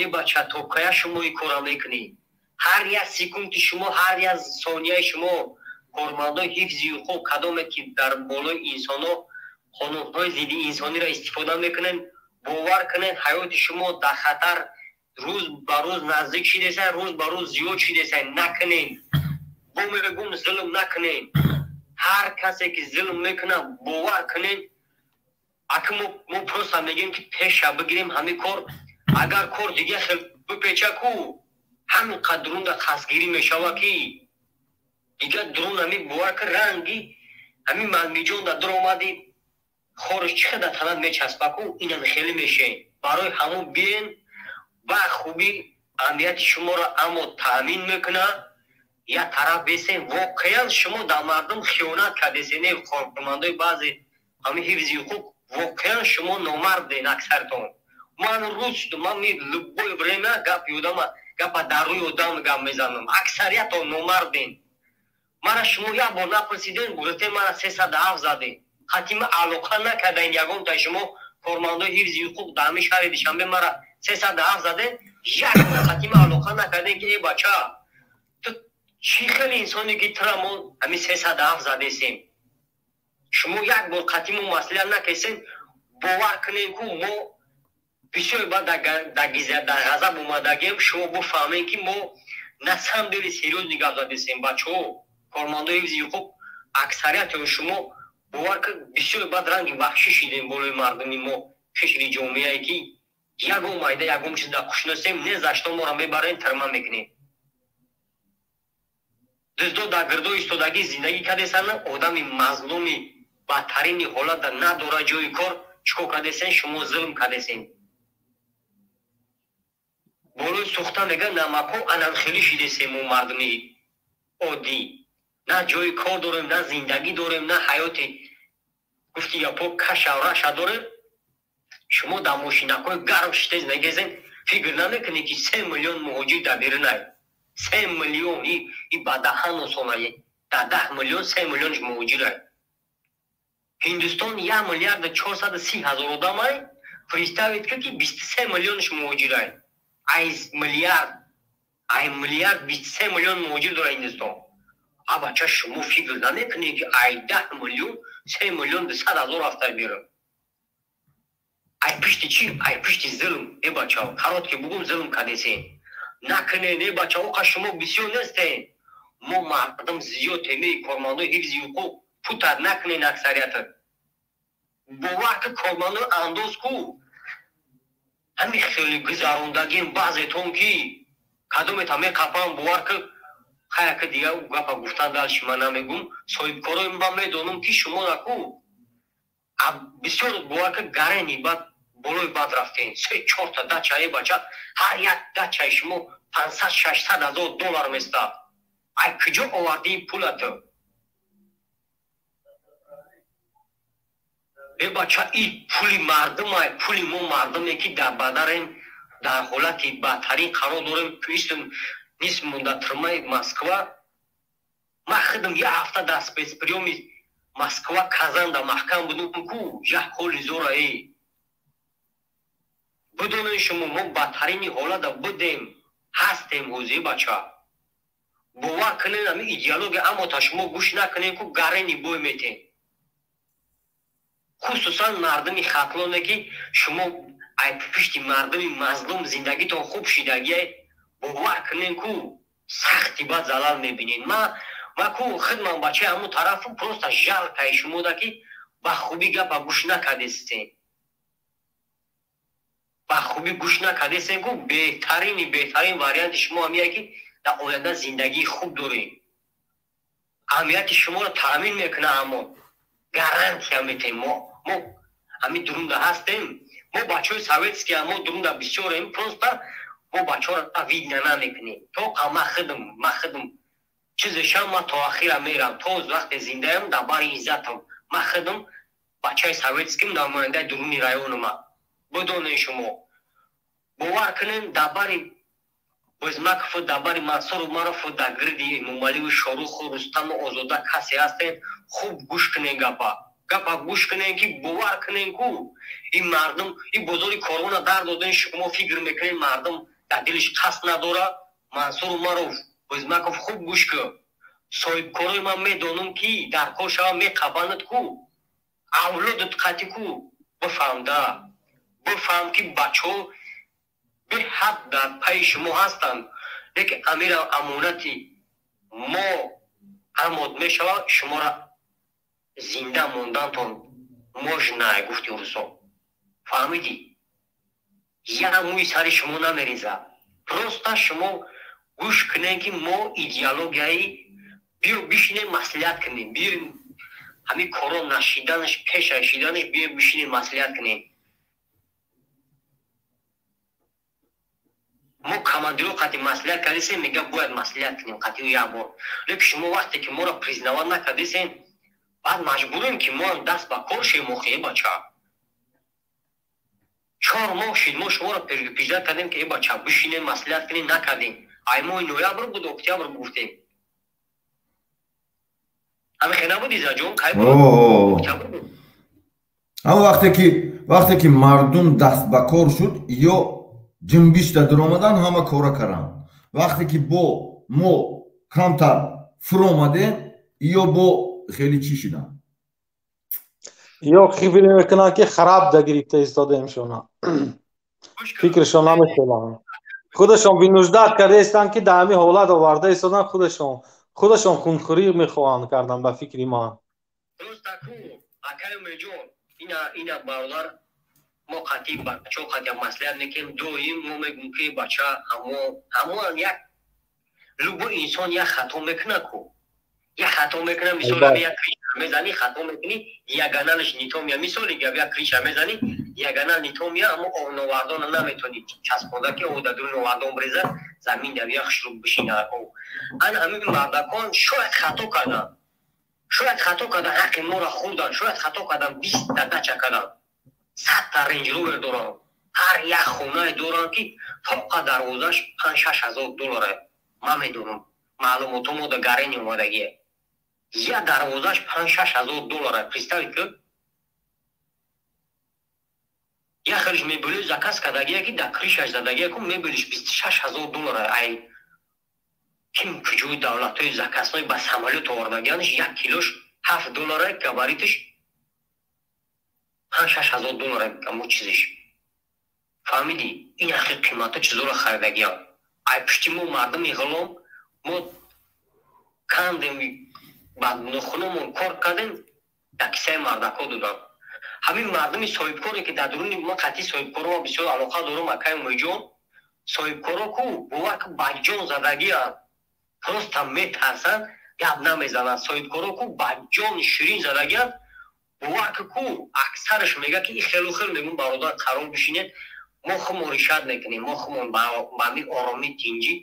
Э, бача, то кая шумо ин кора мекунӣ? Ҳар як секунди шумо, ҳар як сонияи шумо, кормандои ҳифзи ҳуқуқ, кадоме ки дар болои инсонҳо қонунҳои зидди инсониро истифода мекунед, бовар кунед, ҳаёти шумо дар хатар рӯз ба рӯз наздик шидесан, рӯз ба рӯз зиёд шидесан. Накунед, бо мегӯм, зулм накунед. Ҳар касе ки зулм мекунад, бовар кунед, аки мо просто мегӯем, ки пеша бигирем ҳамин кор. Агар кор дига хел бипеча ку, ҳамин қад дурунда қасдгирӣ мешава, ки дига дурун ҳамин, бовар кун, ранги ҳамин Малмиҷон да дуромади, хориш чӣ қадар танат мечаспа ку, инам хеле мешен. Барои ҳамон биен, ба хубӣ амнияти шуморо аммо таъмин мекунад. Як тараф бесен, воқеан шумо дар мардум хиёнат кардесен. Не, кормандои баъзе ҳамин ҳифзи ҳуқуқ, воқеан шумо номарден аксартон. Ман рӯз, ман любое время гапи одама, гапа дар рӯи одам гап мезанам. Аксариятон номарден. Мара шумо як бор напурсиден, гуфтем, мара 307 задем, хатима алоқа накардаин ягонта шумо кормандои ҳифзи ҳуқуқ дар ҳамин шаҳри Душанбе. Мара 307 задем, як бор хатима алоқа накардем, ки э, бача, ту чӣ хеле инсоне, ки тура мо ҳамин 307 задесем? Шумо як бор қатимо маслиҳат накесем. Бовар кунем, ку мо бисёр баъд дар ғазаб омадагем. Шумо бифаҳмем, ки мо на самом деле серьёзный гап задесем. Бачаҳо, кормандои ҳифзи ҳуқуқ, аксарияти шумо, бовар кун, бисёр баъд ранги ваҳшӣ шидем болои мардуми мо, қишри ҷомеае, ки ягон майда, ягон чиз дар кушносем, не за что моро мебарем, тирма мекунем. Дуздо дар гирдо истодагӣ зиндагӣ кардесана, одами мазлуми бадтарини ҳолата надора ҷои кор. Чӣ кор кардесен шумо? Зулм кардесен. Болои сӯхта мега намако анамхелӣ шидесем. Мо мардуми оддӣ на ҷои кор дорем, на зиндагӣ дорем, на ҳаёти гуфти япо каша раша дорем. Шумо дар мошинакҳои гарм шита зиндагӣ. Фикр намекунед, ки 3 миллион муҳоҷир дар берунай, 3 миллион и ба даҳан осона, дар 10 миллион 3 миллионш муҳоҷирай. Ҳиндустон 1 миллиарду 430 ҳазор одамай, представить ки 23 миллионш муҳоҷирай. Ай миллиард, ай миллиард 23 миллион муҳоҷир дора Ҳиндустон. А бача, шумо фикр намекунед, ки ай 10 миллион 3 миллион 200 ҳазор рафта берун? Ай пишти чӣ? Ай пишти зулм. Э, бача, короткий бугум, зулм кардесен. Накунед, э, бача. Оқа шумо бисёр нестен, мо мардум зиёд темаи кормандои ҳифзи ҳуқуқ. Путат накунен аксарията. Бовар ки кормандон андоз ку. Ҳамин хеле гузарондагим баъзетон ки кадомета меқапам, бовар ки хаяка дига гапа гуфтан дальше ман намегум. Соҳибкорои ман медонам ки шумо наку бисёр, бовар ки гарени бад болои бад рафтен. Се чорта дачаи бача, ҳар як дачаи шумо 500-600 ҳазор доллар местад. Ай куҷо овардии пулато? Э бача, и пули мардумай, пули мо мардуме ки дар бадарем, дар ҳолати бадтарин қарор дорем. Туистм нисм монда тюрьмаи Москва. Ман худам як ҳафта дар спецприёми Москва Казанда маҳкам будум ку, як ҳоли зора. Э бидонед шумо, мо бадтарини ҳолата будем, ҳастем ҳозир бача. Бовар кунед, ҳамин идеология аммо та шумо гӯш накунед ку, гарени бой метем. Хусусан мардуми Хатлоне ки шумо ай пишти мардуми мазлум зиндагитон хуб шидагие, бовар кунед ку, сахти бад залал мебинед. Ма ку хидман бачаи ҳамун тарафу, просто жалкаи шумода ки ба хубӣ гапа гӯш накардестем, ба хубӣ гӯш накардестем ку. Беҳтарини беҳтарин варианти шумо ҳамие ки дар оянда зиндагии хуб дорем, амнияти шуморо таъмин мекунад, аммо гарантия метем. Мо ҳамин дурунда ҳастем, мо бачаҳои советский, мо дурунда бисёрем, просто мо бачаҳоро видно намекунем. То ма хидм чизешам, ма то ахира мерам, то вақте зиндаям дар бари иззатам. Ма хидм бачаи советским, намояндаи дуруни районума. Бидонед шумо, бовар кунем, дар бари Бозмакову, дар бари Мансур Умарову, дар гирди Эмомалию, Шоруху, Рустаму, Озода касе ҳастем, хуб гӯш кунен гапа, гапа гӯш кунен ки бовар кунен ку, ин мардум ин бозори корона дар доден. Шумо фикр мекунед, мардум дар дилиш қасд надора? Мансур Умаров, Бозмаков, хуб гӯш кун. Соҳибкорои ман медонам ки дар кор шава меқабанад ку, авлодат қатӣ ку. Бифаҳмда, бифаҳм ки бачаҳо беҳад дар пайи шумо ҳастанд, лекин амира амонати мо амод мешавад, шуморо зинда мондантон можно, гуфти русо. Фаҳмидӣ? Як мӯи сари шумо намерезад. Просто шумо гӯш кунем ки мо идеологияи биё бишинем маслиҳат кунем, биё ҳамин коро нашиданаш, пеша шиданаш, биё бишинем маслиҳат кунем. Мо командиро қати маслиҳат кардесем, мега бояд маслиҳат кунем қати як бор. Лекин шумо вақте ки моро признавать накардесем, баъд маҷбурем ки мо даст ба кор шем. Охи э бача, 4 моҳ шид, мо шуморо предупреждать кардем ки э бача, бишинем маслиҳат кунем, накардем. Ай моҳи ноябр буд, октябр гуфтем, ҳамин хе набуд, Изаҷон? Кай буд? Октябр буд. Ҳамн вақте ки мардум даст ба кор шуд ё ҷунбиш да дуромадан, ҳама кора карданд. Вақте ки бо мо камтар фуромадем, ё бо хеле чӣ шуданд. Ё фикр мекунанд ки хараб да гирифта истодаемшона, фикршон намешаванд. Худашон вынуждать кардаистанд ки дар ҳамин ҳолат оварда истоданд. Худашон хунхӯрӣ мехоҳанд кардан, ба фикри ман. Акай Умеҷон, ина бародар, мо қатъи бачаҳо қатъи маслиҳат мекунем доим. Мо мегӯем ки бача, ҳамон як любой инсон як хато мекунад ку, як хато мекунад. Мисол, як крыша мезанӣ, хато мекунӣ, диагоналш не то мия. Мисоли гап, як крыша мезанӣ, диагонал не то мия, аммо новардона наметонӣ часпонда ки о дар дури новардон бреза замин дар як хушрӯ бишина. Ана ҳамин мардакон шояд хато карданд, шояд хато карданд, ҳаққи моро хӯрданд, шояд хато карданд, 20-та дача карданд, 100-та Рейндж Ровер доранд, ҳар як хонае доранд ки тоқа дарвозаш 5-6 ҳазор доллара. Ман медонам, маълумото мо да гарени омадагие, як дарвозаш 5-6 ҳазор доллара. Представить ки як хелиш мебели заказ кардагие ки дар крышаш задагие ку, мебелиш 26 ҳазор доллара. Ай ким куҷои давлатҳои заказной ба самолёт овардагианш, як килош 7 доллара, габариташ 5-6 ҳазор доллара амо чизиш. Фаҳмидӣ? Ин ҳақи қимато чизоро харидагиам. Ай пушти мо мардуми ғулом мо кандем. Ба нохуномон кор кардем, дар кисаи мардако додам. Ҳамин мардуми соҳибкоре ки дар дуруни ма қатъи соҳибкоро бисёр алоқа дорум, акай Умедҷон, соҳибкоро ку бовар ку ба ҷон задагианд, просто метарсанд, гап намезананд. Соҳибкоро ку ба ҷони ширин задагианд, бовар ку аксараш мега ки и хелу хел мегӯм, бародар, қарор бишинед, мо хумон решат мекунем, мо хумон ба ҳамин оромӣ тинҷӣ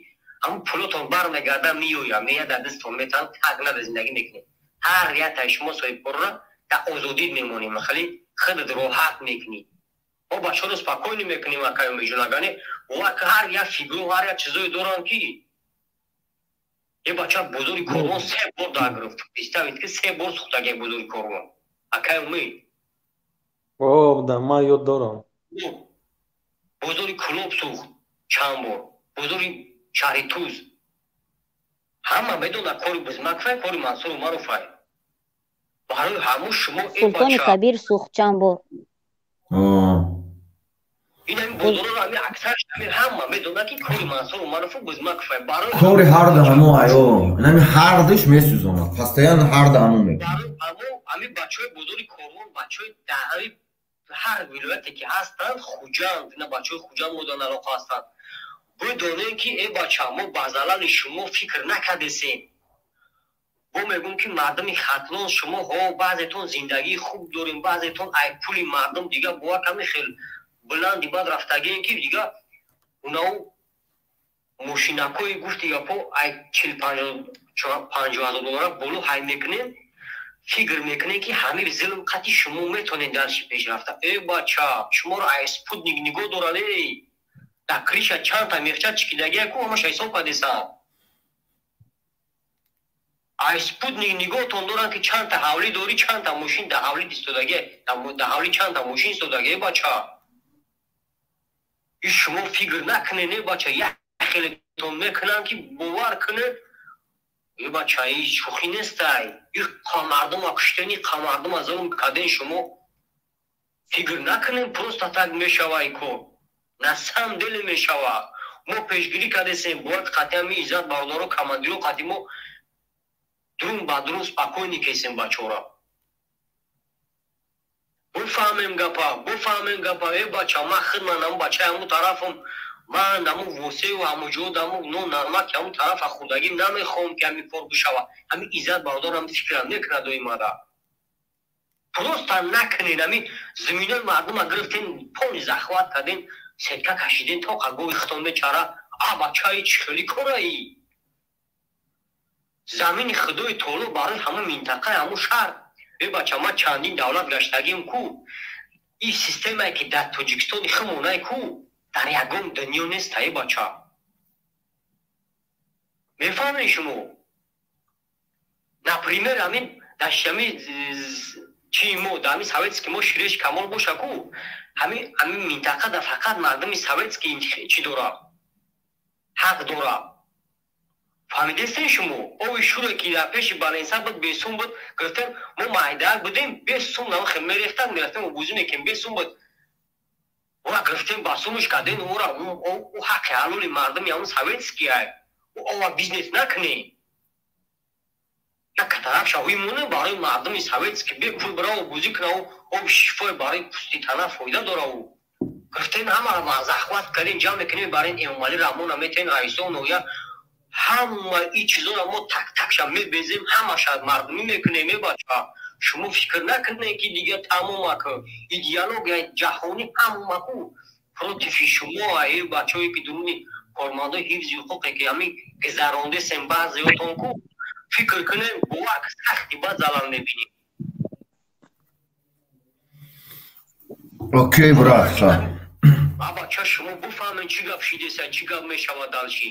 ҳамун пулотон бармегарда, меоя, мея дар дастон метан, так нада зиндагӣ мекунем. Ҳар яктаи шумо соҳибкорро дар озодӣ мемонем, хеле худат роҳат мекунӣ. Мо бачаҳоро спокойно мекунем, акай Умедҷон, агане ҳар як фигуру ҳар як чизое доранд ки е бача бозори Корвон се бор дар гирифт. Представить ки се бор сӯхтагия бозори Корвон, акай Умед. О, да, ман ёд дорам. Бозори Кӯлоб сӯхт чанд бор, бозори шаҳри Туз. Ҳама медонад кори Бизмакфай, кори Мансур Умаровай. Барои ҳамун шумо Султони Кабир сӯхт чанд бор. Ин ҳамин бозорро ҳамин аксараш ҳамин ҳама медонад ки кори Мансур Умарову Бизмакфай. Барои кори ҳарду ҳамо аё, инами ҳардуш месӯзонад постоянно, ҳарду ҳамо мекунад. Барои ҳамо ҳамин бачаҳои бозори Корвон, бачаҳои ҳамин ҳар вилояте ки ҳастанд, Хуҷанд, ина бачаҳои Хуҷанд модан алоқа ҳастанд, бидонем ки э бача, мо ба залали шумо фикр накардесем. Бо мегӯм ки мардуми Хатлон, шумо ҳо баъзетон зиндагии хуб дорем, баъзетон ай пули мардум дига бовар ками хел буланди бад рафтагием ки дига унау мошинакҳои гуфти гапо ай чил панҷоҳ ҳазор доллара боло ҳай мекунем, фикр мекунем ки ҳамин зулм қатъи шумо метонед дарши пеш рафта. Э бача, шуморо ай спутник нигоҳ дорад, эй дар крыша чандта мехча чикидагия ку, ҳамаша ҳисоб кардесам. Ай спутник нигоҳтон доранд ки чандта ҳавлӣ дорӣ, чандта мошин дар ҳавлӣ истодагия, дар ҳавлӣ чандта мошин истодагия. Э бача, и шумо фикр накунед, э бача, як хелетон мекунанд ки бовар кунед, э бача, и шӯхӣ нестай. И мардума куштени, мардума зулм карден, шумо фикр накунед просто так мешава и кор. На самом деле мешава. Мо пешгирӣ кардесем, бояд қатъиян ми иззат бародаро, командиро қатъи мо дурун ба дурун спокойно кесем бачора. Бифаҳмем гапа, бифаҳмем гапа. Э бача, ман худ ман ҳамун бачаи ҳамун тарафам, ман ҳамун восею ҳамуҷо ҳамун нон намаки ҳамун тарафа хӯрдагӣ намехоҳам ки ҳамин кор бишава. Ҳамин иззат бародар ҳам фикрам мекунад доимада. Просто накунед, ҳамин зиминои мардума гирифтем, полный захват кардем, сетка кашидем то қагови хитон мечара. А бачаи, чӣ хеле кораи? Замини худои таоло барои ҳамун минтақаи ҳамун шаҳр. Э бача, ман чандин давлат гаштагим ку, ин системае ки дар Тоҷикистони химонай ку дар ягон дунё неста, э бача. Мефаҳмед шумо? Например, ҳамин даштами чи мо дар ҳамин советский мо ширеш камол боша ку, ҳамин минтақа дар фақат мардуми советский чӣ дора, ҳақ дора. Фаҳмидестен шумо? Ови шуре ки дар пеши баленса буд, бесум буд, гирифтем, мо майдаак будем, бесум намхе мерехтан, мерафтем обузӣ мекунем, бесум буд. Ора гирифтем, ба сумуш кардем, ора ӯ ҳаққи ҳалоли мардуми ҳамун советский ай. Ӯ ова бизнес накунем. Як тараф шавӣ монем барои мардуми советский бепул бира обузӣ куна, оби шифои барои пӯсти тана фоида дора ӯ. Гирифтем ҳамаро захват кардем, ҷамъ мекунем, барои Эмомалӣ Раҳмона метаҳем, раисо ноҳия, ҳама ин чизоро мо так-такша мебезем, ҳамаша мардумӣ мекунем. Э бача, шумо фикр накунед ки дига тамом аку идеологияи ҷаҳонӣ ҳама ку против шумо. Э бачаҳое ки дуруни кормандои ҳифзи ҳуқуқе ки ҳамин гузарондесем баъзеотон ку, фикр кунем, бовар сахти бад залал мебинем. Окей, брат. Бача, шумо бифаҳмед чӣ гап шидеса, чӣ гап мешавад дальше.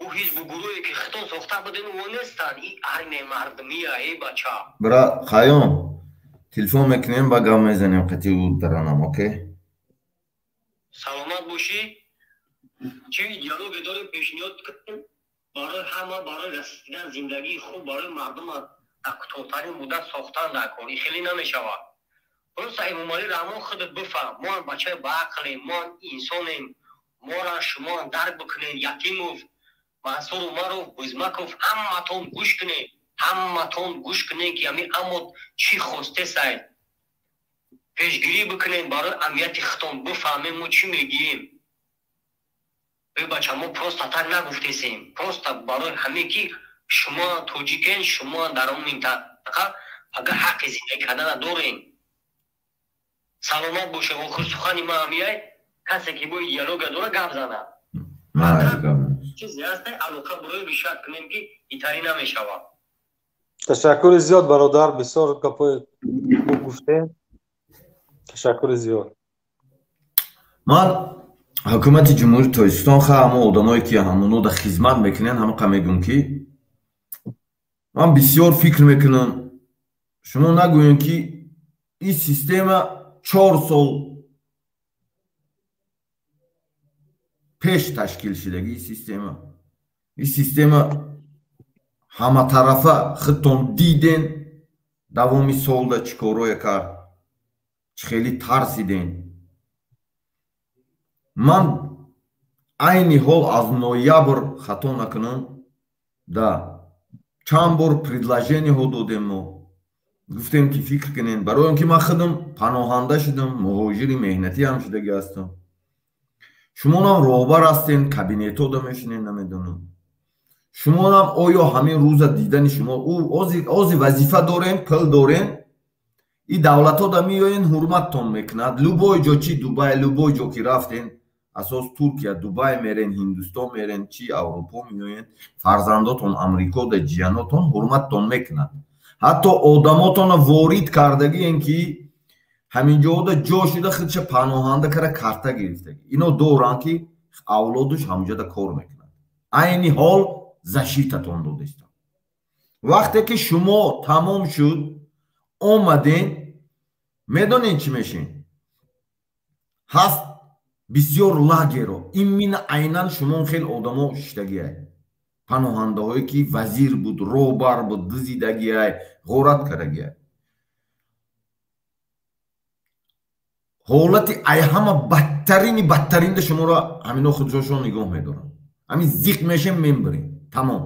Ӯ ҳизбу гурӯҳе ки хитон сохта будем, о нестанд, и армияи мардумия, э бача. Брат Хайём, телефон мекунем, ба гап мезанем қати ӯ даранам, окей? Саломат бошӣ. Чӣ идеология дорем, пешниҳод кунем барои ҳама, барои расидан зиндагии хуб барои мардум дар кӯтоҳтарин муддат сохтан дар кор. И хеле намешавад. Просто Эмомалӣ Раҳмон, худат бифаҳм, мо ҳам бачаи баақлем, мо ҳам инсонем, моро шумо ҳам дарк бикунед. Ятимов. Мансур Умаров, Бузмаков, ҳамматон гӯш кунед, ҳамматон гӯш кунед, ки ҳамин амот чӣ хостесай. Пешгирӣ бикунед барои амнияти худтон, бифаҳмем мо чӣ мегӯем. Бача, мо просто так нагуфтесем, просто барои ҳаме ки шумо тоҷикен, шумо дар он минтақа агар ҳаққи зиндагӣ кардана дорем. Саломат боше. Охир сухани ман ҳамияй, касе ки бо идеология дора, гап зана. Чизе ҳаста, алоқа барои решать кунем, ки итарӣ намешавад. Ташаккури зиёд, бародар, бисёр гапҳои хуб гуфтем, ташаккури зиёд. Ман ҳукумати Ҷумҳурии Тоҷикистон, ха, ҳамо одамое ки ҳамонода хизмат мекунанд, ҳамақа мегӯм, ки ман бисёр фикр мекунам, шумо нагӯем, ки ин система 4 сол пеш ташкил шудаги. Ин система ҳаматарафа худтон диден, давоми солда чӣ корое кард, чӣ хеле тарсиден. Ман айни ҳол аз ноябр, хато накунам, да чанд бор предложениҳо додем. Мо гуфтем, ки фикр кунем, барои он ки ман худам паноҳанда шудам, муҳоҷири меҳнатӣ ҳам шудагӣ ҳастам. Шумонам роҳбар ҳастен, кабинетҳода мешинен, намедонам, шумонам оё ҳамин рӯза дидани шумо ози вазифа дорем, пул дорем, и давлатҳода меоен, ҳурматтон мекунад. Любой ҷо, чи Дубай, любой ҷо ки рафтен, асос Туркия, Дубай мерен, Ҳиндустон мерен, чи Аврупо меоен, фарзандотон Амрикода, ҷиянотон ҳурматтон мекунад. Ҳатто одамотонро ворид кардагиен, ки ҳамин ҷода ҷо шуда, худша паноҳанда кара, карта гирифтагӣ ино доранд, ки авлодуш ҳамҷода кор мекунад. Айни ҳол защита тон додистам. Вақте ки шумо тамом шуд, омаден, медонен чӣ мешин? Ҳаст бисёр лагеро, именно айнан шумо хел одамо шиштагиай, паноҳандаҳое ки вазир буд, роҳбар буд, дузидагиай, ғорат кардагиай. Ҳолати ай ҳама бадтарини бадтаринда шуморо ҳамино худшошон нигоҳ медоранд. Ҳамин зиқ мешем, мембирем, тамом.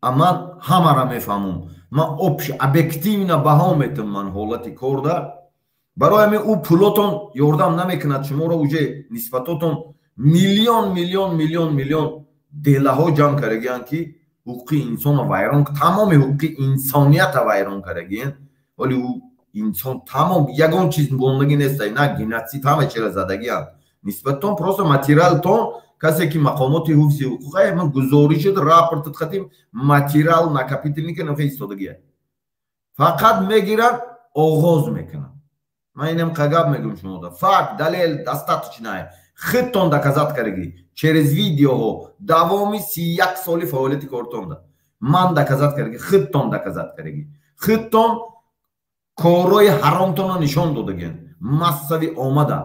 А ман ҳамара мефаҳмам, ман общ объективно баҳо метам. Ман ҳолати корда барои ҳамин ӯ пулотон ёрдам намекунад шуморо. Уже нисбатотон миллион, миллион, миллион, миллион делаҳо ҷамъ кардагианд, ки ҳуқуқи инсонро вайрон, тамоми ҳуқуқи инсонията вайрон кардагианд. Вале ӯ инсон тамом ягон чиз мондагӣ нестай, на геноцид, ҳама чира задагианд нисбатон. Просто материалтон, касе ки мақомоти ҳифзи ҳуқуқ гузоришуд, рапортат хатим, материал накопительный ка истодагия, фақат мегиранд, оғоз мекунанд. Ман инам қагап мегӯм шумода, факт, далел достаточное, худтон доказать кардагӣ через видеоҳо. Давоми 31 соли фаъолияти кортонда ман доказать кардагӣ, худтон доказать кардагӣ, худтон корҳои ҳаромтонро нишон додагиен массави омада.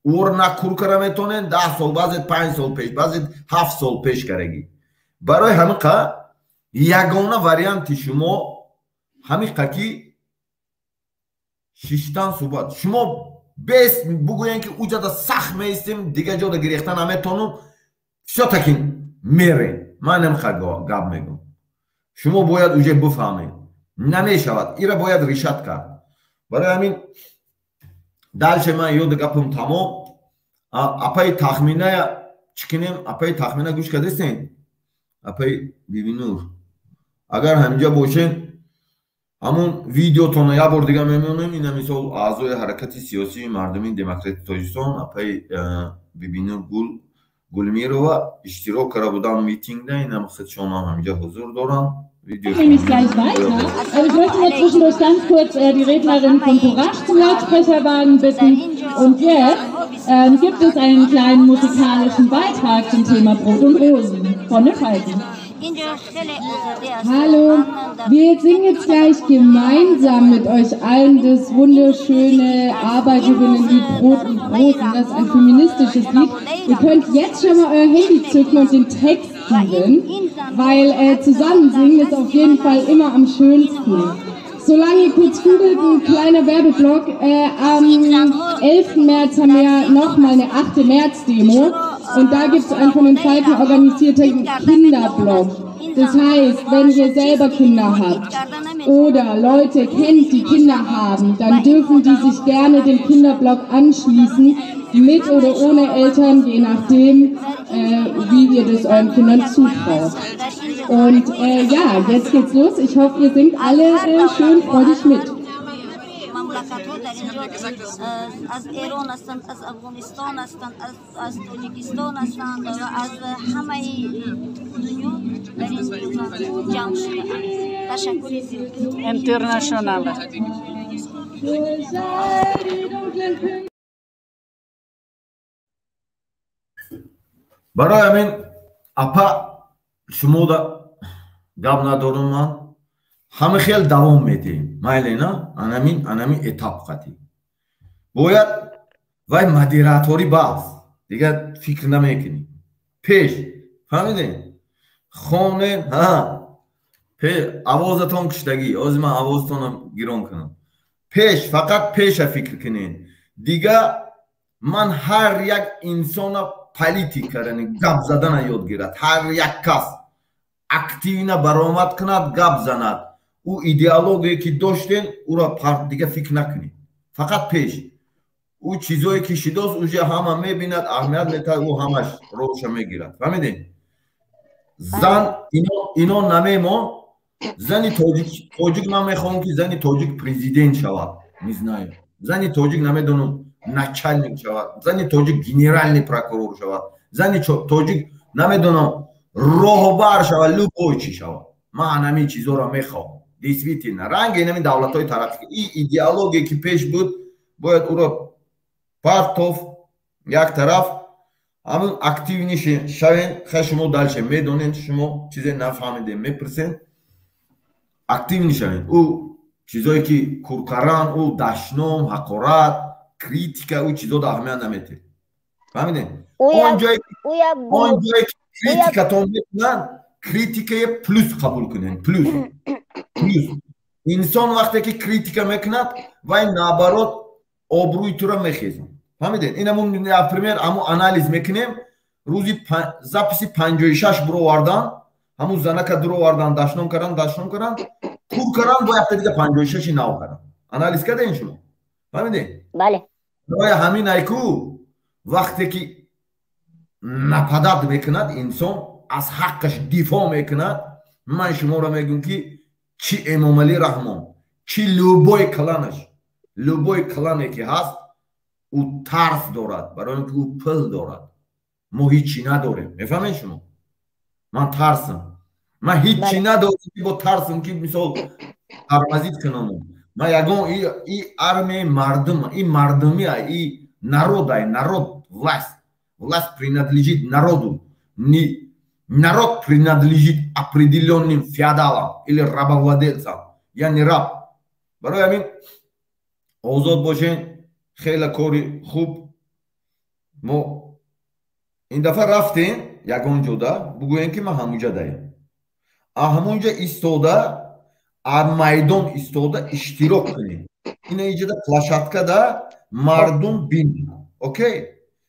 Ӯро на кур кара метонен 10 сол, баъзе 5 сол пеш, баъзе 7 сол пеш карагӣ. Барои ҳамиқа ягона варианти шумо ҳамиқа, ки шиштан, суҳбат. Шумо бес бугӯем, ки уҷада сахт меистем, дига ҷода гирехта наметонум, всё-таки мерем. Ман намиқа гап мегӯм, шумо бояд уже бифаҳмед, намешавад, ира бояд решать кард. Барои ҳамин дальше ман ёда гапам тамом. Апаи Тахминая чӣ кунем? Апаи Тахмина, гӯш кардастен? Апаи Бибинур, агар ҳаминҷа бошен, ҳамун видеотонро як бор дига мемонем. Ина мисол аъзои ҳаракати сиёсии мардумии демократии Тоҷикистон апаи Бибинур Гул Гулмирова иштирок карда буданд митингда. Инам худшонам ҳаминҷа ҳузур доранд. Nämlich gleich weiter. Also ich möchte nur zwischendurch ganz kurz die Rednerin von Courage zum Lautsprecherwagen bitten. Und jetzt gibt es einen kleinen musikalischen Beitrag zum Thema Brot und Rosen von den Falken. Hallo, wir singen jetzt gleich gemeinsam mit euch allen das wunderschöne Arbeiterinnenlied Brot und Rosen. Das ist ein feministisches Lied. Ihr könnt jetzt schon mal euer Handy zücken und den Text googeln, weil zusammen singen ist auf jeden Fall immer am schönsten. Solange ihr kurz googelt, ein kleiner Werbeblock. Am 11. März haben wir nochmal eine 8. März-Demo. Und da gibt es einen von den Falken organisierten Kinderblock. Das heißt, wenn ihr selber Kinder habt oder Leute kennt, die Kinder haben, dann dürfen die sich gerne dem Kinderblock anschließen, mit oder ohne Eltern, je nachdem, wie ihr das euren Kindern zutraut. Und ja, jetzt geht's los. Ich hoffe, ihr singt alle schön freudig mit. مملکت ها در اینجا از ایران هستند، از افغانستان هستند، از تاجیکستان هستند و از همه دنیا در این جمع شده. تشکر زیاد. International. Барои ҳамин апа шумода гап надорум, ман ҳама хел давом медиҳем, майли на анамин этап қатӣ бояд вай модераторӣ бас дигар фикр намекунӣ пеш, фаҳмидем? Хонем, ҳа, овозатон куштагӣ, ҳозир ман овозатонам гирон кунам. Пеш, фақат пеша фикр кунед. Дигар ман ҳар як инсона политик кардани гап задана ёд гирад, ҳар як кас активно баромад кунад, гап занад. Ӯ идеологие ки доштен, ӯро дига фикр накунед, фақат пеш. Ӯ чизое ки шидост, уже ҳама мебинад, аҳамият метаҳад, ӯ ҳамаш роҳша мегирад, фаҳмидем? Зан ино намемон. Зани тоҷик, ман мехоҳам ки зани тоҷик президент шавад, не знаю, зани тоҷик намедонам начальник шавад, зани тоҷик генеральный прокурор шавад, зани тоҷик намедонам роҳбар шавад, любой чӣ шавад. Ман анамин чизоро мехоҳам. Действительно, ранги инамин давлатҳои тараққӣ, и идеологие ки пеш буд, бояд ӯро партов як тараф, ҳамун активни шавен. Ха, шумо дальше медонед, шумо чизе нафаҳмидем, мепурсен, активни шавен. Ӯ чизое ки куркаран, ӯ дашном, ҳақорат, критика, ӯ чизода аҳамият наметиҳед, фаҳмидем? Он ҷое ки критикатон мекунанд, критикае плюс қабул кунед, плюс плюс. Инсон вақте ки критика мекунад, вай наоборот обрӯи туро мехезад, фаҳмидед? Инамун, например, ҳамун анализ мекунем, рӯзи записи 56 буровардан, ҳамун занака дуровардан, дашном кардан, дашном кардан, кур кардан, бо якта дига 56-и нав кардан. Анализ кардем шумо, фаҳмидед? Бале. Барои ҳамин айку вақте ки нападат мекунад, инсон аз ҳаққаш дифоъ мекунад. Ман шуморо мегӯм ки чӣ Эмомалӣ Раҳмон, чӣ любой кланаш, любой клане ки ҳаст, ӯ тарс дорад, барои он ки ӯ пул дорад. Мо ҳичи надорем, мефаҳмед шумо? Ман тарсам, ман ҳичи надорам ки бо тарсам ки мисол тормозит кунам. Ман ягон и армияи мардум, и мардумия, и народай, народ, власть, власть принадлежит народу, не народ принадлежит определенным феодалам или рабовладельцам. Я не раб. Барои ҳамин озод бошен, хеле кори хуб. Мо ин дафъа рафтем ягон ҷода, бугӯем ки ман ҳамунҷа даем. А ҳамунҷа истода, а майдон истода иштирок кунем. Ина иҷода площадкада мардум бинад. Окей?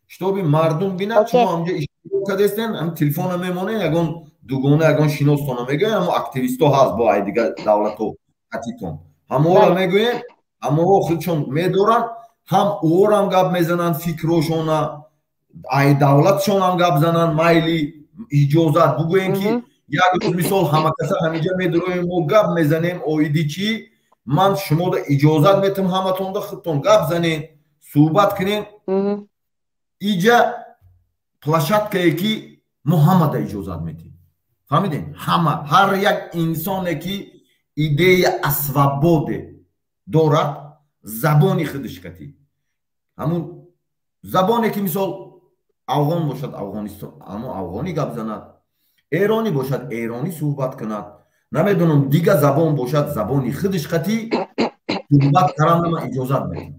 Чтобы мардум бинад, шумо ҳамунҷа иштирок кардастен, ҳам телефона мемонед, ягон дугона, ягон шиностона мегӯем, ҳамо активистҳо ҳаст бо ай дигар давлатҳо қатитон. Ҳаморо мегӯем, ҳамоҳо худшон медоранд, ҳам ӯорам гап мезананд, фикрошона, ай давлатшонам гап зананд, майли иҷозат бугӯем ки як рӯз мисол ҳамакаса ҳамиҷа медуроем, мо гап мезанем оиди чӣ, ман шумода иҷозат метам, ҳаматонда худтон гап занед, суҳбат кунед. Иҷа площадкае ки мо ҳамада иҷозат метиҳем, фаҳмидем? Ҳама, ҳар як инсоне ки идея о свободе дорад, забони худаш катӣ, ҳамун забоне ки мисол афғон бошад, афғонистон ҳамун афғонӣ гап занад, эронӣ бошад, эронӣ суҳбат кунад, намедонам дигар забон бошад, забони худаш қатӣ суҳбат кардан ман иҷозат медиҳам.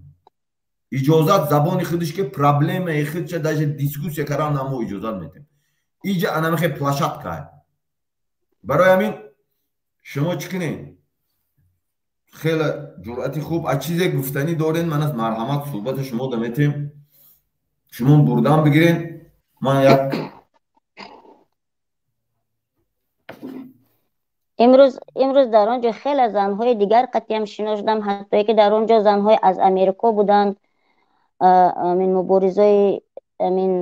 Иҷозат забони худаш ки проблемаи худша даже дискуссия кардан мо иҷозат медиҳем. Иҷа анамихе площадка. Барои ҳамин шумо чӣ кунед? Хеле ҷуръати хуб, аз чизе гуфтанӣ доред, ман аз марҳамат суҳбати шумо да метиҳем. Шумо бурдан бигирен. Ман як Имрӯз дар он ҷо хеле занҳои дигар қатъиям шинос шудам, ҳатто ки дар он ҷо занҳои аз Америко буданд, амин муборизои амин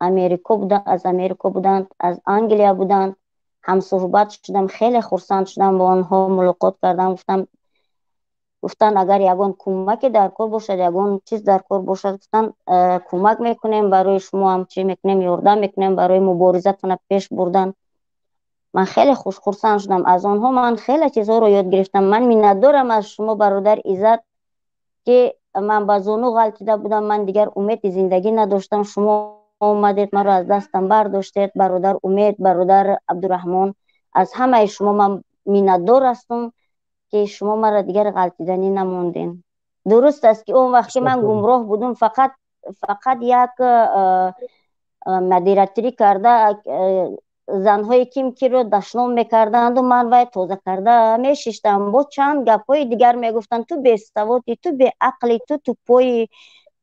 Америко буданд, аз Америко буданд, аз Англия буданд. Ҳамсуҳбат шудам, хеле хурсанд шудам, бо онҳо мулоқот кардам, гуфтанд агар ягон кӯмаке дар кор бошад, ягон чиз дар кор бошад, гуфтанд кӯмак мекунем барои шумо, ҳам чӣ мекунем, ёрдам мекунем барои муборизатона пеш бурдан. Ман хеле хурсанд шудам аз онҳо, ман хеле чизҳоро ёд гирифтам. Ман миннатдорам аз шумо, бародар Иззат, ки ман ба зону ғалтида будам, ман дигар умеди зиндагӣ надоштам. Шумо омадед, маро аз дастам бардоштед, бародар Умед, бародар Абдураҳмон. Аз ҳамаи шумо ман миннатдор ҳастам, ки шумо маро дигар ғалтиданӣ намондед. Дуруст аст, ки он вақт ки ман гумроҳ будум, фақат як модераторӣ карда занҳои ким киро дашном мекарданду ман вай тоза карда мешиштам. Бо чанд гапҳои дигар мегуфтанд: ту бесаводӣ, ту беақлӣ, ту тупоӣ,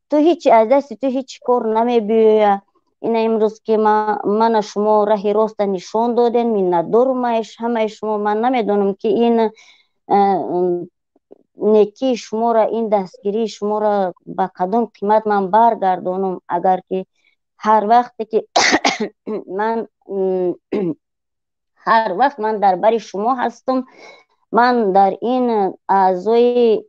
ту ҳеҷ аз дасти ту ҳеҷ кор намебиёя. Ина имрӯз ки мана шумо раҳи роста нишон доден, миннатдорум ҳамаи шумо. Ман намедонам, ки ин некии шуморо, ин дастгирии шуморо ба кадом қимат ман баргардонам. Агар ки ҳар вақте ки ман ҳар вақт ман дар бари шумо ҳастам, ман дар ин аъзои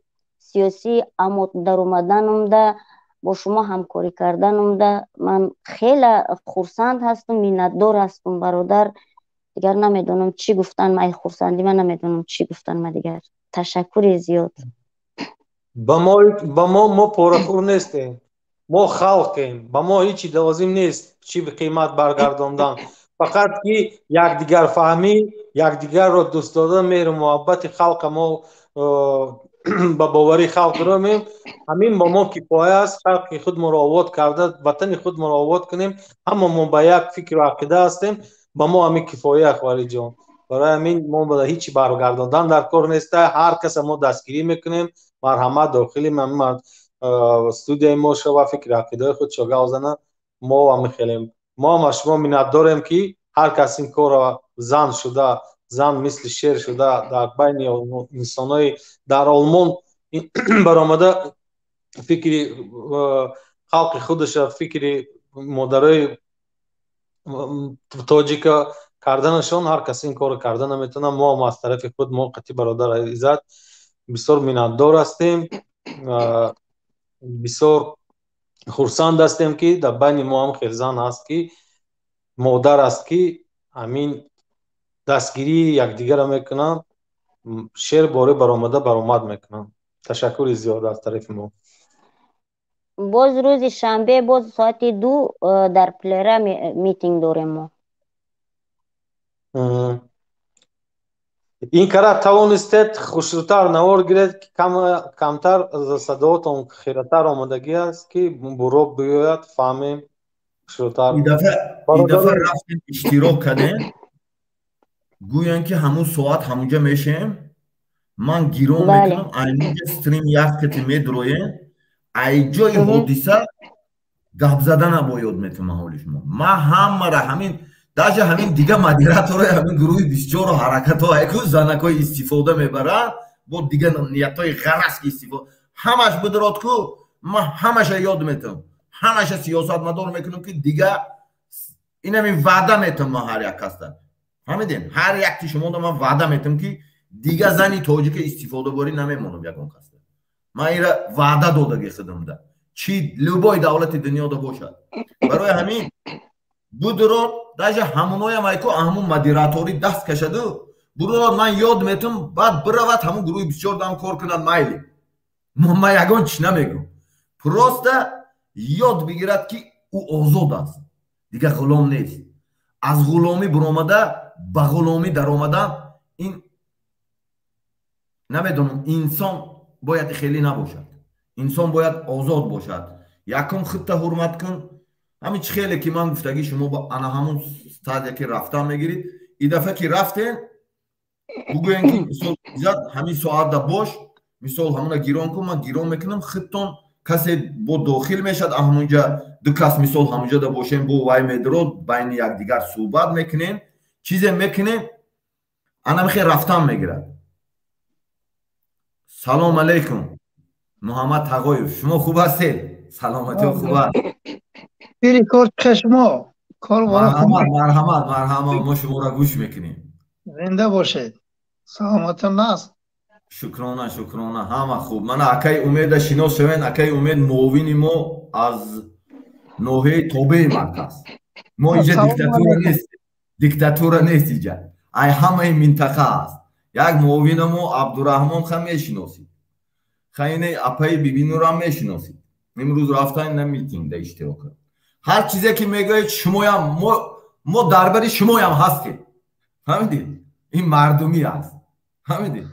сиёсии амот даромаданумда, бо шумо ҳамкорӣ карданумда ман хеле хурсанд ҳастам, миннатдор ҳастам, бародар. Дигар намедонам чӣ гуфтан, ман хурсандӣ ман намедонам чӣ гуфтан. Ман дигар ташаккури зиёд. Ба мо порахӯр нестем, мо халқем, ба мо ҳеҷ лозим нест чӣ қимат баргардондан, фақат ки якдигарфаҳмӣ, якдигарро дӯст додан, меҳру муҳаббати халқа мо ба боварии халқ ромем, ҳамин ба мо кифоя аст. Халқи худморо обод карда, ватани худморо обод кунем, ҳама мо ба як фикру ақида ҳастем, ба мо ҳамин кифоя, Валиҷон. Барои ҳамин мо ба ҳеҷ баргардондан дар кор неста, ҳар каса мо дастгирӣ мекунем. Марҳамат, дохили студияи мо шава, фикри ақидаи худ шогав зана, мо ҳам хелем. Мо ҳам аз шумо миннатдорем, ки ҳар кас ин корро зан шуда, зан мисли шер шуда дар байни инсонои дар Олмон баромада фикри халқи худаша, фикри модарои тоҷика карданашон, ҳар кас ин корро карда наметавонад. Мо ҳам аз тарафи худ, мо қатъи бародар Иззат бисёр миннатдор ҳастем, бисёр хурсанд ҳастем, ки дар байни мо ҳам хел зан ҳаст, ки модар аст, ки ҳамин дастгирии якдигарро мекунанд, шер бори баромада баромад мекунанд. Ташаккури зиёд аз тарафи мо. Боз рӯзи шанбе, боз соати 2 дар Плера митинг дорем мо. Ин кара тавонистед хушрӯтар навор гиред, ки камтар садоотон хиратар омадагӣ аст, ки буро биёяд, фаҳмем хушрӯтар. Ин дафъа рафтем, иштирок кардем, гӯянд ки ҳамун соат ҳамунҷа мешем, ман гирон мекунам, айнуҷа стрим як кати медроем, ай ҷои ҳодиса гап задана бо ёд метавонам ҳоли шумо. Ман ҳамара ҳамин даже ҳамин дига модераторои ҳамин гурӯҳи бисёру ҳаракатҳо айку занакҳои истифода мебаранд, бо дига ниятҳои ғараз ки истифода ҳамаш бидрод ку, ман ҳамаша ёд метавонам, ҳамаша сиёсатмадор мекунам, ки дига инамин ваъда метавонам ман ҳар як касда. Фаҳмидем? Ҳар якти шумода ман ваъда метавонам, ки дига зани тоҷика истифодаборӣ намемонам ягон касда. Ман инра ваъда додаги худамда, чи любой давлати дунёда бошад. Барои ҳамин будрод даже ҳамоноям айку ҳамун модераторӣ даст кашаду бурод, ман ёд метам, баъд биравад ҳамун гурӯҳи бисёр дам кор кунад, майли. Ман ягон чӣ намегӯм, просто ёд бигирад, ки ӯ озод аст, дигар ғулом нест. Аз ғуломӣ буромада ба ғуломӣ даромадан ин намедонам, инсон бояд хеле набошад, инсон бояд озод бошад. Якум худта ҳурмат кун. Ҳамин чӣ хеле ки ман гуфтагӣ, шумо ба ана ҳамун стадия ки рафтан мегирид, и дафъа ки рафтен, бугӯен ки мисол Иззат ҳамин соатда бош, мисол ҳамуна гирон кун, ман гирон мекунам, худтон Касе бо дохил мешад, ҳамунҷа ду кас мисол ҳамунҷода бошем, бо вай медрод, байни якдигар суҳбат мекунем, чизе мекунем, ана михе рафтан мегирад. Салом алейкум, Муҳаммад Тағоев, шумо хуб ҳастед? Саломатиё хуб аст? Пири кор шумо кор. Марҳамат, марҳамат, марҳамат, мо шуморо гӯш мекунем. Зинда бошед, саломатон аст? Шукрона, шукрона, ҳама хуб. Мана акаи Умеда шинос шавен. Акаи Умед муовини мо аз ноҳияи тобеи марказ. Мо инҷа диктатура нест, диктатура нест, инҷа ай ҳамаи минтақа аст. Як муовина мо Абдураҳмон ха мешиносид, хайне апаи Бибинурам мешиносид. Имрӯз рафтан на митинг да иштирок кард. Ҳар чизе ки мегӯед, шумоям, мо дар бари шумоям ҳастем, фаҳмидед? Ин мардумӣ аст, фаҳмидед?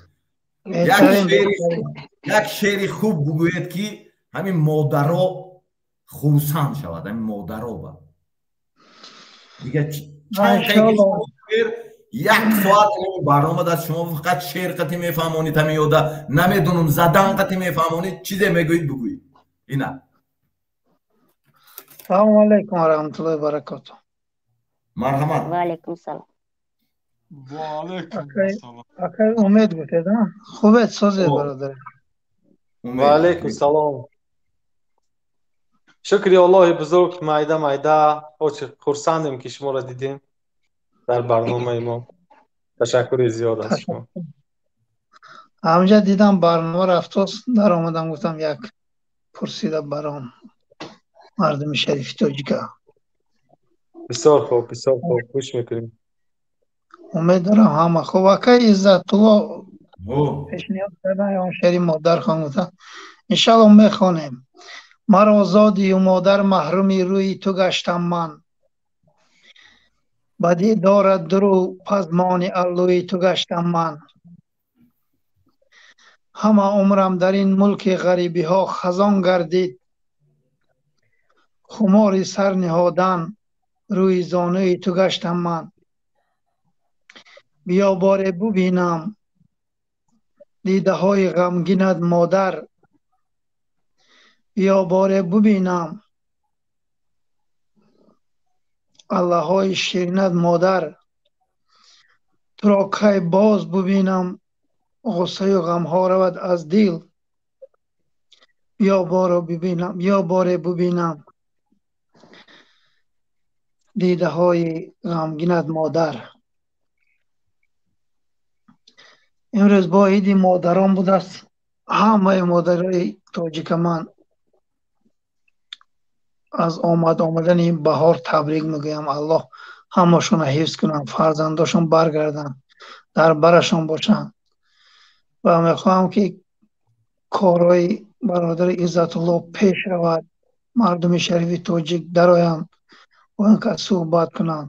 Як шеъри хуб бугӯед, ки ҳамин модаро хурсанд шавад, ҳамин модаро ба дига чанд як соат барнома даст шумо фақат шеър қатӣ мефаҳмонед, ҳамин ёда намедонам, задан қатӣ мефаҳмонед, чизе мегӯед, бугӯед ина. Салому алайкум ва раҳматуллоҳи ва баракоту. Марҳамат. Ва алайкум салом. Акай Умед гуфтед, хубед, созед, бародар? Ва алайкум салом, шукри Аллоҳи бузург, майда майда хурсандем, ки шуморо дидем дар барномаи мо. Ташаккури зиёд аз шумо. Ҳамҷа дидам, барнома рафтост, даромадам, гуфтам, як пурсида баром мардуми шарифи тоҷика. Бисёр хуб, бисёр хуб, гӯш мекунем. Умед дорам, ҳама хуб. Акай Иззатулло пешниҳод кардан он шеъри модар хон гуфтан, иншалло мехонем. Маро зодию модар, маҳруми рӯи ту гаштам ман, ба дидорат дуру пазмони аллӯи ту гаштам ман. Ҳама умрам дар ин мулки ғарибиҳо хазон гардид, хумори сар ниҳодан рӯи зонӯи ту гаштам ман. Биё, боре бубинам дидаҳои ғамгинат, модар, биё, боре бубинам аллаҳои ширинат, модар. Туро кай боз бубинам, ғуссаю ғамҳо равад аз дил, биё, боро бибинам, биё, боре бубинам дидаҳои ғамгинат, модар. Имрӯз бо иди модарон будааст. Ҳамаи модарои тоҷика ман аз омад омадани баҳор табрик мегӯям. Аллоҳ ҳамашонро ҳифз кунанд, фарзандошон баргарданд, дар барашон бошанд. Ва мехоҳам, ки корҳои бародари Иззатулло пеш равад, мардуми шарифи тоҷик дароянд, бо ин кас суҳбат кунанд,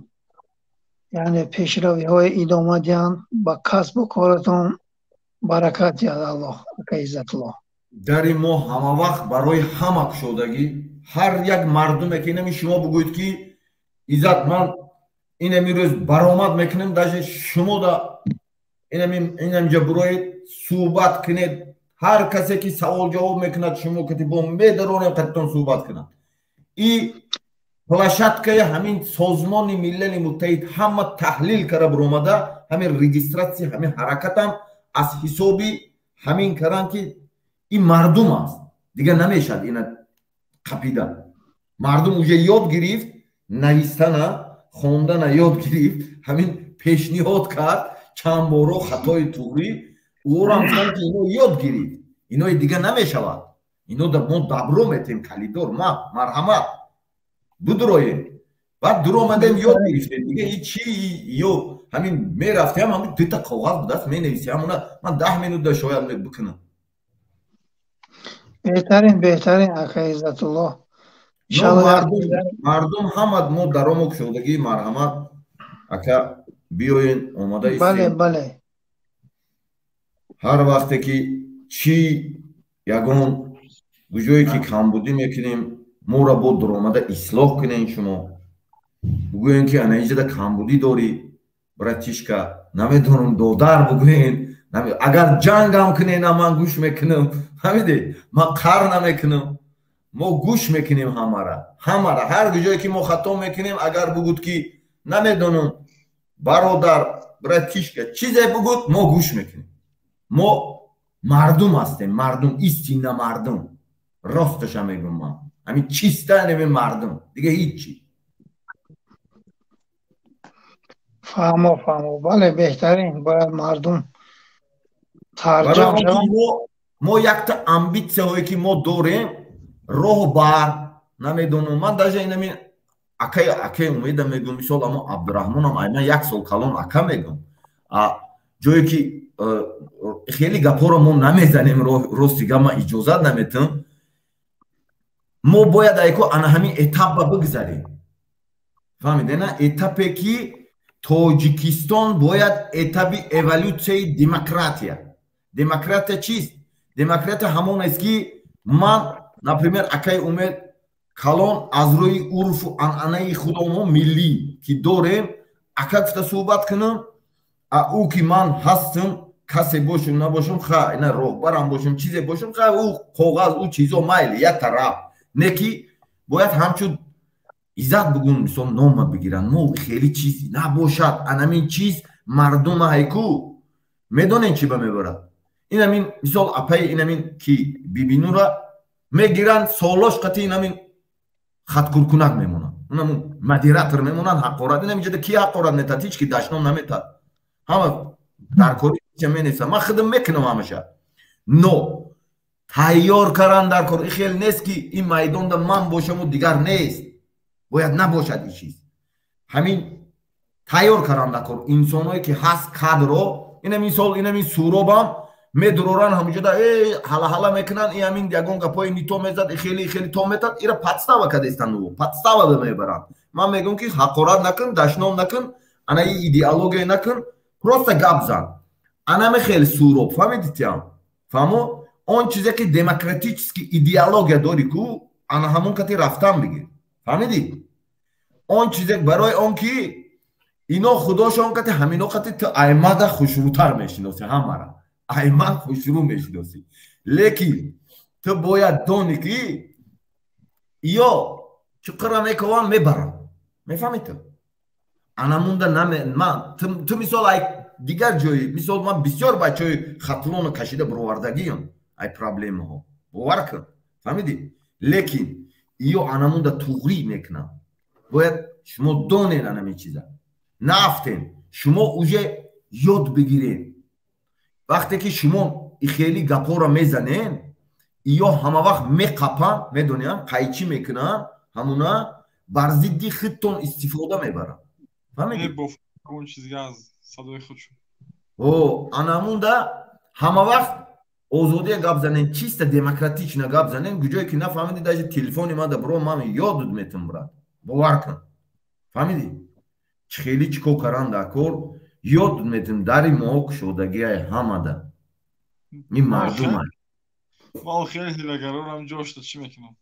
яъне пешравиҳои идома диҳанд. Ба касбу коратон баракат диҳад Аллоҳ, ака Иззатулло. Дари мо ҳама вақт барои ҳама кушодагӣ. Ҳар як мардуме ки инами шумо бугӯед, ки Иззат, ман инами рӯз баромад мекунем, даже шумо да инамҷа буроед, суҳбат кунед. Ҳар касе ки савол ҷавоб мекунад, шумо кати бо медаронем, қатитон суҳбат кунад. И площадкаи ҳамин Созмони Милали Муттаҳид ҳама таҳлил кара буромада, ҳамин регистратсия, ҳамин ҳаракатам аз ҳисоби ҳамин каран, ки ин мардум аст, дигар намешад ина қапида. Мардум уже ёд гирифт навистана, хондана ёд гирифт, ҳамин пешниҳод кард чанд боро, хатои туғрӣ ӯро гуфтам, ки ино ёд гирифт, инои дигар намешавад. Ино мо добро метем, калидор ма, марҳамат, будуроем. Баъд дуромадем, ёд гирифтем дига. И чи ё ҳамин мерафтем, ҳамин дута коғаз будаст, менависем, ҳамона ман 10 минута шояд бикунам. Беҳтарин, беҳтарин, ака Иззатулло. Мардум ҳама мо даромо кушодагӣ. Марҳамат, ака, биёен, омода. Бале, бале. Ҳар вақте ки чӣ ягон ҷое ки камбудӣ мекунем, моро бо дуромада ислоҳ кунем. Шумо бугӯем, ки ана иҷода камбудӣ дорӣ, братишка, намедонам, додар бугӯем. Агар ҷангам кунена, ман гӯш мекунам, фаҳмидӣ? Ман қар намекунам. Мо гӯш мекунем ҳамара, ҳамара. Ҳар ҷое ки мо хато мекунем, агар бугуд ки намедонам, бародар, братишка, чизе бугуд, мо гӯш мекунем. Мо мардум ҳастем, мардум, истинно мардум. Росташа мегӯм ман. Ҳамин чиста неми мардум, дига ҳичи. Фаҳмо, фаҳмо. Бале, беҳтарин, бояд мардум тарҷам шаванд. Мо якта амбитсияҳое ки мо дорем, роҳбар намедонам, ман даже инами акай, акай Умеда мегӯм, мисол, амо Абдураҳмонам ай ман як сол калон ака мегӯм. Ҷое ки хеле гапҳоро мо намезанем, рости гап, ман иҷозат наметам. Мо бояд айко ана ҳамин этапа бигзарем. Фаҳмиде, на? Этапе ки Тоҷикистон бояд этапи эволюсияи демократия. Демократия чист? Демократия ҳамон аст ки ман, например, акаи Умед калон, аз рӯи урфу анъанаи худомо миллӣ ки дорем, ака гуфта суҳбат кунам, а ӯ ки ман ҳастам, касе бошум набошум, ха ина роҳбарам бошум, чизе бошум, ха ӯ коғаз, ӯ чизо майли як тараф, не ки бояд ҳамчун иззат бугун, мисол, нома бигиранд. Мо хеле чиз набошад, анамин чиз мардума ҳайку медонем чӣ ба мебарад. Инамин мисол апаи инамин ки Бибинура мегиранд, солош қати инамин хаткуркунак мемонанд, унамун модератор мемонанд, ҳақорат. Инам ҷода ки ҳақорат метад? Ҳеч ки дашном наметад, ҳама дар кори менависам, ман худам мекунам ҳамаша. Но тайёр кардан дар кор, ин хел нест ки ин майдонда ман бошаму дигар нест, бояд набошад ин чиз. Ҳамин тайёр кардан дар кор инсонҳое ки ҳаст, кадро. Инам мисол инамин Суробам медуроран, ҳаминҷода э ҳалаҳала мекунанд, и ҳамин ягон гапҳои нито мезад, и хеле хеле то метад, ира подстава кадестанд, подстава мебаранд. Ман мегӯям ки ҳақорат накун, дашном накун, ана и идеология накун, просто гап зан. Анаме хел Суроб, фаҳмидитям? Фаҳмо, он чизе ки демократический идеология дори ку, ана ҳамон кати рафтан бигир, фаҳмидӣ? Он чизе барои он ки ино худошон кати ҳамино кати ту аймада хушрӯтар мешиносӣ, ҳамара айман хушрӯ мешиносӣ, лекин ту бояд донӣ ки ё чуқура мекованд, мебаранд, мефаҳмӣ ту? Анамунда ман ту мисол ай дигар ҷои, мисол, ман бисёр бачаҳои Хатлоно кашида бировардагиам ай проблемаҳо, бовар кун, фаҳмидӣ? Лекин ё анамунда туғрӣ мекунанд, бояд шумо донед анамин чиза, наафтен, шумо уже ёд бигиред. Вақте ки шумо хеле гапҳоро мезанен, ё ҳама вақт меқапанд, медонем, қайчӣ мекунанд, ҳамуна бар зидди худтон истифода мебаранд, фаҳмидӣ? Анамунда ҳама вақт озодия гап занен, чисто демократично гап занен. Куҷое ки нафаҳмиди, даже телефони мада бро, ман ёдут метам, брат, бовар кун, фаҳмидӣ? Чӣ хеле чӣ кор кардан дар кор, ёд метам, дари мо кушодагиай ҳамада, ин мардума. Ман хеле ҳилагарорам, ҷошта чӣ мекунам,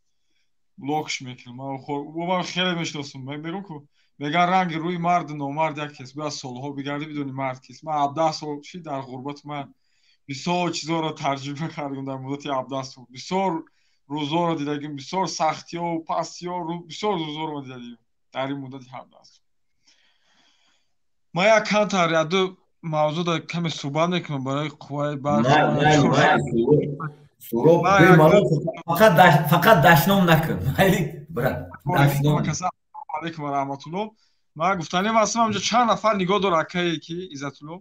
блокш мекунам. Ман хеле мешиносам, мегӯм ку, меган ранги рӯи марду номард як кес, бояд солҳо бигарди, бидони мард кист. Ман 17 сол ши дар ғурбат, ман бисёр чизоро таҷриба кардам дар муддати 17 сол, бисёр рӯзоро дидагим, бисёр сахтиҳо, пастиҳо, бисёр рӯзоро ма дидагим дар ин муддати 17 сол. Ман як камтар яду мавзӯъда каме суҳбат мекунам барои қувваи барқ. Суроб, фақат дашном накун, майли, брат, дашном. Алайкум ва раҳматуллоҳ. Ман гуфтанем ҳастам, ҳамҷо чанд нафар нигоҳ дор, акае ки Иззатулло,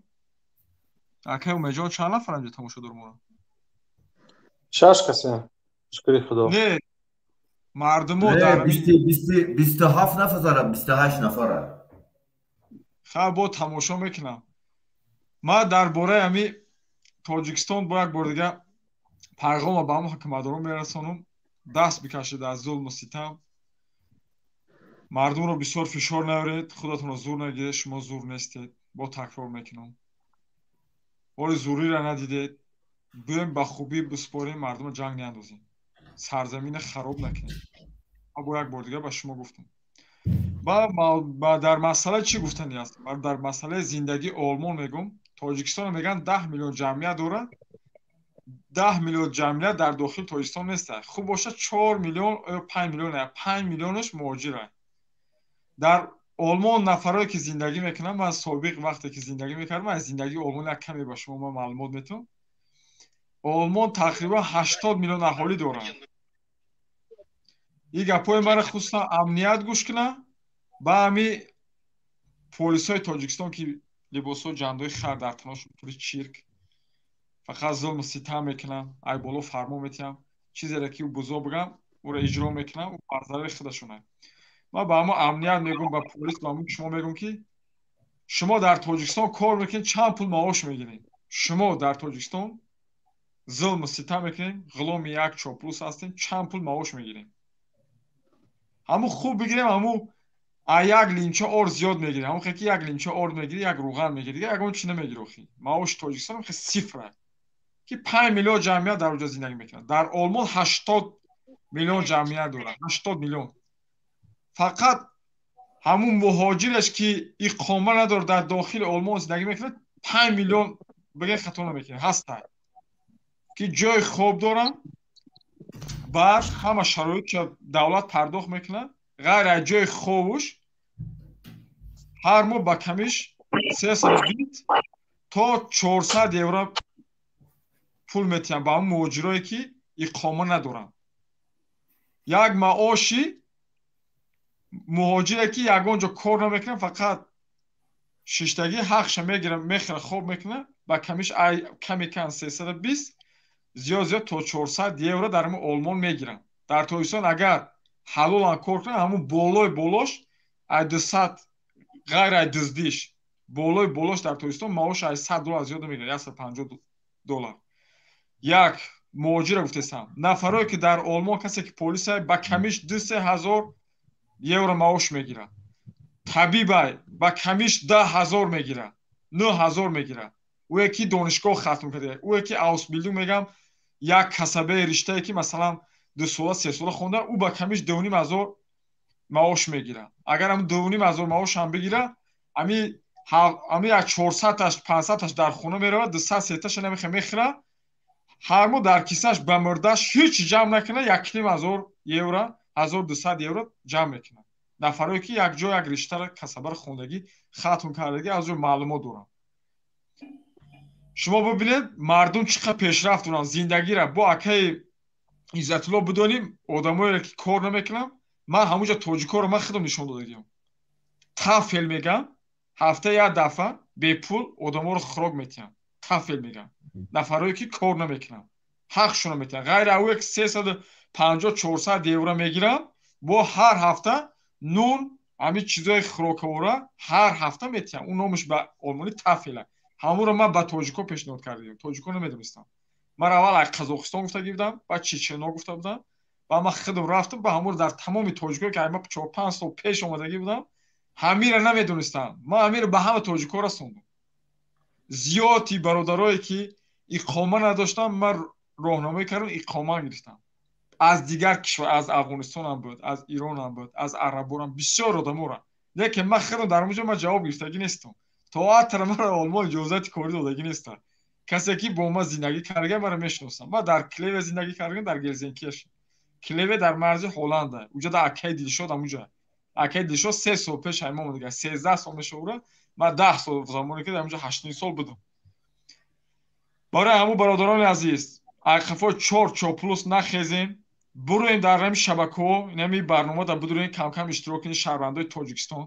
акаи Умедҷон, чанд нафар ҳамҷо тамошо дор моро? Шаш касе, шукри Худо. Не, мардумо дар 27 нафара, 28 нафара. Ха, бо тамошо мекунам. Ман дар бораи ҳами Тоҷикистон бо як бор дига пайғома ба ҳамон ҳукуматдорон мерасонам: даст бикашед аз зулму ситам, мардумро бисёр фишор наёред, худатонро зур нагиред, шумо зур нестед. Бо такрор мекунам, оли зуриро надидед, биёем ба хубӣ биспорем, мардумро ҷанг неандозем, сарзамина хароб накунем. Бо як бор дига ба шумо гуфтам. Ба дар масъала чӣ гуфтани аст? Дар масъалаи зиндагии Олмон мегӯм, Тоҷикистон мегӯянд 10 миллион ҷамъият дорад. 10 миллион ҷамъият дар дохили Тоҷикистон нест. Хуб бошад 4 миллион ё 5 миллион, 5 миллионаш муҳоҷир. Дар Олмон нафарое ки зиндагӣ мекунанд, ман собиқ вақте ки зиндагӣ мекардам, аз зиндагии Олмон як каме ба шумо ман маълумот метавам. Олмон тақрибан 80 миллион аҳолӣ дорад. Ин гапҳои маро хусусан амният гӯш кунад, ба ҳами полисҳои Тоҷикистон ки либосҳо ҷандои хар дар танашон пури чирк, фақат зулму ситам мекунанд, ай боло фармон метиҳам, чизеро ки бузо бигам, ӯро иҷро мекунам, ӯ бар зарари худашонад. Ман ба ҳамон амният мегӯм, ба полис, ба ҳамон шумо мегӯм ки шумо дар Тоҷикистон кор мекунед, чанд пул маош мегиред? Шумо дар Тоҷикистон зулму ситам мекунед, ғуломи як чоплус ҳастем, чанд пул маош мегирем? Ҳамун хуб бигирем, ҳамун як линча ор зиёд мегирем, ҳамун ки як линча ор мегири, як рӯған мегири, дигар ягон чи намегири. Охи маоши Тоҷикистон хе сифра, ки 5 миллион ҷамъият дар оҷа зиндагӣ мекунад. Дар Олмон 80 миллион ҷамъият дорад, 80 миллион. Фақат ҳамун муҳоҷираш ки иқома надорад дар дохили Олмон зиндагӣ мекунад, 5 миллион бигӯй хато намекунад, ҳастанд ки ҷои хоб доранд, баъд ҳама шароитша давлат пардохт мекунад, ғайр аз ҷои хобуш ҳар моҳ ба камиш 320 то 400 евро пул метиҳанд ба ҳамун муҳоҷирое ки иқома надоранд. Як маоши муҳоҷире ки ягон ҷо кор намекунад, фақат шиштагӣ ҳақша мегирад, мехӯрад, хоб мекунад, ба камиш ками кам 320, зиёд зиёд то 400 евро дар ҳамун Олмон мегиранд. Дар Тоҷикистон агар ҳалолан кор кунад, ҳамун болои болош ай 200, ғайр ай дуздиш, болои болош дар Тоҷикистон маош ай 100 доллар зиёд намегирад, 150 доллар. Як муҳоҷира гуфтесам, нафарое ки дар Олмон касе ки полисай ба камиш 2-3 ҳазор евро маош мегирад, табибай ба камиш 10 ҳазор мегирад, 9 ҳазор мегирад. Ӯе ки донишгоҳ хатм карда, ӯе ки Ausbildung мегам, як касабаи риштае ки масалан 2 сола 3 сола хонда, ӯ ба камиш 2,5 ҳазор маош мегирад. Агар ҳам 2,5 ҳазор маош ҳам бигирад, ами як 400-таш 500-таш дар хона меравад, 200-300-таша намехӯрад, мехӯрад, ҳар моҳ дар кисааш ба мурдаш ҳеҷ ҷамъ накунад, 1,5 ҳазор евро, 1200 евро ҷамъ мекунад. Нафарое ки як ҷо як риштаро касабаро хондагӣ хатм кардагӣ, аз ҷо маълумот доранд. Шумо бибинед мардум чӣ қадр пешрафт доранд зиндагиро. Бо акаи Иззатулло бидонем, одамоеро ки кор намекунанд, ман ҳамунҷа тоҷикоро ман худам нишон додагиам. Тафел мегам, ҳафта як дафъа бепул одаморо хӯрок метиҳам. Тафел мегам. Нафарое ки кор намекунанд, ҳақшонро метиҳанд. Ғайр аз ӯе ки 350-400 евро мегиранд, бо ҳар ҳафта нун, ҳамин чизои хӯрокавора ҳар ҳафта метиҳанд. Ӯ номаш ба олмонӣ тафела. Ҳамонро ман ба тоҷико пешниҳод кардем. Тоҷико намедонистам. Ман аввал аз Қазоқистон гуфта будам, баъд Чечено гуфта будам, баъд ман худам рафтам, ба ҳамонро дар тамоми тоҷикое ки ман 4-5 сол пеш омадагӣ будам, ҳаминро намедонистам. Ман ҳаминро ба ҳама тоҷико расондам. Зиёди бародарое ки иқома надоштам, ман роҳнамоӣ кардам, иқома гирифтам. Аз дигар кишвар, аз Афғонистонам буд, аз Иронам буд, аз араборам, бисёр одамора. Лекин ман худам дар онҷо ман ҷавоб гирифтагӣ нестам. То атра маро Олмон иҷозати корӣ додагӣ нестам. Касе ки бо ман зиндагӣ карда, маро мешиносам. Ман дар Клеве зиндагӣ кардам, дар Гелзенкирш. Клеве дар марзи Ҳолланда. Уҷа дар акаи Дилшод ҳамуҷа. Акаи Дилшод 3 сол пеш ҳаймо омадага, 13 сол мешавад, ман 10 сол замоне ки дар онҷо 8 сол будам. Барои ҳамун бародарони азиз, ақафо 4 чоплус нахезем, буроем дар ҳамин шабакаҳо, ин барнома дар бидурем, кам-кам иштирок кунем шаҳрвандои Тоҷикистон.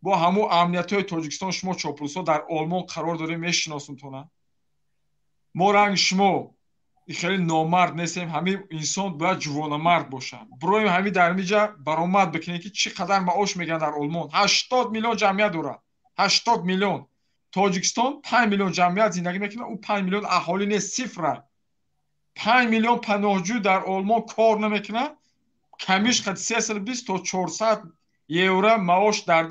Бо ҳамун амниятҳои Тоҷикистон шумо чоплусҳо дар Олмон қарор дорем, мешиносумтона. Мо ранги шумо хеле номард нестем, ҳамин инсон бояд ҷувонамард бошад. Буроем ҳамин дар ҳаминҷа баромад бикунем ки чӣ қадар маош мегиранд дар Олмон. 80 миллион ҷамъият дорад, 80 миллион. Тоҷикистон 5 миллион ҷамъият зиндагӣ мекунад, ӯ 5 миллион аҳолӣ нест, сифра. 5 миллион паноҳҷӯ дар Олмон кор намекунад, камиш қад 320 то 400 евро маош дар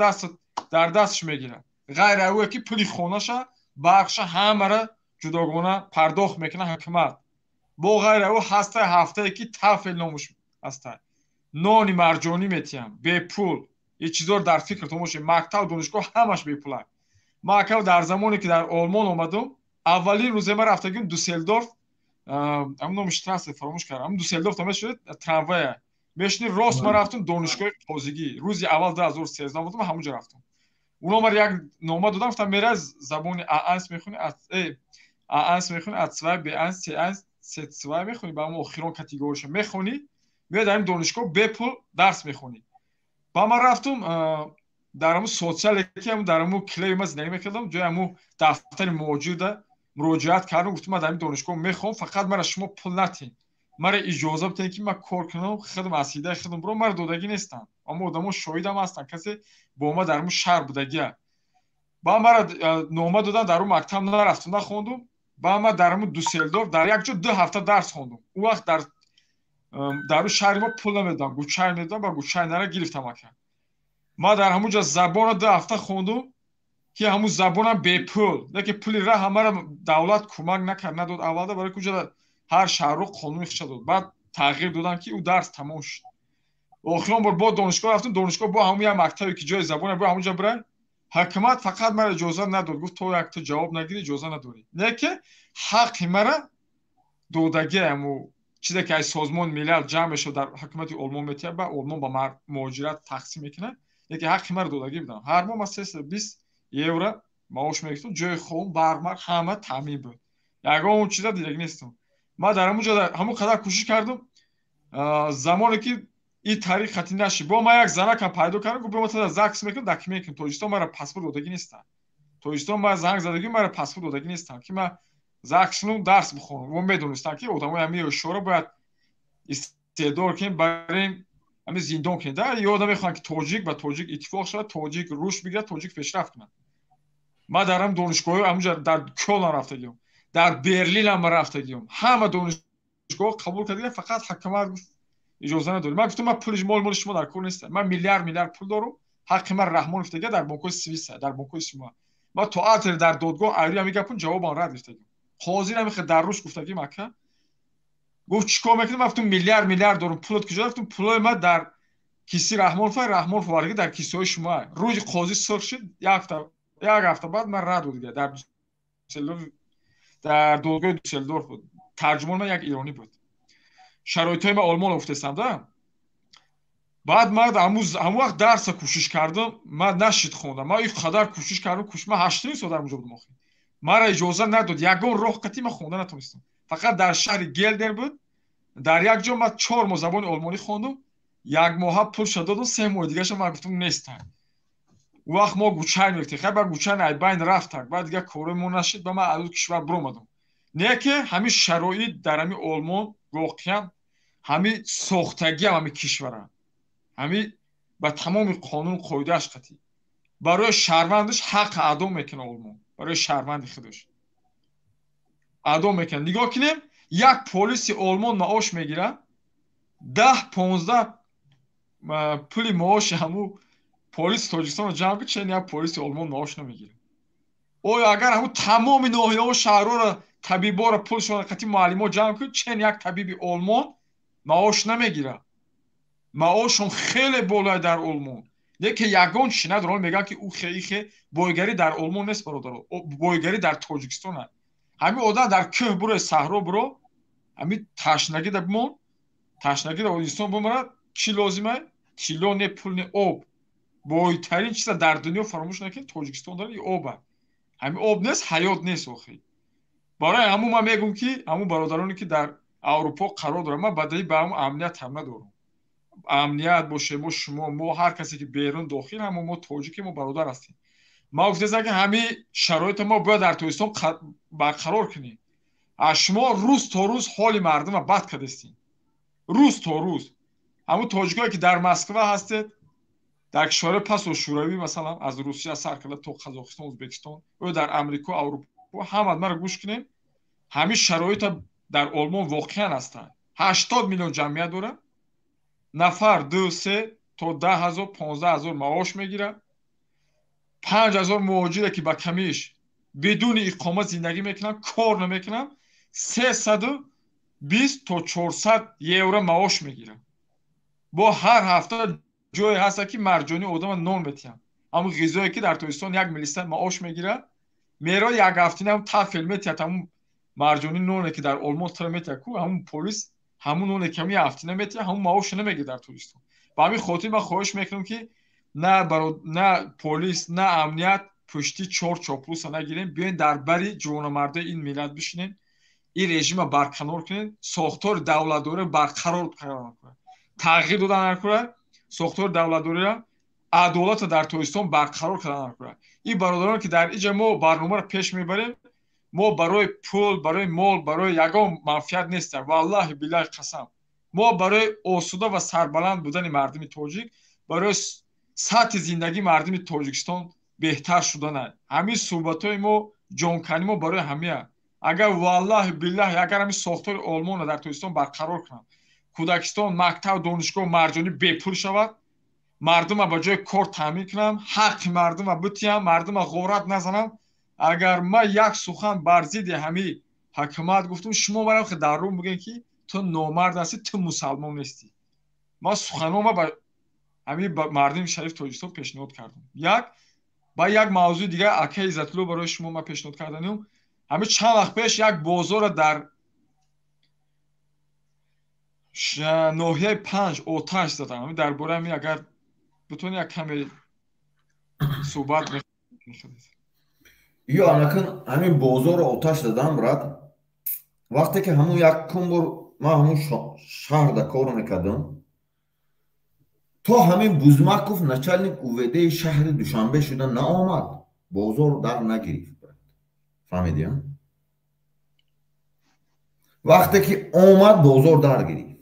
дастш мегирад. Ғайр аз ӯе ки пули хонаша, барқша ҳамаро ҷудогона пардохт мекунад ҳукумат. Бо ғайр аз ӯ ҳаста ҳафтае ки тафел номуш ҳаста. Нони марҷонӣ метиҳам, бепул. Ин чизоро дар фикртон бошед. Мактаб, донишгоҳ ҳамаш бепулак. Ман акав дар замоне ки дар Олмон омадам, аввалин рӯзе ман рафтагим Дюссельдорф, Ҳамун номи Straße фаромӯш кардам. Ҳамун Дюссельдорф та мешуд трамвая. Мешни рост ман рафтум донишгоҳи қозигӣ. Рӯзи аввал 2013 будам, ҳамунҷо рафтум. Уно мара як нома додам, гуфтам мерай забони A1 мехонӣ, A1 мехонӣ, A2, B1, C1, C2 мехонӣ, ба ҳамон охирон категорияша мехонӣ, меояд дар ин донишгоҳ бепул дарс мехонӣ. Ба ман рафтум дар ҳамун социале ки дар ҳамун Клеве ман зиндагӣ мекардам, ҷои ҳамун дафтари муҳоҷирда муроҷиат кардам, гуфтам ман дар ин донишгоҳ мехоҳам, фақат мара шумо пул натиҳед, мара иҷоза бидиҳед ки ман кор кунам, худам аз ҳидаи худам биром, мара додагӣ нестанд. Аммо одамо шоҳидам ҳастанд, касе бо ма дар ҳамун шаҳр будагия. Ба мара нома доданд, дар он мактаб нарафтум, нахондум. Ба ман дар ҳамун Дюссельдорф дар як ҷо 2 ҳафта дарс хондум. Он вақт дар он шаҳри мо пул намедодам, Gutschein медодам, ба Gutschein ара гирифтам ака. Ман дар ҳамун ҷо забонро 2 ҳафта хондум, ки ҳамун забонам бепул, лекин пули раҳ ҳамаро давлат кӯмак накард, надод аввалда, барои ки уҷа ҳар шаҳрро қонуни худша дод. Баъд тағйир доданд, ки ӯ дарс тамом шуд. Охирон бор бо донишгоҳ рафтум, донишгоҳ бо ҳамун як мактабе ки ҷои забоне бо ҳамунҷа бирай, ҳукумат фақат мара иҷоза надод, гуфт то як ту ҷавоб нагирӣ, иҷоза надорӣ. Не ки ҳаққи мара додагӣ, ҳаму чизе ки аз Созмони Милал ҷамъ мешуд, дар ҳукумати Олмон метиҳад, ба Олмон ба муҳоҷират тақсим мекунад, лекин ҳаққи мара додагӣ будам. Ҳар моҳ ман 320 евро маош мегирифтам, ҷои хобам, барқ ҳама таъмин буд, ягон чиза дидагӣ нестам. Ман дар ҳамун ҷо ҳамун қадар кӯшиш кардам, замоне ки ин тариқ хати нашид, бо ман як занакам пайдо кардам, гуфт биё ма ЗАГС мекунам, документ кунам. Тоҷикистон мара паспорт додагӣ нестанд, Тоҷикистон ман занг задагӣ, мара паспорт додагӣ нестанд, ки ман ЗАГС кунам, дарс бихонам. Мо медонистанд, ки одамои ҳамин ошора бояд истеъдор кунем, барем ҳамин зиндон кунем. Да ёда мехоҳанд, ки тоҷик ба тоҷик иттифоқ шавад, тоҷик рушд бигирад, тоҷик пешрафт кунад. Ман дар ҳам донишгоҳҳо ҳамунҷа дар Кёлн рафтагиам, дар Берлинам рафтагиам, ҳама донишгоҳ қабул кардагиам, фақат ҳукумат гуфт иҷоза надорӣ. Ман гуфтам ман пули моли шумо дар кор нестам, ман миллиард миллиард пул дорам, ҳаққи ман Раҳмонов дига дар бонкҳои Свиса, дар бонкҳои шумо. Ман то атр дар додгоҳ айрӯи ҳамин гапун ҷавобам рад гирифтагим. Қозӣ намехоҳад дар рӯш гуфтагим, ака гуфт чӣ кор мекунӣ? Ман гуфтам миллиард миллиард дорам, пулот куҷо? Гуфтам пулои ман дар киси Раҳмонов, Раҳмонов овардаги дар кисиҳои шумо. Рӯзи қозӣ сурх шуд, як ҳафта баъд ман рад буд дига. Дар додгоҳи Дюссельдорф буд, тарҷумони ман як иронӣ буд. Шароитҳои ман Олмон гуфтестам да. Баъд ман ҳамун вақт дарса кӯшиш кардам, ман нашид хондам. Ман ин қадар кӯшиш кардам, ман 8,5 сол дар онҷо будам, охир мара иҷоза надод, ягон роҳ қатъи ман хонда натонистам. Фақат дар шаҳри Гелдер буд, дар як ҷо ман 4 моҳ забони олмонӣ хондум, як моҳа пулша додум, 3 моҳи дигаша ман гуфтам нестам. Он вақт мо Gutschein мегирифтем, хай ба Gutschein ай байн рафтак, баъд дигар корои мо нашид, ба ман аз ӯ кишвар биромадам. Не ки ҳамин шароит дар ҳамин Олмон воқеан ҳамин сохтагиам, ҳамин кишвара ҳамин ба тамоми қонуну қоидааш қатъӣ барои шаҳрвандаш ҳақ адо мекунад. Олмон барои шаҳрванди худаш адо мекунад. Нигоҳ кунем, як полиси Олмон маош мегирад 10-15 пули маоши ҳамун полиси Тоҷикистонро ҷамъ кун, чен як полиси Олмон маош намегирад. Оё агар ҳамун тамоми ноҳияҳо, шаҳрҳоро, табиборо пулшонро қатъи муаллимо ҷамъ кун, чен як табиби Олмон маош намегирад? Маошон хеле болое дар Олмон, лекин ягон чи надоранд. Мегӯянд, ки ӯ хе ихе бойгарӣ дар Олмон нест, бародаро, бойгарӣ дар Тоҷикистон аст. Ҳамин одам дар кӯҳ буро, саҳро буро, ҳамин ташнагида бимон, ташнагида инсон бимонад, чӣ лозима? Тилло не, пул не, об. Бойтарин чиза дар дунё, фаромӯш накунед, Тоҷикистон дорад, и об аст. Ҳамин об нест, ҳаёт нест охир. Барои ҳамун ман мегӯм, ки ҳамун бародароне ки дар Аврупо қарор доранд, ман бадаи ба ҳамун амният ҳам надорам. Амният боше, мо, шумо, мо, ҳар касе ки берун, дохил, ҳамо мо тоҷики, мо бародар ҳастем. Ман гуфтаистам, ки ҳамин шароито мо бояд дар Тоҷикистон барқарор кунем. Аз шумо рӯз то рӯз ҳоли мардума бад кардастем, рӯз то рӯз. Ҳамун тоҷикое ки дар Москва ҳастед, дар кишварҳои пасо шӯравӣ, масалан аз Русия сар карда то Қазоқистон, Ӯзбекистон ё дар Амрико, Аврупо, ҳама маро гӯш кунем. Ҳамин шароита дар Олмон воқеан ҳастанд. 80 миллион ҷамъият дорад, нафар 2, 3 то 10 ҳазор, 15 ҳазор маош мегирад. 5 ҳазор муҳоҷире ки ба камиш бидуни иқомат зиндагӣ мекунанд, кор намекунанд, 320 то 400 евро маош мегиранд. Бо ҳар ҳафта ҷое ҳаста, ки марҷонӣ одама нон метиҳанд. Ҳамун ғизое ки дар Тоҷикистон як милиса маош мегирад, меро як ҳафтина Tafel метиҳад, ҳамун Марҷонӣ ноне ки дар Олмон тра метиҳад ку, ҳамун полис ҳамун ноне ки ҳамин ҳафтина метиҳад, ҳамун маоша намегирад дар Тоҷикистон. Ба ҳамин хотир ман хоҳиш мекунам, ки на полис, на амният пушти чор чоплуса нагирем, биёен дар бари ҷавонамардои ин миллат бишинем, ин режима барканор кунем, сохтори давлатдориро барқарор кунад, тағйир дода накунад, сохтори давлатдориро, адолатро дар Тоҷикистон барқарор карда накунад. Ин бародарон, ки дар иҷа мо барномаро пеш мебарем, мо барои пул, барои мол, барои ягон манфиат нестем. Валлаҳи биллаҳи қасам, мо барои осуда ва сарбаланд будани мардуми тоҷик, барои сатҳи зиндагии мардуми Тоҷикистон беҳтар шудана. Ҳамин суҳбатҳои мо, ҷонканӣ мо барои ҳамия. Агар валлаҳи биллаҳи, агар ҳамин сохтори Олмонро дар Тоҷикистон барқарор кунанд, кӯдакистон, мактаб, донишгоҳ марҷонӣ бепул шавад, мардума ба ҷои кор таъмин кунам, ҳаққи мардума битиҳам, мардума ғорат назанам. Агар ман як сухан бар зидди ҳамин ҳакумат гуфтам, шумо барам дар рӯ бигӯед, ки ту номард ҳастӣ, ту мусалмон нестӣ. Ман суханома ба ҳамин мардуми шарифи Тоҷикистон пешниҳод кардам. Як ба як мавзӯи дигар, акаи Иззатулло, барои шумо ман пешниҳод карданем. Ҳамин чанд вақт пеш як бозорро дар ноҳияи Панҷ оташ задам. Ҳамин дар бораи ҳамин агар битонӣ як каме суҳбат мекардед. Ё анакун ҳамин бозорро оташ задам, брат. Вақте ки ҳамун якум бор ман ҳамун шаҳрда кор мекардам, то ҳамин Бузмаков начальник УВД-и шаҳри Душанбе шуда наомад, бозор дар нагирифт, брат. Фаҳмидӣ? Вақте ки омад, бозор дар гирифт.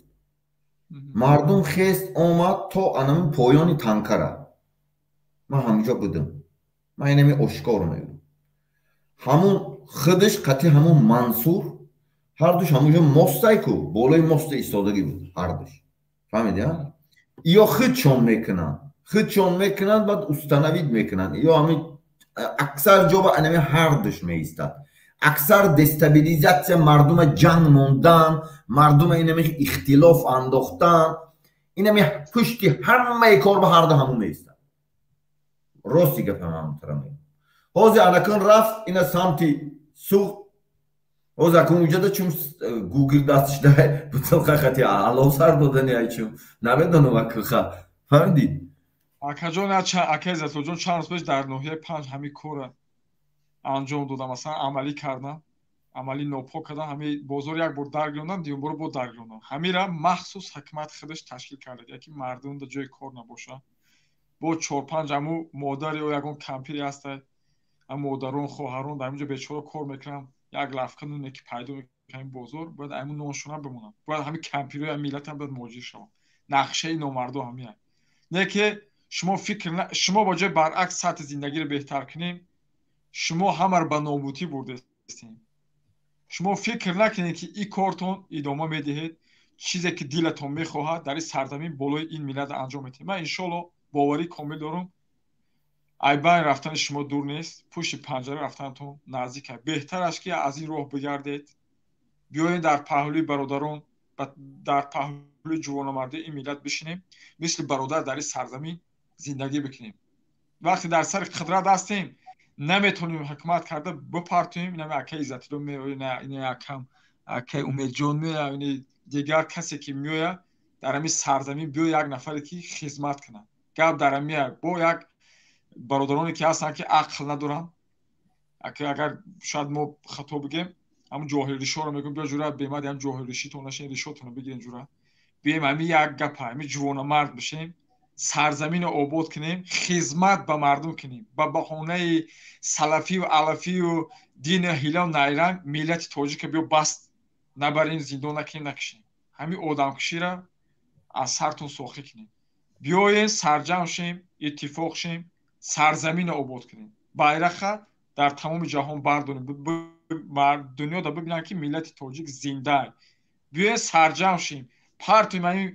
Мардум хест омад то анамин поёни танкара. Ман ҳаминҷо будам. Ман инами ошкор мегӯям. Ҳамун худаш қатъи ҳамун Мансур ҳардуш ҳамунҷо мостай ку, болои моста истодагӣ буд ҳардуш. Фаҳмидӣ? Ё худшон мекунанд, худшон мекунанд, баъд установить мекунанд. Ё ҳамин аксар ҷо ба анами ҳардуш меистад. Аксар дестабилизатсия, мардума ҷанг мондан, мардума инами ихтилоф андохтан, инами пушти ҳамаи кор ба ҳарду ҳамун меистад. Рости гапам ҳамтара мегӯям. Ҳозир анакун рафт ина самти Суғд. Ҳозир акун уҷада чун гугил дастшда бутилка хати алов сар додани айчун намедонам акуха. Фаҳмидӣ? Акаҷон, акаи Иззатуллоҷон, чанд рӯз пеш дар ноҳияи Панҷ ҳамин корро анҷом додам, масалан амалӣ кардам, амалӣ нопок кардам, ҳамин бозор як бор даргирондам, дуюм бор бо даргирондам. Ҳамира махсус ҳукумат худаш ташкил карда, яки мардум дар ҷои кор набошад. Бо чор-панҷ ҳаму модар ё ягон кампире ҳаста, ҳам модарон, хоҳарон дар ҳаминҷо бечора кор мекунанд, як лафка ноне ки пайдо мекунанд бозор, бояд ҳамин ноншона бимонанд. Бояд ҳамин кампирои ҳамин миллат ҳам бояд муҳоҷир шаванд. Нақшаи номардо ҳамин. Не ки шумо фикр, шумо ба ҷои баръакс сатҳи зиндагиро беҳтар кунем, шумо ҳамаро ба нобудӣ бурдастем. Шумо фикр накунед, ки ин кортон идома медиҳед, чизе ки дилатон мехоҳад дар ин сарзамин болои ин миллат анҷом медиҳед. Ман иншоалло боварӣ комил дорам, айбайн рафтани шумо дур нест, пушти панҷара рафтанатон наздик аст. Беҳтар аст, ки аз ин роҳ бигардед, биёед дар паҳлӯи бародарон, дар паҳлӯи ҷувономардии ин миллат бишинем, мисли бародар дар ин сарзамин зиндагӣ бикунем. Вақте дар сари қудрат ҳастем, наметавонем ҳукумат карда бипартоем. Инами акаи Иззатулло меояд, ина акам акаи Умедҷон меояд, ини дигар касе ки меояд дар ҳамин сарзамин, биё як нафаре ки хизмат кунад. Гап дар ҳамин бо як бародароне ки ҳастанд, ки ақл надоранд. Агар шояд мо хато бигем, ҳамун ҷоҳилришоро мегӯем, биё ҷура бемади ҳам ҷоҳилришитон нашин, ришотонро бигирем ҷура. Бием ҳамин як гапа, ҳамин ҷувонамард бишем, сарзаминро обод кунем, хизмат ба мардум кунем. Ба баҳонаи салафию алафию дину ҳилау найранг миллати тоҷика биё баст набарем, зиндон накунем, накушем. Ҳамин одамкуширо аз сартон сохӣ кунем. Биёем сарҷамъ шем, иттифоқ шем, сарзаминро обод кунем. Байрақа дар тамоми ҷаҳон бардорем, дунёда бибинанд, ки миллати тоҷик зинда. Биёем сарҷамъ шем, партоем ҳамин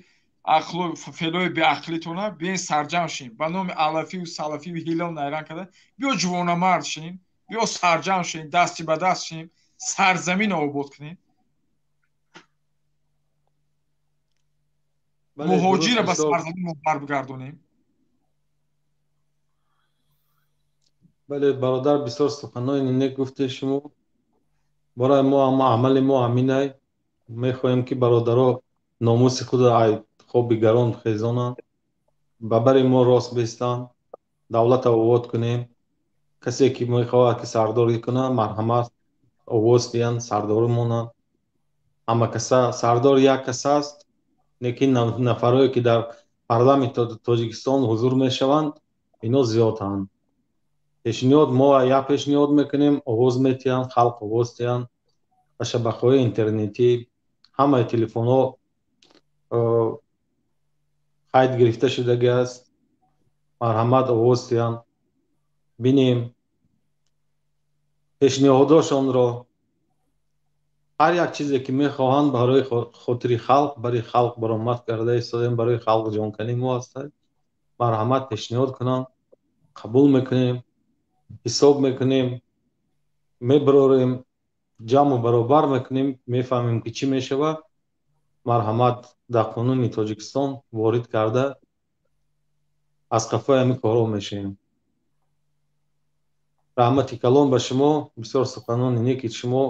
ақлу феълои беақлитона, биёем сарҷамъ шем ба номи алафию салафию ҳилау найранг карда, биё ҷувонамард шем, биё сарҷамъ шем, дасти ба даст шем, сарзаминро обод кунем. Муҳоҷирро ба сарзамин мо барбигардонем. Бале, бародар, бисёр суханои нек гуфтед шумо. Барои мо амали мо ҳаминай. Мехоҳем ки бародаро номуси худро ай хоби гарон хезонанд, ба бари мо рост бистанд, давлата овод кунем. Касе ки мехоҳад ки сардорӣ кунад, марҳамат, овоз диҳанд, сардорӣ монанд. Ҳама каса сардор як кас аст, лекин нафарое ки дар парламенти Тоҷикистон ҳузур мешаванд, ино зиёданд. Пешниҳод мо як пешниҳод мекунем, овоз метиҳанд, халқ овоз диҳанд. Ба шабакаҳои интернетӣ ҳамаи телефонҳо қайд гирифта шудагӣ аст. Марҳамат, овоз диҳанд, бинем пешниҳодошонро. Ҳар як чизе ки мехоҳанд барои хотири халқ, барои халқ баромад карда истодем, барои халқ ҷонканӣ мо ҳастем. Марҳамат, пешниҳод кунанд, қабул мекунем, ҳисоб мекунем, мебарорем, ҷамъу баробар мекунем, мефаҳмем ки чӣ мешавад. Марҳамат, дар қонуни Тоҷикистон ворид карда аз қафои ҳамин корҳо мешавем. Раҳмати калон ба шумо. Бисёр суханони неки шумо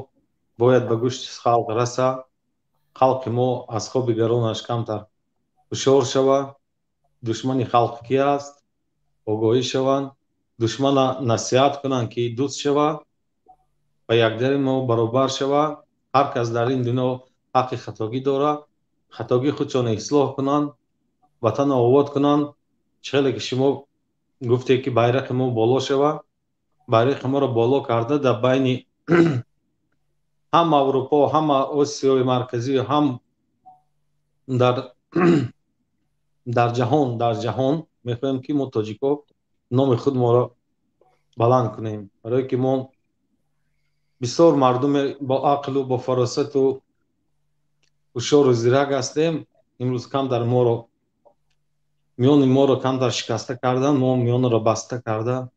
бояд ба гӯшти халқ раса. Халқи мо аз хоби гаронаш камтар ҳушёр шава. Душмани халқ ки аст, огоҳӣ шаванд, душмана насиҳат кунанд ки дӯст шава, ба якдигари мо баробар шава. Ҳар кас дар ин дунё ҳаққи хатогӣ дорад, хатогии худшонро ислоҳ кунанд, ватанро обод кунанд. Чӣ хеле ки шумо гуфте ки байрақи мо боло шава, байрақи моро боло карда дар байни ҳам Аврупо, ҳам Осиёи Марказӣ, ҳам дар ҷаҳон, дар ҷаҳон мехоҳем ки мо тоҷико номи худ моро баланд кунем, барое ки мо бисёр мардуме бо ақлу бо фаросату ҳушёру зирак ҳастем. Имрӯз камтар моро миёни моро камтар шикаста кардан, мо миёнро баста карда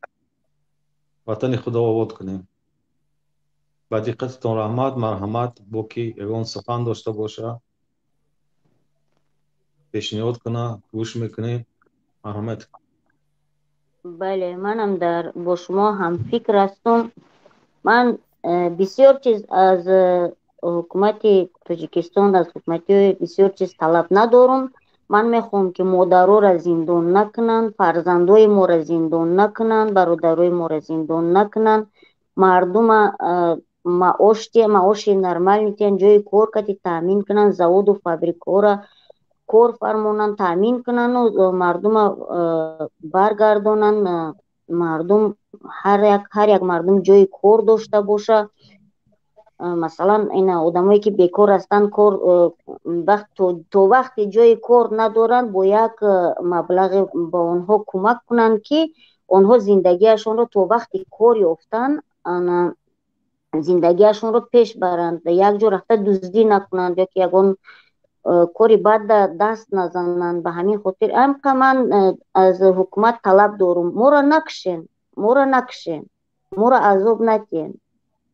ватани худро обод кунем. Ба диққатитон раҳмат. Марҳамат, бо ки ягон сухан дошта боша, пешниҳод куна, гӯш мекунем. Марҳамат. Бале, манам дар бо шумо ҳамфикр ҳастам. Ман бисёр чиз аз ҳукумати Тоҷикистон, аз ҳукумати бисёр чиз талаб надорам. Ман мехоҳам ки модароро зиндон накунанд, фарзандои моро зиндон накунанд, бародарои моро зиндон накунанд, мардума маош маоши нормальный тиҳанд, ҷои кор кати таъмин кунанд, заводу фабрикаҳоро кор фармонанд, таъмин кунанду мардума баргардонанд. Мардум ҳар як мардум ҷои кор дошта боша. Масалан, ина одамое ки бекор ҳастанд, кор то вақте ҷои кор надоранд, бо як маблағе ба онҳо кӯмак кунанд, ки онҳо зиндагиашонро то вақти кор ёфтан зиндагиашонро пеш баранд, як ҷо рафта дуздӣ накунанд ё ки ягон кори бад даст назананд. Ба ҳамин хотир амқа ман аз ҳукумат талаб дорум: моро накушен, моро накушен, моро азоб надиҳен.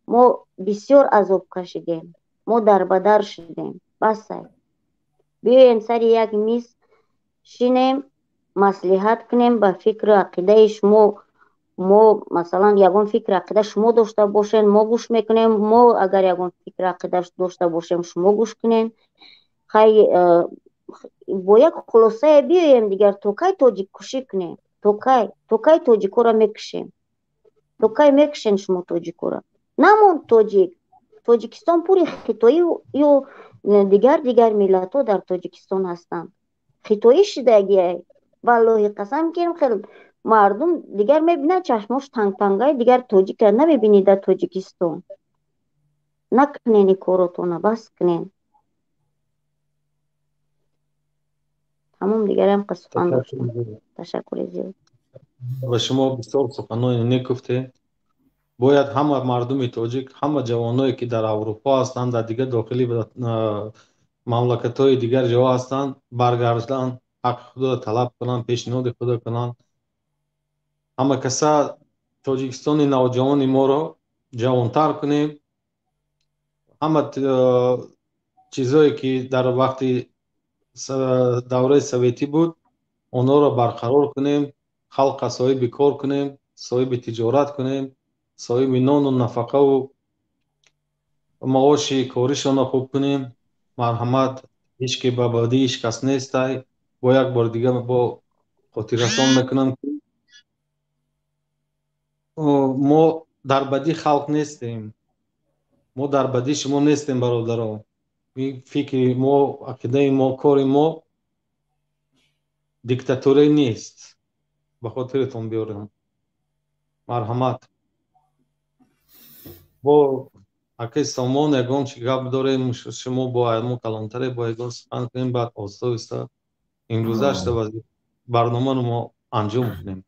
Мо бисёр азоб кашидем, мо дарбадар шудем, басай. Биёем, сари як миз шинем, маслиҳат кунем. Ба фикру ақидаи шумо мо, масалан, ягон фикру ақида шумо дошта бошен, мо гӯш мекунем. Мо агар ягон фикру ақида дошта бошем, шумо гӯш кунем. Хай, бо як хулосае биёем. Дигар то кай тоҷиккушӣ кунем? То кай, то кай тоҷикоро мекушем? То кай мекушен шумо тоҷикоро? Намонд тоҷик. Тоҷикистон пури хитоӣ ё дигар дигар миллатҳо дар Тоҷикистон ҳастанд. Хитоӣ шидагиай. Валлоҳи, қасам ки хел мардум дигар мебинад, чашмош тангтангай, дигар тоҷикра намебинӣ дар Тоҷикистон. Накунен ин коротона, бас кунен. Тамом, дигарам сухан доштам. Ташаккури зиёд. Ба шумо бисёр суханони нек гуфтед. Бояд ҳама мардуми тоҷик, ҳама ҷавоное ки дар Аврупо ҳастанд, дар дигар дохили мамлакатҳои дигар ҷо ҳастанд, баргарданд, ҳаққи худро талаб кунанд, пешниҳоди худро кунанд. Ҳама каса Тоҷикистони навҷавони моро ҷавонтар кунем. Ҳама чизое ки дар вақти давраи советӣ буд, онҳоро барқарор кунем, халқа соҳиби кор кунем, соҳиби тиҷорат кунем, соҳиби нону нафақаву Маоши коришонро хуб кунем. Марҳамат, ҳеҷ ки ба бадӣ ҳеҷ кас нестай. Бо як бор дига бо хотиррасон мекунам, ки мо дар бадии халқ нестем, мо дар бадии шумо нестем, бародаро. Фикри мо, ақидаи мо, кори мо диктатурӣ нест, ба хотиртон биёрем. Марҳамат, бо акаи Сомон ягон чи гап дорем, шумо бо мо калонтаре, бо ягон сухан кунем, баъд оҳиста оҳиста имрӯзашта барномаро мо анҷом кунем.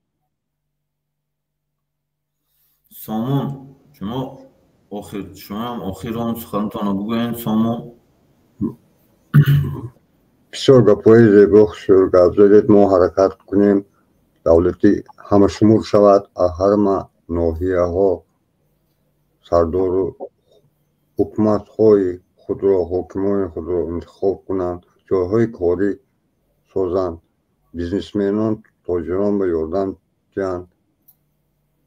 Сомон, шумо охир, шумоам охирон сухантонро бигӯед, Сомон. Бисёр гапҳои зебо, хушрӯ гап задед. Мо ҳаракат кунем, давлати ҳамашумул шавад, ҳама ноҳияҳо сардору ҳукуматҳои худро, ҳокимони худро интихоб кунанд, ҷойҳои корӣ созанд, бизнесменон, тоҷирон ба ёрдам диҳанд.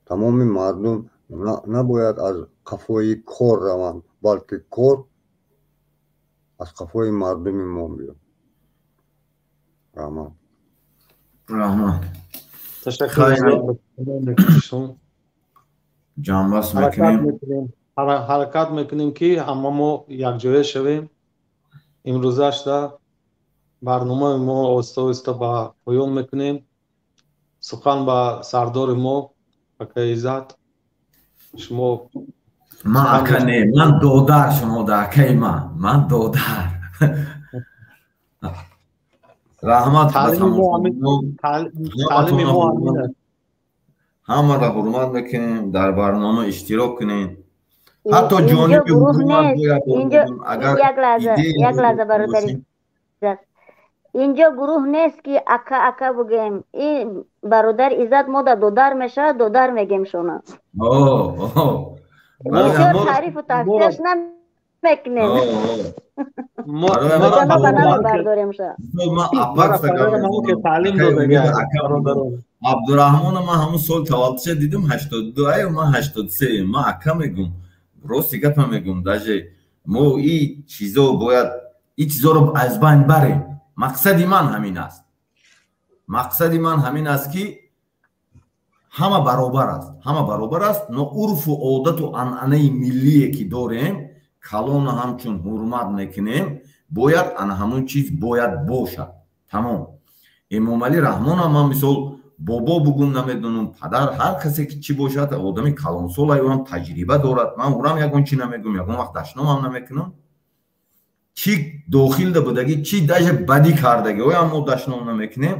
Тамоми мардум набояд аз қафои кор раванд, балки кор аз қафои мардуми мо биёд. Раҳмат. Раҳмат. Ташаккур. Ҷамъбаст мекунем. Ҳаракат мекунем, ки ҳама мо якҷоя шавем. Имрӯзашда барномаи мо оҳиста оҳиста ба поён мекунем. Сухан ба сардори мо, акаи Иззат, шумо. Ман ака не, ман додар, шумо да акаи ман, ман додар. Раҳмат. Ҳамаро ҳурмат мекунем, дар барнома иштирок кунем. Ҳатто ҷониби ҳукумат бояд агар як лаҳза, бародари, инҷо гурӯҳ нест, ки ака ака бугем. Ин бародар Иззат мо да додар мешавад, додар мегем шуна. Бисёр таърифу таҳсинаш намекунем. Намебардорем ша. Абдураҳмона ман ҳамун сол таваллудша дидум, 82, ай ман 83, ман ака мегум, рости гапа мегум. Даже мо и чизо бояд, и чизоро аз байн барем. Мақсади ман ҳамин аст, мақсади ман ҳамин аст, ки ҳама баробар аст, ҳама баробар аст, но урфу одату анъанаи миллие ки дорем, калона ҳамчун ҳурмат мекунем, бояд ана ҳамун чиз бояд бошад. Тамом. Эмомалӣ Раҳмонам ман мисол бобо бугум, намедонам, падар, ҳар касе ки чӣ бошад, одами калонсол, аюам таҷриба дорад. Ман урам ягон чӣ намегум, ягон вақт дашномам намекунам. Чӣ дохилда будагӣ, чӣ даже бадӣ кардагӣ, оям мо дашном намекунем.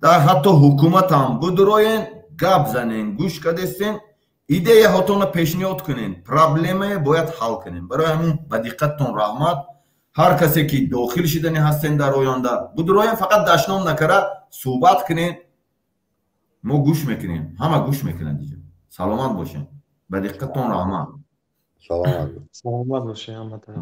Дар ҳатто ҳукуматам будроен, гап занен, гӯш кадестен, идеяҳотонро пешниҳод кунен, проблемае бояд ҳал кунем. Барои ҳамин ба диққаттон раҳмат. Ҳар касе ки дохил шидани ҳастен дар оянда, будроен, фақат дашном накара суҳбат кунен, мо гӯш мекунем, ҳама гӯш мекунанд иҷо. Саломат бошен, ба диққаттон раҳмат. Саломат. Саломат бошед ҳаматон.